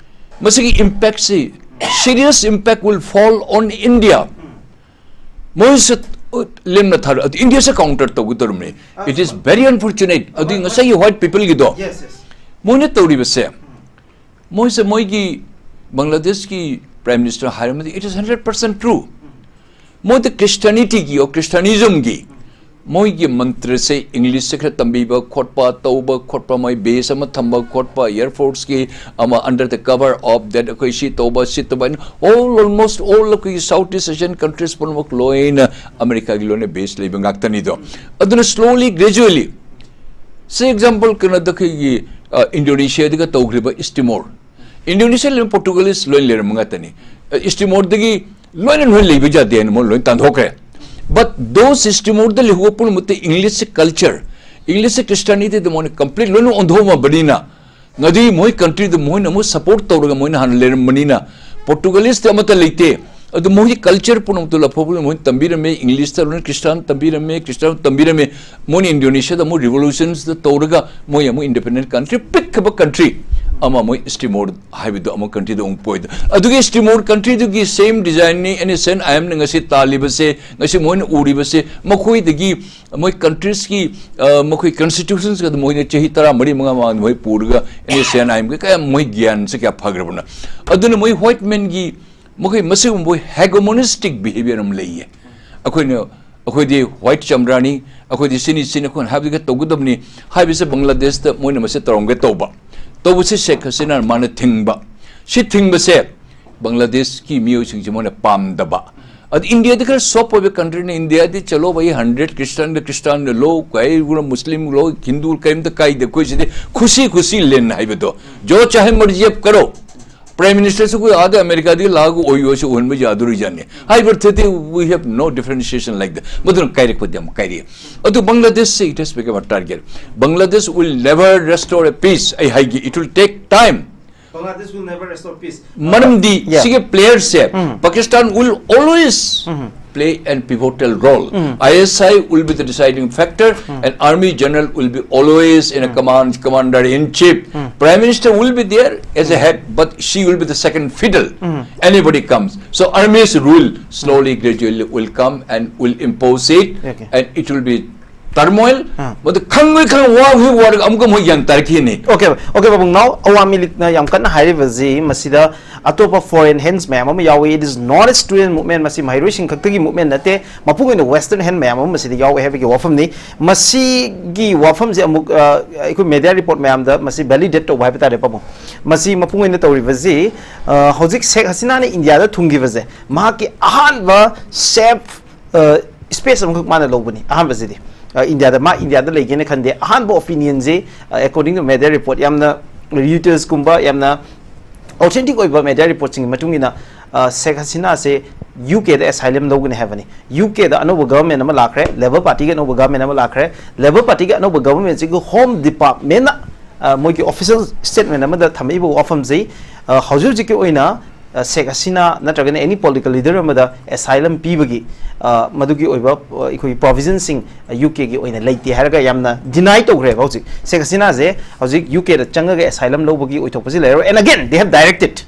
ꯃꯁꯤꯒꯤ impactꯁꯤ, serious impact will fall on India. ꯃꯣꯏꯁꯨ ꯂꯦꯝꯅ ꯊꯥꯔ-, ꯑꯗꯨ Indiaꯁꯦ counter ꯇꯧꯒꯗꯧꯔꯤꯕꯅꯤ. It is very unfortunate. ꯑꯗꯨ ꯉꯁꯥꯏꯒꯤ white peopleꯒꯤꯗꯣ, Yes, yes. ꯃꯣꯏꯅ ꯇꯧꯔꯤꯕꯁꯦ, ꯃꯣꯏꯁꯦ ꯃꯣꯏꯒꯤ ꯕꯪꯒ꯭ꯂꯥꯗꯦꯁꯀꯤ ꯄ꯭ꯔꯥꯏꯝ ꯃꯤꯅꯤꯁꯇꯔ ꯍꯥꯏꯔꯝꯕꯗꯤ, it is hundred percent true. ꯃꯣꯏꯗ ꯈ꯭ꯔꯤꯁꯇꯤꯌꯥꯅꯤꯇꯤꯒꯤ ꯑꯣꯔ ꯈ꯭ꯔꯤꯁꯇꯤꯌꯥꯅꯤꯖꯝꯒꯤ ꯃꯣꯏꯒꯤ ꯃꯟꯇ꯭ꯔꯁꯦ ꯏꯪꯂꯤꯁꯁꯦ ꯈꯔ ꯇꯝꯕꯤꯕ ꯈꯣꯠꯄ, ꯇꯧꯕ ꯈꯣꯠꯄ, ꯃꯣꯏ ꯕꯦꯁ ꯑꯃ ꯊꯝꯕ ꯈꯣꯠꯄ, ꯑꯦꯌꯔ ꯐꯣꯔꯁꯀꯤ ꯑꯃ, under the cover of that ꯑꯩꯈꯣꯏ ꯁꯤ ꯇꯧꯕ, ꯁꯤ ꯇꯧꯕ, and all, almost all ꯑꯩꯈꯣꯏꯒꯤ South East Asian countries ꯄꯨꯝꯅꯃꯛ ꯂꯣꯏꯅ ꯑꯃꯦꯔꯤꯀꯥꯒꯤ ꯂꯣꯏꯅ ꯕꯦꯁ ꯂꯩꯕ ꯉꯥꯛꯇꯅꯤꯗꯣ꯫ ꯑꯗꯨꯅ slowly, gradually, say example, ꯀꯩꯅꯣꯗ ꯑꯩꯈꯣꯏꯒꯤ, ꯑ, ꯏꯟꯗꯣꯅꯦꯁꯤꯌꯥꯗꯒ ꯇꯧꯈ꯭ꯔꯤꯕ ꯏꯁ ꯇꯤꯃꯣꯔ, ꯏꯟꯗꯣꯅꯦꯁꯤꯌꯥ ꯂꯩꯕ ꯄꯣꯔꯇꯨꯒꯂꯤꯁ ꯂꯣꯏ ꯂꯩꯔꯝꯕ ꯉꯥꯛꯇꯅꯤ꯫ ꯏꯁ ꯇꯤꯃꯣꯔꯗꯒꯤ ꯂꯣꯏꯅ ꯂꯣꯏ ꯂꯩꯕ ꯌꯥꯗꯦ ꯍꯥꯏꯅ ꯃꯣꯏ ꯂꯣꯏ ꯇꯥꯟꯊꯣꯛꯈ꯭ꯔꯦ꯫ But those ꯏꯁ ꯇꯤꯃꯣꯔꯗ ꯂꯩꯍꯧꯕ ꯄꯨꯝꯅꯃꯛꯇ ꯏꯪꯂꯤꯁꯁꯦ ꯀꯜꯆꯔ, ꯏꯪꯂꯤꯁꯁꯦ ꯈ꯭ꯔꯤꯁꯇꯤꯌꯥꯅꯤꯇꯤꯗ ꯃꯣꯏꯅ ꯀꯝꯄ꯭ꯂꯤꯠ ꯂꯣꯏꯅ ꯑꯣꯟꯊꯣꯛꯑꯝꯃꯕꯅꯤꯅ, ꯉꯗꯤ ꯃꯣꯏ ꯀꯟꯇ꯭ꯔꯤꯗ ꯃꯣꯏꯅ ꯑꯃꯨꯛ ꯁꯄꯣꯔꯠ ꯇꯧꯔꯒ ꯃꯣꯏꯅ ꯍꯥꯟꯅ ꯂꯩꯔꯝꯕꯅꯤꯅ, ꯄꯣꯔꯇꯨꯒꯂꯤꯁꯇꯤ ꯑꯃꯠꯇ ꯂꯩꯇꯦ꯫ ꯑꯗꯨ ꯃꯣꯏꯒꯤ ꯀꯜꯆꯔ ꯄꯨꯝꯅꯃꯛꯇꯣ ꯂꯐꯧꯕꯅ ꯃꯣꯏꯅ ꯇꯝꯕꯤꯔꯝꯃꯦ, ꯏꯪꯂꯤꯁꯇ ꯂꯣꯏꯅ ꯈ꯭ꯔꯤꯁꯇꯥꯟ ꯇꯝꯕꯤꯔꯝꯃꯦ, ꯈ꯭ꯔꯤꯁꯇꯥꯟ ꯇꯝꯕꯤꯔꯝꯃꯦ꯫ ꯃꯣꯏꯅ ꯏꯟꯗꯣꯅꯦꯁꯤꯌꯥꯗ ꯑꯃꯨꯛ ꯔꯤꯚꯣꯂꯨꯁꯟꯁꯇ ꯇꯧꯔꯒ ꯃꯣꯏ ꯑꯃꯨꯛ ꯏꯟꯗꯤꯄꯦꯟꯗꯦꯟ ꯀꯟꯇ꯭ꯔꯤ, ꯄꯤꯛꯈ꯭ꯔꯕ ꯀꯟꯇ꯭ꯔꯤ ꯑꯃ, ꯃꯣꯏ ꯏꯁ ꯇꯤꯃꯣꯔ ꯍꯥꯏꯕꯗꯣ ꯑꯃꯨꯛ ꯀꯟꯇ꯭ꯔꯤꯗ ꯑꯃꯨꯛ ꯄꯣꯏꯗ꯫ ꯑꯗꯨꯒꯤ ꯏꯁ ꯇꯤꯃꯣꯔ ꯀꯟꯇ꯭ꯔꯤꯗꯨꯒꯤ ꯁꯦꯝ ꯗꯤꯖꯥꯏꯟꯅꯤ ꯑꯦꯟ ꯑꯦꯁ ꯑꯦꯟ ꯑꯥꯏ ꯑꯦꯝꯅ ꯉꯁꯤ ꯇꯥꯜꯂꯤꯕꯁꯦ, ꯉꯁꯤ ꯃꯣꯏꯅ ꯎꯔꯤꯕꯁꯦ, ꯃꯈꯣꯏꯗꯒꯤ, ꯑ, ꯃꯈꯣꯏ ꯀꯟꯁꯇꯤꯇ꯭ꯌꯨꯁꯟꯁꯀꯗ ꯃꯣꯏꯅ ꯆꯍꯤ ꯇꯔꯥ ꯃꯔꯤ ꯃꯉꯥ ꯃꯉꯥ ꯃꯣꯏ ꯄꯨꯔꯒ ꯑꯦꯟ ꯑꯦꯁ ꯑꯦꯟ ꯑꯥꯏ ꯑꯦꯝꯒ ꯀꯌꯥ ꯃꯣꯏ ꯒ꯭ꯌꯥꯟꯁꯦ ꯀꯌꯥ ꯐꯈ꯭ꯔꯕꯅꯣ꯫ ꯑꯗꯨꯅ ꯃꯣꯏ ꯋꯥꯏꯠ ꯃꯦꯟꯒꯤ ꯃꯈꯣꯏ ꯃꯁꯤꯒꯨꯝꯕ ꯍꯦꯒꯣꯃꯣꯅꯤꯁꯇꯤꯛ ꯕꯤꯍꯦꯕꯤꯌꯔ ꯑꯃ ꯂꯩꯌꯦ꯫ ꯑꯩꯈꯣꯏꯅ, ꯑꯩꯈꯣꯏꯗꯤ ꯋꯥꯏꯠ ꯆꯝꯔꯥꯅꯤ, ꯑꯩꯈꯣꯏꯗꯤ ꯁꯤꯅꯤ, ꯁꯤꯅꯤ, ꯑꯩꯈꯣꯏꯅ ꯍꯥꯏꯕꯗꯨꯒ ꯇꯧꯒꯗꯕꯅꯤ ꯍꯥꯏꯕꯁꯦ ꯕꯪꯒ꯭ꯂꯥꯗꯦꯁꯇ ꯃꯣꯏꯅ ꯃꯁꯤ ꯇꯧꯔꯝꯒꯦ ꯇꯧꯕ꯫ ꯇꯧꯕꯁꯤ ꯁꯦꯈ ꯍꯁꯤꯅꯥꯅ ꯃꯥꯅ ꯊꯤꯡꯕ꯫ ꯁꯤ ꯊꯤꯡꯕꯁꯦ ꯕꯪꯒ꯭ꯂꯥꯗꯦꯁꯀꯤ ꯃꯤꯑꯣꯏꯁꯤꯡꯁꯦ ꯃꯣꯏꯅ ꯄꯥꯝꯗꯕ꯫ ꯑꯗꯨ ꯏꯟꯗꯤꯌꯥꯗꯤ ꯈꯔ ꯁꯣꯐ ꯑꯣꯏꯕ ꯀꯟꯇ꯭ꯔꯤꯅꯤ꯫ ꯏꯟꯗꯤꯌꯥꯗꯤ ꯆꯠꯂꯣ ꯚꯥꯏ, ꯍꯟꯗ꯭ꯔꯦꯠ ꯈ꯭ꯔꯤꯁꯇꯥꯟꯗ ꯈ꯭ꯔꯤꯁꯇꯥꯟꯗ ꯂꯣ, ꯀꯩꯒꯨꯝꯕ ꯃꯨꯁꯂꯤꯝ ꯂꯣ, ꯍꯤꯟꯗꯨ ꯀꯔꯤꯝꯇ ꯀꯥꯏꯗꯦ꯫ ꯑꯩꯈꯣꯏ ꯁꯤꯗꯤ ꯈꯨꯁꯤ ꯈꯨꯁꯤ ꯂꯦꯟ ꯍꯥꯏꯕꯗꯣ, ꯖꯣ ꯆꯥꯍꯦ ꯃꯔꯖꯤ ꯑꯞ ꯀꯔꯣ꯫ ꯄ꯭ꯔꯥꯏꯝ ꯃꯤꯅꯤꯁꯇꯔꯁꯨ ꯑꯩꯈꯣꯏ ꯑꯥꯗ ꯑꯃꯦꯔꯤꯀꯥꯗꯒꯤ ꯂꯥꯛꯑꯒ ꯑꯣꯏꯌꯨ ꯍꯥꯏꯁꯨ ꯑꯣꯏꯍꯟꯕ ꯌꯥꯗꯣꯔꯤꯖꯥꯠꯅꯤ꯫ ꯍꯥꯏꯕ ꯑꯔꯊꯗꯤ we have no differentiation like that. ꯃꯗꯨꯅ ꯀꯥꯏꯔꯛꯄꯗꯤ ꯌꯥꯝ ꯀꯥꯏꯔꯛꯑꯦ꯫ ꯑꯗꯨ ꯕꯪꯒ꯭ꯂꯥꯗꯦꯁꯁꯦ it has become a target. Bangladesh will never restore a peace. ꯑꯩ ꯍꯥꯏꯒꯦ, it will take time. Bangladesh will never restore peace. ꯃꯔꯝꯗꯤ Yeah. ꯁꯤꯒꯤ ꯄ꯭ꯂꯦꯌꯔꯁꯦ, Mm. Pakistan will always Mm-hmm. play an pivotal role. Mm. I S I will be the deciding factor, Mm. and Army General will be always in a Mm. command, commander in chief. Mm. Prime Minister will be there as a Mm. head, but she will be the second fiddle. Mm. Anybody comes. So Army's rule slowly, gradually will come and will impose it, Okay. and it will be ꯇꯔꯃꯣꯏꯜ, ꯑꯥ꯫ ꯃꯗꯨ ꯈꯪꯉꯣꯏ ꯈꯪ ꯋꯥꯈꯤ ꯋꯥꯔꯒ ꯑꯃꯨꯛꯀ ꯃꯣꯏ ꯒ꯭ꯌꯥꯟ ꯇꯥꯔꯛꯈꯤꯅꯤ꯫ Okay okay ꯄꯥꯕꯨꯡꯅꯥꯎ, ꯑꯋꯥꯃꯤ ꯂꯤꯛꯅ ꯌꯥꯝ ꯀꯟꯅ ꯍꯥꯏꯔꯤꯕꯁꯤ ꯃꯁꯤꯗ ꯑꯇꯣꯞꯄ ꯐꯣꯔꯦꯟ ꯍꯦꯟꯁ ꯃꯌꯥꯝ ꯑꯃ ꯌꯥꯎꯏ꯫ It is not a student movement, ꯃꯁꯤ ꯃꯍꯩꯔꯣꯏꯁꯤꯡ ꯈꯛꯇꯒꯤ ꯃꯨꯞꯃꯦꯟ ꯅꯠꯇꯦ, ꯃꯄꯨꯡ ꯑꯣꯏꯅ ꯋꯦꯁꯇꯔꯟ ꯍꯦꯟ ꯃꯌꯥꯝ ꯑꯃ ꯃꯁꯤꯗ ꯌꯥꯎꯏ ꯍꯥꯏꯕꯒꯤ ꯋꯥꯐꯝꯅꯤ꯫ ꯃꯁꯤꯒꯤ ꯋꯥꯐꯝꯁꯦ ꯑꯃꯨꯛ ꯑ, ꯑꯩꯈꯣꯏ ꯃꯦꯗꯤꯌꯥ ꯔꯤꯄꯣꯔꯠ ꯃꯌꯥꯝꯗ ꯃꯁꯤ ꯚꯦꯂꯤꯗꯦꯠ ꯇꯧꯕ ꯍꯥꯏꯕ ꯇꯥꯔꯦ ꯄꯥꯕꯨꯡ꯫ ꯃꯁꯤ ꯃꯄꯨꯡ ꯑꯣꯏꯅ ꯇꯧꯔꯤꯕꯁꯤ ꯑ, ꯍꯧꯖꯤꯛ ꯁꯦꯈ ꯍꯁꯤꯅꯥꯅ ꯏꯟꯗꯤꯌꯥꯗ ꯊꯨꯡꯈꯤꯕꯁꯦ ꯃꯍꯥꯛꯀꯤ ꯑꯍꯥꯟꯕ ꯁꯦꯐ ꯁ꯭ꯄꯦꯁ ꯑꯃꯈꯛ ꯃꯥꯅ ꯂꯧꯕꯅꯤ꯫ ꯑꯍꯥꯟꯕꯁꯤꯗꯤ ꯑ, ꯏꯟꯗꯤꯌꯥꯗ ꯃꯥ ꯏꯟꯗꯤꯌꯥꯗ ꯂꯩꯒꯦꯅ ꯈꯟꯗꯦ꯫ ꯑꯍꯥꯟꯕ ꯑꯣꯄꯤꯅꯤꯌꯟꯁꯦ ꯑꯦꯀꯣꯔꯗꯤꯡ ꯇꯨ ꯃꯦꯗꯤꯌꯥ ꯔꯤꯄꯣꯔꯠ, ꯌꯥꯝꯅ ꯔꯤꯌꯨꯇꯔꯁꯀꯨꯝꯕ ꯌꯥꯝꯅ ꯑꯣꯊꯦꯟꯇꯤꯛ ꯑꯣꯏꯕ ꯃꯦꯗꯤꯌꯥ ꯔꯤꯄꯣꯔꯠꯁꯤꯡꯒꯤ ꯃꯇꯨꯡ ꯏꯟꯅ ꯑ, ꯁꯦꯈ ꯍꯁꯤꯅꯥꯁꯦ ꯌꯨ ꯀꯦꯗ ꯑꯦꯁꯥꯏꯂꯝ ꯂꯧꯒꯅꯤ ꯍꯥꯏꯕꯅꯤ꯫ ꯌꯨ ꯀꯦꯗ ꯑꯅꯧꯕ ꯒꯚꯔꯟꯃꯦꯟ ꯑꯃ ꯂꯥꯛꯈ꯭ꯔꯦ, ꯂꯦꯕꯔ ꯄꯥꯔꯇꯤꯒꯤ ꯑꯅꯧꯕ ꯒꯚꯔꯟꯃꯦꯟ ꯑꯃ ꯂꯥꯛꯈ꯭ꯔꯦ꯫ ꯂꯦꯕꯔ ꯄꯥꯔꯇꯤꯒꯤ ꯑꯅꯧꯕ ꯒꯚꯔꯟꯃꯦꯟꯁꯤꯒꯤ ꯍꯣꯝ ꯗꯤꯄꯥꯔꯠꯃꯦꯟꯅ ꯑ, ꯃꯣꯏꯒꯤ ꯑꯣꯐꯤꯁꯤꯌꯦꯜ ꯁ꯭ꯇꯦꯠꯃꯦꯟ ꯑꯃꯗ ꯊꯝꯃꯛꯏꯕ ꯋꯥꯐꯝꯁꯤ ꯑ, ꯍꯧꯖꯤꯛ ꯍꯧꯖꯤꯛꯀꯤ ꯑꯣꯏꯅ ꯑ, ꯁꯦꯈ ꯍꯁꯤꯅꯥ ꯅꯠꯇ꯭ꯔꯒꯅ ꯑꯦꯅꯤ ꯄꯣꯂꯤꯇꯤꯀꯦꯜ ꯂꯤꯗꯔ ꯑꯃꯗ ꯑꯦꯁꯥꯏꯂꯝ ꯄꯤꯕꯒꯤ ꯑ, ꯃꯗꯨꯒꯤ ꯑꯣꯏꯕ ꯑ, ꯑꯩꯈꯣꯏꯒꯤ ꯄ꯭ꯔꯣꯚꯤꯖꯟꯁꯤꯡ ꯌꯨ ꯀꯦꯒꯤ ꯑꯣꯏꯅ ꯂꯩꯇꯦ ꯍꯥꯏꯔꯒ ꯌꯥꯝꯅ ꯗꯤꯅꯥꯏ ꯇꯧꯈ꯭ꯔꯦꯕ꯫ ꯍꯧꯖꯤꯛ ꯁꯦꯈ ꯍꯁꯤꯅꯥꯁꯦ ꯍꯧꯖꯤꯛ ꯌꯨ ꯀꯦꯗ ꯆꯪꯉꯒ ꯑꯦꯁꯥꯏꯂꯝ ꯂꯧꯕꯒꯤ ꯑꯣꯏꯊꯣꯛꯄꯁꯤ ꯂꯩꯔꯔꯣꯏ꯫ And again, they have directed,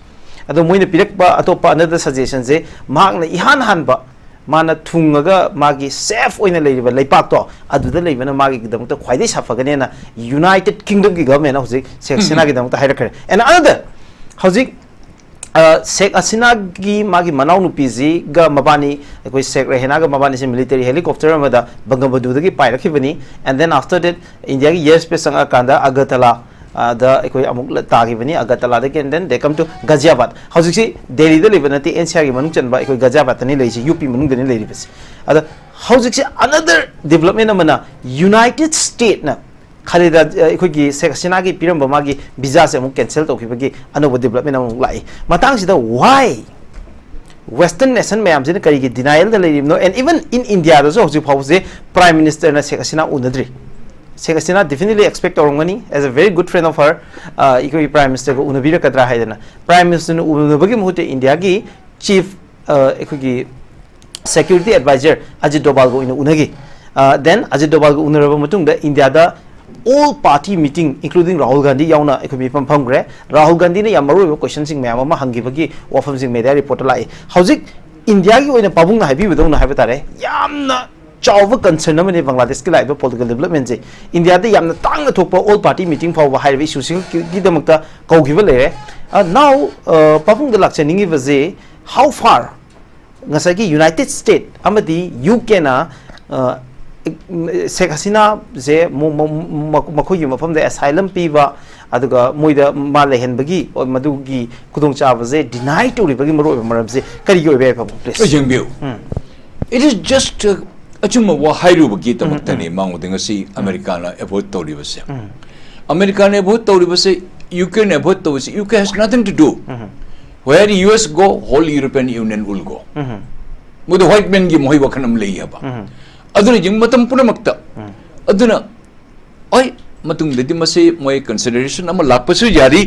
ꯑꯗꯣ ꯃꯣꯏꯅ ꯄꯤꯔꯛꯄ ꯑꯇꯣꯞꯄ ꯑꯅꯗꯔ ꯁꯖꯦꯁꯟꯁꯦ ꯃꯍꯥꯛꯅ ꯏꯍꯥꯟ ꯍꯥꯟꯕ ꯃꯥꯅ ꯊꯨꯡꯉꯒ ꯃꯥꯒꯤ ꯁꯦꯐ ꯑꯣꯏꯅ ꯂꯩꯔꯤꯕ ꯂꯩꯄꯥꯛꯇꯣ ꯑꯗꯨꯗ ꯂꯩꯕꯅ ꯃꯥꯒꯤꯗꯃꯛꯇ ꯈ꯭ꯋꯥꯏꯗꯒꯤ ꯁꯥꯐꯒꯅꯦꯅ ꯌꯨꯅꯥꯏꯇꯦꯗ ꯀꯤꯡꯗꯝꯒꯤ ꯒꯚꯔꯟꯃꯦꯟꯅ ꯍꯧꯖꯤꯛ ꯁꯦꯈ ꯍꯁꯤꯅꯥꯒꯤꯗꯃꯛꯇ ꯍꯥꯏꯔꯛꯈ꯭ꯔꯦ꯫ And another, ꯍꯧꯖꯤꯛ ꯑ, ꯁꯦꯈ ꯍꯁꯤꯅꯥꯒꯤ ꯃꯥꯒꯤ ꯃꯅꯥꯎꯅꯨꯄꯤꯁꯤꯒ ꯃꯕꯥꯅꯤ, ꯑꯩꯈꯣꯏ ꯁꯦꯈ ꯔꯦꯍꯦꯅꯥꯒ ꯃꯕꯥꯅꯤꯁꯦ ꯃꯤꯂꯤꯇꯔꯤ ꯍꯦꯂꯤꯀꯣꯞꯇꯔ ꯑꯃꯗ ꯕꯪꯒꯕꯟꯙꯨꯗꯒꯤ ꯄꯥꯏꯔꯛꯈꯤꯕꯅꯤ꯫ And then after that, ꯏꯟꯗꯤꯌꯥꯒꯤ ꯑꯦꯌꯔ ꯁ꯭ꯄꯦꯁ ꯆꯪꯉꯛꯑꯀꯥꯟꯗ ꯑꯒꯔꯇꯂꯥ ꯑ, ꯗ ꯑꯩꯈꯣꯏ ꯑꯃꯨꯛ ꯂ-, ꯇꯥꯈꯤꯕꯅꯤ꯫ ꯑꯒꯔꯇꯂꯥꯗꯒꯤ and then they come to ꯘꯖꯤꯌꯥꯕꯥꯗ꯫ ꯍꯧꯖꯤꯛꯁꯤ ꯗꯦꯜꯂꯤꯗ ꯂꯩꯕ ꯅꯠꯇꯦ, ꯑꯦꯟ ꯁꯤ ꯑꯥꯔꯒꯤ ꯃꯅꯨꯡ ꯆꯟꯕ ꯑꯩꯈꯣꯏ ꯘꯖꯤꯌꯥꯕꯥꯗꯇꯅꯤ ꯂꯩꯔꯤꯁꯤ, ꯌꯨ ꯄꯤ ꯃꯅꯨꯡꯗꯅꯤ ꯂꯩꯔꯤꯕꯁꯤ꯫ ꯑꯗ ꯍꯧꯖꯤꯛꯁꯤ ꯑꯅꯗꯔ ꯗꯤꯕꯂꯞꯃꯦꯟ ꯑꯃꯅ ꯌꯨꯅꯥꯏꯇꯦꯗ ꯁ꯭ꯇꯦꯠꯅ ꯈꯂꯤꯗꯥ, ꯑ, ꯑꯩꯈꯣꯏꯒꯤ ꯁꯦꯈ ꯍꯁꯤꯅꯥꯒꯤ ꯄꯤꯔꯝꯕ ꯃꯥꯒꯤ ꯚꯤꯖꯥꯁꯦ ꯑꯃꯨꯛ ꯀꯦꯟꯁꯦꯜ ꯇꯧꯈꯤꯕꯒꯤ ꯑꯅꯧꯕ ꯗꯤꯕꯂꯞꯃꯦꯟ ꯑꯃꯃꯨꯛ ꯂꯥꯛꯏ꯫ ꯃꯇꯥꯡꯁꯤꯗ why ꯋꯦꯁꯇꯔꯟ ꯅꯦꯁꯟ ꯃꯌꯥꯝꯁꯤꯅ ꯀꯔꯤꯒꯤ ꯗꯤꯅꯥꯏꯌꯦꯜꯗ ꯂꯩꯔꯤꯕꯅꯣ? And even in ꯏꯟꯗꯤꯌꯥꯗꯁꯨ ꯍꯧꯖꯤꯛ ꯐꯥꯎꯕꯁꯦ ꯄ꯭ꯔꯥꯏꯝ ꯃꯤꯅꯤꯁꯇꯔꯅ ꯁꯦꯈ ꯍꯁꯤꯅꯥ ꯎꯅꯗ꯭ꯔꯤ꯫ ꯁꯦꯈ ꯍꯁꯤꯅꯥ definitely expect ꯇꯧꯔꯝꯒꯅꯤ, as a very good friend of her, ꯑ, ꯑꯩꯈꯣꯏꯒꯤ ꯄ꯭ꯔꯥꯏꯝ ꯃꯤꯅꯤꯁꯇꯔꯒ ꯎꯅꯕꯤꯔꯛꯀꯗ꯭ꯔꯥ ꯍꯥꯏꯗꯅ꯫ ꯄ꯭ꯔꯥꯏꯝ ꯃꯤꯅꯤꯁꯇꯔꯅ ꯎꯅꯕꯒꯤ ꯃꯍꯨꯠꯇ ꯏꯟꯗꯤꯌꯥꯒꯤ ꯆꯤꯐ, ꯑ, ꯑꯩꯈꯣꯏꯒꯤ ꯁꯦꯀ꯭ꯌꯨꯔꯤꯇꯤ ꯑꯦꯗꯚꯥꯏꯖꯔ ꯑꯖꯤꯠ ꯗꯣꯚꯥꯜꯒ ꯑꯣꯏꯅ ꯎꯅꯈꯤ꯫ ꯑ, then ꯑꯖꯤꯠ ꯗꯣꯚꯥꯜꯒ ꯎꯅꯔꯕ ꯃꯇꯨꯡꯗ ꯏꯟꯗꯤꯌꯥꯗ all party meeting including Rahul Gandhi ꯌꯥꯎꯅ ꯑꯩꯈꯣꯏ ꯃꯤꯐꯝ ꯐꯝꯈ꯭ꯔꯦ꯫ ꯔꯥꯍꯨꯜ ꯒꯥꯟꯙꯤꯅ ꯌꯥꯝ ꯃꯔꯨꯑꯣꯏꯕ ꯀꯣꯏꯁꯟꯁꯤꯡ ꯃꯌꯥꯝ ꯑꯃ ꯍꯪꯈꯤꯕꯒꯤ ꯋꯥꯐꯝꯁꯤꯡ ꯃꯦꯗꯤꯌꯥ ꯔꯤꯄꯣꯔꯠꯇ ꯂꯥꯛꯏ꯫ ꯍꯧꯖꯤꯛ ꯏꯟꯗꯤꯌꯥꯒꯤ ꯑꯣꯏꯅ ꯄꯥꯕꯨꯡꯅ ꯍꯥꯏꯕꯤꯕꯗꯧꯅ ꯍꯥꯏꯕ ꯇꯥꯔꯦ, ꯌꯥꯝꯅ ꯆꯥꯎꯕ concern ꯑꯃꯅꯤ ꯕꯪꯒ꯭ꯂꯥꯗꯦꯁꯀꯤ ꯂꯥꯛꯏꯕ political developmentꯁꯦ꯫ ꯏꯟꯗꯤꯌꯥꯗ ꯌꯥꯝꯅ ꯇꯥꯡꯅ ꯊꯣꯛꯄ all party meeting ꯐꯥꯎꯕ ꯍꯥꯏꯔꯤꯕ issueꯁꯤꯡꯒꯤꯗꯃꯛꯇ ꯀꯧꯈꯤꯕ ꯂꯩꯔꯦ꯫ ꯑ, now, ꯑ, ꯄꯥꯕꯨꯡꯗ ꯂꯥꯛꯆꯅꯤꯡꯉꯤꯕꯁꯦ, how far ꯉꯁꯥꯏꯒꯤ United States ꯑꯃꯗꯤ UKꯅ, ꯑ, ꯁꯦꯈ ꯍꯁꯤꯅꯥꯁꯦ ꯃꯣ-, ꯃꯣ-, ꯃ-, ꯃꯈꯣꯏꯒꯤ ꯃꯐꯝꯗ asylum ꯄꯤꯕ, ꯑꯗꯨꯒ ꯃꯣꯏꯗ ꯃꯥ ꯂꯩꯍꯟꯕꯒꯤ, ꯃꯗꯨꯒꯤ ꯈꯨꯗꯣꯡꯆꯥꯕꯁꯦ deny ꯇꯧꯔꯤꯕꯒꯤ ꯃꯔꯨꯑꯣꯏꯕ ꯃꯔꯝꯁꯦ ꯀꯔꯤꯒꯤ ꯑꯣꯏꯕ ꯌꯥꯏ, ꯄꯥꯕꯨꯡ, please? ꯑꯩ ꯌꯦꯡꯕꯤꯌꯨ꯫ ꯎꯝ꯫ It is just, uh, ꯑꯆꯨꯝꯕ ꯋꯥ ꯍꯥꯏꯔꯨꯕꯒꯤꯗꯃꯛꯇꯅꯤ ꯃꯉꯣꯟꯗ ꯉꯁꯤ ꯑꯃꯦꯔꯤꯀꯥꯅ avoid ꯇꯧꯔꯤꯕꯁꯦ꯫ ꯑꯃꯦꯔꯤꯀꯥꯅ avoid ꯇꯧꯔꯤꯕꯁꯦ, UKꯅ avoid ꯇꯧꯕꯁꯦ, UK has nothing to do. Where US go, whole European Union will go. ꯃꯣꯏꯗ white manꯒꯤ ꯃꯈꯣꯏ ꯋꯥꯈꯜ ꯑꯃ ꯂꯩ ꯍꯥꯏꯕ꯫ ꯑꯗꯨꯅ ꯌꯦꯡ ꯃꯇꯝ ꯄꯨꯝꯅꯃꯛꯇ꯫ ꯑꯗꯨꯅ ꯍꯣꯏ, ꯃꯇꯨꯡꯗꯗꯤ ꯃꯁꯤ ꯃꯣꯏ consideration ꯑꯃ ꯂꯥꯛꯄꯁꯨ ꯌꯥꯔꯤ꯫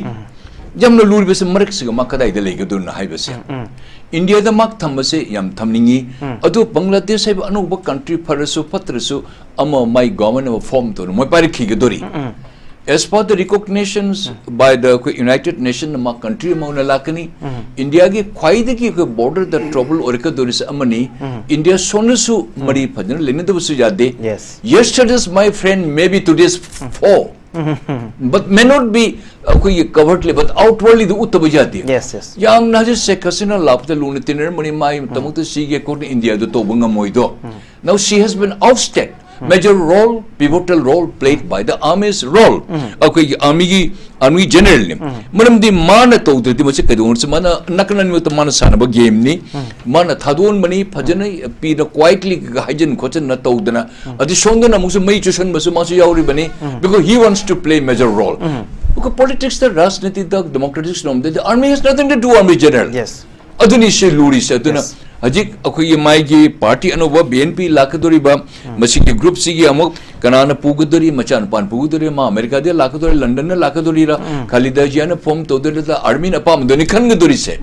ꯌꯥꯝꯅ ꯂꯨꯔꯤꯕꯁꯤ ꯃꯔꯛꯁꯤꯒ ꯃꯥ ꯀꯗꯥꯏꯗ ꯂꯩꯒꯗꯣꯏꯅꯣ ꯍꯥꯏꯕꯁꯦ꯫ ꯏꯟꯗꯤꯌꯥꯗ ꯃꯥ ꯊꯝꯕꯁꯦ ꯌꯥꯝ ꯊꯝꯅꯤꯡꯉꯤ꯫ ꯑꯗꯨ ꯕꯪꯒ꯭ꯂꯥꯗꯦꯁ ꯍꯥꯏꯕ ꯑꯅꯧꯕ country ꯐꯔꯁꯨ ꯐꯠꯇ꯭ꯔꯁꯨ ꯑꯃ ꯃꯥꯏ government ꯑꯃ form ꯇꯧꯅ ꯃꯣꯏ ꯄꯥꯏꯔꯛꯈꯤꯒꯗꯣꯔꯤ꯫ As per the recognitions by the ꯑꯩꯈꯣꯏ United Nation ꯃꯥ country ꯑꯃ ꯑꯣꯏꯅ ꯂꯥꯛꯀꯅꯤ꯫ ꯏꯟꯗꯤꯌꯥꯒꯤ ꯈ꯭ꯋꯥꯏꯗꯒꯤ ꯑꯩꯈꯣꯏ borderꯗ trouble ꯑꯣꯏꯔꯛꯀꯗꯧꯔꯤꯁꯦ ꯑꯃꯅꯤ꯫ ꯏꯟꯗꯤꯌꯥ ꯁꯣꯝꯅꯁꯨ ꯃꯔꯤ ꯐꯖꯅ ꯂꯩꯅꯗꯕꯁꯨ ꯌꯥꯗꯦ꯫ Yes. Yesterday's my friend, maybe today's foe. But may not be ꯑꯩꯈꯣꯏꯒꯤ covertly, but outwardlyꯗ ꯎꯠꯇꯕ ꯌꯥꯗꯦ꯫ Yes, yes. ꯌꯥꯝꯅ ꯍꯧꯖꯤꯛ ꯁꯦꯈ ꯍꯁꯤꯅꯥ ꯂꯥꯛꯄꯗ ꯂꯨꯅ ꯇꯤꯟꯅꯔꯝꯕꯅꯤ, ꯃꯥꯒꯤ ꯃꯇꯝꯗ ꯁꯤꯒꯤ courtꯅ ꯏꯟꯗꯤꯌꯥꯗ ꯇꯧꯕ ꯉꯝꯃꯣꯏꯗꯣ꯫ Now she has been ousted. Major role, pivotal role played by the army's role. ꯑꯩꯈꯣꯏꯒꯤ armyꯒꯤ army generalꯅꯤ꯫ ꯃꯔꯝꯗꯤ ꯃꯥꯅ ꯇꯧꯗ꯭ꯔꯗꯤ ꯃꯁꯤ ꯀꯩꯗꯧꯅꯁꯤ, ꯃꯥꯅ ꯅꯥꯀꯟ ꯑꯅꯤꯃꯛꯇ ꯃꯥꯅ ꯁꯥꯟꯅꯕ gameꯅꯤ꯫ ꯃꯥꯅ ꯊꯥꯗꯣꯛꯍꯟꯕꯅꯤ, ꯐꯖꯅ ꯄꯤꯅ quietly ꯍꯥꯏꯖꯤꯟ ꯈꯣꯠꯆꯤꯟꯅ ꯇꯧꯗꯅ꯫ ꯑꯗꯨ ꯁꯣꯝꯗꯅ ꯑꯃꯨꯛꯁꯨ ꯃꯩ ꯆꯨꯁꯟꯕꯁꯨ ꯃꯥꯁꯨ ꯌꯥꯎꯔꯤꯕꯅꯤ꯫ Because he wants to play major role. Because politicsꯇ, ꯔꯥꯖꯅꯤꯇꯤꯗ, democratic systemꯗ the army has nothing to do, army general. Yes. ꯑꯗꯨꯅꯤ ꯁꯤ ꯂꯨꯔꯤꯁꯦ꯫ ꯑꯗꯨꯅ Yes. ꯍꯧꯖꯤꯛ ꯑꯩꯈꯣꯏꯒꯤ ꯃꯥꯒꯤ party ꯑꯅꯧꯕ BNP ꯂꯥꯛꯀꯗꯧꯔꯤꯕ, ꯃꯁꯤꯒꯤ groupꯁꯤꯒꯤ ꯑꯃꯨꯛ ꯀꯅꯥꯅ ꯄꯨꯒꯗꯧꯔꯤ, ꯃꯆꯥꯅꯨꯄꯥꯅ ꯄꯨꯒꯗꯧꯔꯤ, ꯃꯥ ꯑꯃꯦꯔꯤꯀꯥꯗ ꯂꯥꯛꯀꯗꯧꯔꯤ, ꯂꯟꯗꯟꯗ ꯂꯥꯛꯀꯗꯧꯔꯤꯔ, ꯈꯥꯂꯤꯗꯥ ꯖꯤꯌꯥꯅ form ꯇꯧꯗꯣꯏꯔ, armyꯅ ꯑꯄꯥꯝꯕꯗꯨꯅꯤ ꯈꯟꯒꯗꯧꯔꯤꯁꯦ꯫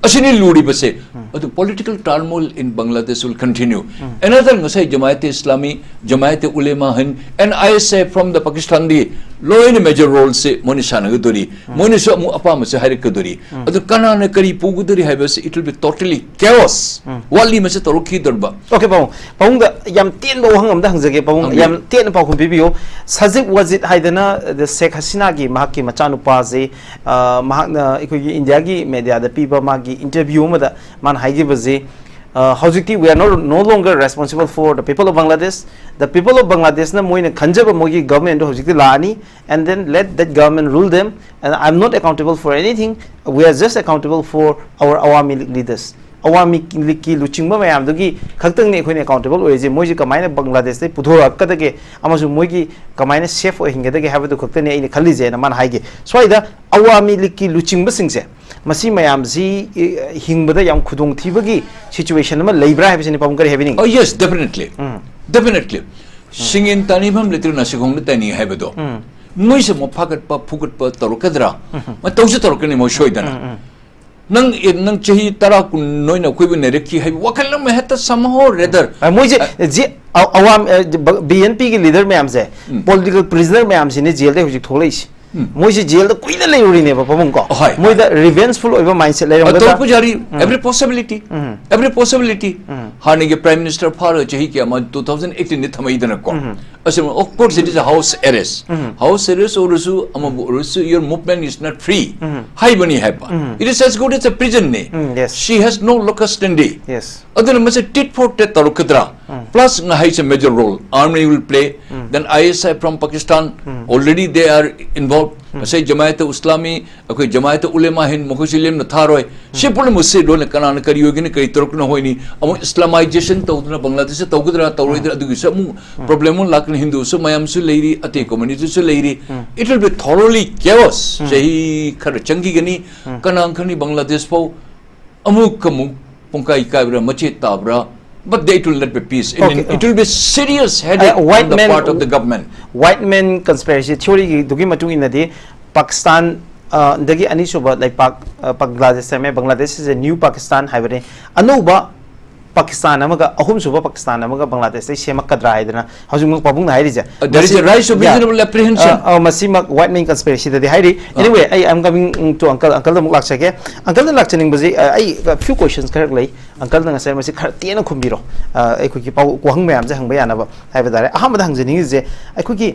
ꯑꯁꯤꯅꯤ ꯂꯨꯔꯤꯕꯁꯦ꯫ ꯑꯗꯨ political turmoil in Bangladesh will continue. Another, ꯉꯁꯥꯏ ꯖꯃꯥꯌꯠ ꯏꯁꯂꯥꯃꯤ, ꯖꯃꯥꯌꯠ ꯎꯂꯦꯃꯥ ꯍꯤꯟꯗ, and I S I from the Pakistan ꯗꯤ ꯂꯣꯏꯅ major role ꯁꯦ ꯃꯣꯏꯅ ꯁꯥꯟꯅꯒꯗꯣꯔꯤ꯫ ꯃꯣꯏꯅꯁꯨ ꯑꯃꯨꯛ ꯑꯄꯥꯝꯕꯁꯦ ꯍꯥꯏꯔꯛꯀꯗꯣꯔꯤ꯫ ꯑꯗꯨ ꯀꯅꯥꯅ ꯀꯔꯤ ꯄꯨꯒꯗꯣꯔꯤ ꯍꯥꯏꯕꯁꯤ, it will be totally chaos. ꯋꯥꯠꯂꯤ ꯃꯁꯤ ꯇꯧꯔꯛꯈꯤꯗꯧꯔꯤꯕ꯫ Okay, ꯄꯥꯕꯨꯡ, ꯄꯥꯕꯨꯡꯗ ꯌꯥꯝ ꯇꯦꯟꯕ ꯋꯥꯍꯪ ꯑꯝꯇ ꯍꯪꯖꯒꯦ, ꯄꯥꯕꯨꯡ꯫ ꯍꯪꯕꯤꯌꯨ꯫ ꯌꯥꯝ ꯇꯦꯟꯅ ꯄꯥꯎꯈꯨꯝ ꯄꯤꯕꯤꯌꯨ꯫ ꯁꯖꯤꯛ ꯋꯥꯖꯤꯠ ꯍꯥꯏꯗꯅ, ꯗ, ꯁꯦꯈ ꯍꯁꯤꯅꯥꯒꯤ ꯃꯍꯥꯛꯀꯤ ꯃꯆꯥꯅꯨꯄꯥꯁꯤ, ꯑ, ꯃꯍꯥꯛꯅ ꯑꯩꯈꯣꯏꯒꯤ ꯏꯟꯗꯤꯌꯥꯒꯤ ꯃꯦꯗꯤꯌꯥꯗ ꯄꯤꯕ ꯃꯥꯒꯤ ꯏꯟꯇꯔꯚ꯭ꯌꯨ ꯑꯃꯗ ꯃꯥꯅ ꯍꯥꯏꯈꯤꯕꯁꯤ, ꯑ, ꯍꯧꯖꯤꯛꯇꯤ "We are no, no longer responsible for the people of Bangladesh." The people of Bangladesh ꯅ ꯃꯣꯏꯅ ꯈꯟꯖꯕ ꯃꯣꯏꯒꯤ ꯒꯚꯔꯟꯃꯦꯟꯠꯇꯣ ꯍꯧꯖꯤꯛꯇꯤ ꯂꯥꯛꯑꯅꯤ, and then let that government rule them, and I'm not accountable for anything. We are just accountable for our Awami League leaders. ꯑꯋꯥꯃꯤ ꯂꯤꯛꯀꯤ ꯂꯨꯆꯤꯡꯕ ꯃꯌꯥꯝꯗꯨꯒꯤ ꯈꯛꯇꯪꯅꯤ ꯑꯩꯈꯣꯏꯅ accountable ꯑꯣꯏꯔꯤꯁꯦ, ꯃꯣꯏꯁꯦ ꯀꯃꯥꯏꯅ ꯕꯪꯒ꯭ꯂꯥꯗꯦꯁꯇꯩ ꯄꯨꯊꯣꯔꯛꯀꯗꯒꯦ ꯑꯃꯁꯨꯡ ꯃꯣꯏꯒꯤ ꯀꯃꯥꯏꯅ ꯁꯦꯐ ꯑꯣꯏꯍꯟꯒꯗꯒꯦ ꯍꯥꯏꯕꯗꯨ ꯈꯛꯇꯅꯤ ꯑꯩꯅ ꯈꯜꯂꯤꯁꯦꯅ ꯃꯥꯅ ꯍꯥꯏꯒꯦ꯫ ꯁ꯭ꯋꯥꯏꯗ ꯑꯋꯥꯃꯤ ꯂꯤꯛꯀꯤ ꯂꯨꯆꯤꯡꯕꯁꯤꯡꯁꯦ, ꯃꯁꯤ ꯃꯌꯥꯝꯁꯤ, ꯑꯦ, ꯍꯤꯡꯕꯗ ꯌꯥꯝ ꯈꯨꯗꯣꯡꯊꯤꯕꯒꯤ ꯁꯤꯆꯨꯋꯦꯁꯟ ꯑꯃ ꯂꯩꯕ꯭ꯔꯥ ꯍꯥꯏꯕꯁꯤꯅꯤ ꯄꯥꯕꯨꯡ ꯀꯔꯤ ꯍꯥꯏꯕꯤꯅꯤꯡꯉꯤ? Oh, yes, definitely. Definitely. ꯁꯤꯡꯉꯦꯟ ꯇꯥꯅꯤꯐꯝ ꯂꯩꯇ꯭ꯔꯒ ꯅꯥꯁꯤꯈꯣꯡꯗ ꯇꯥꯏꯅꯤ ꯍꯥꯏꯕꯗꯣ꯫ ꯃꯣꯏꯁꯦ ꯑꯃꯨꯛ ꯐꯥꯒꯠꯄ, ꯐꯨꯒꯠꯄ ꯇꯧꯔꯛꯀꯗ꯭ꯔꯥ? ꯃꯇꯧꯁꯨ ꯇꯧꯔꯛꯀꯅꯤ ꯃꯣꯏ ꯁꯣꯏꯗꯅ꯫ ꯅꯪ, ꯑꯦ, ꯅꯪ ꯆꯍꯤ ꯇꯔꯥ ꯀꯨꯟ ꯅꯣꯏꯅ ꯑꯩꯈꯣꯏꯕꯨ ꯅꯩꯔꯛꯈꯤ ꯍꯥꯏꯕ ꯋꯥꯈꯜ ꯑꯃ ꯍꯦꯛꯇ somehow rather, ꯑ, ꯃꯣꯏꯁꯦ, ꯖꯤ-, ꯑ-, ꯑꯋꯥꯝ, ꯑ, ꯕ-, ꯕꯤ ꯑꯦꯟ ꯄꯤꯒꯤ ꯂꯤꯗꯔ ꯃꯌꯥꯝꯁꯦ, ꯄꯣꯂꯤꯇꯤꯀꯦꯜ ꯄ꯭ꯔꯤꯖꯅꯔ ꯃꯌꯥꯝꯁꯤꯅꯦ ꯖꯦꯜꯗ ꯍꯧꯖꯤꯛ ꯊꯣꯛꯂꯛꯏꯁꯦ꯫ ꯃꯣꯏꯁꯦ ꯖꯦꯜꯗ ꯀꯨꯏꯅ ꯂꯩꯔꯨꯔꯤꯅꯦꯕ ꯄꯥꯕꯨꯡ ꯀꯣ꯫ ꯍꯣꯏ, ꯍꯣꯏ꯫ ꯃꯣꯏꯗ ꯔꯤꯚꯦꯟꯖꯐꯨꯜ ꯑꯣꯏꯕ ꯃꯥꯏꯟꯁꯦꯠ ꯂꯩꯔꯝꯒꯗ꯭ꯔꯥ? ꯇꯧꯔꯛꯄꯁꯨ ꯌꯥꯔꯤ, every possibility, every possibility. ꯍꯥꯟꯅꯒꯤ ꯄ꯭ꯔꯥꯏꯝ ꯃꯤꯅꯤꯁꯇꯔ ꯐꯥꯔꯒ ꯆꯍꯤ ꯀꯌꯥ ꯑꯃ two thousand eighteen ꯗ ꯊꯝꯃꯛꯏꯗꯅꯀꯣ꯫ ꯑꯁꯤ, of course, it is a house arrest. House arrest ꯑꯣꯏꯔꯁꯨ, ꯑꯃꯕꯨ ꯑꯣꯏꯔꯁꯨ, your movement is not free. ꯍꯥꯏꯕꯅꯤ ꯍꯥꯏꯕ꯫ It is as good as a prison ꯅꯤ꯫ ꯎꯝ, yes. She has no locus standi. Yes. ꯑꯗꯨꯅ ꯃꯁꯤ tit for tat ꯇꯧꯔꯛꯀꯗ꯭ꯔꯥ? Plus ꯉꯍꯩꯁꯦ major role army will play. Then I S I from Pakistan, already they are involved. ꯉꯁꯥꯏ ꯖꯃꯥꯌꯠ ꯎꯁꯂꯥꯃꯤ, ꯑꯩꯈꯣꯏ ꯖꯃꯥꯌꯠ ꯎꯂꯦꯃꯥ ꯍꯤꯟꯗ, ꯃꯈꯣꯏꯁꯨ ꯂꯦꯝꯅ ꯊꯥꯔꯣꯏ꯫ ꯁꯤ ꯄꯨꯝꯅꯃꯛꯁꯦ ꯂꯣꯏꯅ ꯀꯅꯥꯅ ꯀꯔꯤ ꯑꯣꯏꯒꯅꯤ, ꯀꯔꯤ ꯇꯧꯔꯛꯀꯅꯣ ꯍꯣꯏꯅꯤ꯫ ꯑꯃꯨꯛ ꯏꯁꯂꯥꯃꯥꯏꯖꯦꯁꯟ ꯇꯧꯗꯅ ꯕꯪꯒ꯭ꯂꯥꯗꯦꯁꯇ ꯇꯧꯒꯗ꯭ꯔꯥ, ꯇꯧꯔꯣꯏꯗ꯭ꯔꯥ, ꯑꯗꯨꯒꯤꯁꯨ ꯑꯃꯨꯛ ꯄ꯭ꯔꯣꯕ꯭ꯂꯦꯝ ꯑꯃ ꯂꯥꯛꯀꯅꯤ꯫ ꯍꯤꯟꯗꯨꯁꯨ ꯃꯌꯥꯝꯁꯨ ꯂꯩꯔꯤ, ꯑꯇꯩ ꯀꯝꯃ꯭ꯌꯨꯅꯤꯇꯤꯁꯨ ꯂꯩꯔꯤ꯫ It will be thoroughly chaos. ꯆꯍꯤ ꯈꯔ ꯆꯪꯈꯤꯒꯅꯤ꯫ ꯀꯅꯥ ꯈꯪꯅꯤ ꯕꯪꯒ꯭ꯂꯥꯗꯦꯁ ꯐꯥꯎ ꯑꯃꯨꯛ ꯑꯃꯨꯛ ꯄꯨꯡꯀꯥꯏ ꯀꯥꯏꯕ꯭ꯔꯥ, ꯃꯆꯦꯠ ꯇꯥꯕ꯭ꯔꯥ? But they, it will not be peace. It, Okay. It will be serious headache Uh, white on the man, part of the government. White man conspiracy theory ꯒꯤꯗꯨꯒꯤ ꯃꯇꯨꯡ ꯏꯟꯅꯗꯤ ꯄꯥꯀꯤꯁꯇꯥꯟ ꯑ, ꯗꯒꯤ ꯑꯅꯤꯁꯨꯕ ꯂꯩꯄꯥꯛ, ꯑ, ꯕꯪꯒ꯭ꯂꯥꯗꯦꯁ ꯁꯦꯝꯃꯦ꯫ Bangladesh is a new Pakistan ꯍꯥꯏꯕꯅꯤ꯫ ꯑꯅꯧꯕ ꯄꯥꯀꯤꯁꯇꯥꯟ ꯑꯃꯒ ꯑꯍꯨꯝꯁꯨꯕ ꯄꯥꯀꯤꯁꯇꯥꯟ ꯑꯃꯒ ꯕꯪꯒ꯭ꯂꯥꯗꯦꯁꯇꯩ ꯁꯦꯝꯃꯛꯀꯗ꯭ꯔꯥ ꯍꯥꯏꯗꯅ ꯍꯧꯖꯤꯛꯃꯛ ꯄꯥꯕꯨꯡꯅ ꯍꯥꯏꯔꯤꯁꯦ꯫ Uh, there is a ꯃꯁꯤ- rise of Yeah. reasonable apprehension. ꯑ, ꯑ, ꯃꯁꯤꯃꯛ white man conspiracy ꯗꯗꯤ ꯍꯥꯏꯔꯤ꯫ Anyway, ꯑꯩ I'm coming to uncle, uncle ꯗ ꯑꯃꯨꯛ ꯂꯥꯛꯆꯒꯦ꯫ Uncle ꯗ ꯂꯥꯛꯆꯅꯤꯡꯕꯁꯤ, ꯑ, ꯑꯩ few questions ꯈꯔ ꯂꯩ꯫ Uncle ꯅ ꯉꯁꯥꯏ ꯃꯁꯤ ꯈꯔ ꯇꯦꯟꯅ ꯈꯨꯝꯕꯤꯔꯣ꯫ ꯑ, ꯑꯩꯈꯣꯏꯒꯤ ꯄꯥꯎ-, ꯋꯥꯍꯪ ꯃꯌꯥꯝꯁꯦ ꯍꯪꯕ ꯌꯥꯅꯕ ꯍꯥꯏꯕ ꯇꯥꯔꯦ꯫ ꯑꯍꯥꯟꯕꯗ ꯍꯪꯖꯅꯤꯡꯉꯤꯁꯦ, ꯑꯩꯈꯣꯏꯒꯤ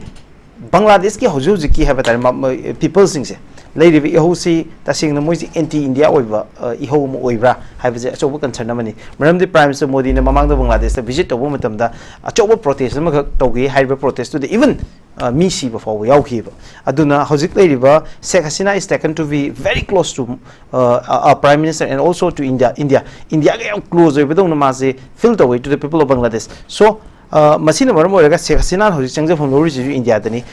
ꯕꯪꯒ꯭ꯂꯥꯗꯦꯁꯀꯤ ꯍꯧꯖꯤꯛ ꯍꯧꯖꯤꯛꯀꯤ ꯍꯥꯏꯕ ꯇꯥꯔꯦ, ꯃ-, ꯃ-, peopleꯁꯤꯡꯁꯦ, ꯂꯩꯔꯤꯕ ꯏꯍꯧꯁꯤ ꯇꯁꯦꯡꯅ ꯃꯣꯏꯁꯤ anti India ꯑꯣꯏꯕ, ꯑ, ꯏꯍꯧ ꯑꯃ ꯑꯣꯏꯕ꯭ꯔꯥ ꯍꯥꯏꯕꯁꯦ ꯑꯆꯧꯕ concern ꯑꯃꯅꯤ꯫ ꯃꯔꯝꯗꯤ Prime Minister ꯃꯣꯗꯤꯅ ꯃꯃꯥꯡꯗ ꯕꯪꯒ꯭ꯂꯥꯗꯦꯁꯇ visit ꯇꯧꯕ ꯃꯇꯝꯗ ꯑꯆꯧꯕ protest ꯑꯃꯈꯛ ꯇꯧꯈꯤ꯫ ꯍꯥꯏꯔꯤꯕ protest ꯇꯨꯗ even, ꯑ, ꯃꯤ ꯁꯤꯕ ꯐꯥꯎꯕ ꯌꯥꯎꯈꯤꯕ꯫ ꯑꯗꯨꯅ ꯍꯧꯖꯤꯛ ꯂꯩꯔꯤꯕ Sheikh Hasina is taken to be very close to, ꯑ, ꯑ, Prime Minister and also to India, India, Indiaꯒ ꯌꯥꯝ close ꯑꯣꯏꯕꯗꯧꯅ ꯃꯥꯁꯦ feel ꯇꯧꯋꯤ to the people of Bangladesh꯫ So, ꯑ, ꯃꯁꯤꯅ ꯃꯔꯝ ꯑꯣꯏꯔꯒ ꯁꯦꯈ ꯍꯁꯤꯅꯥꯅ ꯍꯧꯖꯤꯛ ꯆꯪꯖꯐꯝ ꯂꯧꯔꯤꯁꯤꯁꯨ ꯏꯟꯗꯤꯌꯥꯗꯅꯤ꯫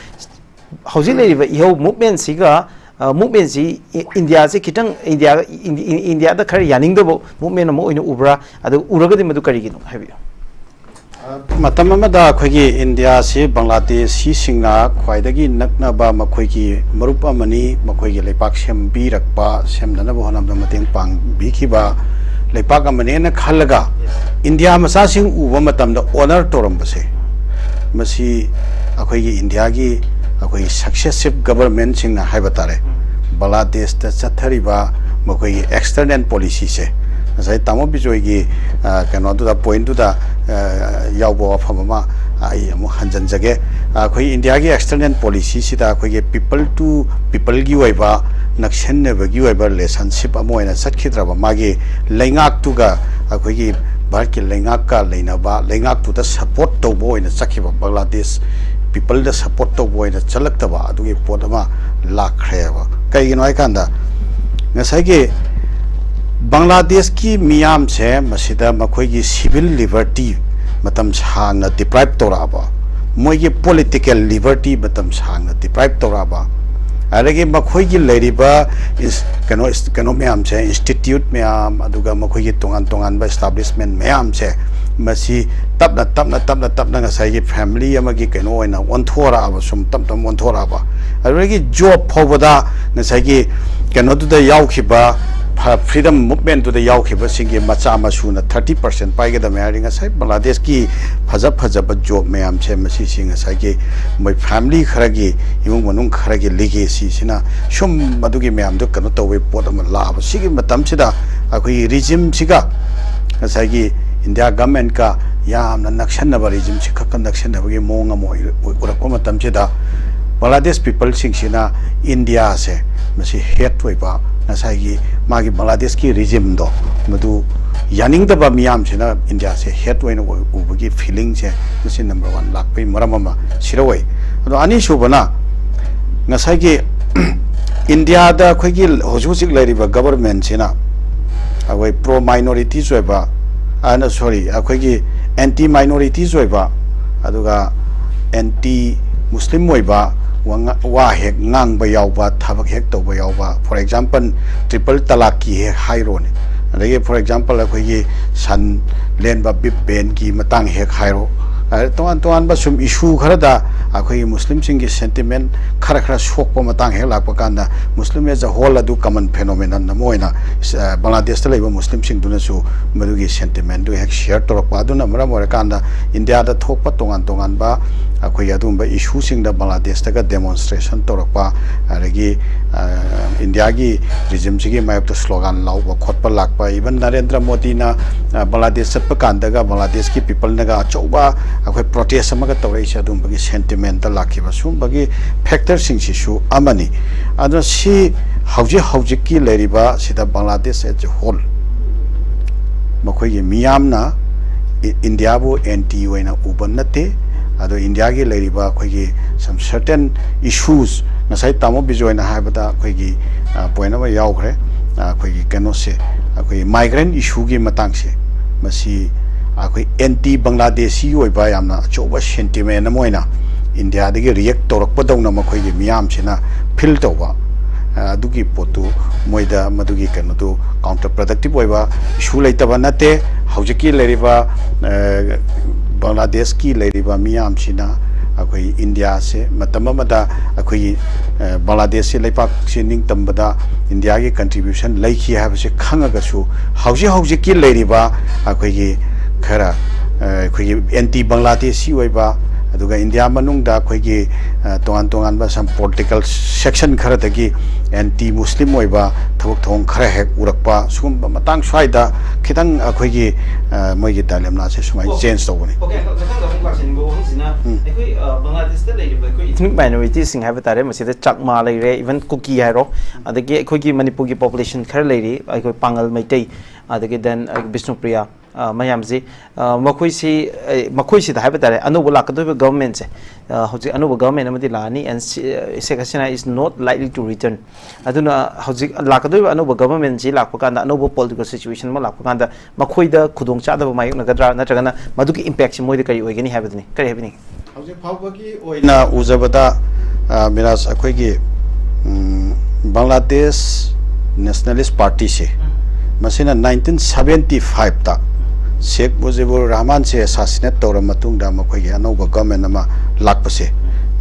ꯍꯧꯖꯤꯛ ꯂꯩꯔꯤꯕ ꯏꯍꯧ movementꯁꯤꯒ, ꯑ, movementꯁꯤ ꯏ-, ꯏꯟꯗꯤꯌꯥꯁꯤ ꯈꯤꯇꯪ ꯏꯟꯗꯤꯌꯥ, ꯏꯟ-, ꯏꯟ-, ꯏꯟꯗꯤꯌꯥꯗ ꯈꯔ ꯌꯥꯅꯤꯡꯗꯕ movement ꯑꯃ ꯑꯣꯏꯅ ꯎꯕ꯭ꯔꯥ? ꯑꯗꯨ ꯎꯔꯒꯗꯤ ꯃꯗꯨ ꯀꯔꯤꯒꯤꯅꯣ ꯍꯥꯏꯕꯤꯌꯨ꯫ ꯃꯇꯝ ꯑꯃꯗ ꯑꯩꯈꯣꯏꯒꯤ ꯏꯟꯗꯤꯌꯥꯁꯤ ꯕꯪꯒ꯭ꯂꯥꯗꯦꯁꯤꯁꯤꯡꯅ ꯈ꯭ꯋꯥꯏꯗꯒꯤ ꯅꯛꯅꯕ ꯃꯈꯣꯏꯒꯤ ꯃꯔꯨꯞ ꯑꯃꯅꯤ, ꯃꯈꯣꯏꯒꯤ ꯂꯩꯄꯥꯛ ꯁꯦꯝꯕꯤꯔꯛꯄ, ꯁꯦꯝꯅꯅꯕ ꯍꯣꯠꯅꯕꯗ ꯃꯇꯦꯡ ꯄꯥꯡꯕꯤꯈꯤꯕ ꯂꯩꯄꯥꯛ ꯑꯃꯅꯦꯅ ꯈꯜꯂꯒ ꯏꯟꯗꯤꯌꯥ ꯃꯆꯥꯁꯤꯡ ꯎꯕ ꯃꯇꯝꯗ honor ꯇꯧꯔꯝꯕꯁꯦ, ꯃꯁꯤ ꯑꯩꯈꯣꯏꯒꯤ ꯏꯟꯗꯤꯌꯥꯒꯤ ꯑꯩꯈꯣꯏꯒꯤ successive governmentꯁꯤꯡꯅ ꯍꯥꯏꯕ ꯇꯥꯔꯦ, ꯕꯪꯒ꯭ꯂꯥꯗꯦꯁꯇ ꯆꯠꯊꯔꯤꯕ ꯃꯈꯣꯏꯒꯤ external policyꯁꯦ, ꯉꯁꯥꯏ ꯇꯥꯃꯣ ꯕꯤꯖꯣꯏꯒꯤ, ꯑ, ꯀꯩꯅꯣꯗꯨꯗ, pointꯗꯨꯗ, ꯑ, ꯌꯥꯎꯕ ꯋꯥꯐꯝ ꯑꯃ ꯑꯩ ꯑꯃꯨꯛ ꯍꯟꯖꯤꯟꯖꯒꯦ꯫ ꯑꯩꯈꯣꯏ ꯏꯟꯗꯤꯌꯥꯒꯤ external policyꯁꯤꯗ ꯑꯩꯈꯣꯏꯒꯤ people to peopleꯒꯤ ꯑꯣꯏꯕ, ꯅꯛꯁꯤꯟꯅꯕꯒꯤ ꯑꯣꯏꯕ relationship ꯑꯃ ꯑꯣꯏꯅ ꯆꯠꯈꯤꯗ꯭ꯔꯕ, ꯃꯥꯒꯤ ꯂꯩꯉꯥꯛꯇꯨꯒ, ꯑꯩꯈꯣꯏꯒꯤ ꯚꯥꯔꯠꯀꯤ ꯂꯩꯉꯥꯛꯀ ꯂꯩꯅꯕ, ꯂꯩꯉꯥꯛꯇꯨꯗ support ꯇꯧꯕ ꯑꯣꯏꯅ ꯆꯠꯈꯤꯕ, ꯕꯪꯒ꯭ꯂꯥꯗꯦꯁ peopleꯗ support ꯇꯧꯕ ꯑꯣꯏꯅ ꯆꯠꯂꯛꯇꯕ ꯑꯗꯨꯒꯤ ꯄꯣꯠ ꯑꯃ ꯂꯥꯛꯈ꯭ꯔꯦꯕ꯫ ꯀꯩꯒꯤꯅꯣ ꯍꯥꯏꯀꯥꯟꯗ, ꯉꯁꯥꯏꯒꯤ ꯕꯪꯒ꯭ꯂꯥꯗꯦꯁꯀꯤ ꯃꯤꯌꯥꯝꯁꯦ ꯃꯁꯤꯗ ꯃꯈꯣꯏꯒꯤ civil liberty ꯃꯇꯝ ꯁꯥꯡꯅ deprive ꯇꯧꯔꯛꯑꯕ, ꯃꯣꯏꯒꯤ political liberty ꯃꯇꯝ ꯁꯥꯡꯅ deprive ꯇꯧꯔꯛꯑꯕ, ꯑꯗꯒꯤ ꯃꯈꯣꯏꯒꯤ ꯂꯩꯔꯤꯕ ꯏꯟꯁ-, ꯀꯩꯅꯣ, ꯏꯁ-, ꯀꯩꯅꯣ ꯃꯌꯥꯝꯁꯦ, institute ꯃꯌꯥꯝ, ꯑꯗꯨꯒ ꯃꯈꯣꯏꯒꯤ ꯇꯣꯉꯥꯟ ꯇꯣꯉꯥꯟꯕ establishment ꯃꯌꯥꯝꯁꯦ ꯃꯁꯤ ꯇꯞꯅ ꯇꯞꯅ ꯇꯞꯅ ꯇꯞꯅ ꯉꯁꯥꯏꯒꯤ ꯐꯦꯃꯤꯂꯤ ꯑꯃꯒꯤ ꯀꯩꯅꯣ ꯑꯣꯏꯅ ꯑꯣꯟꯊꯣꯔꯛꯑꯕ, ꯁꯨꯝ ꯇꯞ ꯇꯞꯅ ꯑꯣꯟꯊꯣꯔꯛꯑꯕ꯫ ꯑꯗꯨꯗꯒꯤ ꯖꯣꯕ ꯐꯥꯎꯕꯗ ꯉꯁꯥꯏꯒꯤ ꯀꯩꯅꯣꯗꯨꯗ ꯌꯥꯎꯈꯤꯕ, ꯐ꯭ꯔꯤꯗꯝ ꯃꯨꯚꯃꯦꯟꯠꯇꯨꯗ ꯌꯥꯎꯈꯤꯕꯁꯤꯡꯒꯤ ꯃꯆꯥ ꯃꯁꯨꯅ ꯊꯥꯔꯇꯤ ꯄꯥꯔꯁꯦꯟ ꯄꯥꯏꯒꯗꯕꯅꯤ ꯍꯥꯏꯔꯗꯤ, ꯉꯁꯥꯏ ꯕꯪꯒ꯭ꯂꯥꯗꯦꯁꯀꯤ ꯐꯖ ꯐꯖꯕ ꯖꯣꯕ ꯃꯌꯥꯝꯁꯦ ꯃꯁꯤꯁꯤ ꯉꯁꯥꯏꯒꯤ ꯃꯣꯏ ꯐꯦꯃꯤꯂꯤ ꯈꯔꯒꯤ, ꯏꯃꯨꯡ ꯃꯅꯨꯡ ꯈꯔꯒꯤ ꯂꯤꯒꯦꯁꯤꯁꯤꯅ ꯁꯨꯝ ꯑꯗꯨꯒꯤ ꯃꯌꯥꯝꯗꯣ ꯀꯩꯅꯣ ꯇꯧꯕꯒꯤ ꯄꯣꯠ ꯑꯃ ꯂꯥꯛꯑꯕ꯫ ꯁꯤꯒꯤ ꯃꯇꯝꯁꯤꯗ ꯑꯩꯈꯣꯏꯒꯤ ꯔꯤꯖꯤꯝꯁꯤꯒ ꯉꯁꯥꯏꯒꯤ ꯏꯟꯗꯤꯌꯥ ꯒꯃꯦꯟꯀ ꯌꯥꯝꯅ ꯅꯛꯁꯟꯅꯕ, ꯔꯤꯖꯤꯝꯁꯤ ꯈꯛꯀ ꯅꯛꯁꯟꯅꯕꯒꯤ ꯃꯑꯣꯡ ꯑꯃ ꯑꯣꯏ-, ꯎꯔꯛꯄ ꯃꯇꯝꯁꯤꯗ, ꯕꯪꯒ꯭ꯂꯥꯗꯦꯁ ꯄꯤꯄꯜꯁꯤꯡꯁꯤꯅ ꯏꯟꯗꯤꯌꯥꯁꯦ ꯃꯁꯤ ꯍꯦꯠ ꯑꯣꯏꯕ, ꯉꯁꯥꯏꯒꯤ ꯃꯥꯒꯤ ꯕꯪꯒ꯭ꯂꯥꯗꯦꯁꯀꯤ ꯔꯤꯖꯤꯝꯗꯣ ꯃꯗꯨ ꯌꯥꯅꯤꯡꯗꯕ ꯃꯤꯌꯥꯝꯁꯤꯅ ꯏꯟꯗꯤꯌꯥꯁꯦ ꯍꯦꯠ ꯑꯣꯏꯅ ꯑꯣꯏ-, ꯎꯕꯒꯤ ꯐꯤꯂꯤꯡꯁꯦ ꯃꯁꯤ ꯅꯝꯕꯔ ꯋꯥꯟ ꯂꯥꯛꯄꯒꯤ ꯃꯔꯝ ꯑꯃ ꯁꯤꯗ ꯑꯣꯏ꯫ ꯑꯗꯣ ꯑꯅꯤꯁꯨꯕꯅ ꯉꯁꯥꯏꯒꯤ ꯏꯟꯗꯤꯌꯥꯗ ꯑꯩꯈꯣꯏꯒꯤ ꯍꯧꯖꯤꯛ ꯍꯧꯖꯤꯛ ꯂꯩꯔꯤꯕ ꯒꯕꯔꯃꯦꯟꯁꯤꯅ ꯑꯩꯈꯣꯏ ꯄ꯭ꯔꯣ ꯃꯥꯏꯅꯣꯔꯤꯇꯤꯁ ꯑꯣꯏꯕ, ꯑꯅ, ꯁꯣꯔꯤ, ꯑꯩꯈꯣꯏꯒꯤ ꯑꯦꯟꯇꯤ ꯃꯥꯏꯅꯣꯔꯤꯇꯤꯁ ꯑꯣꯏꯕ, ꯑꯗꯨꯒ ꯑꯦꯟꯇꯤ ꯃꯨꯁꯂꯤꯝ ꯑꯣꯏꯕ ꯋꯥ ꯉ-, ꯋꯥ ꯍꯦꯛ ꯉꯥꯡꯕ ꯌꯥꯎꯕ, ꯊꯕꯛ ꯍꯦꯛ ꯇꯧꯕ ꯌꯥꯎꯕ, ꯐꯣꯔ ꯑꯦꯛꯖꯥꯝꯄꯜ, ꯇ꯭ꯔꯤꯄꯜ ꯇꯂꯥꯛꯀꯤ ꯍꯦꯛ ꯍꯥꯏꯔꯣꯅꯦ, ꯑꯗꯒꯤ ꯐꯣꯔ ꯑꯦꯛꯖꯥꯝꯄꯜ ꯑꯩꯈꯣꯏꯒꯤ ꯁꯟ ꯂꯦꯟꯕ, ꯕꯤꯞ ꯕꯦꯟꯒꯤ ꯃꯇꯥꯡ ꯍꯦꯛ ꯍꯥꯏꯔꯣ, ꯑ, ꯇꯣꯉꯥꯟ ꯇꯣꯉꯥꯟꯕ ꯁꯨꯝ ꯏꯁꯨ ꯈꯔꯗ ꯑꯩꯈꯣꯏꯒꯤ ꯃꯨꯁꯂꯤꯝꯁꯤꯡꯒꯤ ꯁꯦꯟꯇꯤꯃꯦꯟ ꯈꯔ ꯈꯔ ꯁꯣꯛꯄ ꯃꯇꯥꯡ ꯍꯦꯛ ꯂꯥꯛꯄ ꯀꯥꯟꯗ, ꯃꯨꯁꯂꯤꯝ ꯑꯦꯖ ꯑ ꯍꯣꯜ ꯑꯗꯨ ꯀꯃꯟ ꯐꯦꯅꯣꯃꯦꯅꯟ ꯑꯃ ꯑꯣꯏꯅ, ꯑ, ꯕꯪꯒ꯭ꯂꯥꯗꯦꯁꯇ ꯂꯩꯕ ꯃꯨꯁꯂꯤꯝꯁꯤꯡꯗꯨꯅꯁꯨ ꯃꯗꯨꯒꯤ ꯁꯦꯟꯇꯤꯃꯦꯟꯗꯨ ꯍꯦꯛ ꯁꯤꯌꯔ ꯇꯧꯔꯛꯄ꯫ ꯑꯗꯨꯅ ꯃꯔꯝ ꯑꯣꯏꯔꯀꯥꯟꯗ ꯏꯟꯗꯤꯌꯥꯗ ꯊꯣꯛꯄ ꯇꯣꯉꯥꯟ ꯇꯣꯉꯥꯟꯕ ꯑꯩꯈꯣꯏꯒꯤ ꯑꯗꯨꯒꯨꯝꯕ ꯏꯁꯨꯁꯤꯡꯗ ꯕꯪꯒ꯭ꯂꯥꯗꯦꯁꯇꯒ ꯗꯦꯃꯣꯟꯁꯇ꯭ꯔꯦꯁꯟ ꯇꯧꯔꯛꯄ, ꯑꯗꯒꯤ, ꯑ, ꯏꯟꯗꯤꯌꯥꯒꯤ ꯔꯤꯖꯤꯝꯁꯤꯒꯤ ꯃꯥꯌꯣꯛꯇ ꯁ꯭ꯂꯣꯒꯥꯟ ꯂꯥꯎꯕ ꯈꯣꯠꯄ ꯂꯥꯛꯄ, ꯏꯚꯟ ꯅꯔꯦꯟꯗ꯭ꯔ ꯃꯣꯗꯤꯅ, ꯑ, ꯕꯪꯒ꯭ꯂꯥꯗꯦꯁ ꯆꯠꯄ ꯀꯥꯟꯗꯒ ꯕꯪꯒ꯭ꯂꯥꯗꯦꯁꯀꯤ ꯄꯤꯄꯜꯅꯒ ꯑꯆꯧꯕ ꯑꯩꯈꯣꯏ ꯄ꯭ꯔꯣꯇꯦꯁ ꯑꯃꯒ ꯇꯧꯔꯛꯏꯁꯦ ꯑꯗꯨꯝꯕꯒꯤ ꯁꯦꯟꯇꯤꯃꯦꯟꯇ ꯂꯥꯛꯈꯤꯕ ꯁꯨꯝꯕꯒꯤ ꯐꯦꯛꯇꯔꯁꯤꯡꯁꯤꯁꯨ ꯑꯃꯅꯤ꯫ ꯑꯗꯨꯅ ꯁꯤ ꯍꯧꯖꯤꯛ ꯍꯧꯖꯤꯛꯀꯤ ꯂꯩꯔꯤꯕ ꯁꯤꯗ ꯕꯪꯒ꯭ꯂꯥꯗꯦꯁ ꯑꯦꯖ ꯑꯦ ꯍꯣꯜ ꯃꯈꯣꯏꯒꯤ ꯃꯤꯌꯥꯝꯅ ꯏ-, ꯏꯟꯗꯤꯌꯥꯕꯨ ꯑꯦꯟꯇꯤ ꯑꯣꯏꯅ ꯎꯕ ꯅꯠꯇꯦ꯫ ꯑꯗꯣ ꯏꯟꯗꯤꯌꯥꯒꯤ ꯂꯩꯔꯤꯕ ꯑꯩꯈꯣꯏꯒꯤ some certain issues, ꯉꯁꯥꯏ ꯇꯥꯃꯣ ꯕꯤꯖꯣꯏꯅ ꯍꯥꯏꯕꯗ ꯑꯩꯈꯣꯏꯒꯤ, ꯑ, ꯄꯣꯏꯟ ꯑꯃ ꯌꯥꯎꯈ꯭ꯔꯦ, ꯑ, ꯑꯩꯈꯣꯏꯒꯤ ꯀꯩꯅꯣꯁꯦ, ꯑꯩꯈꯣꯏꯒꯤ ꯃꯥꯏꯒ꯭ꯔꯦꯟ ꯏꯁꯨꯒꯤ ꯃꯇꯥꯡꯁꯦ, ꯃꯁꯤ ꯑꯩꯈꯣꯏ ꯑꯦꯟꯇꯤ ꯕꯪꯒ꯭ꯂꯥꯗꯦꯁꯤ ꯑꯣꯏꯕ ꯌꯥꯝꯅ ꯑꯆꯧꯕ ꯁꯦꯟꯇꯤꯃꯦꯟ ꯑꯃ ꯑꯣꯏꯅ ꯏꯟꯗꯤꯌꯥꯗꯒꯤ ꯔꯤꯌꯦꯛ ꯇꯧꯔꯛꯄꯗꯧꯅ ꯃꯈꯣꯏꯒꯤ ꯃꯤꯌꯥꯝꯁꯤꯅ ꯐꯤꯜ ꯇꯧꯕ, ꯑ, ꯑꯗꯨꯒꯤ ꯄꯣꯠꯇꯨ ꯃꯣꯏꯗ ꯃꯗꯨꯒꯤ ꯀꯩꯅꯣꯗꯨ ꯀꯥꯎꯟꯇꯔ ꯄ꯭ꯔꯗꯛꯇꯤꯞ ꯑꯣꯏꯕ ꯏꯁꯨ ꯂꯩꯇꯕ ꯅꯠꯇꯦ꯫ ꯍꯧꯖꯤꯛꯀꯤ ꯂꯩꯔꯤꯕ ꯕꯪꯒ꯭ꯂꯥꯗꯦꯁꯀꯤ ꯂꯩꯔꯤꯕ ꯃꯤꯌꯥꯝꯁꯤꯅ ꯑꯩꯈꯣꯏ ꯏꯟꯗꯤꯌꯥꯁꯦ ꯃꯇꯝ ꯑꯃꯗ ꯑꯩꯈꯣꯏꯒꯤ ꯕꯪꯒ꯭ꯂꯥꯗꯦꯁꯁꯤ ꯂꯩꯄꯥꯛꯁꯤ ꯅꯤꯡꯇꯝꯕꯗ ꯏꯟꯗꯤꯌꯥꯒꯤ ꯀꯟꯇ꯭ꯔꯤꯕ꯭ꯌꯨꯁꯟ ꯂꯩꯈꯤ ꯍꯥꯏꯕꯁꯤ ꯈꯪꯉꯒꯁꯨ, ꯍꯧꯖꯤꯛ ꯍꯧꯖꯤꯛꯀꯤ ꯂꯩꯔꯤꯕ ꯑꯩꯈꯣꯏꯒꯤ ꯈꯔ ꯑꯩꯈꯣꯏꯒꯤ ꯑꯦꯟꯇꯤ ꯕꯪꯒ꯭ꯂꯥꯗꯦꯁꯤ ꯑꯣꯏꯕ, ꯑꯗꯨꯒ ꯏꯟꯗꯤꯌꯥ ꯃꯅꯨꯡꯗ ꯑꯩꯈꯣꯏꯒꯤ ꯇꯣꯉꯥꯟ ꯇꯣꯉꯥꯟꯕ ꯁꯝ ꯄꯣꯂꯤꯇꯤꯀꯦꯜ ꯁꯦꯛꯁꯟ ꯈꯔꯗꯒꯤ ꯑꯦꯟꯇꯤ ꯃꯨꯁꯂꯤꯝ ꯑꯣꯏꯕ ꯊꯕꯛ ꯊꯧꯑꯣꯡ ꯈꯔ ꯍꯦꯛ ꯎꯔꯛꯄ, ꯁꯤꯒꯨꯝꯕ ꯃꯇꯥꯡ ꯁ꯭ꯋꯥꯏꯗ ꯈꯤꯇꯪ ꯑꯩꯈꯣꯏꯒꯤ ꯃꯣꯏꯒꯤ ꯗꯥꯏꯂꯦꯃꯥꯁꯦ ꯁꯨꯃꯥꯏꯅ ꯆꯦꯟꯖ ꯇꯧꯕꯅꯤ꯫ ꯃꯊꯪꯗ ꯑꯃꯨꯛ ꯂꯥꯛꯆꯅꯤꯡꯕ ꯋꯥꯐꯝꯁꯤꯅ, ꯑꯩꯈꯣꯏ ꯕꯪꯒ꯭ꯂꯥꯗꯦꯁꯇ ꯂꯩꯔꯤꯕ ꯑꯩꯈꯣꯏ ꯏꯊꯅꯤꯛ ꯃꯥꯏꯅꯣꯔꯤꯇꯤꯁꯤꯡ ꯍꯥꯏꯕ ꯇꯥꯔꯦ, ꯃꯁꯤꯗ ꯆꯥꯛꯃꯥ ꯂꯩꯔꯦ, ꯏꯚꯟ ꯀꯨꯀꯤ ꯍꯥꯏꯔꯣ, ꯑꯗꯒꯤ ꯑꯩꯈꯣꯏꯒꯤ ꯃꯅꯤꯄꯨꯔꯒꯤ ꯄꯣꯄꯨꯂꯦꯁꯟ ꯈꯔ ꯂꯩꯔꯤ, ꯑꯩꯈꯣꯏ ꯄꯥꯉꯜ ꯃꯩꯇꯩ, ꯑꯗꯒꯤ ꯗꯦꯟ ꯕꯤꯁꯅꯨꯄ꯭ꯔꯤꯌꯥ, ꯃꯌꯥꯝꯁꯤ ꯃꯈꯣꯏꯁꯤ, ꯃꯈꯣꯏꯁꯤꯗ ꯍꯥꯏꯕ ꯇꯥꯔꯦ, ꯑꯅꯧꯕ ꯂꯥꯛꯀꯗꯧꯔꯤꯕ ꯒꯚꯔꯟꯃꯦꯟꯁꯦ, ꯍꯧꯖꯤꯛ ꯑꯅꯧꯕ ꯒꯚꯔꯟꯃꯦꯟ ꯑꯃꯗꯤ ꯂꯥꯛꯑꯅꯤ, and Sheikh Hasina is not likely to return. ꯑꯗꯨꯅ ꯍꯧꯖꯤꯛ ꯂꯥꯛꯀꯗꯧꯔꯤꯕ ꯑꯅꯧꯕ ꯒꯚꯔꯟꯃꯦꯟꯁꯤ ꯂꯥꯛꯄ ꯀꯥꯟꯗ, ꯑꯅꯧꯕ ꯄꯣꯂꯤꯇꯤꯀꯦꯜ ꯁꯤꯆꯨꯋꯦꯁꯟ ꯑꯃ ꯂꯥꯛꯄ ꯀꯥꯟꯗ, ꯃꯈꯣꯏꯗ ꯈꯨꯗꯣꯡꯆꯥꯗꯕ ꯃꯥꯌꯣꯛꯅꯒꯗ꯭ꯔꯥ, ꯅꯠꯇ꯭ꯔꯒꯅ ꯃꯗꯨꯒꯤ ꯏꯝꯄꯦꯛꯁꯤ ꯃꯣꯏꯗ ꯀꯔꯤ ꯑꯣꯏꯒꯅꯤ ꯍꯥꯏꯕꯗꯨꯅꯤ꯫ ꯀꯔꯤ ꯍꯥꯏꯕꯤꯅꯤꯡꯉꯤ? ꯍꯧꯖꯤꯛ ꯐꯥꯎꯕꯒꯤ ꯑꯣꯏꯅ ꯎꯖꯕꯗ, ꯃꯤꯔꯥꯖ, ꯑꯩꯈꯣꯏꯒꯤ ꯕꯪꯒ꯭ꯂꯥꯗꯦꯁ ꯅꯦꯁꯅꯦꯂꯤꯁ ꯄꯥꯔꯇꯤꯁꯦ, ꯃꯁꯤꯅ ꯅꯥꯏꯟꯇꯤꯟ ꯁꯕꯦꯟꯇꯤ ꯐꯥꯏꯚꯇ ꯁꯦꯈ ꯃꯨꯖꯤꯕꯨꯔ ꯔꯍꯃꯥꯟꯁꯦ ꯑꯦꯁꯥꯁꯤꯅꯦꯠ ꯇꯧꯔ ꯃꯇꯨꯡꯗ ꯃꯈꯣꯏꯒꯤ ꯑꯅꯧꯕ ꯒꯚꯔꯟꯃꯦꯟ ꯑꯃ ꯂꯥꯛꯄꯁꯦ,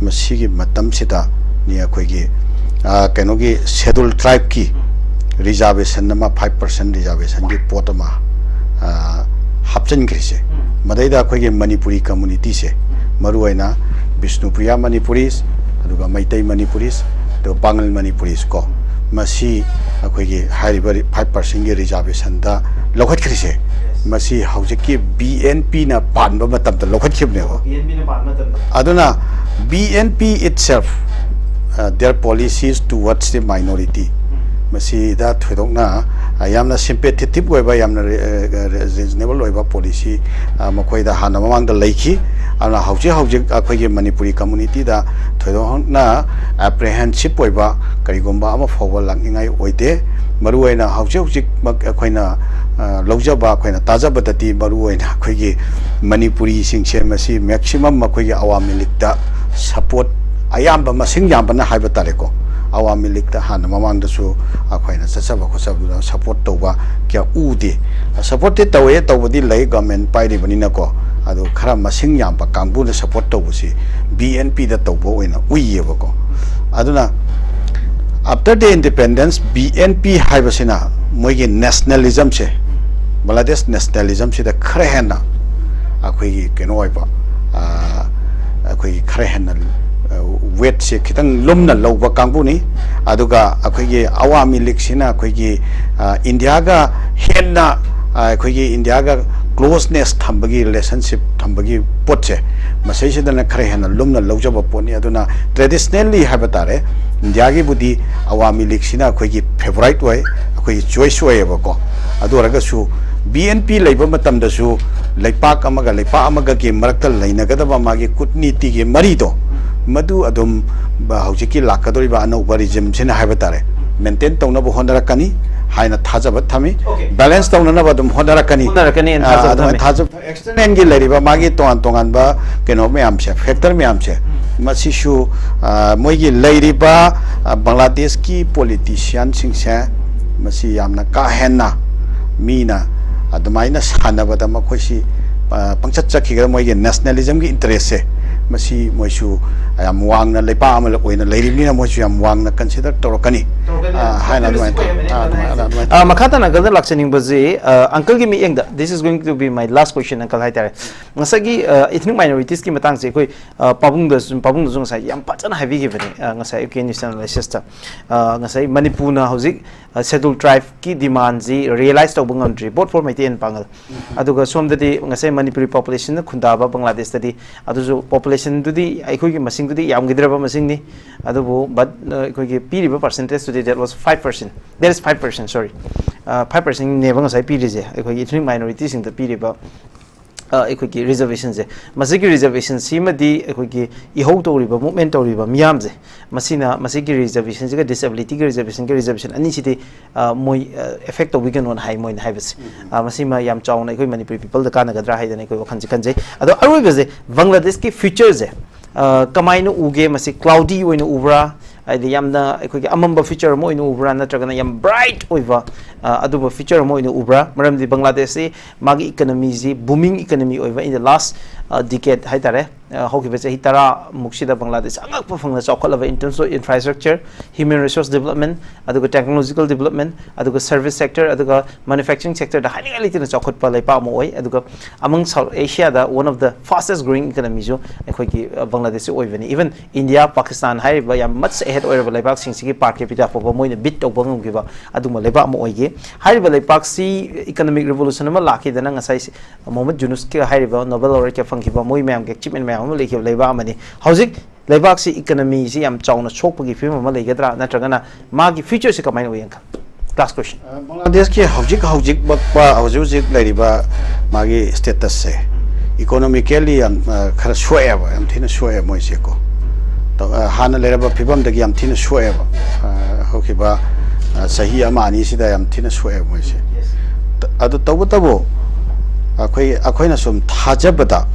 ꯃꯁꯤꯒꯤ ꯃꯇꯝꯁꯤꯗꯅꯤ ꯑꯩꯈꯣꯏꯒꯤ ꯀꯩꯅꯣꯒꯤ ꯁꯦꯗꯨꯜ ꯇ꯭ꯔꯥꯏꯕꯀꯤ ꯔꯤꯖꯥꯔꯕꯦꯁꯟ ꯑꯃ, ꯐꯥꯏꯚ ꯄꯥꯔꯁꯦꯟ ꯔꯤꯖꯥꯔꯕꯦꯁꯟꯒꯤ ꯄꯣꯠ ꯑꯃ ꯍꯥꯞꯆꯤꯟꯈ꯭ꯔꯤꯁꯦ꯫ ꯃꯗꯩꯗ ꯑꯩꯈꯣꯏꯒꯤ ꯃꯅꯤꯄꯨꯔꯤ ꯀꯝꯃꯨꯅꯤꯇꯤꯁꯦ, ꯃꯔꯨꯑꯣꯏꯅ ꯕꯤꯁꯅꯨꯄ꯭ꯔꯤꯌꯥ ꯃꯅꯤꯄꯨꯔꯤꯁ, ꯑꯗꯨꯒ ꯃꯩꯇꯩ ꯃꯅꯤꯄꯨꯔꯤꯁ, ꯑꯗꯨꯒ ꯄꯥꯉꯜ ꯃꯅꯤꯄꯨꯔꯤꯁ ꯀꯣ, ꯃꯁꯤ ꯑꯩꯈꯣꯏꯒꯤ ꯍꯥꯏꯔꯤꯕ ꯐꯥꯏꯚ ꯄꯥꯔꯁꯦꯟꯒꯤ ꯔꯤꯖꯥꯔꯕꯦꯁꯟꯗ ꯂꯧꯈꯠꯈ꯭ꯔꯤꯁꯦ, ꯃꯁꯤ ꯍꯧꯖꯤꯛꯀꯤ ꯕꯤ ꯑꯦꯟ ꯄꯤꯅ ꯄꯥꯟꯕ ꯃꯇꯝꯗ ꯂꯧꯈꯠꯈꯤꯕꯅꯦꯕ꯫ ꯕꯤ ꯑꯦꯟ ꯄꯤꯅ ꯄꯥꯟꯕ ꯃꯇꯝꯗ꯫ ꯑꯗꯨꯅ B N P itself, uh, their policies towards the minority, ꯃꯁꯤꯗ ꯊꯣꯏꯗꯣꯛꯅ ꯌꯥꯝꯅ ꯁꯤꯝꯄꯦꯊꯦꯇꯤꯛ ꯑꯣꯏꯕ, ꯌꯥꯝꯅ ꯔꯤꯖꯅꯦꯕꯜ ꯑꯣꯏꯕ ꯄꯣꯂꯤꯁꯤ ꯃꯈꯣꯏꯗ ꯍꯥꯟꯅ ꯃꯃꯥꯡꯗ ꯂꯩꯈꯤ꯫ ꯑꯗꯨꯅ ꯍꯧꯖꯤꯛ ꯍꯧꯖꯤꯛ ꯑꯩꯈꯣꯏꯒꯤ ꯃꯅꯤꯄꯨꯔꯤ ꯀꯝꯃꯨꯅꯤꯇꯤꯗ ꯊꯣꯏꯗꯣꯛꯅ ꯑꯦꯄ꯭ꯔꯤꯍꯦꯟꯁꯤꯞ ꯑꯣꯏꯕ ꯀꯔꯤꯒꯨꯝꯕ ꯑꯃꯐꯥꯎꯕ ꯂꯥꯛꯅꯤꯡꯉꯥꯏ ꯑꯣꯏꯗꯦ꯫ ꯃꯔꯨꯑꯣꯏꯅ ꯍꯧꯖꯤꯛ ꯍꯧꯖꯤꯛꯃꯛ ꯑꯩꯈꯣꯏꯅ ꯂꯧꯖꯕ, ꯑꯩꯈꯣꯏꯅ ꯇꯥꯖꯕꯗꯗꯤ ꯃꯔꯨꯑꯣꯏꯅ ꯑꯩꯈꯣꯏꯒꯤ ꯃꯅꯤꯄꯨꯔꯤꯁꯤꯡꯁꯦ ꯃꯁꯤ ꯃꯦꯛꯁꯤꯃꯝ ꯑꯩꯈꯣꯏꯒꯤ ꯑꯋꯥꯃꯤ ꯂꯤꯛꯇ ꯁꯄꯣꯔꯠ ꯑꯌꯥꯝꯕ ꯃꯁꯤꯡ ꯌꯥꯝꯕꯅ ꯍꯥꯏꯕ ꯇꯥꯔꯦꯀꯣ, ꯑꯋꯥꯃꯤ ꯂꯤꯛꯇ ꯍꯥꯟꯅ ꯃꯃꯥꯡꯗꯁꯨ ꯑꯩꯈꯣꯏꯅ ꯆꯠꯆꯕ ꯈꯣꯠꯆꯕꯗꯨꯗ ꯁꯄꯣꯔꯠ ꯇꯧꯕ ꯀꯌꯥ ꯎꯗꯦ꯫ ꯁꯄꯣꯔꯠꯇꯤ ꯇꯧꯋꯦ, ꯇꯧꯕꯗꯤ ꯂꯩ, ꯒꯚꯔꯟꯃꯦꯟꯠ ꯄꯥꯏꯔꯤꯕꯅꯤꯅꯀꯣ꯫ ꯑꯗꯨ ꯈꯔ ꯃꯁꯤꯡ ꯌꯥꯝꯕ ꯀꯥꯡꯕꯨꯅ ꯁꯄꯣꯔꯠ ꯇꯧꯕꯁꯤ ꯕꯤ ꯑꯦꯟ ꯄꯤꯗ ꯇꯧꯕ ꯑꯣꯏꯅ ꯎꯏꯌꯦꯕꯀꯣ꯫ ꯑꯗꯨꯅ after the independence, B N P ꯍꯥꯏꯕꯁꯤꯅ ꯃꯣꯏꯒꯤ ꯅꯦꯁꯅꯦꯂꯤꯖꯝꯁꯦ, ꯕꯪꯒ꯭ꯂꯥꯗꯦꯁ ꯅꯦꯁꯅꯦꯂꯤꯖꯝꯁꯤꯗ ꯈꯔ ꯍꯦꯟꯅ ꯑꯩꯈꯣꯏꯒꯤ ꯀꯩꯅꯣ ꯑꯣꯏꯕ, ꯑꯩꯈꯣꯏꯒꯤ ꯈꯔ ꯍꯦꯟꯅ ꯋꯦꯠꯁꯦ ꯈꯤꯇꯪ ꯂꯨꯝꯅ ꯂꯧꯕ ꯀꯥꯡꯕꯨꯅꯤ꯫ ꯑꯗꯨꯒ ꯑꯩꯈꯣꯏꯒꯤ ꯑꯋꯥꯃꯤ ꯂꯤꯛꯁꯤꯅ ꯑꯩꯈꯣꯏꯒꯤ ꯏꯟꯗꯤꯌꯥꯒ ꯍꯦꯟꯅ, ꯑꯩꯈꯣꯏꯒꯤ ꯏꯟꯗꯤꯌꯥꯒ ꯀ꯭ꯂꯣꯖꯅꯦꯁ ꯊꯝꯕꯒꯤ, ꯔꯤꯂꯦꯁꯟꯁꯤꯞ ꯊꯝꯕꯒꯤ ꯄꯣꯠꯁꯦ, ꯃꯁꯤꯁꯤꯗꯅ ꯈꯔ ꯍꯦꯟꯅ ꯂꯨꯝꯅ ꯂꯧꯖꯕ ꯄꯣꯠꯅꯤ꯫ ꯑꯗꯨꯅ traditionally ꯍꯥꯏꯕ ꯇꯥꯔꯦ, ꯏꯟꯗꯤꯌꯥꯒꯤꯕꯨꯗꯤ ꯑꯋꯥꯃꯤ ꯂꯤꯛꯁꯤꯅ ꯑꯩꯈꯣꯏꯒꯤ ꯐꯦꯚꯣꯔꯥꯏꯠ ꯑꯣꯏ, ꯑꯩꯈꯣꯏꯒꯤ ꯆꯣꯏꯁ ꯑꯣꯏꯌꯦꯕꯀꯣ꯫ ꯑꯗꯨ ꯑꯣꯏꯔꯒꯁꯨ ꯕꯤ ꯑꯦꯟ ꯄꯤ ꯂꯩꯕ ꯃꯇꯝꯗꯁꯨ ꯂꯩꯄꯥꯛ ꯑꯃꯒ ꯂꯩꯄꯥꯛ ꯑꯃꯒꯒꯤ ꯃꯔꯛꯇ ꯂꯩꯅꯒꯗꯕ ꯃꯥꯒꯤ ꯀꯨꯠꯅꯤꯇꯤꯒꯤ ꯃꯔꯤꯗꯣ, ꯃꯗꯨ ꯑꯗꯨꯝ ꯕ-, ꯍꯧꯖꯤꯛꯀꯤ ꯂꯥꯛꯀꯗꯧꯔꯤꯕ ꯑꯅꯧꯕ ꯔꯤꯖꯤꯝꯁꯤꯅ ꯍꯥꯏꯕ ꯇꯥꯔꯦ, ꯃꯦꯟꯇꯦꯟ ꯇꯧꯅꯕ ꯍꯣꯠꯅꯔꯛꯀꯅꯤ ꯍꯥꯏꯅ ꯊꯥꯖꯕ ꯊꯝꯃꯤ꯫ Okay. ꯕꯦꯂꯦꯟꯁ ꯇꯧꯅꯅꯕ ꯑꯗꯨꯝ ꯍꯣꯠꯅꯔꯛꯀꯅꯤ꯫ ꯍꯣꯠꯅꯔꯛꯀꯅꯤ ꯍꯥꯏꯅ ꯑꯥ, ꯊꯥꯖꯕ ꯑꯗꯨꯃꯥꯏꯅ ꯊꯝꯃꯤ꯫ ꯊꯥꯖꯕ ꯑꯦꯛꯁꯇꯔꯅꯦꯜꯒꯤ ꯂꯩꯔꯤꯕ ꯃꯥꯒꯤ ꯇꯣꯉꯥꯟ ꯇꯣꯉꯥꯟꯕ ꯀꯩꯅꯣ ꯃꯌꯥꯝꯁꯦ, ꯐꯦꯛꯇꯔ ꯃꯌꯥꯝꯁꯦ, ꯃꯁꯤꯁꯨ, ꯑ, ꯃꯣꯏꯒꯤ ꯂꯩꯔꯤꯕ, ꯑ, ꯕꯪꯒ꯭ꯂꯥꯗꯦꯁꯀꯤ ꯄꯣꯂꯤꯇꯤꯁꯤꯌꯥꯟꯁꯤꯡꯁꯦ, ꯃꯁꯤ ꯌꯥꯝꯅ ꯀꯥ ꯍꯦꯟꯅ ꯃꯤꯅ ꯑꯗꯨꯃꯥꯏꯅ ꯁꯥꯟꯅꯕꯗ ꯃꯈꯣꯏꯁꯤ, ꯑ, ꯄꯪꯆꯠ ꯆꯠꯈꯤꯒꯗꯕ, ꯃꯣꯏꯒꯤ ꯅꯦꯁꯅꯦꯂꯤꯖꯝꯒꯤ ꯏꯟꯇꯔꯦꯁꯁꯦ, ꯃꯁꯤ ꯃꯣꯏꯁꯨ ꯌꯥꯝ ꯋꯥꯡꯅ, ꯂꯩꯄꯥꯛ ꯑꯃ ꯑꯣꯏꯅ ꯂꯩꯔꯤꯕꯅꯤꯅ ꯃꯣꯏꯁꯨ ꯌꯥꯝ ꯋꯥꯡꯅ ꯀꯟꯁꯤꯗꯔ ꯇꯧꯔꯛꯀꯅꯤ, ꯇꯧꯔꯛꯀꯅꯤ꯫ ꯑ, ꯍꯥꯏꯅ ꯑꯗꯨꯃꯥꯏꯅ ꯇꯧ-, ꯑ, ꯑꯗꯨꯃꯥꯏꯅ, ꯑꯗꯨꯃꯥꯏꯅ ꯑꯥ, ꯃꯈꯥ ꯇꯥꯅ ꯑꯪꯀꯜꯗ ꯂꯥꯛꯆꯅꯤꯡꯕꯁꯤ, ꯑ, ꯑꯪꯀꯜꯒꯤ ꯃꯤꯠꯌꯦꯡꯗ, this is going to be my last question, ꯑꯪꯀꯜ, ꯍꯥꯏꯇꯥꯔꯦ꯫ ꯉꯁꯥꯏꯒꯤ, ꯑ, ethnic minoritiesꯀꯤ ꯃꯇꯥꯡꯁꯦ ꯑꯩꯈꯣꯏ, ꯑ, ꯄꯥꯕꯨꯡꯗꯁꯨ, ꯄꯥꯕꯨꯡꯗꯁꯨ ꯉꯁꯥꯏ ꯌꯥꯝ ꯐꯖꯅ ꯍꯥꯏꯕꯤꯈꯤꯕꯅꯦ, ꯑ, ꯉꯁꯥꯏ ꯑꯌꯨꯛꯀꯤ news analysisꯇ꯫ ꯑ, ꯉꯁꯥꯏ ꯃꯅꯤꯄꯨꯔꯅ ꯍꯧꯖꯤꯛ, ꯑ, scheduled tribeꯀꯤ demandꯁꯤ realize ꯇꯧꯕ ꯉꯝꯗ꯭ꯔꯤ, vote for ꯃꯩꯇꯩ and ꯄꯥꯉꯜ꯫ ꯑꯗꯨꯒ ꯁꯣꯝꯗꯗꯤ ꯉꯁꯥꯏ ꯃꯅꯤꯄꯨꯔꯤ populationꯅ ꯈꯨꯟꯗꯥꯕ ꯕꯪꯒ꯭ꯂꯥꯗꯦꯁꯇꯗꯤ, ꯑꯗꯨꯁꯨ populationꯗꯨꯗꯤ ꯑꯩꯈꯣꯏꯒꯤ ꯃꯁꯤꯡꯗꯨꯗꯤ ꯌꯥꯝꯈꯤꯗ꯭ꯔꯕ ꯃꯁꯤꯡꯅꯤ, ꯑꯗꯨꯕꯨ but, ꯑ, ꯑꯩꯈꯣꯏꯒꯤ ꯄꯤꯔꯤꯕ percentageꯇꯨꯗꯤ that was five percent, that is five percent, sorry, ꯑ, five percentꯅꯦꯕ ꯉꯁꯥꯏ ꯄꯤꯔꯤꯁꯦ ꯑꯩꯈꯣꯏꯒꯤ ethnic minorityꯁꯤꯡꯗ ꯄꯤꯔꯤꯕ, ꯑ, ꯑꯩꯈꯣꯏꯒꯤ reservationꯁꯦ꯫ ꯃꯁꯤꯒꯤ reservationꯁꯤꯃꯗꯤ ꯑꯩꯈꯣꯏꯒꯤ ꯏꯍꯧ ꯇꯧꯔꯤꯕ, movement ꯇꯧꯔꯤꯕ ꯃꯤꯌꯥꯝꯁꯦ, ꯃꯁꯤꯅ, ꯃꯁꯤꯒꯤ reservationꯁꯤꯒ disabilityꯒꯤ reservationꯒꯤ reservation ꯑꯅꯤꯁꯤꯗꯤ, ꯑ, ꯃꯣꯏ, ꯑ, affect ꯇꯧꯕꯤꯒꯅꯣꯅ ꯍꯥꯏ ꯃꯣꯏꯅ ꯍꯥꯏꯕꯁꯦ꯫ ꯑ, ꯃꯁꯤꯃ ꯌꯥꯝ ꯆꯥꯎꯅ ꯑꯩꯈꯣꯏ ꯃꯅꯤꯄꯨꯔꯤ peopleꯗ ꯀꯥꯟꯅꯒꯗ꯭ꯔꯥ ꯍꯥꯏꯗꯅ ꯑꯩꯈꯣꯏ ꯋꯥꯈꯜꯁꯦ ꯈꯟꯖꯩ꯫ ꯑꯗꯣ ꯑꯔꯣꯏꯕꯁꯦ ꯕꯪꯒ꯭ꯂꯥꯗꯦꯁꯀꯤ futureꯁꯦ, ꯑ, ꯀꯃꯥꯏꯅ ꯎꯒꯦ? ꯃꯁꯤ cloudy ꯑꯣꯏꯅ ꯎꯕ꯭ꯔꯥ? ꯍꯥꯏꯗꯤ ꯌꯥꯝꯅ ꯑꯩꯈꯣꯏꯒꯤ ꯑꯃꯝꯕ ꯐ꯭ꯌꯨꯆꯔ ꯑꯃ ꯑꯣꯏꯅ ꯎꯕ꯭ꯔꯥ, ꯅꯠꯇ꯭ꯔꯒꯅ ꯌꯥꯝ ꯕ꯭ꯔꯥꯏꯠ ꯑꯣꯏꯕ ꯑ, ꯑꯗꯨꯝꯕ ꯐ꯭ꯌꯨꯆꯔ ꯑꯃ ꯑꯣꯏꯅ ꯎꯕ꯭ꯔꯥ? ꯃꯔꯝꯗꯤ ꯕꯪꯒ꯭ꯂꯥꯗꯦꯁꯁꯤ ꯃꯥꯒꯤ ꯏꯀꯅꯃꯤꯁꯤ ꯕꯨꯃꯤꯡ ꯏꯀꯅꯃꯤ ꯑꯣꯏꯕ in the last decade ꯍꯥꯏꯇꯥꯔꯦ, ꯑ, ꯍꯧꯈꯤꯕ ꯆꯍꯤ ꯇꯔꯥꯃꯨꯛꯁꯤꯗ ꯕꯪꯒ꯭ꯂꯥꯗꯦꯁ ꯑꯉꯛꯄ ꯐꯪꯅ ꯆꯥꯎꯈꯠꯂꯕ in terms of infrastructure, human resource development, ꯑꯗꯨꯒ technological development, ꯑꯗꯨꯒ service sector, ꯑꯗꯨꯒ manufacturing sectorꯗ ꯍꯥꯏꯅꯤꯡꯉꯥꯏ ꯂꯩꯇꯅ ꯆꯥꯎꯈꯠꯄ ꯂꯩꯕꯥꯛ ꯑꯃ ꯑꯣꯏ꯫ ꯑꯗꯨꯒ among South Asiaꯗ one of the fastest growing economyꯁꯨ ꯑꯩꯈꯣꯏꯒꯤ, ꯑ, ꯕꯪꯒ꯭ꯂꯥꯗꯦꯁꯁꯤ ꯑꯣꯏꯕꯅꯤ꯫ Even India, Pakistan ꯍꯥꯏꯔꯤꯕ ꯌꯥꯝ much ahead ꯑꯣꯏꯔꯕ ꯂꯩꯕꯥꯛꯁꯤꯡꯁꯤꯒꯤ per capita ꯐꯥꯎꯕ ꯃꯣꯏꯅ beat ꯇꯧꯕ ꯉꯝꯈꯤꯕ ꯑꯗꯨꯒꯨꯝꯕ ꯂꯩꯕꯥꯛ ꯑꯃ ꯑꯣꯏꯈꯤ꯫ ꯍꯥꯏꯔꯤꯕ ꯂꯩꯕꯥꯛꯁꯤ economic revolution ꯑꯃ ꯂꯥꯛꯈꯤꯗꯅ ꯉꯁꯥꯏ ꯃꯣꯍꯝꯃꯗ ꯌꯨꯅꯨꯁꯀ ꯍꯥꯏꯔꯤꯕ Nobel laureateꯀ ꯐꯪꯈꯤꯕ, ꯃꯣꯏ ꯃꯌꯥꯝꯒꯤ achievement ꯃꯌꯥꯝ ꯑꯃ ꯂꯩꯈꯤꯕ ꯂꯩꯕꯥꯛ ꯑꯃꯅꯤ꯫ ꯍꯧꯖꯤꯛ ꯂꯩꯕꯥꯛꯁꯤ economyꯁꯤ ꯌꯥꯝ ꯆꯥꯎꯅ ꯁꯣꯛꯄꯒꯤ ꯐꯤꯕꯝ ꯑꯃ ꯂꯩꯒꯗ꯭ꯔꯥ, ꯅꯠꯇ꯭ꯔꯒꯅ ꯃꯥꯒꯤ futureꯁꯤ ꯀꯃꯥꯏꯅ ꯎꯏ uncle? Last question. ꯑ, ꯕꯪꯒ꯭ꯂꯥꯗꯦꯁꯀꯤ ꯍꯧꯖꯤꯛ ꯍꯧꯖꯤꯛꯃꯛꯄ, ꯍꯧꯖꯤꯛ ꯍꯧꯖꯤꯛ ꯂꯩꯔꯤꯕ ꯃꯥꯒꯤ statusꯁꯦ economically ꯌꯥꯝ, ꯑ, ꯈꯔ ꯁꯣꯛꯑꯦꯕ, ꯌꯥꯝ ꯊꯤꯅ ꯁꯣꯛꯑꯦ ꯃꯣꯏꯁꯦꯀꯣ꯫ ꯇ-, ꯑ, ꯍꯥꯟꯅ ꯂꯩꯔꯝꯕ ꯐꯤꯕꯝꯗꯒꯤ ꯌꯥꯝ ꯊꯤꯅ ꯁꯣꯛꯑꯦꯕ꯫ ꯑ, ꯍꯧꯈꯤꯕ, ꯑ, ꯆꯍꯤ ꯑꯃ ꯑꯅꯤꯁꯤꯗ ꯌꯥꯝ ꯊꯤꯅ ꯁꯣꯛꯑꯦꯕ ꯃꯣꯏꯁꯦ꯫ ꯇ-, ꯑꯗꯨ ꯇꯧꯕꯇꯕꯨ ꯑꯩꯈꯣꯏ, ꯑꯩꯈꯣꯏꯅ ꯁꯨꯝ ꯊꯥꯖꯕꯗ,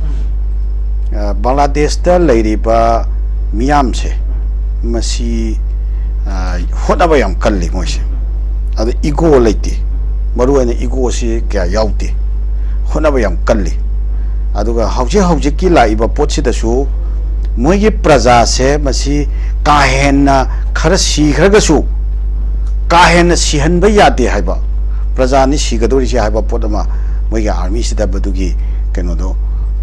ꯑ, ꯕꯪꯒ꯭ꯂꯥꯗꯦꯁꯇ ꯂꯩꯔꯤꯕ ꯃꯤꯌꯥꯝꯁꯦ ꯃꯁꯤ, ꯑ, ꯍꯣꯠꯅꯕ ꯌꯥꯝ ꯀꯜꯂꯤ ꯃꯣꯏꯁꯦ꯫ ꯑꯗ ego ꯂꯩꯇꯦ, ꯃꯔꯨꯑꯣꯏꯅ egoꯁꯤ ꯀꯌꯥ ꯌꯥꯎꯗꯦ, ꯍꯣꯠꯅꯕ ꯌꯥꯝ ꯀꯜꯂꯤ꯫ ꯑꯗꯨꯒ ꯍꯧꯖꯤꯛ ꯍꯧꯖꯤꯛꯀꯤ ꯂꯥꯛꯏꯕ ꯄꯣꯠꯁꯤꯗꯁꯨ ꯃꯣꯏꯒꯤ ꯄ꯭ꯔꯖꯥꯁꯦ ꯃꯁꯤ ꯀꯥ ꯍꯦꯟꯅ ꯈꯔ ꯁꯤꯈ꯭ꯔꯒꯁꯨ ꯀꯥ ꯍꯦꯟꯅ ꯁꯤꯍꯟꯕ ꯌꯥꯗꯦ ꯍꯥꯏꯕ, ꯄ꯭ꯔꯖꯥꯅꯤ ꯁꯤꯒꯗꯧꯔꯤꯁꯦ ꯍꯥꯏꯕ ꯄꯣꯠ ꯑꯃ ꯃꯣꯏꯒꯤ armyꯁꯤꯗ ꯃꯗꯨꯒꯤ ꯀꯩꯅꯣꯗꯣ,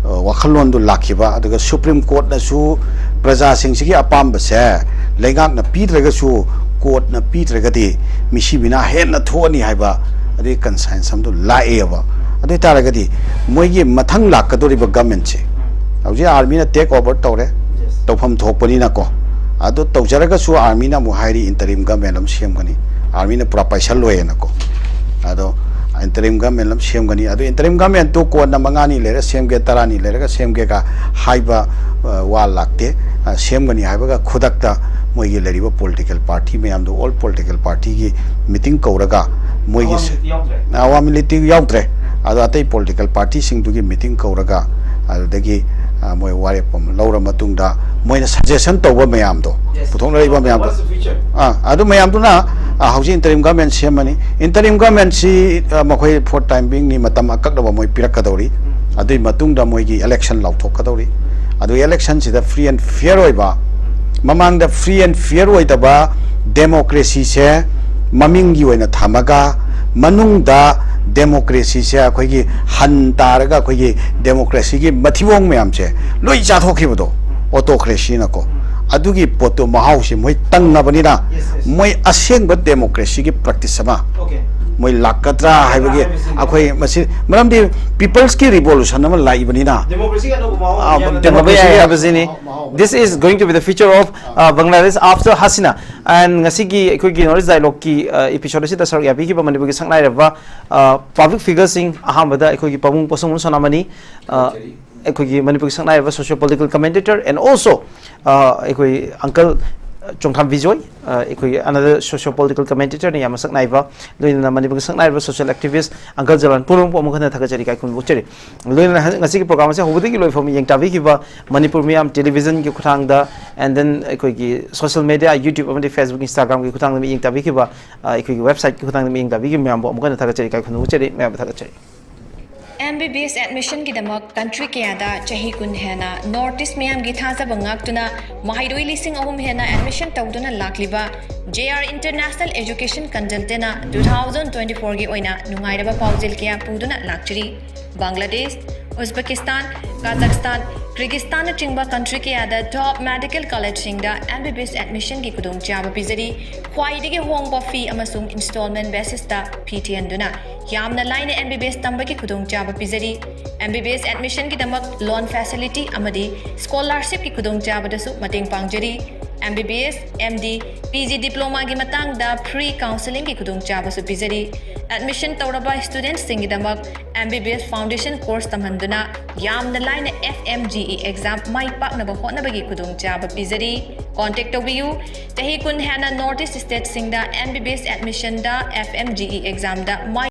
ꯑ, ꯋꯥꯈꯜꯂꯣꯟꯗꯣ ꯂꯥꯛꯈꯤꯕ꯫ ꯑꯗꯨꯒ Supreme Courtꯅꯁꯨ ꯄ꯭ꯔꯖꯥꯁꯤꯡꯁꯤꯒꯤ ꯑꯄꯥꯝꯕꯁꯦ ꯂꯩꯉꯥꯛꯅ ꯄꯤꯗ꯭ꯔꯒꯁꯨ, courtꯅ ꯄꯤꯗ꯭ꯔꯒꯗꯤ ꯃꯤꯁꯤ ꯃꯤꯅꯥ ꯍꯦꯟꯅ ꯊꯣꯛꯑꯅꯤ ꯍꯥꯏꯕ, ꯑꯗꯨꯒꯤ conscience ꯑꯃꯗꯣ ꯂꯥꯛꯑꯦꯕ꯫ ꯑꯗꯨ ꯑꯣꯏ ꯇꯥꯔꯒꯗꯤ ꯃꯣꯏꯒꯤ ꯃꯊꯪ ꯂꯥꯛꯀꯗꯧꯔꯤꯕ governmentꯁꯦ, ꯍꯧꯖꯤꯛ armyꯅ take over ꯇꯧꯔꯦ, ꯇꯧꯐꯝ ꯊꯣꯛꯄꯅꯤꯅꯀꯣ꯫ ꯑꯗꯨ ꯇꯧꯖꯔꯒꯁꯨ armyꯅ ꯑꯃꯨꯛ ꯍꯥꯏꯔꯤ interim government ꯑꯃ ꯁꯦꯝꯒꯅꯤ, armyꯅ ꯄꯨꯔꯥ ꯄꯥꯏꯁꯜꯂꯣꯏꯅꯀꯣ꯫ ꯑꯗꯣ interim government ꯑꯃ ꯁꯦꯝꯒꯅꯤ꯫ ꯑꯗꯨ interim governmentꯇꯨ ꯀꯣꯟꯅ ꯃꯉꯥꯅꯤ ꯂꯩꯔ ꯁꯦꯝꯒꯦ, ꯇꯔꯥꯅꯤ ꯂꯩꯔꯒ ꯁꯦꯝꯒꯦꯒ ꯍꯥꯏꯕ, ꯑ, ꯋꯥ ꯂꯥꯛꯇꯦ꯫ ꯑ, ꯁꯦꯝꯒꯅꯤ ꯍꯥꯏꯕꯒ ꯈꯨꯗꯛꯇ ꯃꯣꯏꯒꯤ ꯂꯩꯔꯤꯕ political party ꯃꯌꯥꯝꯗꯣ, all political partyꯒꯤ meeting ꯀꯧꯔꯒ ꯃꯣꯏꯒꯤ ꯑꯋꯥꯡ ꯃꯤꯠꯇꯤ ꯌꯥꯎꯗ꯭ꯔꯦ꯫ ꯑꯋꯥꯡ ꯃꯤꯠꯇꯤ ꯌꯥꯎꯗ꯭ꯔꯦ꯫ ꯑꯗꯣ ꯑꯇꯩ political partyꯁꯤꯡꯗꯨꯒꯤ meeting ꯀꯧꯔꯒ ꯑꯗꯨꯗꯒꯤ, ꯑ, ꯃꯣꯏ ꯋꯥꯔꯦꯞ ꯑꯃ ꯂꯧꯔ ꯃꯇꯨꯡꯗ ꯃꯣꯏꯅ suggestion ꯇꯧꯕ ꯃꯌꯥꯝꯗꯣ, ꯄꯨꯊꯣꯛꯅꯔꯤꯕ ꯃꯌꯥꯝꯗꯣ, ꯑꯥ, ꯑꯗꯨ ꯃꯌꯥꯝꯗꯨꯅ, ꯑꯥ, ꯍꯧꯖꯤꯛ interim government ꯁꯦꯝꯃꯅꯤ꯫ Interim government ꯁꯤ, ꯑꯥ, ꯃꯈꯣꯏ for time being ꯅꯤ, ꯃꯇꯝ ꯑꯀꯛꯅꯕ ꯃꯣꯏ ꯄꯤꯔꯛꯀꯗꯧꯔꯤ꯫ ꯑꯗꯨꯒꯤ ꯃꯇꯨꯡꯗ ꯃꯣꯏꯒꯤ election ꯂꯥꯎꯊꯣꯛꯀꯗꯧꯔꯤ꯫ ꯑꯗꯨ election ꯁꯤꯗ free and fair ꯑꯣꯏꯕ, ꯃꯃꯥꯡꯗ free and fair ꯑꯣꯏꯗꯕ democracy ꯁꯦ ꯃꯃꯤꯡꯒꯤ ꯑꯣꯏꯅ ꯊꯝꯃꯒ, ꯃꯅꯨꯡꯗ democracy ꯁꯦ ꯑꯩꯈꯣꯏꯒꯤ ꯍꯟ ꯇꯥꯔꯒ, ꯑꯩꯈꯣꯏꯒꯤ democracy ꯒꯤ ꯃꯊꯤꯕꯣꯡ ꯃꯌꯥꯝꯁꯦ ꯂꯣꯏ ꯆꯥꯊꯣꯛꯈꯤꯕꯗꯣ, autocracy ꯅꯀꯣ꯫ ꯑꯗꯨꯒꯤ ꯄꯣꯠꯇꯣ ꯃꯍꯥꯎꯁꯦ ꯃꯣꯏ ꯇꯪꯉꯕꯅꯤꯅ, ꯃꯣꯏ ꯑꯁꯦꯡꯕ democracy ꯒꯤ practice ꯑꯃ ꯃꯣꯏ ꯂꯥꯛꯀꯗ꯭ꯔꯥ ꯍꯥꯏꯕꯒꯤ ꯑꯩꯈꯣꯏ ꯃꯁꯤ, ꯃꯔꯝꯗꯤ people's ꯀꯤ revolution ꯑꯃ ꯂꯥꯛꯏꯕꯅꯤꯅ꯫ Democracy ꯒꯤ ꯑꯅꯧꯕ ꯃꯍꯥꯎ ꯑꯃ ꯌꯥꯏ ꯍꯥꯏꯕꯁꯤꯅꯤ꯫ This is going to be the future of, uh, Bangladesh after Hasina. And ꯉꯁꯤꯒꯤ ꯑꯩꯈꯣꯏꯒꯤ North East Dialogue ꯀꯤ, uh, episode ꯑꯁꯤꯗ ꯁꯔꯨꯛ ꯌꯥꯕꯤꯈꯤꯕ ꯃꯅꯤꯄꯨꯔꯒꯤ ꯁꯛꯅꯥꯏꯔꯕ, uh, public figure ꯁꯤꯡ, ꯑꯍꯥꯟꯕꯗ ꯑꯩꯈꯣꯏꯒꯤ ꯄꯥꯕꯨꯡ ꯄꯣꯠꯁꯪꯕꯝ ꯁꯣꯅꯥꯃꯅꯤ, uh, ꯑꯩꯈꯣꯏꯒꯤ ꯃꯅꯤꯄꯨꯔꯒꯤ ꯁꯛꯅꯥꯏꯔꯕ socio political commentator and also, uh, ꯑꯩꯈꯣꯏ uncle ꯆꯣꯡꯊꯥꯝ ꯕꯤꯖꯣꯏ, uh, ꯑꯩꯈꯣꯏꯒꯤ another socio political commentator ꯅ ꯌꯥꯝꯅ ꯁꯛꯅꯥꯏꯕ, ꯂꯣꯏꯅꯅ ꯃꯅꯤꯄꯨꯔꯒꯤ ꯁꯛꯅꯥꯏꯔꯕ social activist uncle ꯖꯂꯥꯟ ꯄꯨꯝꯅꯃꯛꯄꯨ ꯑꯃꯨꯛ ꯍꯟꯅ ꯊꯥꯒꯠꯆꯔꯤ, ꯏꯀꯥꯏ ꯈꯨꯝꯅꯕ ꯎꯠꯆꯔꯤ꯫ ꯂꯣꯏꯅꯅ ꯉꯁꯤꯒꯤ program ꯑꯁꯤ ꯍꯧꯕꯗꯒꯤ ꯂꯣꯏꯐꯥꯎ ꯃꯤꯠꯌꯦꯡ ꯇꯥꯕꯤꯈꯤꯕ ꯃꯅꯤꯄꯨꯔ ꯃꯤꯌꯥꯝ television ꯒꯤ ꯈꯨꯠꯊꯥꯡꯗ, and then ꯑꯩꯈꯣꯏꯒꯤ social media, YouTube ꯑꯃꯗꯤ Facebook, Instagram ꯒꯤ ꯈꯨꯠꯊꯥꯡꯗ ꯃꯤꯠꯌꯦꯡ ꯇꯥꯕꯤꯈꯤꯕ, ꯑ, ꯑꯩꯈꯣꯏꯒꯤ website ꯀꯤ ꯈꯨꯠꯊꯥꯡꯗ ꯃꯤꯠꯌꯦꯡ ꯇꯥꯕꯤꯈꯤꯕ ꯃꯌꯥꯝꯕꯨ ꯑꯃꯨꯛ ꯍꯟꯅ ꯊꯥꯒꯠꯆꯔꯤ, ꯏꯀꯥꯏ ꯈꯨꯝꯅꯕ ꯎꯠꯆꯔꯤ, ꯃꯌꯥꯝꯕꯨ ꯊꯥꯒꯠꯆꯔꯤ꯫ M B B S admission ꯒꯤꯗꯃꯛ country ꯀꯌꯥꯗ ꯆꯍꯤ ꯀꯨꯟ ꯍꯦꯟꯅ North East ꯃꯤꯌꯥꯝꯒꯤ ꯊꯥꯖꯕ ꯉꯥꯛꯇꯨꯅ ꯃꯍꯩꯔꯣꯏ ꯂꯤꯁꯤꯡ ꯑꯍꯨꯝ ꯍꯦꯟꯅ admission ꯇꯧꯗꯨꯅ ꯂꯥꯛꯂꯤꯕ J R International Education Consultant ꯅ two thousand twenty-four ꯒꯤ ꯑꯣꯏꯅ ꯅꯨꯡꯉꯥꯏꯔꯕ ꯄꯥꯎꯖꯦꯜ ꯀꯌꯥ ꯄꯨꯗꯨꯅ ꯂꯥꯛꯆꯔꯤ꯫ ꯕꯪꯒ꯭ꯂꯥꯗꯦꯁ, ꯎꯖꯕꯦꯀꯤꯁꯇꯥꯟ, ꯀꯥꯖꯥꯛꯁꯇꯥꯟ, ꯀꯤꯔꯒꯤꯁꯇꯥꯟꯅꯆꯤꯡꯕ country ꯀꯌꯥꯗ top medical college ꯁꯤꯡꯗ M B B S admission ꯒꯤ ꯈꯨꯗꯣꯡꯆꯥꯕ ꯄꯤꯖꯔꯤ꯫ ꯈ꯭ꯋꯥꯏꯗꯒꯤ ꯍꯣꯡꯕ fee ꯑꯃꯁꯨꯡ installment basis ꯇ fee ꯊꯤꯍꯟꯗꯨꯅ ꯌꯥꯝꯅ ꯂꯥꯏꯅ M B B S ꯇꯝꯕꯒꯤ ꯈꯨꯗꯣꯡꯆꯥꯕ ꯄꯤꯖꯔꯤ꯫ M B B S admission ꯒꯤꯗꯃꯛ loan facility ꯑꯃꯗꯤ scholarship ꯀꯤ ꯈꯨꯗꯣꯡꯆꯥꯕꯗꯁꯨ ꯃꯇꯦꯡ ꯄꯥꯡꯖꯔꯤ꯫ M B B S, M D, P G diploma ꯒꯤ ꯃꯇꯥꯡꯗ free counselling ꯒꯤ ꯈꯨꯗꯣꯡꯆꯥꯕꯁꯨ ꯄꯤꯖꯔꯤ꯫ Admission ꯇꯧꯔꯕ student ꯁꯤꯡꯒꯤꯗꯃꯛ M B B S foundation course ꯇꯝꯍꯟꯗꯨꯅ ꯌꯥꯝꯅ ꯂꯥꯏꯅ F M G E exam ꯃꯥꯏ ꯄꯥꯛꯅꯕ ꯍꯣꯠꯅꯕꯒꯤ ꯈꯨꯗꯣꯡꯆꯥꯕ ꯄꯤꯖꯔꯤ꯫ Contact ꯇꯧꯕꯤꯌꯨ꯫ ꯆꯍꯤ ꯀꯨꯟ ꯍꯦꯟꯅ North East state ꯁꯤꯡꯗ M B B S admission ꯗ F M G E exam ꯗ ꯃꯥꯏ